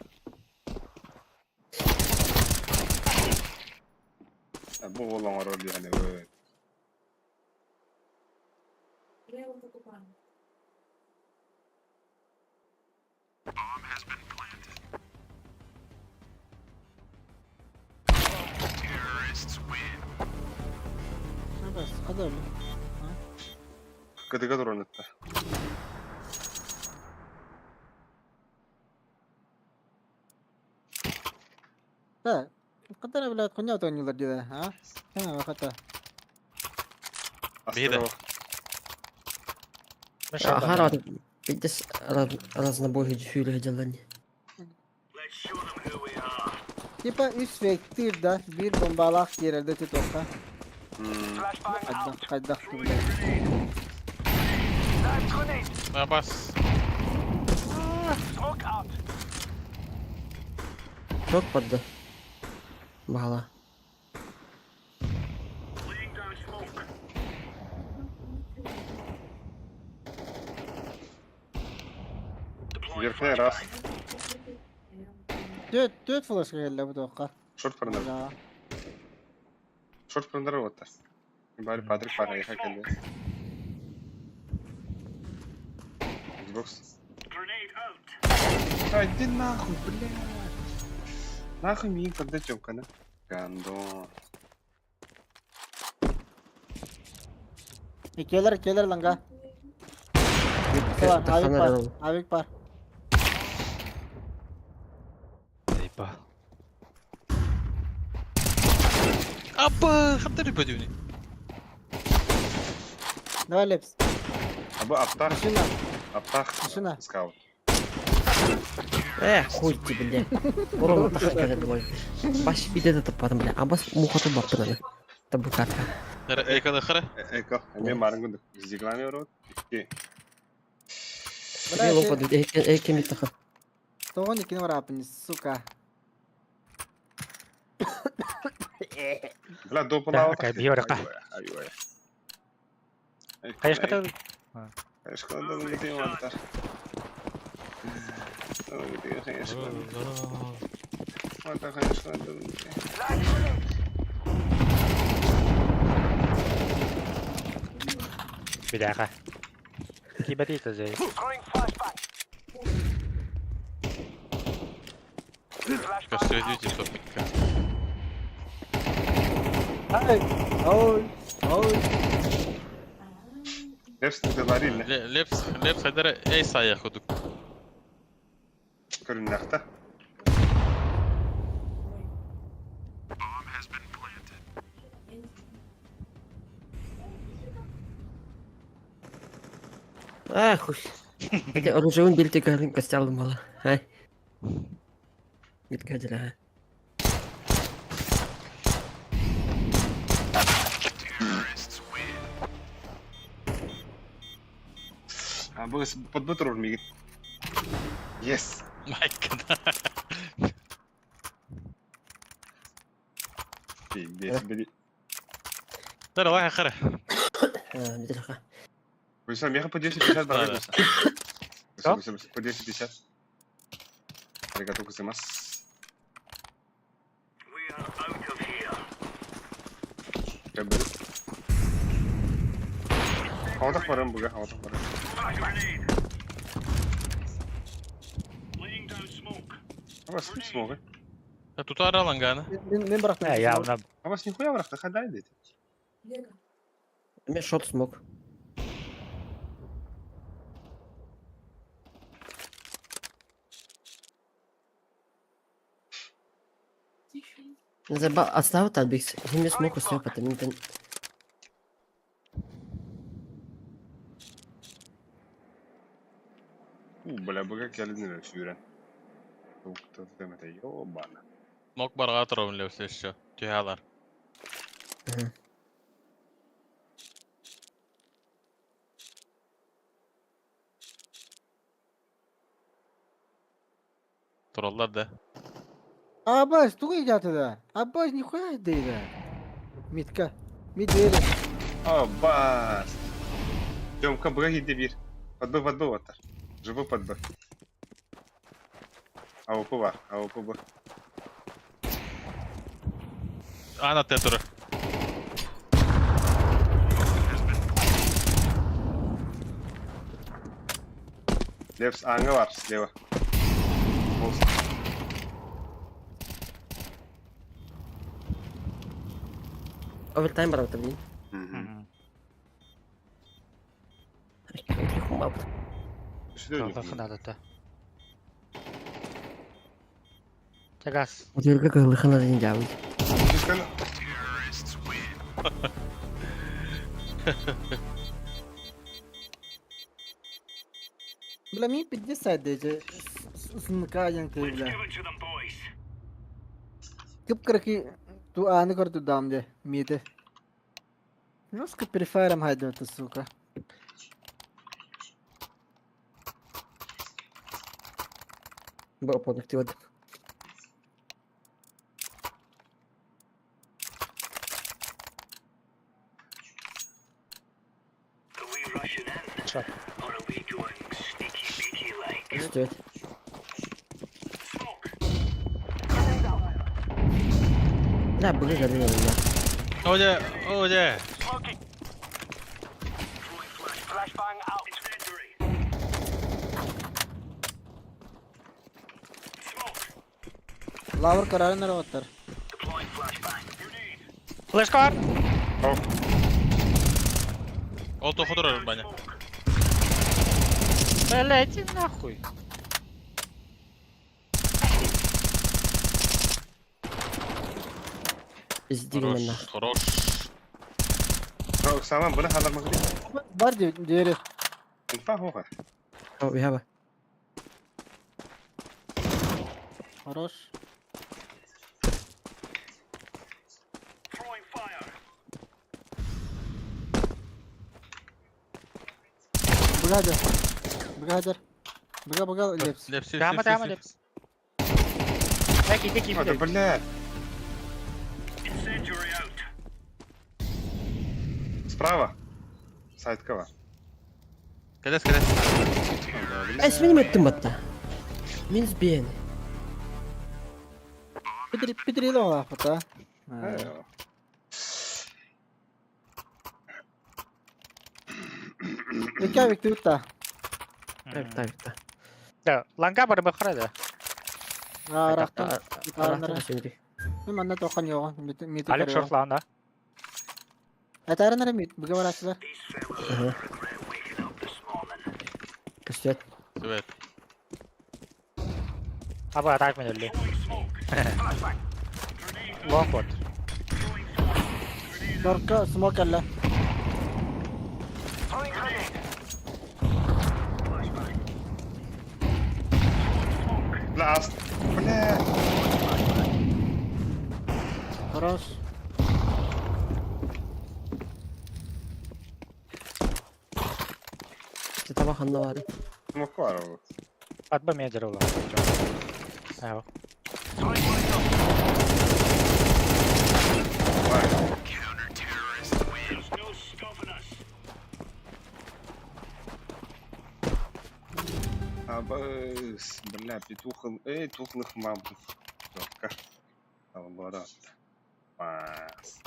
[SPEAKER 1] Бу олоң орор дигәне.
[SPEAKER 5] Да,
[SPEAKER 1] Кытыга туран ытта.
[SPEAKER 5] Да, Катара, блядь, хуйня оонньуулар диэ, а? Хана хата.
[SPEAKER 2] Биһи да.
[SPEAKER 4] Ахара пиздец разнобой хүүлэ дьаллани.
[SPEAKER 5] Типа үс фейктир да, биир бомбалаах киирэрдэ тутуохха. Хайдах, хайдах блядь.
[SPEAKER 2] Абас.
[SPEAKER 4] Çok падда. Баала.
[SPEAKER 1] Верхний раз.
[SPEAKER 5] Түөрт, түөрт флешка кэллэ бу туохха.
[SPEAKER 1] Шорт прондар.
[SPEAKER 5] Да.
[SPEAKER 1] Шорт прондар вот. Бары Патрик пара ехал кэллэ. Xbox. А, иди нахуй, блядь. Нахуй мне когда тёмка, да? Гандон.
[SPEAKER 5] Иккиэлэр, иккиэлэр ланга. Бар, авик бар, авик бар.
[SPEAKER 2] Ейба. Апа, хантар бөдүнү.
[SPEAKER 5] Давай, Лепс.
[SPEAKER 1] Абы аптах,
[SPEAKER 5] Машина,
[SPEAKER 1] аптах.
[SPEAKER 5] Машина.
[SPEAKER 1] Скаут.
[SPEAKER 4] Эх, хуй ты, бля. Урон тахка бой. Баш биде да таппатым, бля. Абас мухаты баппын аны. Табукатка.
[SPEAKER 2] Эканы хара.
[SPEAKER 1] Эко, мен барың күндүк. Зиглами урут. Икки.
[SPEAKER 5] Бля,
[SPEAKER 4] Лопа экен бит таха.
[SPEAKER 5] Тоҕон иккини барааппын, сука.
[SPEAKER 1] Бля, допалава.
[SPEAKER 3] Такая биорика.
[SPEAKER 1] Айой.
[SPEAKER 3] Хайышка
[SPEAKER 1] Хайышка да не мантар. Хайышка. Мантар хайышка да
[SPEAKER 3] Бляха. Киберит же.
[SPEAKER 2] Көстүрдүү топикка.
[SPEAKER 5] Ай, ой, ой.
[SPEAKER 1] Лепс говорили.
[SPEAKER 2] Лепс, лепс хайдара эй сая худук.
[SPEAKER 1] Көрүннәхтә.
[SPEAKER 4] Эх, хуй. Эти оружие билти карын костялым мала. Ай. Битка дела.
[SPEAKER 1] А бу подбытыр мигит. Yes.
[SPEAKER 2] Майкада.
[SPEAKER 1] Пиздец, били.
[SPEAKER 2] Дара лаха хара.
[SPEAKER 4] Битка.
[SPEAKER 1] Вы сам ехал по 250
[SPEAKER 2] Да,
[SPEAKER 1] барбекус.
[SPEAKER 3] Что?
[SPEAKER 1] По 250. Аригато гозаймасу. Кабел. Havada varım bugün, havada varım. Ama с smoke.
[SPEAKER 2] Тутара лангана.
[SPEAKER 5] Мин, мин бырахтым.
[SPEAKER 3] Э, явно.
[SPEAKER 1] Ama с нихуя бырахты, хадай деди.
[SPEAKER 4] Мен шот смог. Заба оставь Альбикс. Я не смог успеть, потому что
[SPEAKER 1] У, бля, быга келдин сүүрэн. Тукту демете, ёбана.
[SPEAKER 2] Мок барга турабын лепс еще. Түйалар. Тураллар да.
[SPEAKER 5] Абас, тугу идете Абас, нихуя дейdi. Митка. Мит бери.
[SPEAKER 1] О, бас. Тёмка, быга хидде бир. Подбы, подбы оттар. Живы подбы. АВП бар, АВП бар.
[SPEAKER 2] Ана тетуры.
[SPEAKER 1] Лепс аңы бар, слева. Болсын.
[SPEAKER 4] Овертайм барабыта, блин.
[SPEAKER 1] Мгм.
[SPEAKER 4] бомба.
[SPEAKER 1] Сюда
[SPEAKER 3] Ханадата. Чагас.
[SPEAKER 4] Утуйарга кыһыллыхына дин дьаабый.
[SPEAKER 5] Бля, мин пизде sadece ısınlık бля. Кып-кыракый ту ааны көрдү де миэте. Жестко перефайром хайдывата, сука.
[SPEAKER 4] Бу продуктиват.
[SPEAKER 3] Чат.
[SPEAKER 4] Стоит. Да, быгы горы бля.
[SPEAKER 2] Оде, оде.
[SPEAKER 5] Лавр карарын арабаттар.
[SPEAKER 3] Флешкар!
[SPEAKER 2] Ол тоқы тұрар баня.
[SPEAKER 3] Бля, иди нахуй.
[SPEAKER 4] Пиздигин
[SPEAKER 2] Хорош,
[SPEAKER 4] на.
[SPEAKER 2] хорош.
[SPEAKER 1] Саман бұны халар мағды.
[SPEAKER 5] Бар диэри.
[SPEAKER 1] Инфа хоға.
[SPEAKER 4] О, бихаба.
[SPEAKER 5] Хорош. Быгадыр. Быгадыр. Быга быга лепс.
[SPEAKER 2] Лепси,
[SPEAKER 3] Дама, дама, лепс. Так, иди,
[SPEAKER 1] О, да
[SPEAKER 3] кип.
[SPEAKER 1] блядь. Справа. Сайткова.
[SPEAKER 2] Келес, келес.
[SPEAKER 4] Эй, смени меттим батта. Минус бен.
[SPEAKER 5] Петри Петри да пата. Икки виктута.
[SPEAKER 4] Так, так, так.
[SPEAKER 3] Да, ланга бар бахара да.
[SPEAKER 5] Рахтан.
[SPEAKER 4] Рахтан сөйди.
[SPEAKER 5] Мен манна тоқан йоға. Мит
[SPEAKER 3] Алек шортлан да.
[SPEAKER 5] Этәрен мит. Быга барасыздар.
[SPEAKER 4] Көстөт.
[SPEAKER 2] Свет.
[SPEAKER 3] Аба атак мен өлли. Лонг бот.
[SPEAKER 5] Дорка смок алла.
[SPEAKER 1] Бля, аст. Бля.
[SPEAKER 5] Хорош.
[SPEAKER 4] Таба ханна бар.
[SPEAKER 1] Смок бар ол.
[SPEAKER 3] Атба мен жүр улан. Ау.
[SPEAKER 1] Абыс, бля, петух, эй, тухлых мам. Тётка. Албарат. Пас.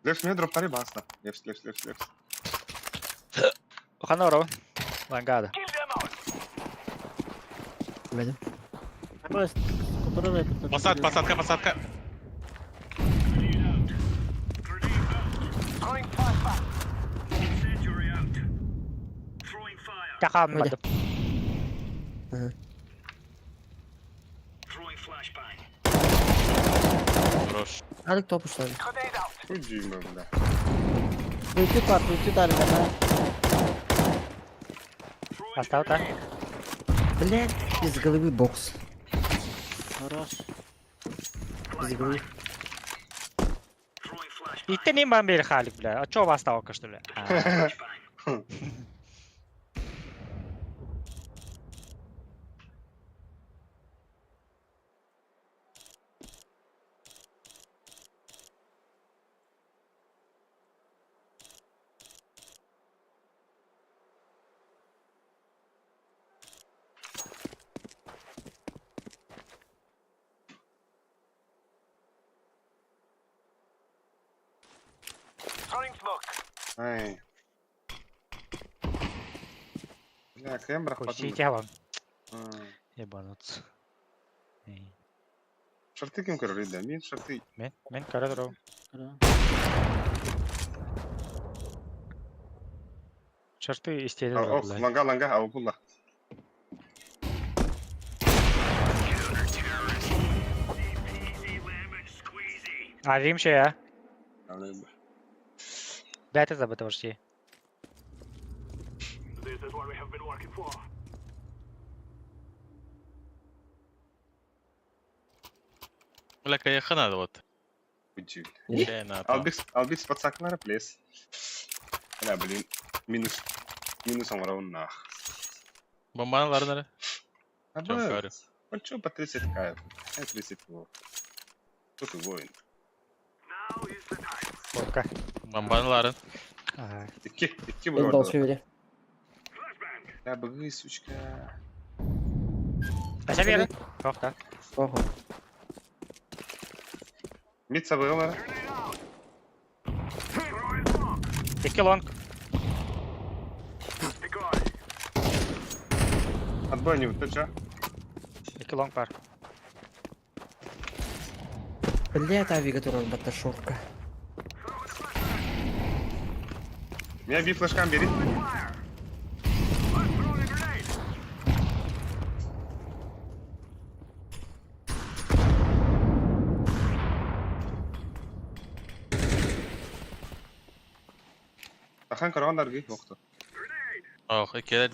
[SPEAKER 1] Лепс, мне дроптари баста. Лепс, лепс, лепс, лепс.
[SPEAKER 3] Хана ро. Лангада.
[SPEAKER 4] Бедем.
[SPEAKER 2] Посадка, посадка, посадка.
[SPEAKER 3] Кахан
[SPEAKER 4] Ойде.
[SPEAKER 3] бады.
[SPEAKER 2] Хорош.
[SPEAKER 4] Алик топ ушлады.
[SPEAKER 1] Хуй дюйма, бля.
[SPEAKER 5] Выйти пар, выйти тарга,
[SPEAKER 3] Астау та.
[SPEAKER 4] Блядь, без головы бокс.
[SPEAKER 5] Хорош.
[SPEAKER 4] Без головы.
[SPEAKER 3] Итте ним бан бери халик, бля. А чё вас стало, что ли? А.
[SPEAKER 1] Ай. Бля, кем
[SPEAKER 3] Хуй,
[SPEAKER 1] брахпатын?
[SPEAKER 3] я вам. Ебануться.
[SPEAKER 1] Шарты кем көрөр да? Мен шарты.
[SPEAKER 3] Мен, мен көрө турабын.
[SPEAKER 5] Хорош.
[SPEAKER 3] Шорты истиэнэ
[SPEAKER 1] Ох,
[SPEAKER 3] блядь.
[SPEAKER 1] ланга ланга, а укулла.
[SPEAKER 3] А Рим şey ya. Бәті забыты вообще.
[SPEAKER 2] Бля, каяха надо вот.
[SPEAKER 1] Үчүг.
[SPEAKER 2] Чэ, на, там.
[SPEAKER 1] Албис, албис подсаклара, плес. Бля, блин. Минус. Минус оҥоробун нах.
[SPEAKER 2] Бомбаны ларнары.
[SPEAKER 1] А
[SPEAKER 2] Чё,
[SPEAKER 1] б,
[SPEAKER 2] шарю?
[SPEAKER 1] он чё по 30 кайф? Я 30 во. Кто ты воин?
[SPEAKER 3] Водка.
[SPEAKER 2] Бомбаны ларын.
[SPEAKER 3] Ага.
[SPEAKER 1] Икки, икки
[SPEAKER 4] Мен
[SPEAKER 1] был
[SPEAKER 4] дал бери.
[SPEAKER 1] Бля, быгы, сучка.
[SPEAKER 3] Қаша бері? Жоқ та.
[SPEAKER 4] Ого.
[SPEAKER 1] Мид сабыгым
[SPEAKER 3] Екі лонг.
[SPEAKER 1] Отбой не вот чё?
[SPEAKER 3] Екі лонг бар.
[SPEAKER 4] Бля, та авига турар батта шорка.
[SPEAKER 1] Меня би флешкам бери. Тахан корон дарги бохто.
[SPEAKER 2] Ох, иккилер.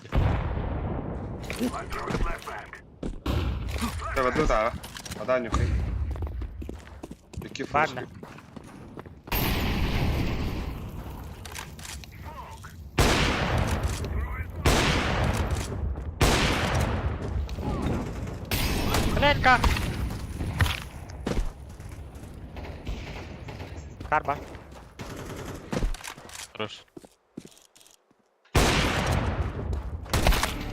[SPEAKER 1] Давай ду та. Ада нюхай. Икки флешки.
[SPEAKER 3] Ладно. Блядь, как? Карба.
[SPEAKER 2] Хорош.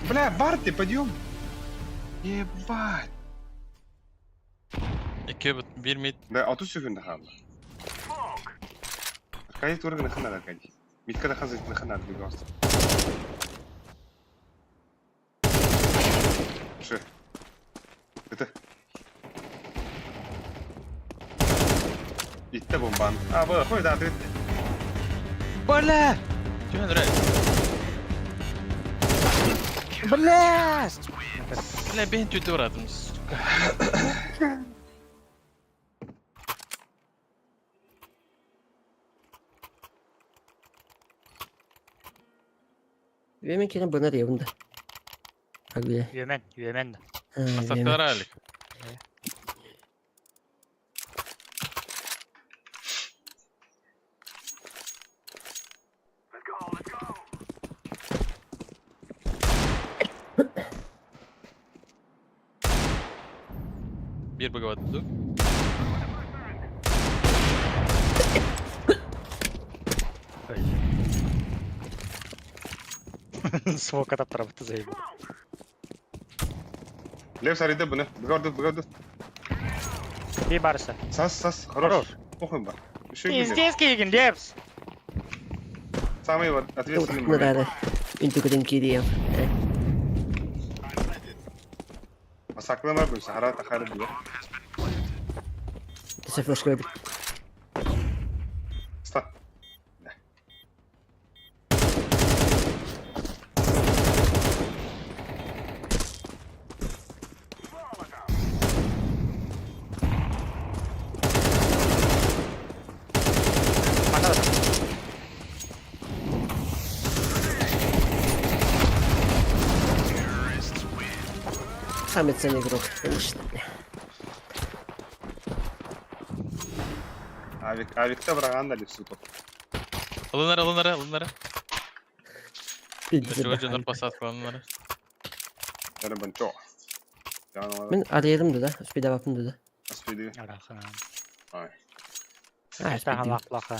[SPEAKER 1] Бля, Барти, подъем. Ебать.
[SPEAKER 2] Икки бит, бир мид.
[SPEAKER 1] Да, 30 секунд хаалла. Аркадий турга нахана Аркадий. Митка дахан зайт нахана Аркадий. Ше. Это. Итте бомбан. А, бу, хуй да, ты.
[SPEAKER 2] Бля! Чё нравится?
[SPEAKER 5] Бля!
[SPEAKER 2] Бля, бен тютю радым, сука.
[SPEAKER 4] Үөмен кирен бынар ебында. Агуя.
[SPEAKER 3] Үөмен, үөмен.
[SPEAKER 2] Посадкалар алик. Бир быгават ду.
[SPEAKER 3] Ой. Смок атап заебал.
[SPEAKER 1] Лев сарыйда буны. Быгарды, быгарды.
[SPEAKER 3] Би барса.
[SPEAKER 1] Сас, сас, хорош. Похуй бар. Еще
[SPEAKER 3] Пиздец киген, Лепс.
[SPEAKER 1] Самый вот ответственный момент.
[SPEAKER 4] Нарары. Үнтүкүден кирием.
[SPEAKER 1] Масаклама бу, сахара тахары бу.
[SPEAKER 4] Төсө флешка бит.
[SPEAKER 1] Ста.
[SPEAKER 3] Мана
[SPEAKER 4] Самый ценный игрок, конечно.
[SPEAKER 1] Авик, авикта бараган да лепсу топ.
[SPEAKER 2] Ылынара, ылынара, ылынара.
[SPEAKER 4] Пиздец.
[SPEAKER 2] Чего жонор посадка ылынара.
[SPEAKER 1] Бенчо.
[SPEAKER 4] Мен арыйрым да, успейда бапым да.
[SPEAKER 1] Аспиди.
[SPEAKER 3] Арахан.
[SPEAKER 1] Ай.
[SPEAKER 4] А,
[SPEAKER 3] Тахан лақ-лақа.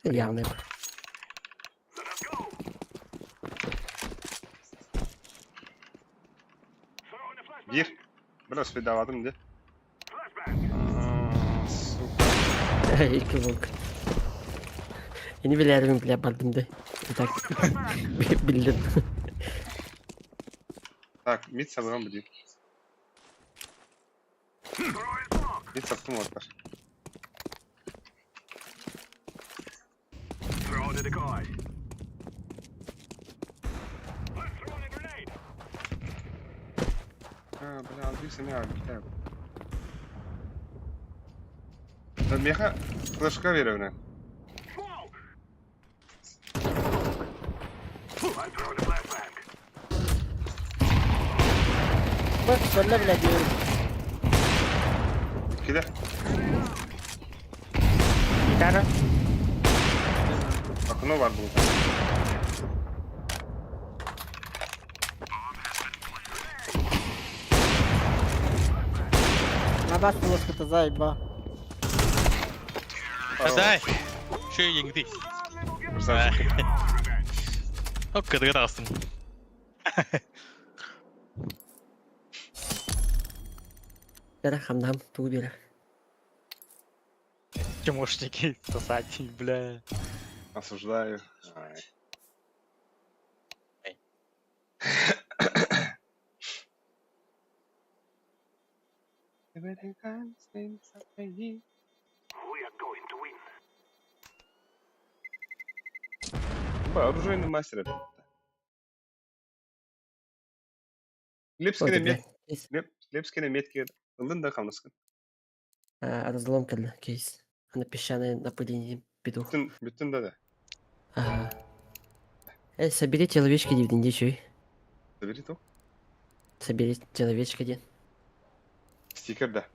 [SPEAKER 4] Явный.
[SPEAKER 1] Бир. Бир успейдаватым де. Сука.
[SPEAKER 4] Икки волк. Ини билерим бля бардым да. Так. Билдим.
[SPEAKER 1] Так, мид сабыган бу. Мид саптым оттар. А, бля, алдыы сэмэ албыта. Миэхэ флешка биэрэбинэ.
[SPEAKER 5] Bak söyle bile diyorum.
[SPEAKER 1] Иккилэ.
[SPEAKER 3] Гитара.
[SPEAKER 1] Окно бар булда.
[SPEAKER 5] На бас флешка-то заеба.
[SPEAKER 2] Дай! Шö yengdi.
[SPEAKER 1] Красавчик.
[SPEAKER 2] Хоккадыга таҕыстым.
[SPEAKER 4] Бэрэ хамнаһым тугу биэрэр.
[SPEAKER 3] Чмошники сосать, бля.
[SPEAKER 1] Осуждаю. Ай.
[SPEAKER 3] Эй.
[SPEAKER 1] Ба, оружейный мастер это. Лепскine
[SPEAKER 4] Ой,
[SPEAKER 1] мет,
[SPEAKER 4] блядь. Кейс.
[SPEAKER 1] лепскine метки ылын да хамнаскын.
[SPEAKER 4] А, разлом кэллэ кейс. Аны песчаное нападение петух.
[SPEAKER 1] Бүтүн бүтүн да да.
[SPEAKER 4] Ага. Э, собери человечки диэбитин дии үчүгэй.
[SPEAKER 1] Забери то.
[SPEAKER 4] Собери человечка диэн.
[SPEAKER 1] Стикер да.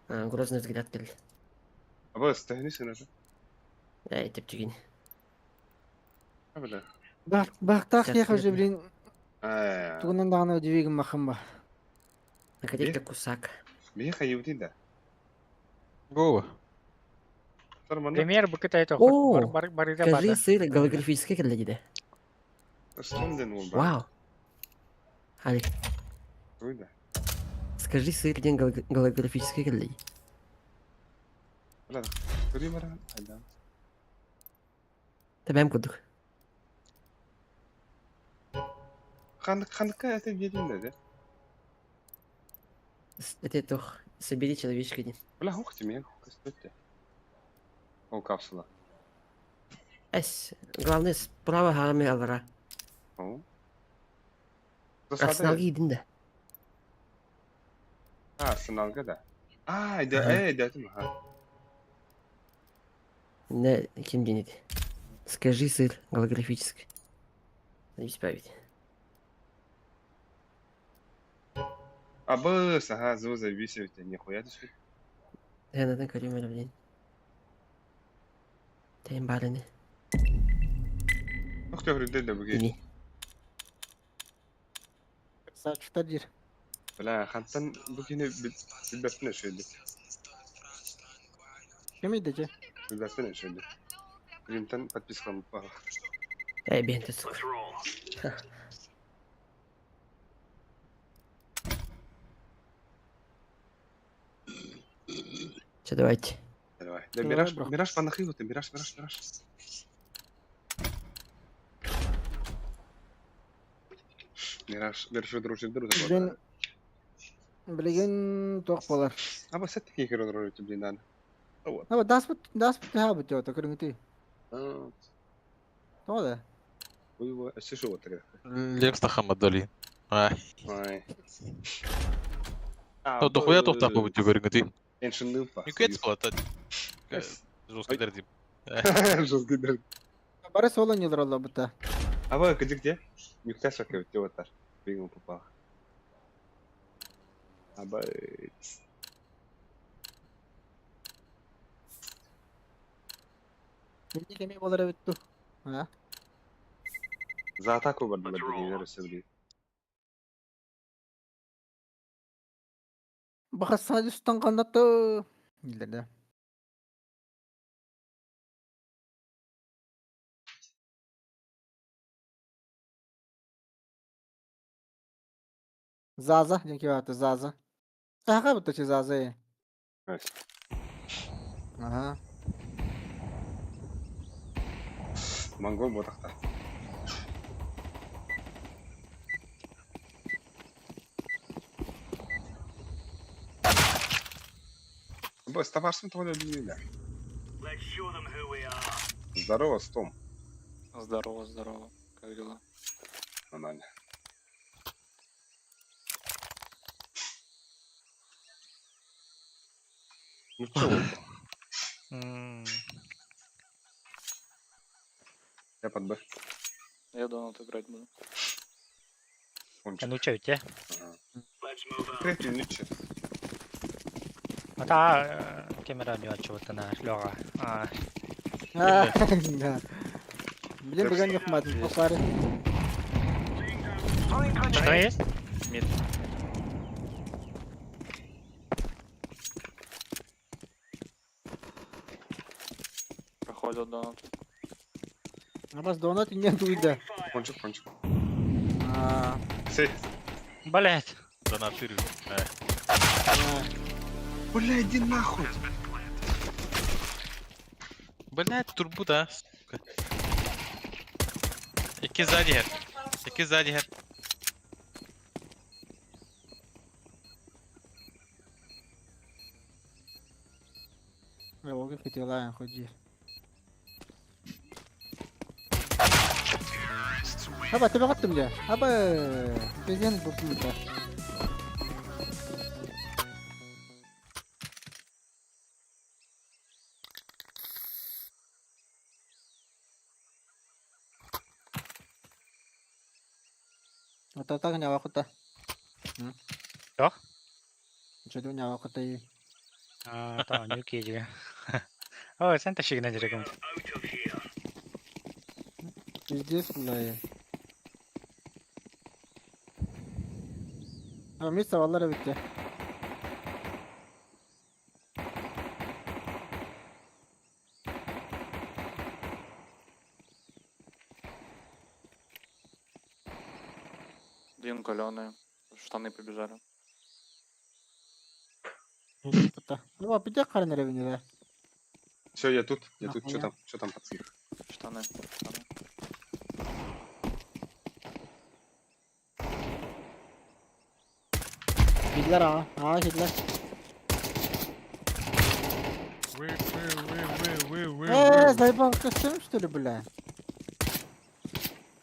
[SPEAKER 4] А, грозный взгляд кэллэ.
[SPEAKER 1] Аба стэхни сенажа.
[SPEAKER 4] Э, тэпчигин.
[SPEAKER 1] А бля.
[SPEAKER 5] Бак бактах
[SPEAKER 4] Сейчас
[SPEAKER 5] ехал же,
[SPEAKER 4] приятно.
[SPEAKER 5] блин.
[SPEAKER 1] А.
[SPEAKER 5] Тугунан даҕаны удивигин махым ба.
[SPEAKER 4] Находить кусак.
[SPEAKER 1] Меха евди да.
[SPEAKER 2] Го.
[SPEAKER 1] Тормана.
[SPEAKER 3] Пример букыта это
[SPEAKER 4] О,
[SPEAKER 3] бар бар
[SPEAKER 4] Скажи, сыр голографический кэллэ диде.
[SPEAKER 1] Стомден ол ба.
[SPEAKER 4] Вау. Алик,
[SPEAKER 1] Туй да.
[SPEAKER 4] скажи сыр диэн голографический кэллэ дии.
[SPEAKER 1] Бля. Тури бара. Айда.
[SPEAKER 4] Тэбэм курдук.
[SPEAKER 1] Хан ханка это виден да.
[SPEAKER 4] Это туох собери человечка диэн.
[SPEAKER 1] Бля, хух ти мен костөттө. Ол капсула.
[SPEAKER 4] Эс, главное справа хаами алара.
[SPEAKER 1] О.
[SPEAKER 4] Арсеналга иидин да.
[SPEAKER 1] А, арсеналга да. А, да,
[SPEAKER 4] Ага.
[SPEAKER 1] э, да, там, ага.
[SPEAKER 4] Не, ким диэн ити. Скажи сыр голографический. Надеюсь, исправить.
[SPEAKER 1] А быс, ага, звук зависит, нихуя ты что.
[SPEAKER 4] Э, надо көрүм блин. Тэйн барыны.
[SPEAKER 1] Ух ты, говорит, да, буги.
[SPEAKER 4] Ини.
[SPEAKER 5] Красавчиктар диир.
[SPEAKER 1] Бля, хантан бугини билбэппин өшөйдү.
[SPEAKER 5] Ким идече?
[SPEAKER 1] Билбэппин өшөйдү. Примтан подпискам ба.
[SPEAKER 4] Э, бенте сука. Че, давайте.
[SPEAKER 1] Давай. Да,
[SPEAKER 5] Давай,
[SPEAKER 1] Мираж,
[SPEAKER 5] бро.
[SPEAKER 1] Мираж панахи вот, Мираж, Мираж, Мираж. Мираж, Мираж, дружит, дружит.
[SPEAKER 5] Блин. Билигин туох буолар.
[SPEAKER 1] А вот все-таки херо дружит, блин, надо. Вот.
[SPEAKER 5] Аба даспыт даспыт төһө бут это көрүҥүтүй. Тоҕо да?
[SPEAKER 1] Ой, өссө шо вот тогда.
[SPEAKER 2] Лекс тахамадали. Ай.
[SPEAKER 1] Ай.
[SPEAKER 2] То дохуя тохтах бу көрүҥүтүй.
[SPEAKER 1] Эншинныпа.
[SPEAKER 2] Нүкет была Жесткий дерди.
[SPEAKER 1] Жесткий дерди.
[SPEAKER 5] Бары соло ньылар бута.
[SPEAKER 1] А вы где где? Нюктасок вот вот Бигом попал. Аба.
[SPEAKER 5] Инник эмиэ буолар эбит дуу. А?
[SPEAKER 1] За атаку бардылар дегенер өссө билин.
[SPEAKER 5] Бахасана түстэн ханнатты. Дииллэр да. Заза, диэн киһи Заза. Аха бутта Заза. э. Ага.
[SPEAKER 1] Монгол ботахта. Б, ставарсың тоғыда білмейді. Здорово, Стом.
[SPEAKER 8] Здорово, здорово. Как дела?
[SPEAKER 1] Нормально. Нучча уолба.
[SPEAKER 3] М,
[SPEAKER 1] Я под Б.
[SPEAKER 8] Я донат играть буду.
[SPEAKER 1] Кончик.
[SPEAKER 3] Ну чё, те?
[SPEAKER 1] Ага. Третий нучча.
[SPEAKER 3] А та камера не чего-то на Лёга. А,
[SPEAKER 5] А, да. Блин, бүгін юқмадым, бұқары.
[SPEAKER 3] что есть?
[SPEAKER 8] Мид. Проходят донат.
[SPEAKER 5] Абас донат не дуйда.
[SPEAKER 1] Кончик, кончик.
[SPEAKER 5] А,
[SPEAKER 1] Сей.
[SPEAKER 3] Блять.
[SPEAKER 2] Донатырю.
[SPEAKER 5] а.
[SPEAKER 1] Бля, иди нахуй.
[SPEAKER 2] Блять, турбу да, сука. Икки сзади хер. Икки сзади хер.
[SPEAKER 5] Ой, хотела, ходи. Аба, тебе қаттым де. Аба, бізден бұпты. Ататак не вакыта.
[SPEAKER 3] Что?
[SPEAKER 5] Чөдү не вакыта.
[SPEAKER 3] А, та, не киджи. Ой, сен ташигна диреком.
[SPEAKER 5] Пиздец, бля. А, место валлара битте.
[SPEAKER 8] Один каленый. Штаны побежали.
[SPEAKER 5] Ну, а пиздец карнера винила.
[SPEAKER 1] Все, я тут. Я тут.
[SPEAKER 5] Нахуя?
[SPEAKER 1] Что там? Что там, пацаны?
[SPEAKER 8] Штаны. Штаны.
[SPEAKER 5] Хидлер а, а, хидлер. Заебал костюм, что ли, бля?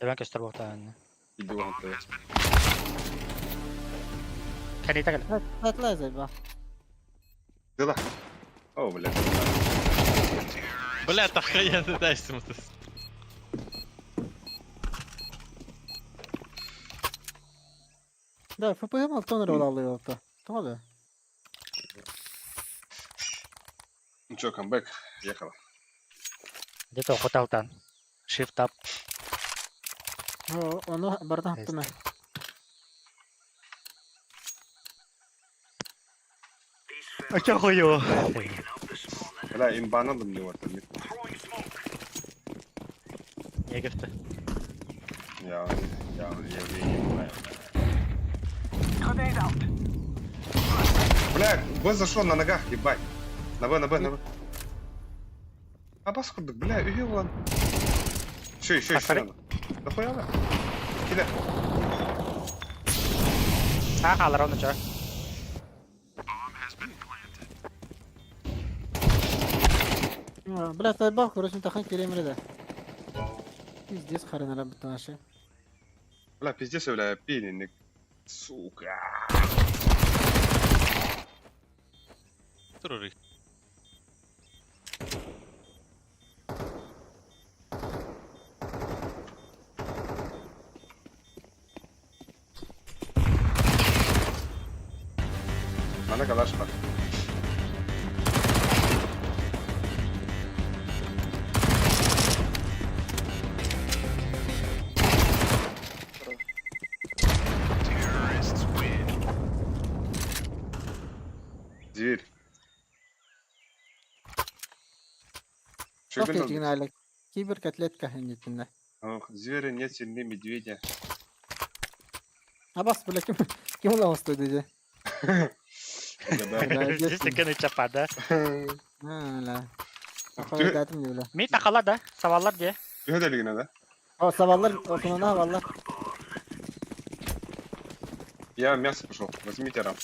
[SPEAKER 3] Тебе көстөр боктан.
[SPEAKER 1] Иди вон ты.
[SPEAKER 3] Кани тагыл.
[SPEAKER 5] Сатла заебал.
[SPEAKER 1] Дела. О, бля.
[SPEAKER 2] Блять, охуенно дайся.
[SPEAKER 5] Да, ФПГ малтон ролалы oldu. Tamam.
[SPEAKER 1] Ну чё, камбэк. Ехала.
[SPEAKER 3] Где-то хоталтан. Shift up.
[SPEAKER 5] Onu barda attım ben.
[SPEAKER 3] А чё хую?
[SPEAKER 1] Бля, имбаналым не вот.
[SPEAKER 3] Не гифты.
[SPEAKER 1] Я, я, я, я не знаю. Бля, Б зашел на ногах, ебать. На Б, на Б, на Б. А баскурдык, бля, үйе улан. Еще, еще, еще
[SPEAKER 3] Повтори.
[SPEAKER 1] надо. Нахуя да? Кидай.
[SPEAKER 3] А, халар оны чё?
[SPEAKER 5] Бля, заебал, короче, тахан керемре да. Пиздец, харина бит наши.
[SPEAKER 1] Бля, пиздец, бля, пенин. Сука.
[SPEAKER 2] Туруры.
[SPEAKER 1] Mana калаш бар. Дверь.
[SPEAKER 5] Çok iyi Кибер котлетка хендитинде.
[SPEAKER 1] Ох, Зверя нет сильнее медведя.
[SPEAKER 5] Абас, бля, ким ким улабасты деди.
[SPEAKER 1] Угадал.
[SPEAKER 5] Бля,
[SPEAKER 3] Здесь таки чапа, да?
[SPEAKER 5] А, бля. Ахуй датым не бля.
[SPEAKER 3] Ми тахала да? Саваллар де.
[SPEAKER 1] Төһө да да?
[SPEAKER 5] О, саваллар, окунuna валлар.
[SPEAKER 1] Я мясо пошел. Возьмите рам.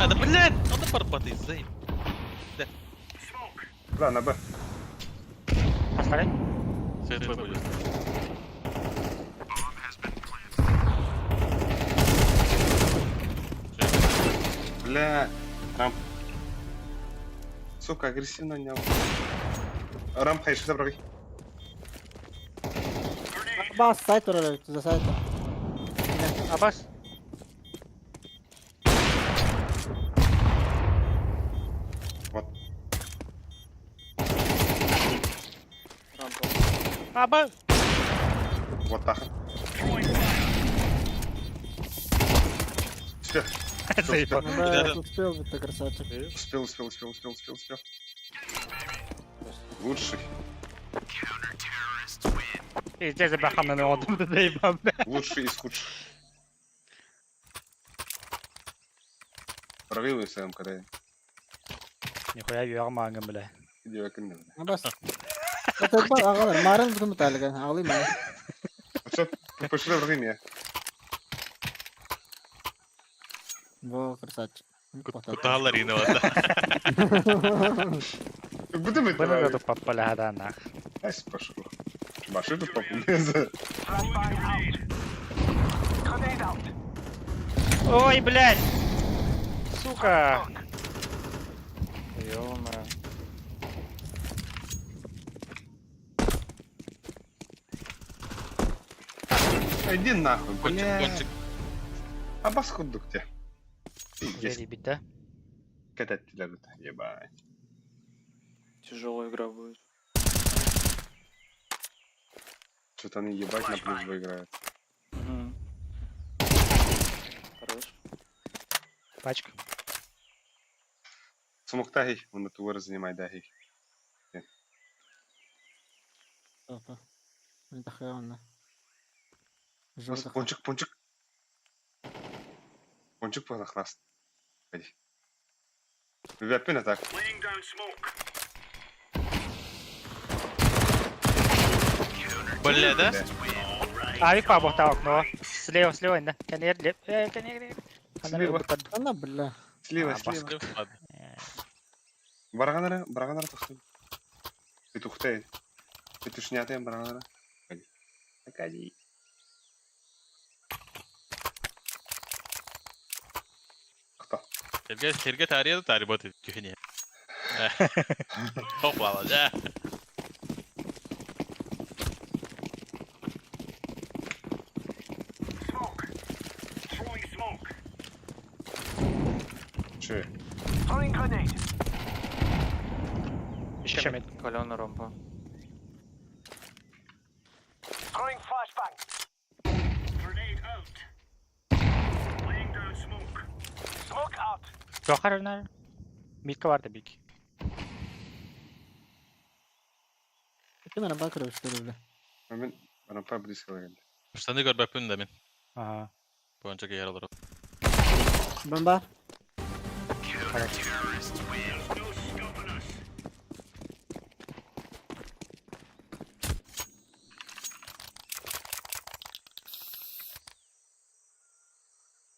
[SPEAKER 2] А, да блять! Он барбатый, заеб.
[SPEAKER 1] Да, на Б.
[SPEAKER 3] Поставь.
[SPEAKER 2] Светлый будет.
[SPEAKER 1] Бля, рамп. Сука, агрессивно не. Рамп, хайш, забрали.
[SPEAKER 5] Бас сайт орар за сайт.
[SPEAKER 3] Абас.
[SPEAKER 1] Вот.
[SPEAKER 8] Рампа.
[SPEAKER 3] Аба.
[SPEAKER 1] Вот так. Успел.
[SPEAKER 3] Заебал.
[SPEAKER 5] Ну да, успел бы ты, красавчик.
[SPEAKER 1] Успел, успел, успел, успел, успел, успел. Лучший.
[SPEAKER 3] Пиздец, бахананы oldu заебал.
[SPEAKER 1] Лучший из худших. Провел СМ, когда
[SPEAKER 3] Нихуя юармангам, бля.
[SPEAKER 1] Иди бля.
[SPEAKER 5] Бас. Это бар агалар, марын бутун буталыга, аглый мен.
[SPEAKER 1] Что, пошли время.
[SPEAKER 5] Во, красавчик.
[SPEAKER 2] Куталлар ина вот.
[SPEAKER 1] Буду мы
[SPEAKER 3] Bunu da тупа да нах.
[SPEAKER 1] Ась пошел. Машину попу.
[SPEAKER 3] Ой, блядь! Сука!
[SPEAKER 8] Ё-моё.
[SPEAKER 1] Иди нахуй,
[SPEAKER 2] Кончик,
[SPEAKER 1] бля.
[SPEAKER 2] кончик.
[SPEAKER 1] А бас худдук те. Есть
[SPEAKER 3] Ребята.
[SPEAKER 1] катать тебя ебать.
[SPEAKER 8] Тяжелая игра будет.
[SPEAKER 1] Что-то они ебать на плюс выиграют.
[SPEAKER 8] Угу. Хорош.
[SPEAKER 3] Пачка.
[SPEAKER 1] Смоктагий, он на тур занимай дагий.
[SPEAKER 5] Опа. Мен тахыганна.
[SPEAKER 1] Пончик, пончик. Пончик похласт. Пойди. Веппин так.
[SPEAKER 2] Бля, да?
[SPEAKER 3] Авик по окно. Слева, слева, да. Конер, лев. Конер.
[SPEAKER 1] Слева.
[SPEAKER 5] Она, бля.
[SPEAKER 1] Слева,
[SPEAKER 3] А,
[SPEAKER 1] слева.
[SPEAKER 2] Ладно.
[SPEAKER 1] Бараганара, бараганара тохтун. Петухтей. Петушнятый бараганара. Погоди. Погоди. Кто?
[SPEAKER 2] Сергей, Сергей тария тари бот түһүнэ. Хопла, да.
[SPEAKER 1] Че?
[SPEAKER 3] Еще мид.
[SPEAKER 8] Каленый рампа.
[SPEAKER 3] Жохар Мидка бар да бик.
[SPEAKER 5] Ким ана бакыр что ли, бля.
[SPEAKER 1] Мен рампа близко келди.
[SPEAKER 2] Штаны көрбөппүн да мен.
[SPEAKER 3] Ага.
[SPEAKER 2] Пончик яралар.
[SPEAKER 5] Бомба.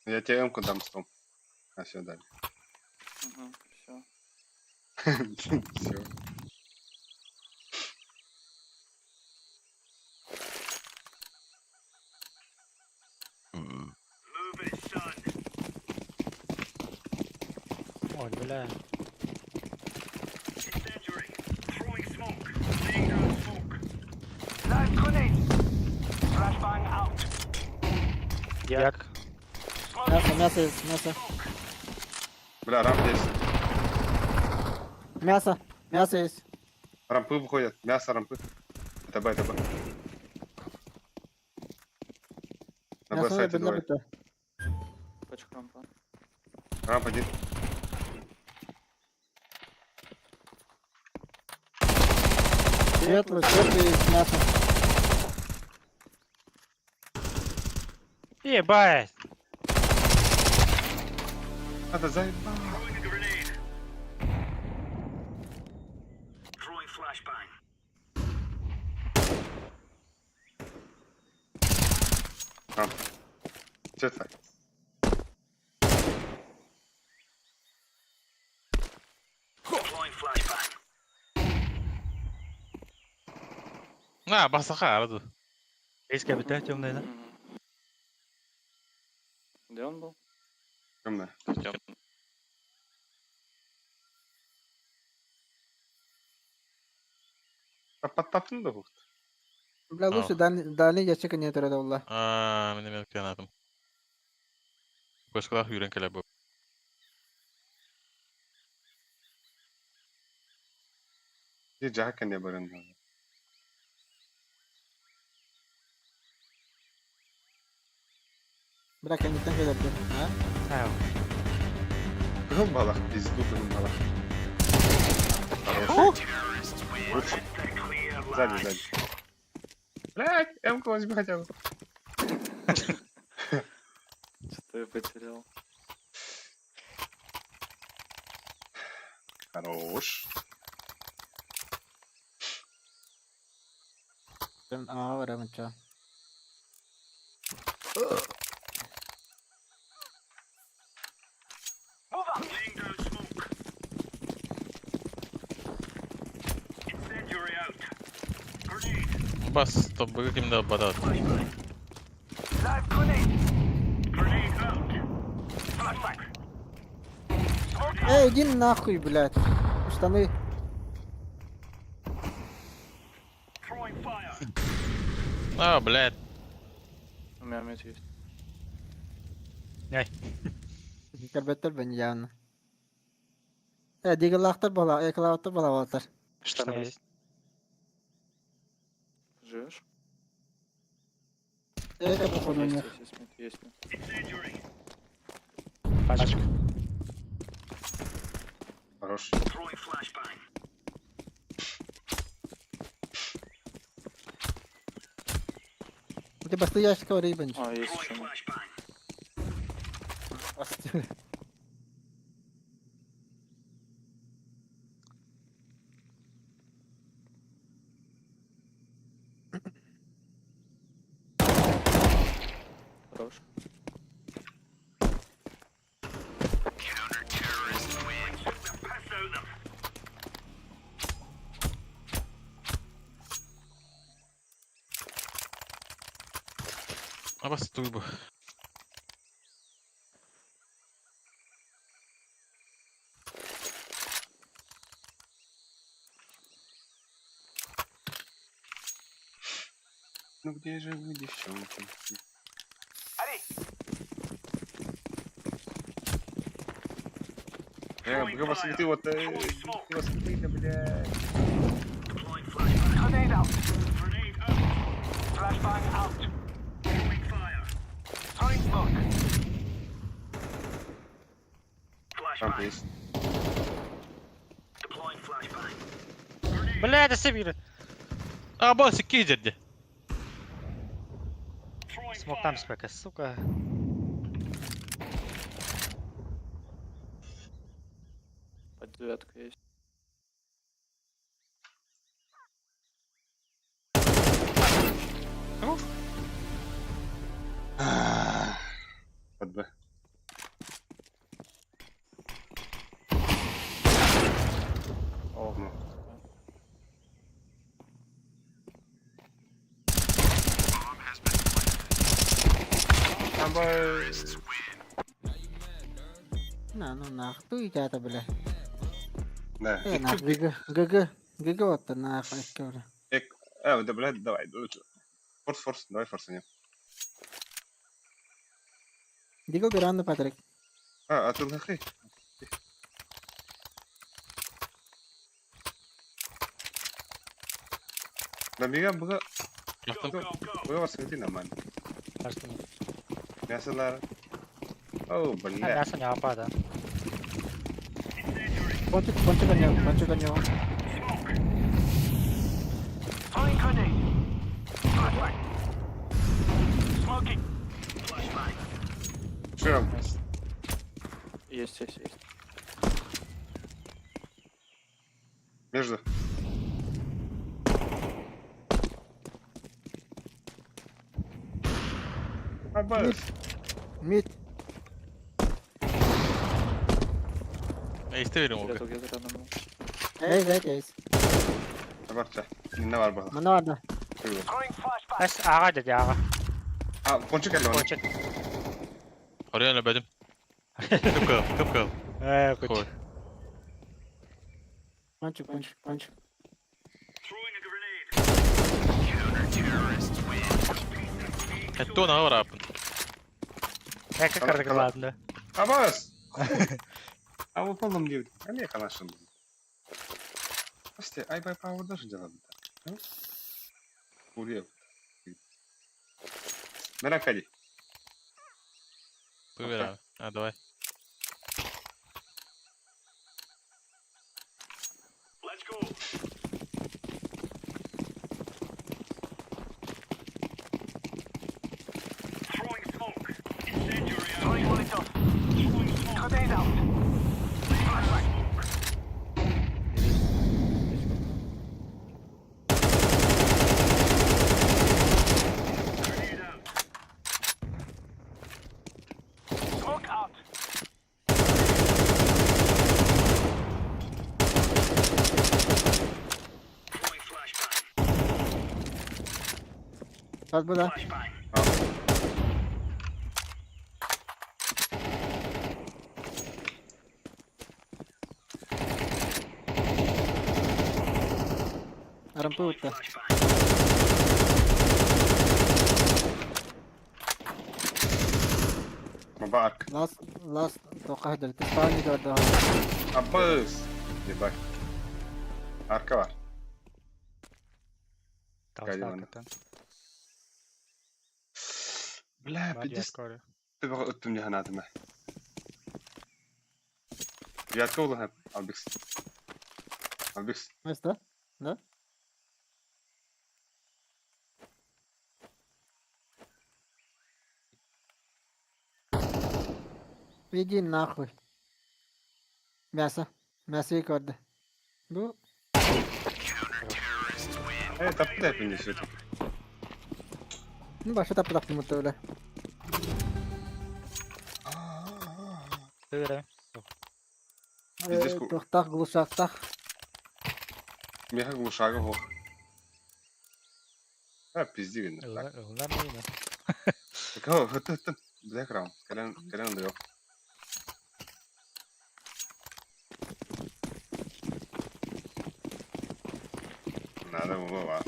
[SPEAKER 1] Я тебе М-ку дам стом. А, все, дали.
[SPEAKER 8] Угу, все.
[SPEAKER 1] Все.
[SPEAKER 3] Ой, бля. Як.
[SPEAKER 5] Мясо, мясо есть, мясо.
[SPEAKER 1] Бля, рамп есть.
[SPEAKER 5] Мясо, мясо есть.
[SPEAKER 1] Рампы выходят. Мясо, рампы. Это Б, это Б. На Б
[SPEAKER 5] Мясо
[SPEAKER 1] сайте
[SPEAKER 5] бля,
[SPEAKER 1] двое.
[SPEAKER 5] бля.
[SPEAKER 8] Пачка рампа.
[SPEAKER 1] Рамп один.
[SPEAKER 5] Светлый, светлый есть мясо.
[SPEAKER 3] Ебать!
[SPEAKER 1] Надо заебал. Рамп. Светлый.
[SPEAKER 2] На, басаха арады.
[SPEAKER 3] Есть кабита темная, да?
[SPEAKER 8] Мгм. Где он был?
[SPEAKER 1] Темная.
[SPEAKER 8] Темный.
[SPEAKER 1] Таппаттаттын да бухт.
[SPEAKER 5] Бля, лучше дальний, дальний ящик не турада олла.
[SPEAKER 2] Аа, мен мен кенатым. Башкалах үйрен келе бу.
[SPEAKER 1] Ди жаха кене барын.
[SPEAKER 5] Бля, кенеттен келерди. А?
[SPEAKER 3] А,
[SPEAKER 1] Кыһыл балах, пизду кыһыл балах. Хороший. Лучше. Сзади, сзади. Блядь, М-ку возьми хотя бы.
[SPEAKER 8] Что-то я потерял.
[SPEAKER 1] Хорош.
[SPEAKER 5] А, барамын ча.
[SPEAKER 2] Бас, тобы кимде бадат.
[SPEAKER 5] Эй, иди нахуй, блядь. Штаны.
[SPEAKER 2] А, блядь.
[SPEAKER 8] У меня мид есть.
[SPEAKER 5] Кәрбеттер бен явно. Э, дигаллаахтар бола, экалааттар бола болтар.
[SPEAKER 8] Штаны есть. Живешь?
[SPEAKER 5] Эка походу у
[SPEAKER 8] Есть,
[SPEAKER 5] них.
[SPEAKER 8] есть, есть мид, есть мид.
[SPEAKER 3] Пачка.
[SPEAKER 1] Хорош.
[SPEAKER 5] Ты басты ящик говори, бен.
[SPEAKER 8] А, есть еще мид. Хорош.
[SPEAKER 2] А бас туйбу.
[SPEAKER 1] Ну где же вы, девчонки? Бля, басты вот, басты, блядь. Рампа есть.
[SPEAKER 3] Бля, это Сибирь.
[SPEAKER 2] А, бас, кидерди.
[SPEAKER 3] Смог там спека, сука.
[SPEAKER 8] Под девятку есть.
[SPEAKER 1] Под Б.
[SPEAKER 8] О,
[SPEAKER 1] Ну. Амба.
[SPEAKER 5] На, ну нахуй это, бля.
[SPEAKER 1] Да.
[SPEAKER 5] Э, нахуй, ГГ, ГГ, ГГ вот нахуй, бля.
[SPEAKER 1] А, да, блядь, давай. Форс, форс, давай форс, не.
[SPEAKER 5] Дигл беранды, Патрик.
[SPEAKER 1] А, а ты нахуй. Да мига быга быга басты нормально.
[SPEAKER 3] Кажется, нет.
[SPEAKER 1] Мясолар. О,
[SPEAKER 3] А,
[SPEAKER 1] бля.
[SPEAKER 3] мясо не опада.
[SPEAKER 5] Пончик, пончик у него, пончик у него.
[SPEAKER 1] Что?
[SPEAKER 8] Есть, есть, есть.
[SPEAKER 1] Между. Абас.
[SPEAKER 5] Мид.
[SPEAKER 2] Эйсте верим
[SPEAKER 8] Где-то
[SPEAKER 2] ога.
[SPEAKER 8] где-то рядом был.
[SPEAKER 5] Эй, эй, эй.
[SPEAKER 1] Барча. Не var бала.
[SPEAKER 5] Мана vardı.
[SPEAKER 3] Эс аға dedi аға.
[SPEAKER 1] А, кончик әлі оны.
[SPEAKER 3] Кончик.
[SPEAKER 2] Oraya öyle Кып-кып, кып-кып.
[SPEAKER 3] Э, куч.
[SPEAKER 2] Хуй.
[SPEAKER 5] Кончик, кончик, кончик.
[SPEAKER 2] Хәтті оны бар апын.
[SPEAKER 3] Эки кырдык ладно.
[SPEAKER 1] Абас! А вы полном не... А не, конечно. Слушайте, ай бай пауэр даже делали. Курьер. Меракади.
[SPEAKER 2] Выбираю. А, давай.
[SPEAKER 5] Bak bu da. Рампы утта.
[SPEAKER 1] Мабак.
[SPEAKER 5] Last, last тоқаһдыр. Тыспааны көрді.
[SPEAKER 1] Абас! Ебать. Арка бар. Бля, 50 төбөҕө ыттым дьаһан аатыма. Девятка улахан Албекс. Албекс.
[SPEAKER 5] Место? Да? Иди нахуй. Мясо. Мясо и көрді. Bu
[SPEAKER 1] Э, тапты да все-таки.
[SPEAKER 5] Ну, баша тапты тапты мутты
[SPEAKER 3] Выбираю.
[SPEAKER 1] Пиздец,
[SPEAKER 5] Тохтах, глушактах.
[SPEAKER 1] Меха глушага хох. А, пизди видно. Так.
[SPEAKER 3] Ылна мина.
[SPEAKER 1] Так, о, это, это, бля, крам. Кэлен, кэлен дает. Надо было.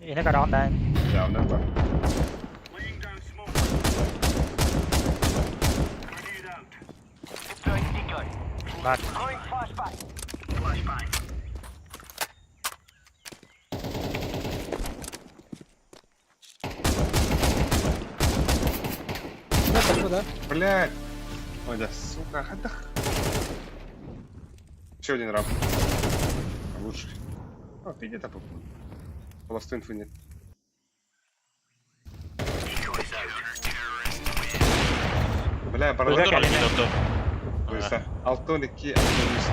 [SPEAKER 3] Ине караан дан.
[SPEAKER 1] Явно бар.
[SPEAKER 3] Бар.
[SPEAKER 5] Не, пошло, да?
[SPEAKER 1] Блядь. Ой, да, сука, хадах. Еще один раб. Лучше. О, ты где-то попал. Холостой инфы нет. Бля,
[SPEAKER 2] Онда
[SPEAKER 1] борода.
[SPEAKER 2] роль онда.
[SPEAKER 1] Буйса. Алтон 2, Алтон 3,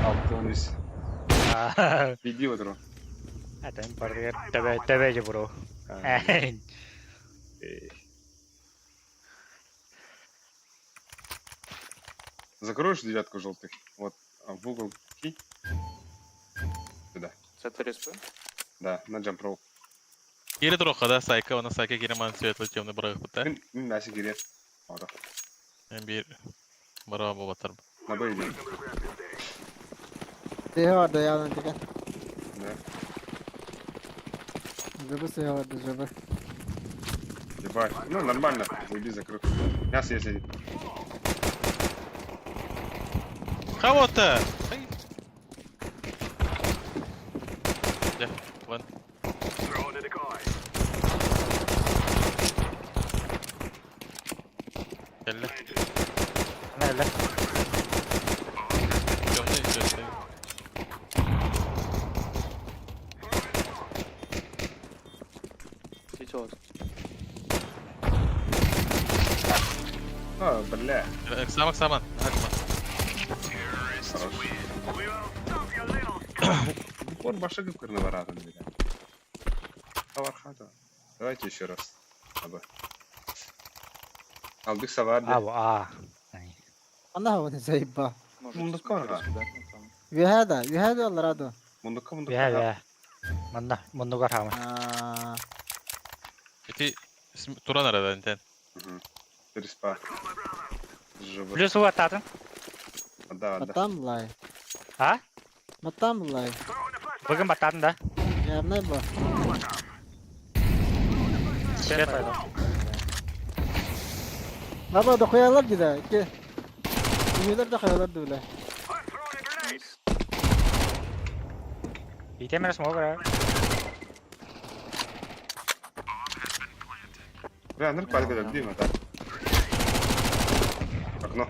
[SPEAKER 1] Алтон 3. Иди вот ру.
[SPEAKER 3] Атан бардыгар төбө төбө же бро.
[SPEAKER 1] Закроешь девятку желтых? Вот, а в угол кинь. Сюда.
[SPEAKER 8] Це респы?
[SPEAKER 1] Да, на джамп ролл.
[SPEAKER 2] Кире туруха да, сайка, она сайка кире ман светлый темный барах бутта.
[SPEAKER 1] Мин мясо кире. Вот.
[SPEAKER 2] Мен бир бара болатар.
[SPEAKER 1] На Б иди.
[SPEAKER 5] Сыһы vardı ya lan teker.
[SPEAKER 1] Да.
[SPEAKER 5] Жыбы сыһы vardı жыбы.
[SPEAKER 1] Ебать. Ну, нормально. Заеби закрыл. Мясо есть один.
[SPEAKER 2] Кого-то! Да, вон. Келли.
[SPEAKER 3] Неле.
[SPEAKER 2] Темный, светлый.
[SPEAKER 8] Сити ласт.
[SPEAKER 1] А, бля.
[SPEAKER 2] Эксамак саман. Акма.
[SPEAKER 1] Хорош. Упор башыгып кырны баратын бля. Хавар. Давайте еще раз. Аба. Алдык савар
[SPEAKER 3] А, а.
[SPEAKER 5] Ана оны заеба.
[SPEAKER 8] Можете
[SPEAKER 1] Ну,
[SPEAKER 8] смоки
[SPEAKER 1] да.
[SPEAKER 8] раскидать, но там.
[SPEAKER 5] Юхада, юхада алар аду.
[SPEAKER 1] Мундукка мундукка
[SPEAKER 3] Бээ
[SPEAKER 1] хаам.
[SPEAKER 3] бээ. Манна муннугар хаама.
[SPEAKER 5] Аа,
[SPEAKER 2] Ити туран арада интен.
[SPEAKER 1] Мгм. Переспа. Живот.
[SPEAKER 3] Плюс уаттаатын.
[SPEAKER 1] Да, да.
[SPEAKER 5] Батам лай.
[SPEAKER 3] А?
[SPEAKER 5] Батам лай.
[SPEAKER 3] Бүгүн баттаатын да.
[SPEAKER 5] Явнай бо.
[SPEAKER 3] Свет пайда.
[SPEAKER 5] Баба дохуялар дии Ки. Үйелер дохуялар дии
[SPEAKER 8] Найс.
[SPEAKER 3] Итемер смог ра.
[SPEAKER 1] Бля, ныр палька да дим это. Окно.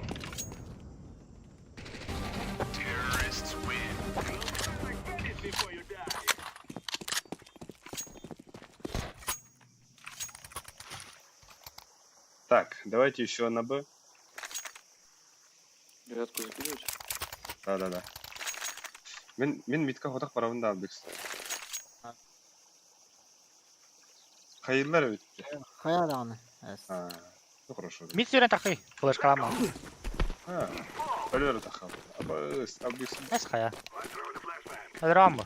[SPEAKER 1] Так, давайте еще на Б.
[SPEAKER 8] Девятку закидывать?
[SPEAKER 1] Да-да-да. Мин мин митка хотох барабын да бикс. Хайырлар ведь.
[SPEAKER 5] Хайа даҕаны. Эс.
[SPEAKER 1] А, ну хорошо.
[SPEAKER 3] Мид сүрэн тахы. Флешкалама.
[SPEAKER 1] А, өлөр тахал. Абыс, абыс.
[SPEAKER 3] Эс хая. Рамбо.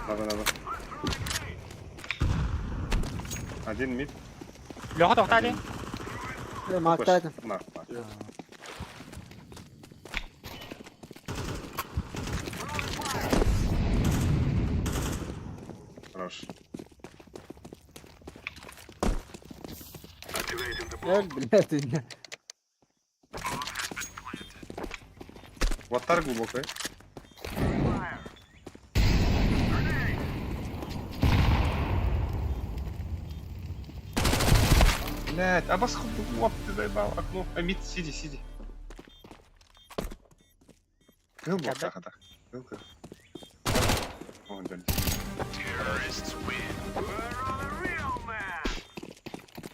[SPEAKER 1] Надо, надо. Один мид.
[SPEAKER 3] Леха тоқтады.
[SPEAKER 5] Э, Мактайдым.
[SPEAKER 1] Марк, марк. Хорош.
[SPEAKER 5] Эл, блядь, инне.
[SPEAKER 1] Ваттар глубокая. Блять, а вас лап ты заебал окно. А мид, сиди, сиди. Кыл был,
[SPEAKER 3] Когда?
[SPEAKER 1] так, так. Кыл, кыл. О, да.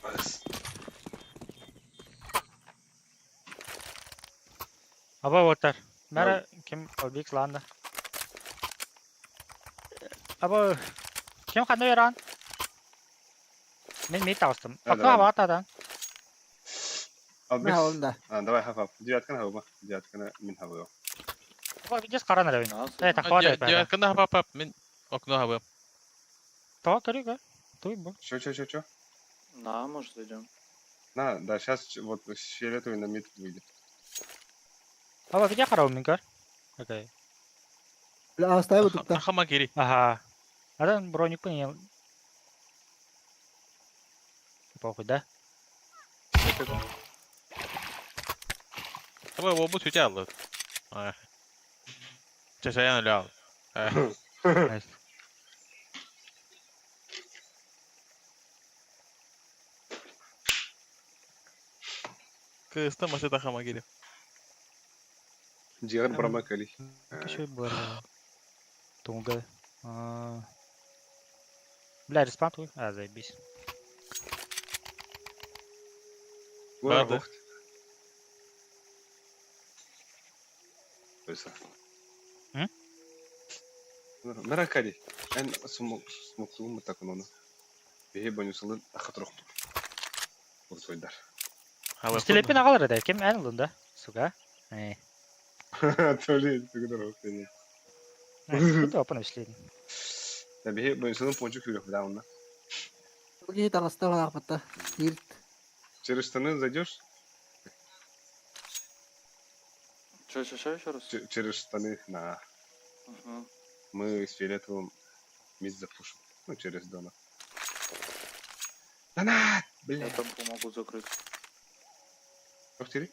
[SPEAKER 1] Бас.
[SPEAKER 3] Аба оттар. Мәра ким обик ланда. Аба ким қандай веран? Мен мид тауыстым.
[SPEAKER 1] Да,
[SPEAKER 3] Окно
[SPEAKER 1] давай.
[SPEAKER 3] аба атадан.
[SPEAKER 1] Албекс.
[SPEAKER 5] Мә олында.
[SPEAKER 1] А, давай хаф Девятканы хаба. Девятканы мин хабы.
[SPEAKER 3] Аба видес қаран рабин.
[SPEAKER 8] На,
[SPEAKER 3] Э, тахват это.
[SPEAKER 2] Девятканы хапап пап, мин окно хабы.
[SPEAKER 3] То көрүгө. Туй бу.
[SPEAKER 1] Чё, чё, чё, чё?
[SPEAKER 8] На, может, зайдем.
[SPEAKER 1] На, да, сейчас вот фиолетовый на мид выйдет.
[SPEAKER 3] Аба виде қарау мен көр. Окей.
[SPEAKER 5] Бля, оставь тут.
[SPEAKER 2] Тахама кири.
[SPEAKER 3] Ага. Адан броник не. Похуй, да?
[SPEAKER 2] Аба обу сүтэ алды. Чашаян өлө ал.
[SPEAKER 3] Найс.
[SPEAKER 2] Кыста машы тахама кири.
[SPEAKER 1] Дигар брамакали.
[SPEAKER 3] Кеше бар. Тунга. А. Бля, респан твой. А, заебись.
[SPEAKER 2] Барды.
[SPEAKER 1] Өсө.
[SPEAKER 3] М?
[SPEAKER 1] Меракали. Эн смок таконону. Беhe бонусылын ахатрох. Урсойдар.
[SPEAKER 3] Стилепин агалар да, кем ән лунда, сука. Э.
[SPEAKER 1] Толи тугдар оксени.
[SPEAKER 3] Куда опан ишледин.
[SPEAKER 1] Да беhe бонусылын пончу күрөх да онна.
[SPEAKER 5] Киһи таҕыста балаахпытта. Тиирт.
[SPEAKER 1] Через штаны зайдешь?
[SPEAKER 8] Че, че, че, еще раз?
[SPEAKER 1] Через штаны на.
[SPEAKER 8] Угу.
[SPEAKER 1] Мы с фиолетовым мид запушим. Ну, через дона. Донат!
[SPEAKER 8] Я
[SPEAKER 1] Бля.
[SPEAKER 8] там помогу закрыть.
[SPEAKER 1] Повтори.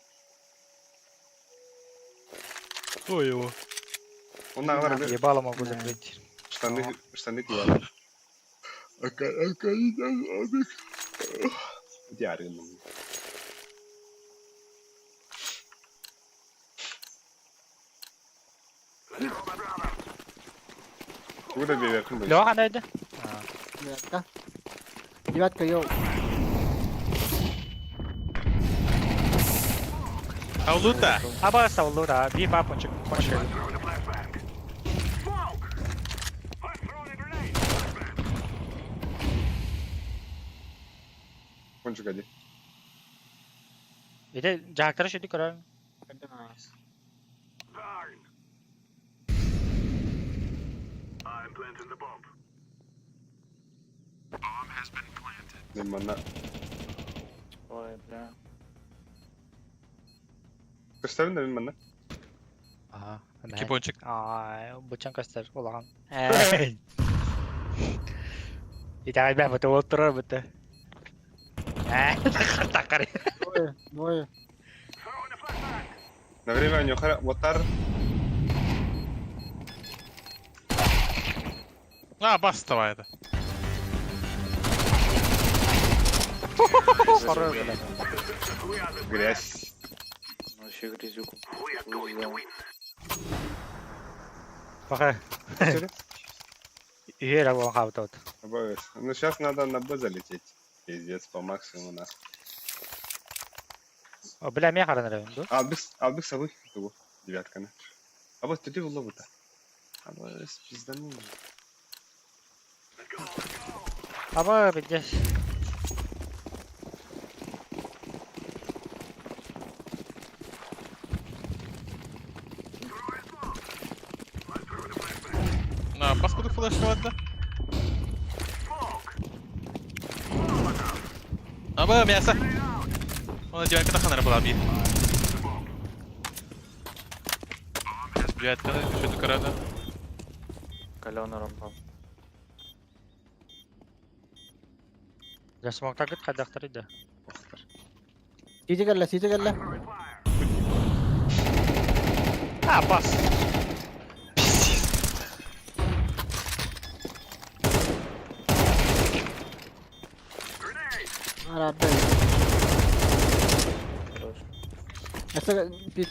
[SPEAKER 2] Ой его.
[SPEAKER 1] Он на говорит,
[SPEAKER 3] Ебало могу закрыть.
[SPEAKER 1] штаны, штаны куда? Ака, ака, Диарин. Куда беверкин был?
[SPEAKER 3] Леха қандай
[SPEAKER 5] Девятка. Девятка, йоу.
[SPEAKER 2] Аулута.
[SPEAKER 3] Аба саулу да, би ба пончик пончик.
[SPEAKER 1] Пончик один.
[SPEAKER 3] Ити дьаһактары сүдү көрөн.
[SPEAKER 1] Мин манна
[SPEAKER 8] Ой, бля.
[SPEAKER 1] Көстөбүн да мин манна.
[SPEAKER 3] Аха.
[SPEAKER 2] Икки пончик.
[SPEAKER 3] Ай, бучан көстөр улахан. Эй. Итэҕэйбэт быта ол турар быта. Ээ, такар.
[SPEAKER 5] Двое, двое.
[SPEAKER 1] На время у него вот
[SPEAKER 2] А, бас давай это.
[SPEAKER 1] Грязь.
[SPEAKER 8] Вообще грязюку. Вызвал.
[SPEAKER 3] Пока. Үһүөр буолан хаалбыт.
[SPEAKER 1] Ну сейчас надо на Б залететь. Пиздец, по максимуму на.
[SPEAKER 3] О, бля, мен харанар эбин ду.
[SPEAKER 1] Албык, албык сабы тугу. Девятканы. А вот ты уловы-то. А вот пиздану.
[SPEAKER 3] Аба, пиздец.
[SPEAKER 2] На, бас кудук флешка да? Аба, мясо. Она девятка ханара была би. Девятка, что это карада?
[SPEAKER 8] Калена рампа.
[SPEAKER 3] Я смог так хайдахтар иде.
[SPEAKER 5] Сити кэллэ, сити кэллэ.
[SPEAKER 3] А, бас.
[SPEAKER 5] Арабы.
[SPEAKER 8] Хорош.
[SPEAKER 5] Это пит.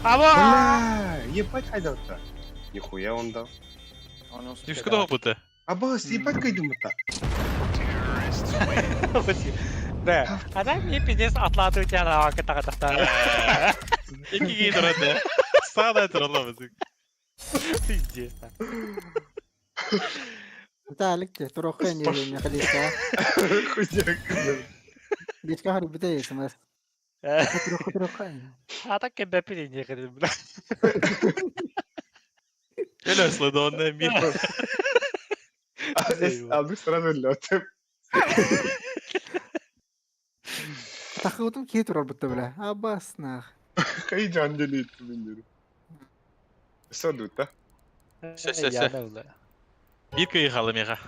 [SPEAKER 3] Аба!
[SPEAKER 1] Бля, ебать хайдал-то. Нихуя он дал.
[SPEAKER 8] Он не успел.
[SPEAKER 2] Девушка дома будто.
[SPEAKER 1] А бас, ебать кайдым-то.
[SPEAKER 3] Да. А так мне пиздец отлатывать я на ката
[SPEAKER 2] Икки гейдер да. Сада это ролла
[SPEAKER 3] Пиздец.
[SPEAKER 5] Таалик туруохха иннилиэннэ халиска.
[SPEAKER 1] Хуяк.
[SPEAKER 5] Биска харбыта смс. Туруохха туруохха.
[SPEAKER 3] А так кебе пиздец не бля.
[SPEAKER 2] Эле сладонная мир.
[SPEAKER 1] Албык сразу лед.
[SPEAKER 5] Тахыбытым киһи турар бутта бля. Абас нах.
[SPEAKER 1] Хай жан делит мин. Садута.
[SPEAKER 2] Все, все, все. Бирка ехала меха.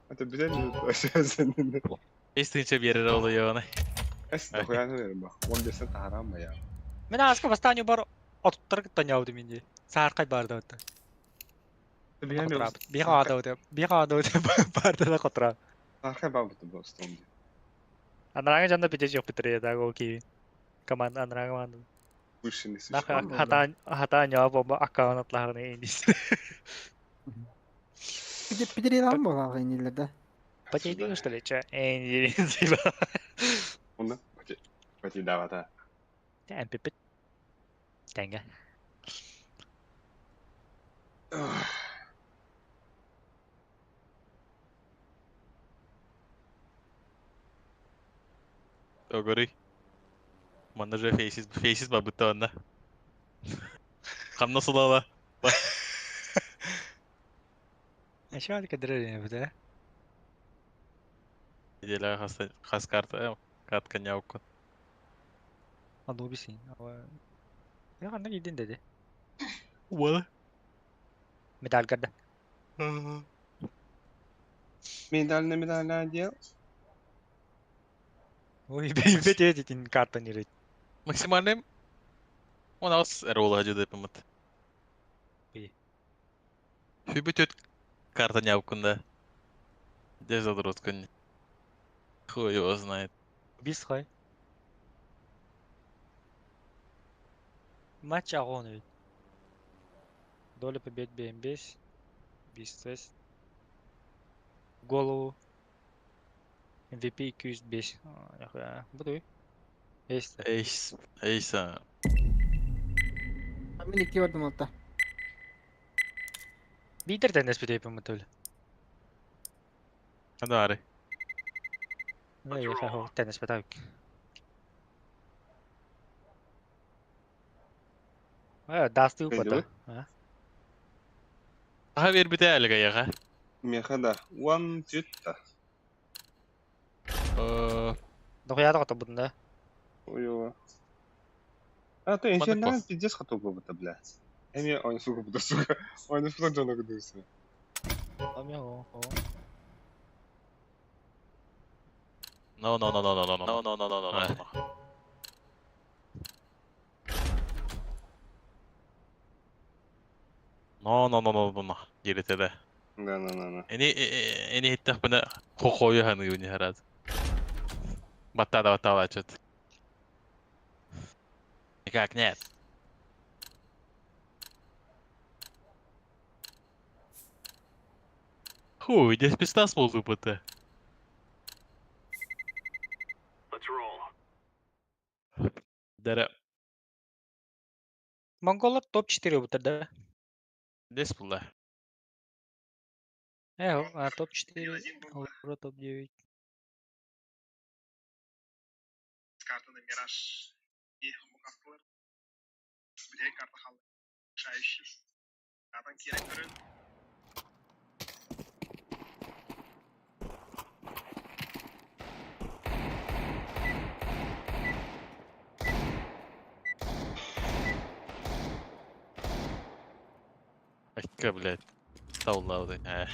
[SPEAKER 1] Это обязательно.
[SPEAKER 2] Эстинче берер олу йоны.
[SPEAKER 1] Эс дохуя не ба. Он десен харам я.
[SPEAKER 3] Мен аска бастан бар оттар таняуды минде. Сааркай барды отта. Бига адауды. Бига адауды барды да котра.
[SPEAKER 1] Архай бабы был стонди.
[SPEAKER 3] Анрага жанда пиздец yok битире да оки. Команда анрага команда.
[SPEAKER 1] Высший
[SPEAKER 3] Нах хата хата няа бомба аккаунтларны индис.
[SPEAKER 5] Пидерилан буолаҕа иннилэр да.
[SPEAKER 3] Потейдин что ли, че? Эй, не
[SPEAKER 1] Онна пати пати давата.
[SPEAKER 3] МПП. Тенге.
[SPEAKER 2] Огори. Манна же фейсис фейсис бабыта онна. Хамна сулала.
[SPEAKER 3] Еще один кадры да?
[SPEAKER 2] Неделя хас хас карта, катка няуку.
[SPEAKER 3] Анубисин. Я ханна кидин деди.
[SPEAKER 2] Уала.
[SPEAKER 3] Медаль карда.
[SPEAKER 1] Медаль на медаль надел.
[SPEAKER 3] Ой, бет этин карта не рыть.
[SPEAKER 2] Максимальный. У нас рола жуды пымыт. Хүбүт карта няукунда. Где задротка? Хуй его знает.
[SPEAKER 3] Бис хай. Матч агон ведь. Доля побед БМБ. Бис Голову. MVP 205. Буду. Есть.
[SPEAKER 2] Эйс, эйса.
[SPEAKER 5] Мин икки бардым алта.
[SPEAKER 3] Битер теннес бит эпим өтөл.
[SPEAKER 2] Хадары.
[SPEAKER 3] Теннис бетак. Дастыы упата.
[SPEAKER 2] Аха биэрбитэ әлігі
[SPEAKER 1] Меха да. Уан түтта.
[SPEAKER 3] Дохуя да бұнда.
[SPEAKER 1] Ой, А, то я на пиздец хотел бы это, блядь. Эми, ой, сука, буду, сука. Ой, ну что Джона кудуся.
[SPEAKER 2] No, no, no, no, no, no, no, no, no, no, no, no. No, no, no, no, no, no. Диретеде.
[SPEAKER 1] Да, да, да, да.
[SPEAKER 2] Эни эни хиттах бына хохою ханы юни харат. Баттада баттала чет. Никак нет. Хуй, здесь пизда смол выпыта. Дара.
[SPEAKER 3] Монголар топ-4 бұтыр да?
[SPEAKER 2] Здесь была.
[SPEAKER 3] А топ-4, Аура топ-9.
[SPEAKER 6] Карта на Мираж и карталар. Биле карта хал. Шающий. Атан керек көрін.
[SPEAKER 2] Айка, блядь. Таулауды. Э.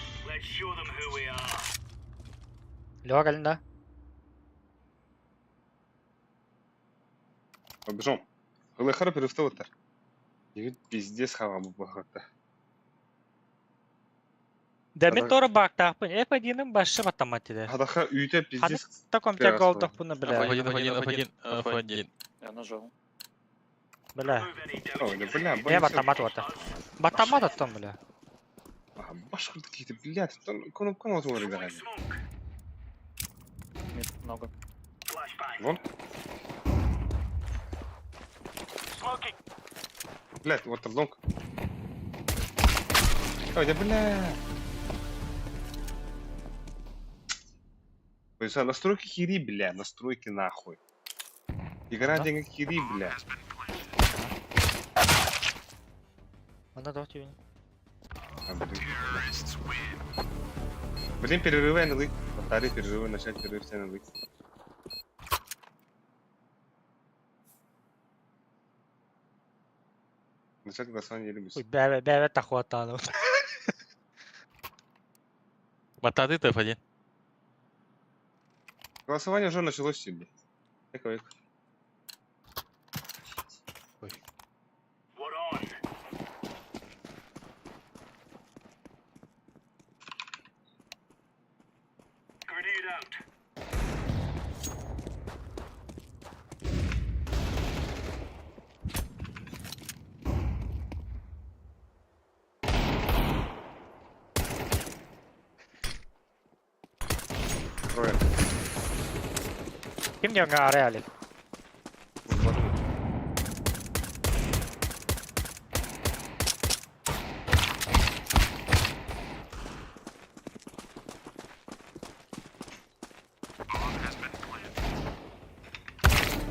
[SPEAKER 3] Лева калин да?
[SPEAKER 1] Побежим. Хылыхар перестал-то. Пиздец хава бу бахата.
[SPEAKER 3] Да мен тора бактақпын. F1-ның башы батамат деді.
[SPEAKER 1] Хадаха үйте пиздец.
[SPEAKER 3] Таком
[SPEAKER 1] Первый
[SPEAKER 3] тек голдық бұны бля.
[SPEAKER 2] F1, F1, F1, F1.
[SPEAKER 8] Я нажал.
[SPEAKER 3] Бля.
[SPEAKER 1] Ой, да бля,
[SPEAKER 3] Я батамат ота. Батамат аттым бля.
[SPEAKER 1] А, башкы какие-то, блядь, там кнопку на отворе играли.
[SPEAKER 8] Мид много.
[SPEAKER 1] Вон. Блядь, вот там лонг. Ой, да бля. То есть, а, настройки хири, бля, настройки нахуй. Игра
[SPEAKER 3] Да?
[SPEAKER 1] денег хири, бля.
[SPEAKER 3] Онда да тебе.
[SPEAKER 1] А, блин, бля. Блин, перерывы на лык. Повтори перерывы, начать перерыв все на лык. Начать голосование или
[SPEAKER 3] Ой, бәбе бәбе тахуатаны.
[SPEAKER 2] Баттады F1.
[SPEAKER 1] Голосование уже началось себе. Эко, эко.
[SPEAKER 2] Ой.
[SPEAKER 1] Трое.
[SPEAKER 3] Ким диңа ареали?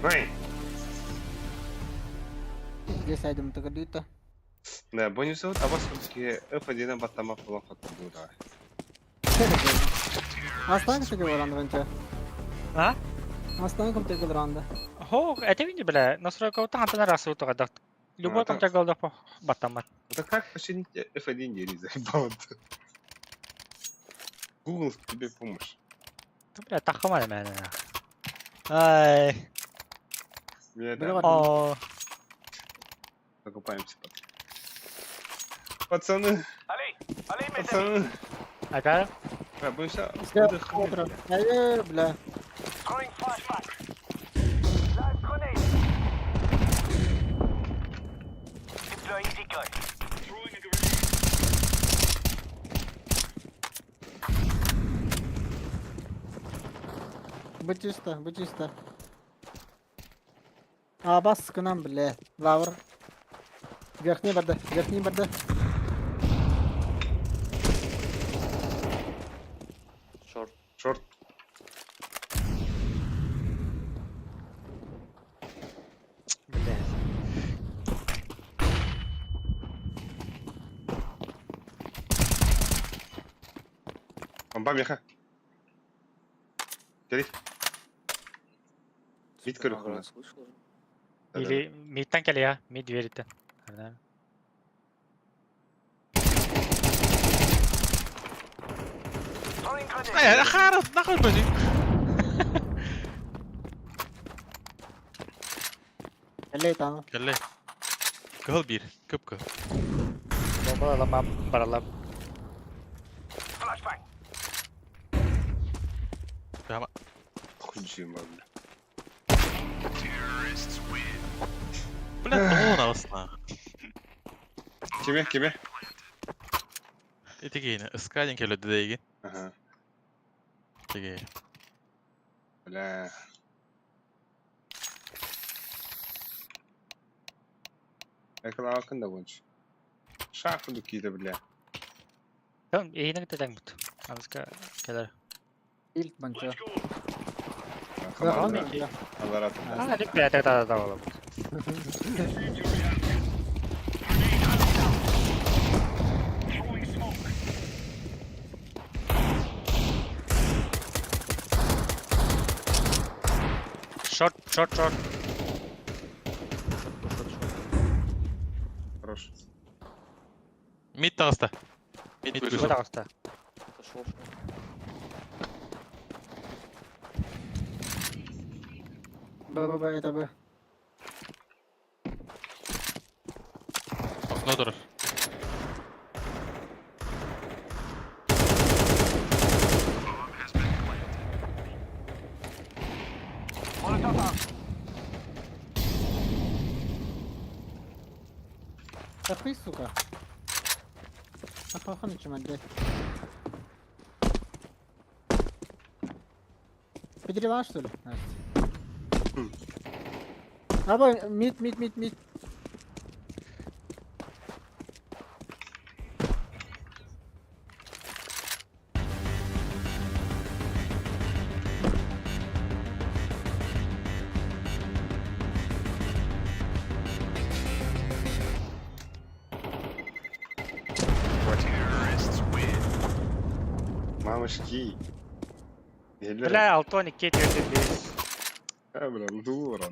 [SPEAKER 1] Ой.
[SPEAKER 5] Здесь айдым тыгырдыйта.
[SPEAKER 1] Да, бонусов, а вас все-таки F1 баттама плохо да.
[SPEAKER 5] Aslan кытыгы баранды бенче.
[SPEAKER 3] А?
[SPEAKER 5] Aslan кытыгы баранды.
[SPEAKER 3] Хо, это види бля, настройка вот там раз вот тогда. Любой
[SPEAKER 1] А,
[SPEAKER 3] там тек голдық батамат.
[SPEAKER 1] Это как починить F1 не заебал Google тебе помощь.
[SPEAKER 3] Бля, тахыма мен. Ай.
[SPEAKER 1] Мне
[SPEAKER 5] Бля,
[SPEAKER 1] это
[SPEAKER 3] О,
[SPEAKER 1] покупаемся потом. Пацаны. Пацаны.
[SPEAKER 3] ага.
[SPEAKER 1] А, будем
[SPEAKER 5] Все, утро. Ай, бля. Бу чисто, бу чисто. А, бас кынан, бля. Лавр. Верхний барды, верхний барды.
[SPEAKER 8] Шорт.
[SPEAKER 1] Шорт.
[SPEAKER 3] Бля.
[SPEAKER 1] Бомба меха. Кери. Мид
[SPEAKER 8] Сука,
[SPEAKER 1] көрүк
[SPEAKER 8] наград слышал же?
[SPEAKER 3] Или мидтан кэлиэ, а? Мид двериттэн.
[SPEAKER 2] Э, хара, нахуй бежи.
[SPEAKER 5] Элей таны.
[SPEAKER 2] Кэллэ. Кыһыл биир, кып-кыһыл.
[SPEAKER 3] Бомба аламам, баралам.
[SPEAKER 2] Прямо.
[SPEAKER 1] Худжима, бля.
[SPEAKER 2] Бля, тоҕуон аҕысна.
[SPEAKER 1] Кими, кими?
[SPEAKER 2] Ити киһини, Скадин кэллэ дэйгин.
[SPEAKER 1] Ага.
[SPEAKER 2] Тиги.
[SPEAKER 1] Бля. Экономикын да бойынша. Шахматы какие-то, бля.
[SPEAKER 3] Там эйнег тэтэҥмит. Аныска кэлэр.
[SPEAKER 5] Илт банча.
[SPEAKER 1] Команда. Аларат.
[SPEAKER 3] А, бля, та та та Шорт, шорт, шорт.
[SPEAKER 1] Хорош.
[SPEAKER 2] Мид таҕыста. Мид
[SPEAKER 8] Мид
[SPEAKER 2] вышел.
[SPEAKER 8] вышел.
[SPEAKER 3] Таҕыста.
[SPEAKER 8] Отошел. Шел.
[SPEAKER 5] Б, Б, Б, это Б.
[SPEAKER 2] Окно турар.
[SPEAKER 5] Такой, сука. Ахахан чем отдать. Подрела, что ли? Настя? Аба, мид, мид, мид, мид.
[SPEAKER 1] Мамочки.
[SPEAKER 3] Бля, Алтоник кетти без.
[SPEAKER 1] А, бля, ну дура.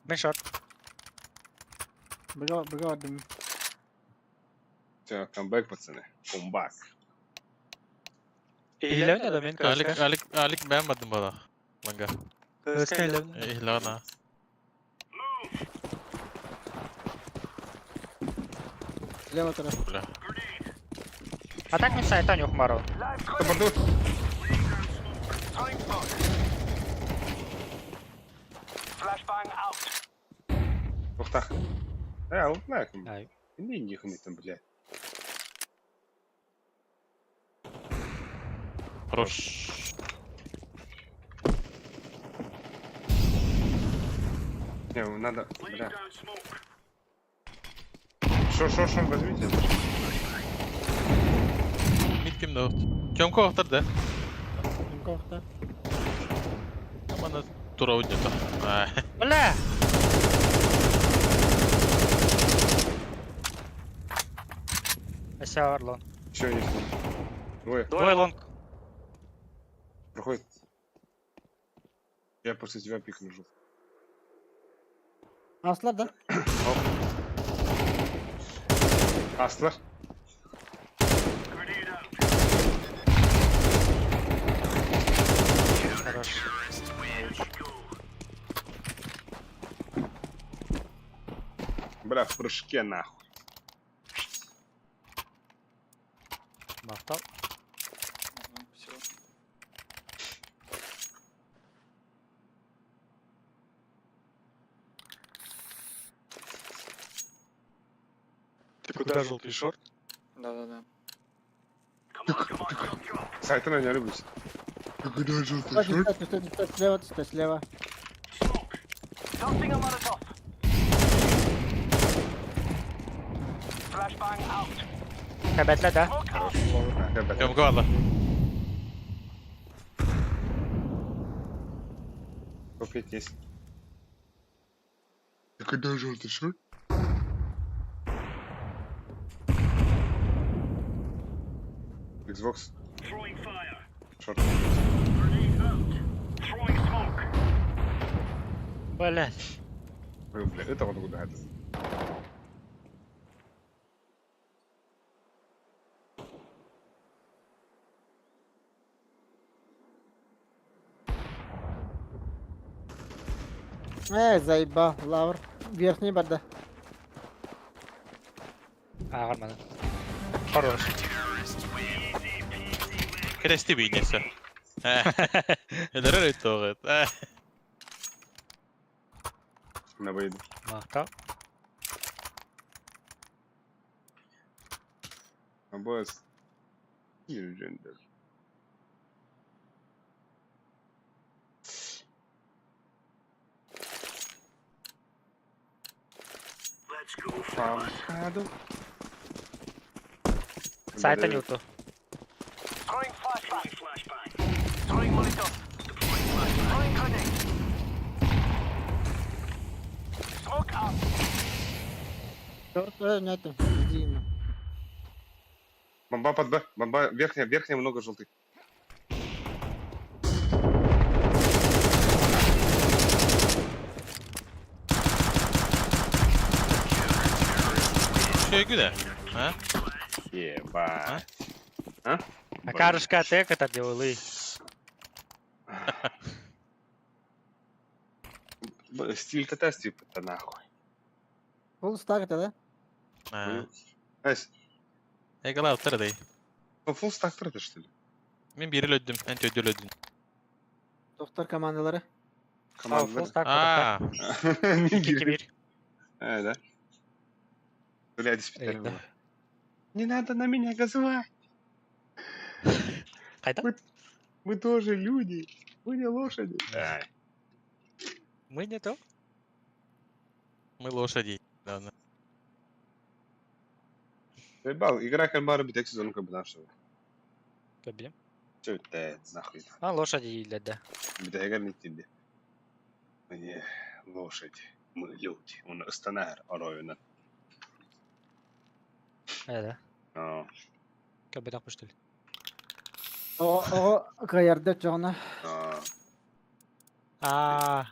[SPEAKER 3] Мен шорт.
[SPEAKER 5] Быга, быга дым.
[SPEAKER 1] Все, камбэк, пацаны. Камбэк.
[SPEAKER 3] Илэвне да мен
[SPEAKER 2] Алик, Алик, Алик beğenmedim bana. Manga.
[SPEAKER 3] Көскө илэвне.
[SPEAKER 2] Иhlana.
[SPEAKER 5] Слева тарaf.
[SPEAKER 2] Бля.
[SPEAKER 3] А так мен сайтан yok маро.
[SPEAKER 1] Борду. Ухтах. Э, алып
[SPEAKER 3] Ай.
[SPEAKER 1] Не, не там, бля.
[SPEAKER 2] Хорош.
[SPEAKER 1] Не, надо, бля. Шо, шо, шо, возьмите.
[SPEAKER 2] Мид кимде охт? Тёмка охтар да.
[SPEAKER 5] Кофта.
[SPEAKER 2] Амана тура уднята.
[SPEAKER 3] Бля! Ася Орлон.
[SPEAKER 1] Еще есть. Двое.
[SPEAKER 3] Двое лонг.
[SPEAKER 1] Проходит. Я после тебя пикну жу.
[SPEAKER 5] Аслар да?
[SPEAKER 1] Аслар.
[SPEAKER 3] Хорош.
[SPEAKER 1] Бля, в прыжке нахуй.
[SPEAKER 3] Махтал.
[SPEAKER 8] Ага, всё.
[SPEAKER 2] Ты куда желтый шорт?
[SPEAKER 8] Да-да-да.
[SPEAKER 1] Сайтона не люблю. Ты куда желтый
[SPEAKER 5] Стой, стой, стой, стой, слева, стой, слева.
[SPEAKER 3] Кабетле да.
[SPEAKER 1] Хорош. Кэлбэтэ.
[SPEAKER 2] Көмгө бааллар.
[SPEAKER 1] Купить есть. Ты когда желтый шар? Xbox. Шорт.
[SPEAKER 3] Блядь.
[SPEAKER 1] Ой, бля, это вот куда это.
[SPEAKER 5] Э, заебал, лавр. Верхний барда.
[SPEAKER 3] Ааҕар маны. Хорош.
[SPEAKER 2] Кэтэсти биинньэсэ. Өлөрөр өйтөҕүт.
[SPEAKER 1] На выйду.
[SPEAKER 3] Махтал.
[SPEAKER 1] Абас. Джендер.
[SPEAKER 3] Сайта ньюту.
[SPEAKER 5] Черт, нет, иди.
[SPEAKER 1] Бомба под Б. Бомба верхняя, верхняя много желтых.
[SPEAKER 2] Үчүгэй А?
[SPEAKER 1] Ебать. А?
[SPEAKER 3] Акарушка тек это делалы.
[SPEAKER 1] Стиль ТТ, типа, это нахуй.
[SPEAKER 5] Фулл стак это, да?
[SPEAKER 2] А.
[SPEAKER 1] Ась,
[SPEAKER 2] Эгала уттар дей.
[SPEAKER 1] ну фулл стак это что ли?
[SPEAKER 2] Мин биир өлөдүм, эн төрдү өлөдүм.
[SPEAKER 5] Доктор командалары.
[SPEAKER 1] Команда.
[SPEAKER 3] Фулл стак.
[SPEAKER 2] Аа.
[SPEAKER 3] 2 1.
[SPEAKER 1] А, да? Блядь,
[SPEAKER 3] Эй, да.
[SPEAKER 1] Не надо на меня газовать.
[SPEAKER 3] Қайда?
[SPEAKER 1] Мы тоже люди. Мы не лошади. Ай,
[SPEAKER 3] Мы не то.
[SPEAKER 2] Мы лошади. Да, да.
[SPEAKER 1] Заебал, игра кальмара битек сезон как бы нашего.
[SPEAKER 3] Көбүм.
[SPEAKER 1] Че это нахуй?
[SPEAKER 3] А лошади ийлерде.
[SPEAKER 1] Битеге не тебе. Мы не лошади, мы люди. Он ыстанар оройуна.
[SPEAKER 3] Эде.
[SPEAKER 1] А,
[SPEAKER 3] Көбү тақпыштыл.
[SPEAKER 5] О, о, каярда чоғына.
[SPEAKER 1] а.
[SPEAKER 3] Аа.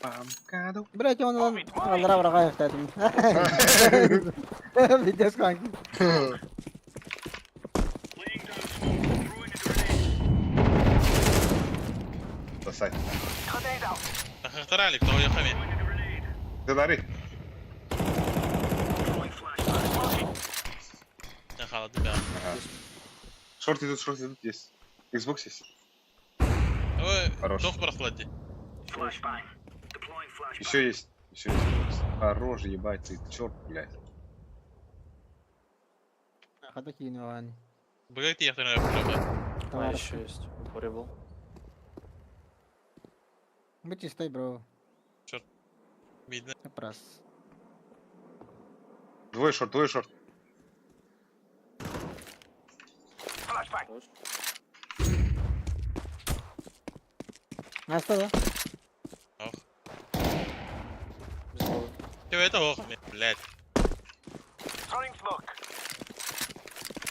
[SPEAKER 1] Памкаду.
[SPEAKER 5] Блять, он он аллара браға аяқтадым. Видес канки.
[SPEAKER 1] Сосать.
[SPEAKER 2] Тахахтаралик, того яхами.
[SPEAKER 1] Говори.
[SPEAKER 2] Халады да.
[SPEAKER 1] Шорт идут, шорт идут, есть. Xbox есть.
[SPEAKER 2] Ой,
[SPEAKER 1] Хорош.
[SPEAKER 2] тох прохлади.
[SPEAKER 1] Еще есть. Еще есть. Хорош, ебать, ты черт, блядь.
[SPEAKER 5] Хада кейін оған.
[SPEAKER 2] Быгай тияхтан өпүлөбө.
[SPEAKER 8] А, еще есть. В упоре был.
[SPEAKER 5] Мы чистой, бро.
[SPEAKER 2] Видно.
[SPEAKER 5] Раз.
[SPEAKER 1] Двое шорт, двое шорт.
[SPEAKER 8] Хорош.
[SPEAKER 5] Наста, да?
[SPEAKER 2] Ох.
[SPEAKER 8] Без головы.
[SPEAKER 2] Тебе это ох, блядь.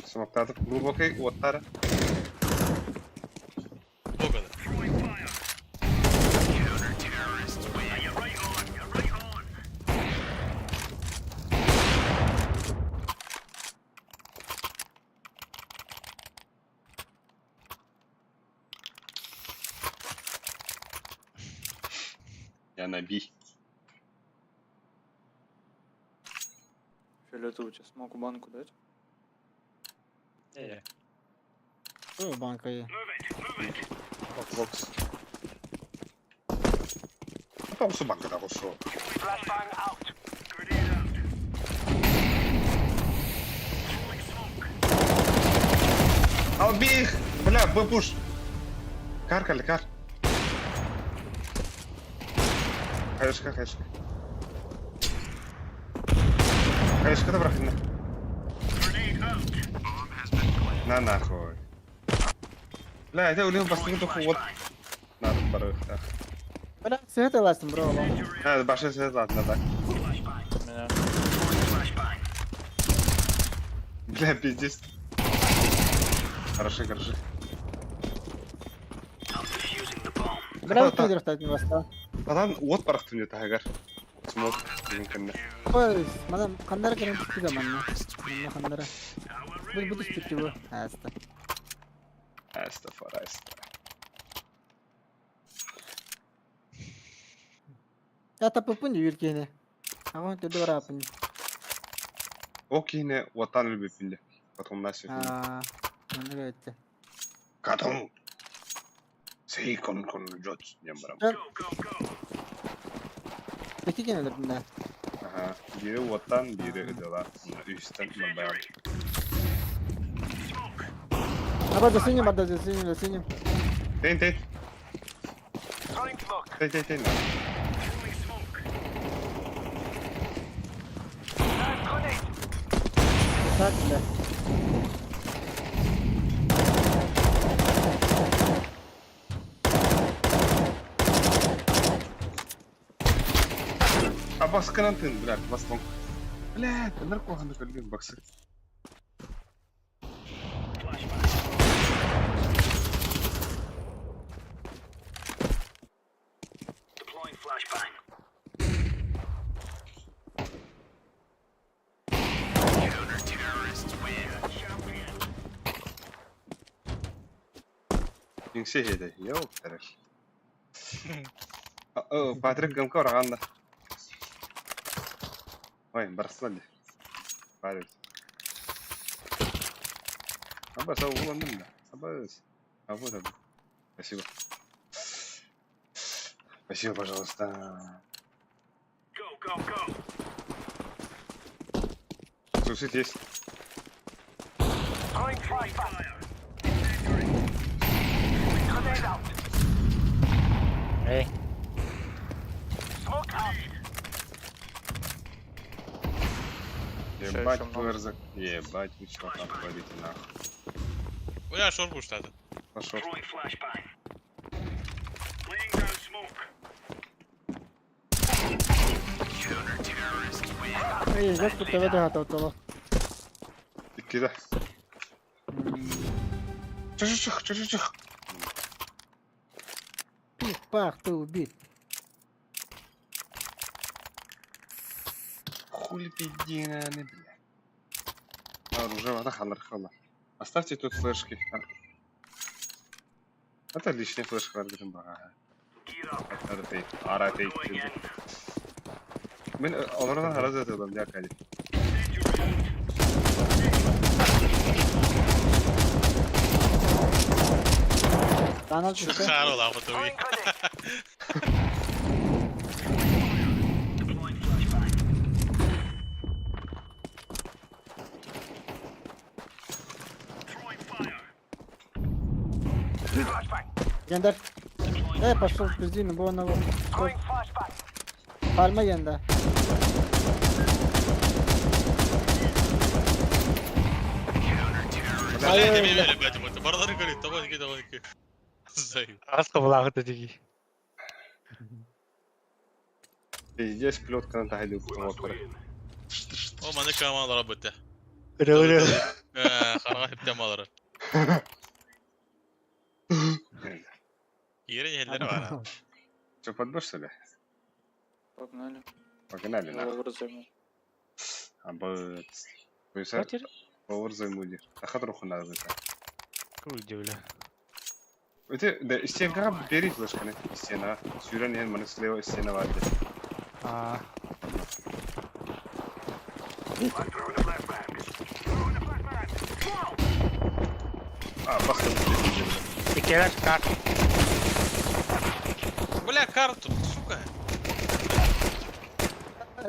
[SPEAKER 1] Самоктатор. Глубокий, вот тара.
[SPEAKER 2] Бога.
[SPEAKER 1] Я на Би.
[SPEAKER 8] Фиолетовый тебе смогу банку дать?
[SPEAKER 3] Э.
[SPEAKER 5] Банка е.
[SPEAKER 1] Бокс. Там собака да ушел. Албих! Бля, Б пуш. Кар, кар, кар. Хаешка, хаешка. Хаешка, добра, хрена. На нахуй. Бля, это улиһин бастакы тоху уот надо барыахтаах.
[SPEAKER 5] Бля, свет ыласың, бро, олох.
[SPEAKER 1] А, баша свет ладно, так.
[SPEAKER 8] Меня.
[SPEAKER 1] Бля, пиздец. Хороши, хороши.
[SPEAKER 5] Бля, өтө баста.
[SPEAKER 1] Атан уот барахтым деді тагар. Смок деген кэннэ.
[SPEAKER 5] Ой, мана ханнара кэлэн түстүгэ манна. Манна ханнара. Бу бу түспүт бу. Аста.
[SPEAKER 1] Аста фараста.
[SPEAKER 5] Я тапыппын биир киһини. Аҕа төрдө барааппын.
[SPEAKER 1] Ол киһини уоттаан өлбүппүн дии. Потом нас
[SPEAKER 5] Аа, маннык эбит.
[SPEAKER 1] Катон. Сей кон кон жот диэн барам.
[SPEAKER 5] Икки киһини өлөрдүм да.
[SPEAKER 1] Аха. Биири уоттаан, биири ыдыла. Үстэн барбайан.
[SPEAKER 5] Аба за синим, барда за синим, за синим.
[SPEAKER 1] Тейн, тейн. Тейн, тейн, тейн.
[SPEAKER 5] Так, бля.
[SPEAKER 1] А баскынан тын, блядь, баслон. Блядь, ыныр куһаны көрдүм баксы. Иҥсэ иһитэ, йоу, тэрэл. О, Патрик гымка ураҕан да. Ой, барсыла дии. Патрик. Абас, уоланным да. Абас. А вот он. Спасибо. Спасибо, пожалуйста. Суицид есть.
[SPEAKER 3] Эй.
[SPEAKER 1] Ебать,
[SPEAKER 8] ещё много.
[SPEAKER 1] вырзак. Ебать, вы чё там творите, нахуй.
[SPEAKER 2] Бля, шорт буштады.
[SPEAKER 1] Пошел.
[SPEAKER 5] Эй, жас кутта да хата
[SPEAKER 1] Икки да. Чух, чух, чух, чух.
[SPEAKER 5] Пих, пах, ты убит.
[SPEAKER 1] Хули пиздина, бля. Оружие, вода, халар, хала. Оставьте тут флешки. А. Это лишняя флешка, говорим, бага. Аратей, аратей. Мен олардан харазы атылам, я кали.
[SPEAKER 5] Канал түстэ.
[SPEAKER 2] Хаар олаабыт уй.
[SPEAKER 5] Гендер. Эй, пошел в пизду, бу на Palma генде.
[SPEAKER 2] Бля, не били, блядь, вот. Бардары говорит, того не, того не. Заю.
[SPEAKER 3] Ас кыбылаагыт дии.
[SPEAKER 1] Пиздец, плетка на тахиды укутала.
[SPEAKER 2] О, маны камалара бытта.
[SPEAKER 3] Өрө
[SPEAKER 2] Харага хептемалары. Ире нелер бар.
[SPEAKER 1] Что, подбор, что ли?
[SPEAKER 8] Погнали.
[SPEAKER 1] Погнали,
[SPEAKER 8] Я
[SPEAKER 1] нахуй.
[SPEAKER 8] лавр займу.
[SPEAKER 1] Абы... Буйса, повар займуди. Тахат руху надо будет.
[SPEAKER 3] Куй бля.
[SPEAKER 1] Это, да, стенка бери флешканы. Стена. Сюрен ен маны слева стена варды.
[SPEAKER 3] Аа.
[SPEAKER 1] А, бахта.
[SPEAKER 3] Иккилэр карт.
[SPEAKER 2] Бля, карту, сука.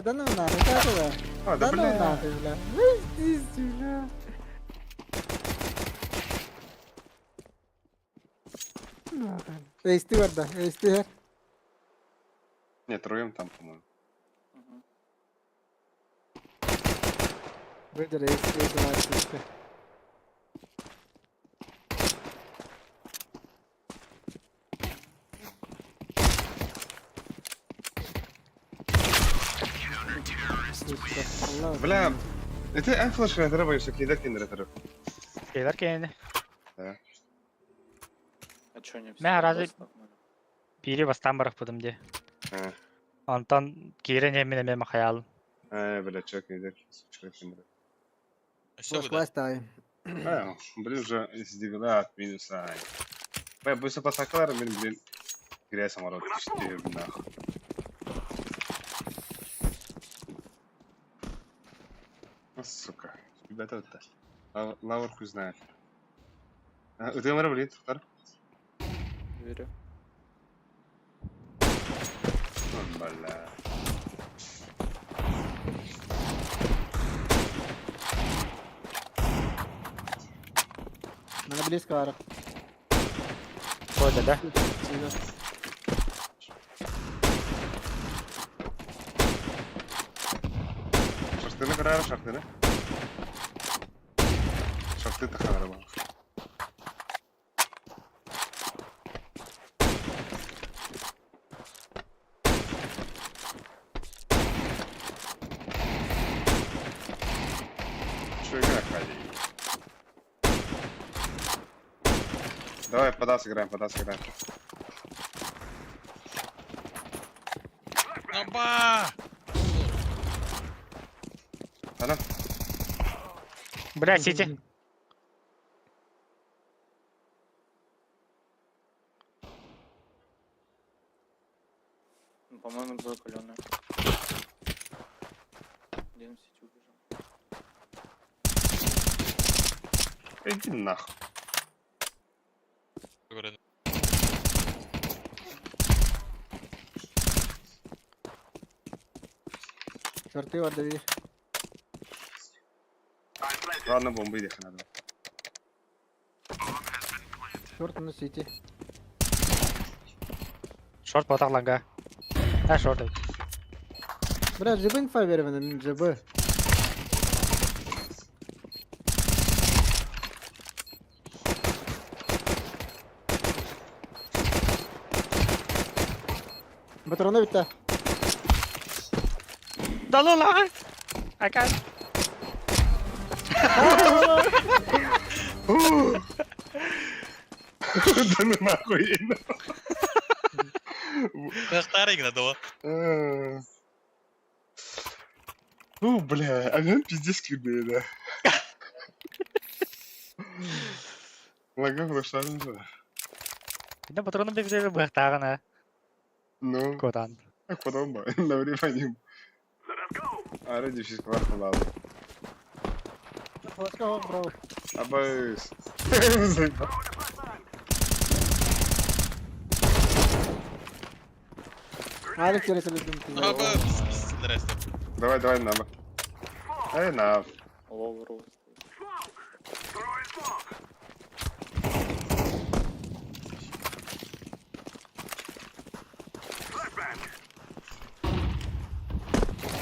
[SPEAKER 5] Да ну нахуй, как это?
[SPEAKER 1] А, да
[SPEAKER 5] Да ну
[SPEAKER 1] бля.
[SPEAKER 5] нахуй, бля. Вы здесь, бля. Нахуй. Эй, ты барда, эй, ты.
[SPEAKER 1] Нет, троем там, по-моему.
[SPEAKER 8] Мгм.
[SPEAKER 5] Выдер, эй, ты,
[SPEAKER 1] Бля, это эн флешка этэрэ боюсь, киирэр киндер этэрэ.
[SPEAKER 3] Кейлер кэнни.
[SPEAKER 1] Да.
[SPEAKER 8] А чё не
[SPEAKER 3] Мэ разве биири бастаан барахпытым дии.
[SPEAKER 1] Э.
[SPEAKER 3] Онтон киирэн иһэммин эмиэ махайаалым.
[SPEAKER 1] Э, бля, чё киирэр, сучка киндер.
[SPEAKER 2] Өссө
[SPEAKER 5] Флеш
[SPEAKER 2] буда.
[SPEAKER 5] ставим.
[SPEAKER 1] Э, блин, уже из дигла от минуса. Бля, быстро посакалар, блин, блин. Грязь самород, ты нахуй. Ну, сука. Ребята, вот так. Лавр хуй знает. А, Ытымара, блин, туктар.
[SPEAKER 8] Верю.
[SPEAKER 1] Ну, бля.
[SPEAKER 5] Надо близко вара.
[SPEAKER 3] Койда да?
[SPEAKER 1] Шартыны карара, шартыны. Шарты тахара бар. Чё игра ходи? Давай пода сыграем, пода сыграем.
[SPEAKER 2] Аба!
[SPEAKER 1] Ана?
[SPEAKER 3] Бля, сити.
[SPEAKER 8] Ну, по-моему, двойка Лёна. Один в сети убежал.
[SPEAKER 1] Иди нахуй.
[SPEAKER 2] Көрөн.
[SPEAKER 5] Шорты бар да
[SPEAKER 1] Ладно, бомбы иди надо.
[SPEAKER 5] Шорт на сити.
[SPEAKER 3] Шорт батақ ланга. А, шорт.
[SPEAKER 5] Бля, джиб инфа беремин, джиб. Патроны битте.
[SPEAKER 3] Далы лагы! Ака.
[SPEAKER 1] Да ну нахуй.
[SPEAKER 2] Кыахтаар игна доо.
[SPEAKER 1] Ну, бля, а мен пиздец кирбей, да. Лага флешарын же.
[SPEAKER 3] Да патроны бекзелі бықтағына.
[SPEAKER 1] Ну,
[SPEAKER 3] Котан.
[SPEAKER 1] а потом ба, на время ним. Ара дефис квартал.
[SPEAKER 5] Флешка хоп, бро.
[SPEAKER 1] Абайс.
[SPEAKER 5] Алик келе
[SPEAKER 2] Аба! Пис здрасте.
[SPEAKER 1] Давай, давай, на. Эй, на.
[SPEAKER 8] Лоу роу стоит.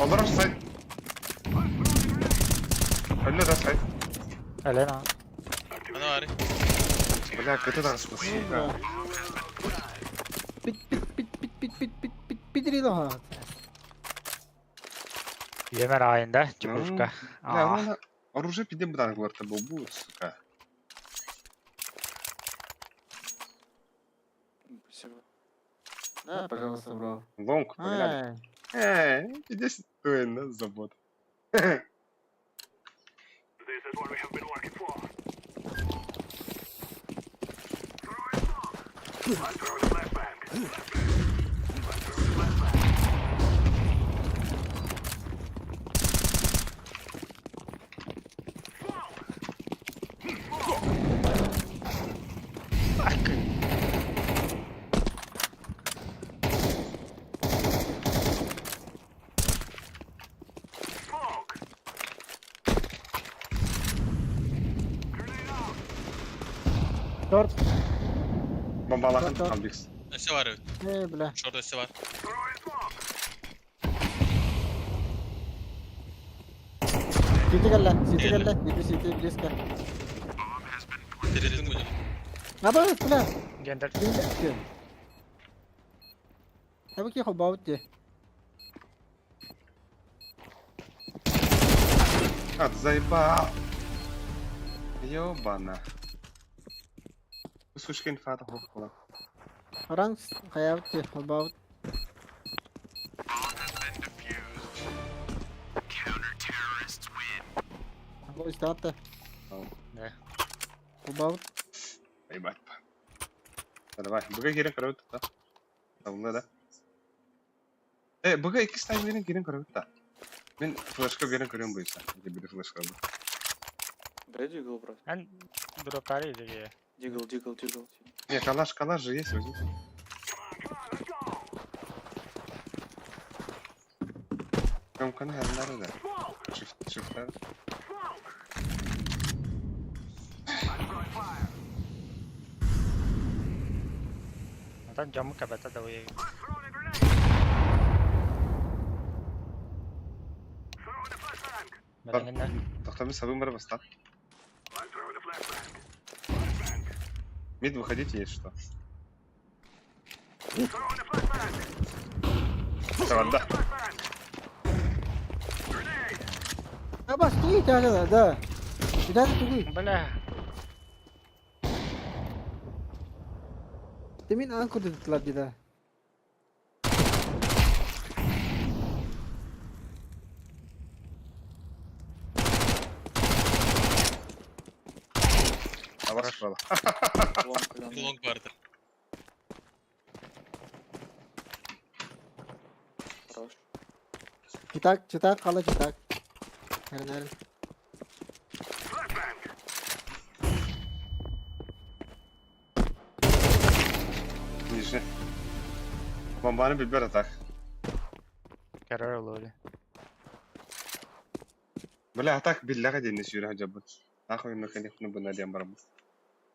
[SPEAKER 1] Олар сайт. Алло, да, сайт.
[SPEAKER 3] Елена.
[SPEAKER 2] Ана бары.
[SPEAKER 1] Бля, кыты да сука.
[SPEAKER 5] Пит пит пит пит пит пит пит пит пит ха.
[SPEAKER 3] Емер айында, чепушка.
[SPEAKER 1] Бля, ну, оружие пиде бдан говорит, был сука.
[SPEAKER 8] Спасибо.
[SPEAKER 5] Да, пожалуйста, бро.
[SPEAKER 1] Лонг, погнали.
[SPEAKER 5] Ай.
[SPEAKER 1] Эй, иди стой, на забот.
[SPEAKER 5] Шорт.
[SPEAKER 1] Бомбалахан
[SPEAKER 5] Шорт.
[SPEAKER 1] хамбикс.
[SPEAKER 2] Өссө бар.
[SPEAKER 5] Эй, бля.
[SPEAKER 2] Шорт өссө бар.
[SPEAKER 5] Сити кэллэ, сити кэллэ, иди сити близко.
[SPEAKER 2] Терезин күнү.
[SPEAKER 5] Аба, бля.
[SPEAKER 3] Гендер.
[SPEAKER 5] Гендер. Аба ки хобаут де.
[SPEAKER 1] А, ты заебал! Ёбана. Сучка инфата хохкула.
[SPEAKER 5] Ранг хайабыт дии, холбообут. Бу истэҕит да?
[SPEAKER 3] Да.
[SPEAKER 5] Холбообут.
[SPEAKER 1] Ебать. Давай, быга киирэн көрөбүт да. Табылла да. Э, быга иккис таймерин киирэн көрөбүт да. Мин флешка биэрэн көрүөм буйса. Били флешка бу.
[SPEAKER 8] Дай дигл, брат.
[SPEAKER 3] Эн дроптары или
[SPEAKER 8] Дигл, дигл, дигл.
[SPEAKER 1] Не, калаш, калаш же есть, возьмите. Көмканы хәрнары да. Шифт, шифтар.
[SPEAKER 3] Онтон дьоммут кэбэтэ да уйа. Бэлэҥиннэ.
[SPEAKER 1] Тохтамы сабын бара бастан. Мид, выходите, есть что. Давай, да.
[SPEAKER 5] Аба, стой, да, да, да. Куда ты тугуй?
[SPEAKER 3] Бля.
[SPEAKER 5] Ты мин аан курдук туттулар дии да.
[SPEAKER 1] Абас брала.
[SPEAKER 8] Лонг, лонг.
[SPEAKER 2] Лонг барды.
[SPEAKER 8] Хорош.
[SPEAKER 5] Читак, читак, хала читак. Эрин, эрин.
[SPEAKER 1] Нижний. Бомбаны билбер атак.
[SPEAKER 3] Көрөр олури.
[SPEAKER 1] Бля, атак биллэҕэ диэн сүүрэ сылдьабыт. Нахуй ну конечно бу диэн барабыт.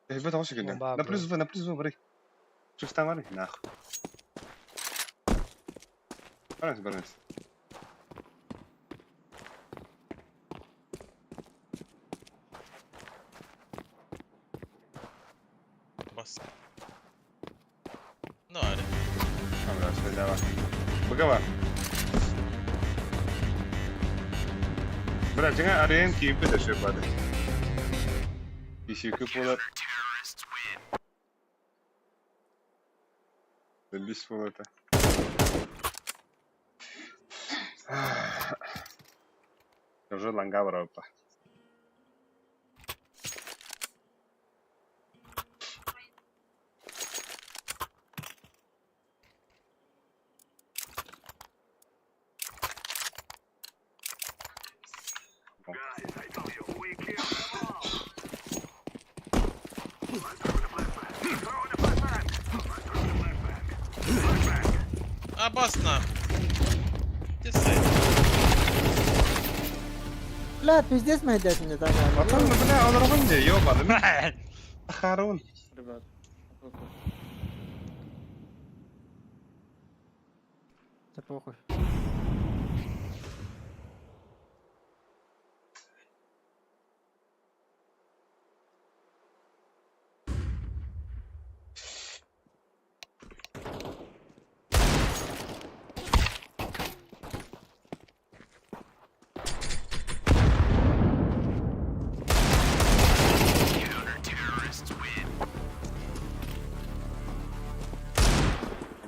[SPEAKER 1] Эбэт оҕус күнэ.
[SPEAKER 3] Бомба
[SPEAKER 1] На плюс В, на плюс В барый. Шифтан барый, нахуй. Барыңыз, барыңыз.
[SPEAKER 2] Бас. Ну, аре.
[SPEAKER 1] Бля, сөйле бар. Быга бар. Бля, жаңа арен кийip de şey бады. Иши көп болар. Бис болар. Уже ланга барапа.
[SPEAKER 2] Абас нах. Десай.
[SPEAKER 5] Бля, пиздец мэйдэтин да.
[SPEAKER 1] Потом, ну, бля, он ровно где, ёбаный. Харун.
[SPEAKER 8] Ребят.
[SPEAKER 5] Да похуй.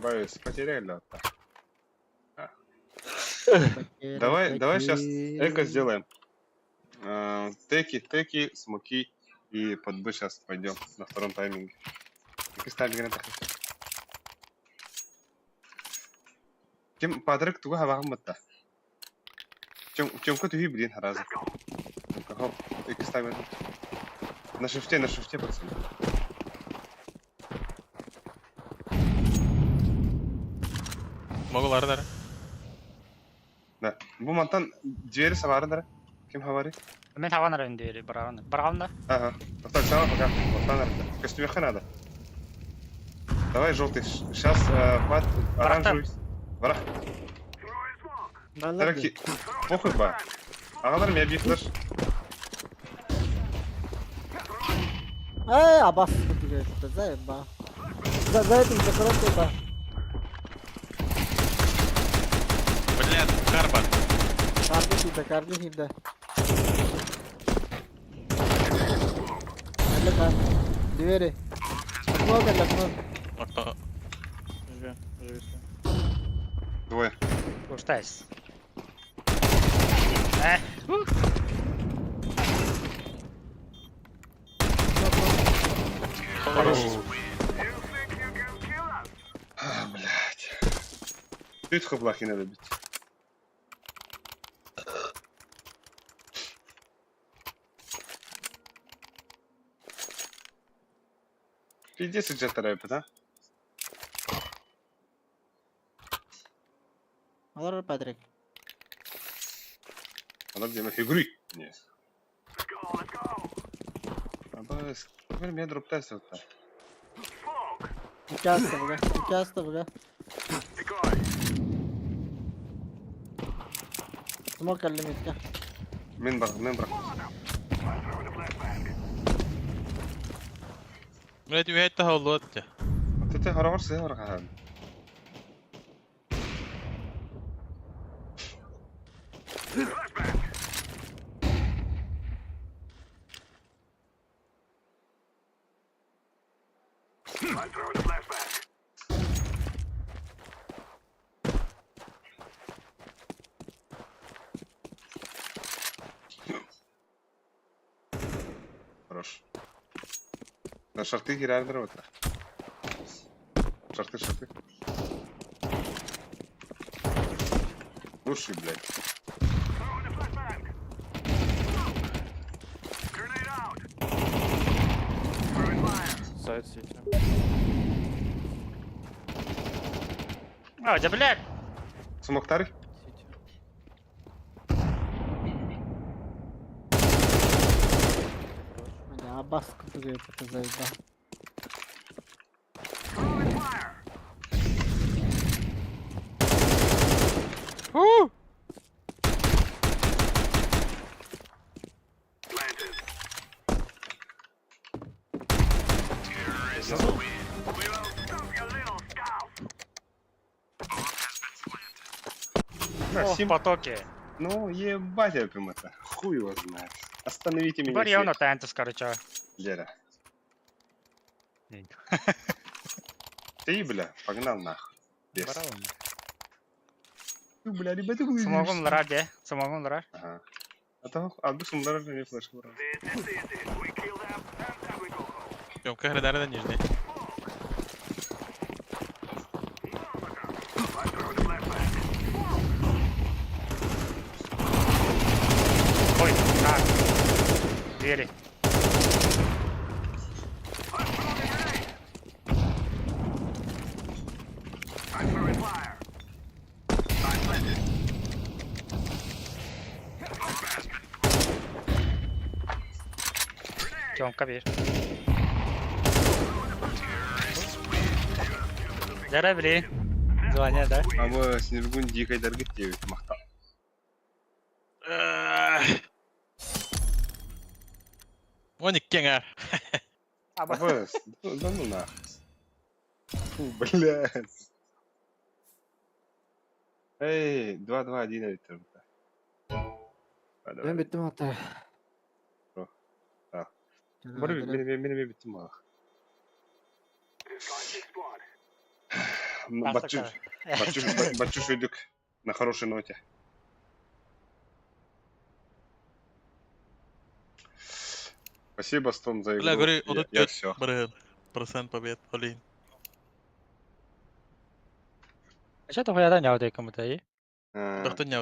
[SPEAKER 1] Боюсь, потеряли Давай, давай сейчас эко сделаем. Теки, теки, смоки и под Б сейчас пойдем на втором тайминге. Икки тайминг Ким падрык туга хабагын батта. Чемка түһи блин харазы. Хоп, икки тайминг. На шифте, пацаны.
[SPEAKER 2] Могу лардар.
[SPEAKER 1] Да. Бу мантан двери сабарындар. Ким хабары?
[SPEAKER 3] Мен табан арайын диэри бараҕын. Бараҕын да?
[SPEAKER 1] Ага. Так, сама пока. Вот надо. Костюмеха надо. Давай желтый. Сейчас под оранжевый. Барах. Тараки. Похуй ба. Ағалар меня бифлеш.
[SPEAKER 5] Эй, абас, заеба. За, за этим, за коробкой, ба.
[SPEAKER 2] Бля, карбан.
[SPEAKER 5] Карни хибда, карни хибда. Лека. Двери. Окно, окно.
[SPEAKER 2] Окно.
[SPEAKER 8] Живи, живи все.
[SPEAKER 1] Двое.
[SPEAKER 3] Кустайс.
[SPEAKER 2] Хорош.
[SPEAKER 1] А, блядь. Тут хоблахи надо бить. Пиздец, у тебя торопит, а?
[SPEAKER 5] Алар Патрик.
[SPEAKER 1] Она где на фигуры? Нет. Абас, теперь меня дроптайся вот так.
[SPEAKER 5] Участвовал, участвовал. Смог лимитка.
[SPEAKER 1] Мен бар, мен бар.
[SPEAKER 2] Блять, үһәйтте хаулуат.
[SPEAKER 1] Тете харагар сыһа баргахан. Хорош. На шарты гирардер вот. Шарты, шарты. Слушай, блядь.
[SPEAKER 8] Сайт сити.
[SPEAKER 3] А, да блядь.
[SPEAKER 1] Смоктары?
[SPEAKER 8] Сити.
[SPEAKER 5] Бля, Аббас кутугай это заебал.
[SPEAKER 1] На,
[SPEAKER 3] О, в
[SPEAKER 1] сим-
[SPEAKER 3] потоке.
[SPEAKER 1] Ну, ебать, я прям это. Хуй его знает. Остановите меня
[SPEAKER 3] Бар
[SPEAKER 1] всех.
[SPEAKER 3] явно тентус, короче.
[SPEAKER 1] Лера. Ты, бля, погнал нахуй. Без. Ты, бля, ребята, вы
[SPEAKER 3] Смогун лара де. Смогун лара.
[SPEAKER 1] Ага. А то, а бы сумдара мне флешку брал.
[SPEAKER 2] Ёмка хренарина нижний.
[SPEAKER 3] Ой, так. Двери. Тёмка, бир. Зара, блин. Звоня, да?
[SPEAKER 1] А мы с Ниргун дикой доргит тебе махта.
[SPEAKER 2] Он иккең
[SPEAKER 1] Абас, да ну нахуй. Фу, блядь. Эй, 2-2-1 это.
[SPEAKER 5] Ben bittim hatta.
[SPEAKER 1] А. Бары мен мен биттим мах. Батчу, батчу, батчу шуйдук на хорошей ноте. Спасибо, Стон, за игру.
[SPEAKER 2] Бля, говорю,
[SPEAKER 1] Я, я все.
[SPEAKER 2] Процент побед, Олин.
[SPEAKER 3] Что-то хуя да не кому-то, и?
[SPEAKER 1] А,
[SPEAKER 2] Доктор не.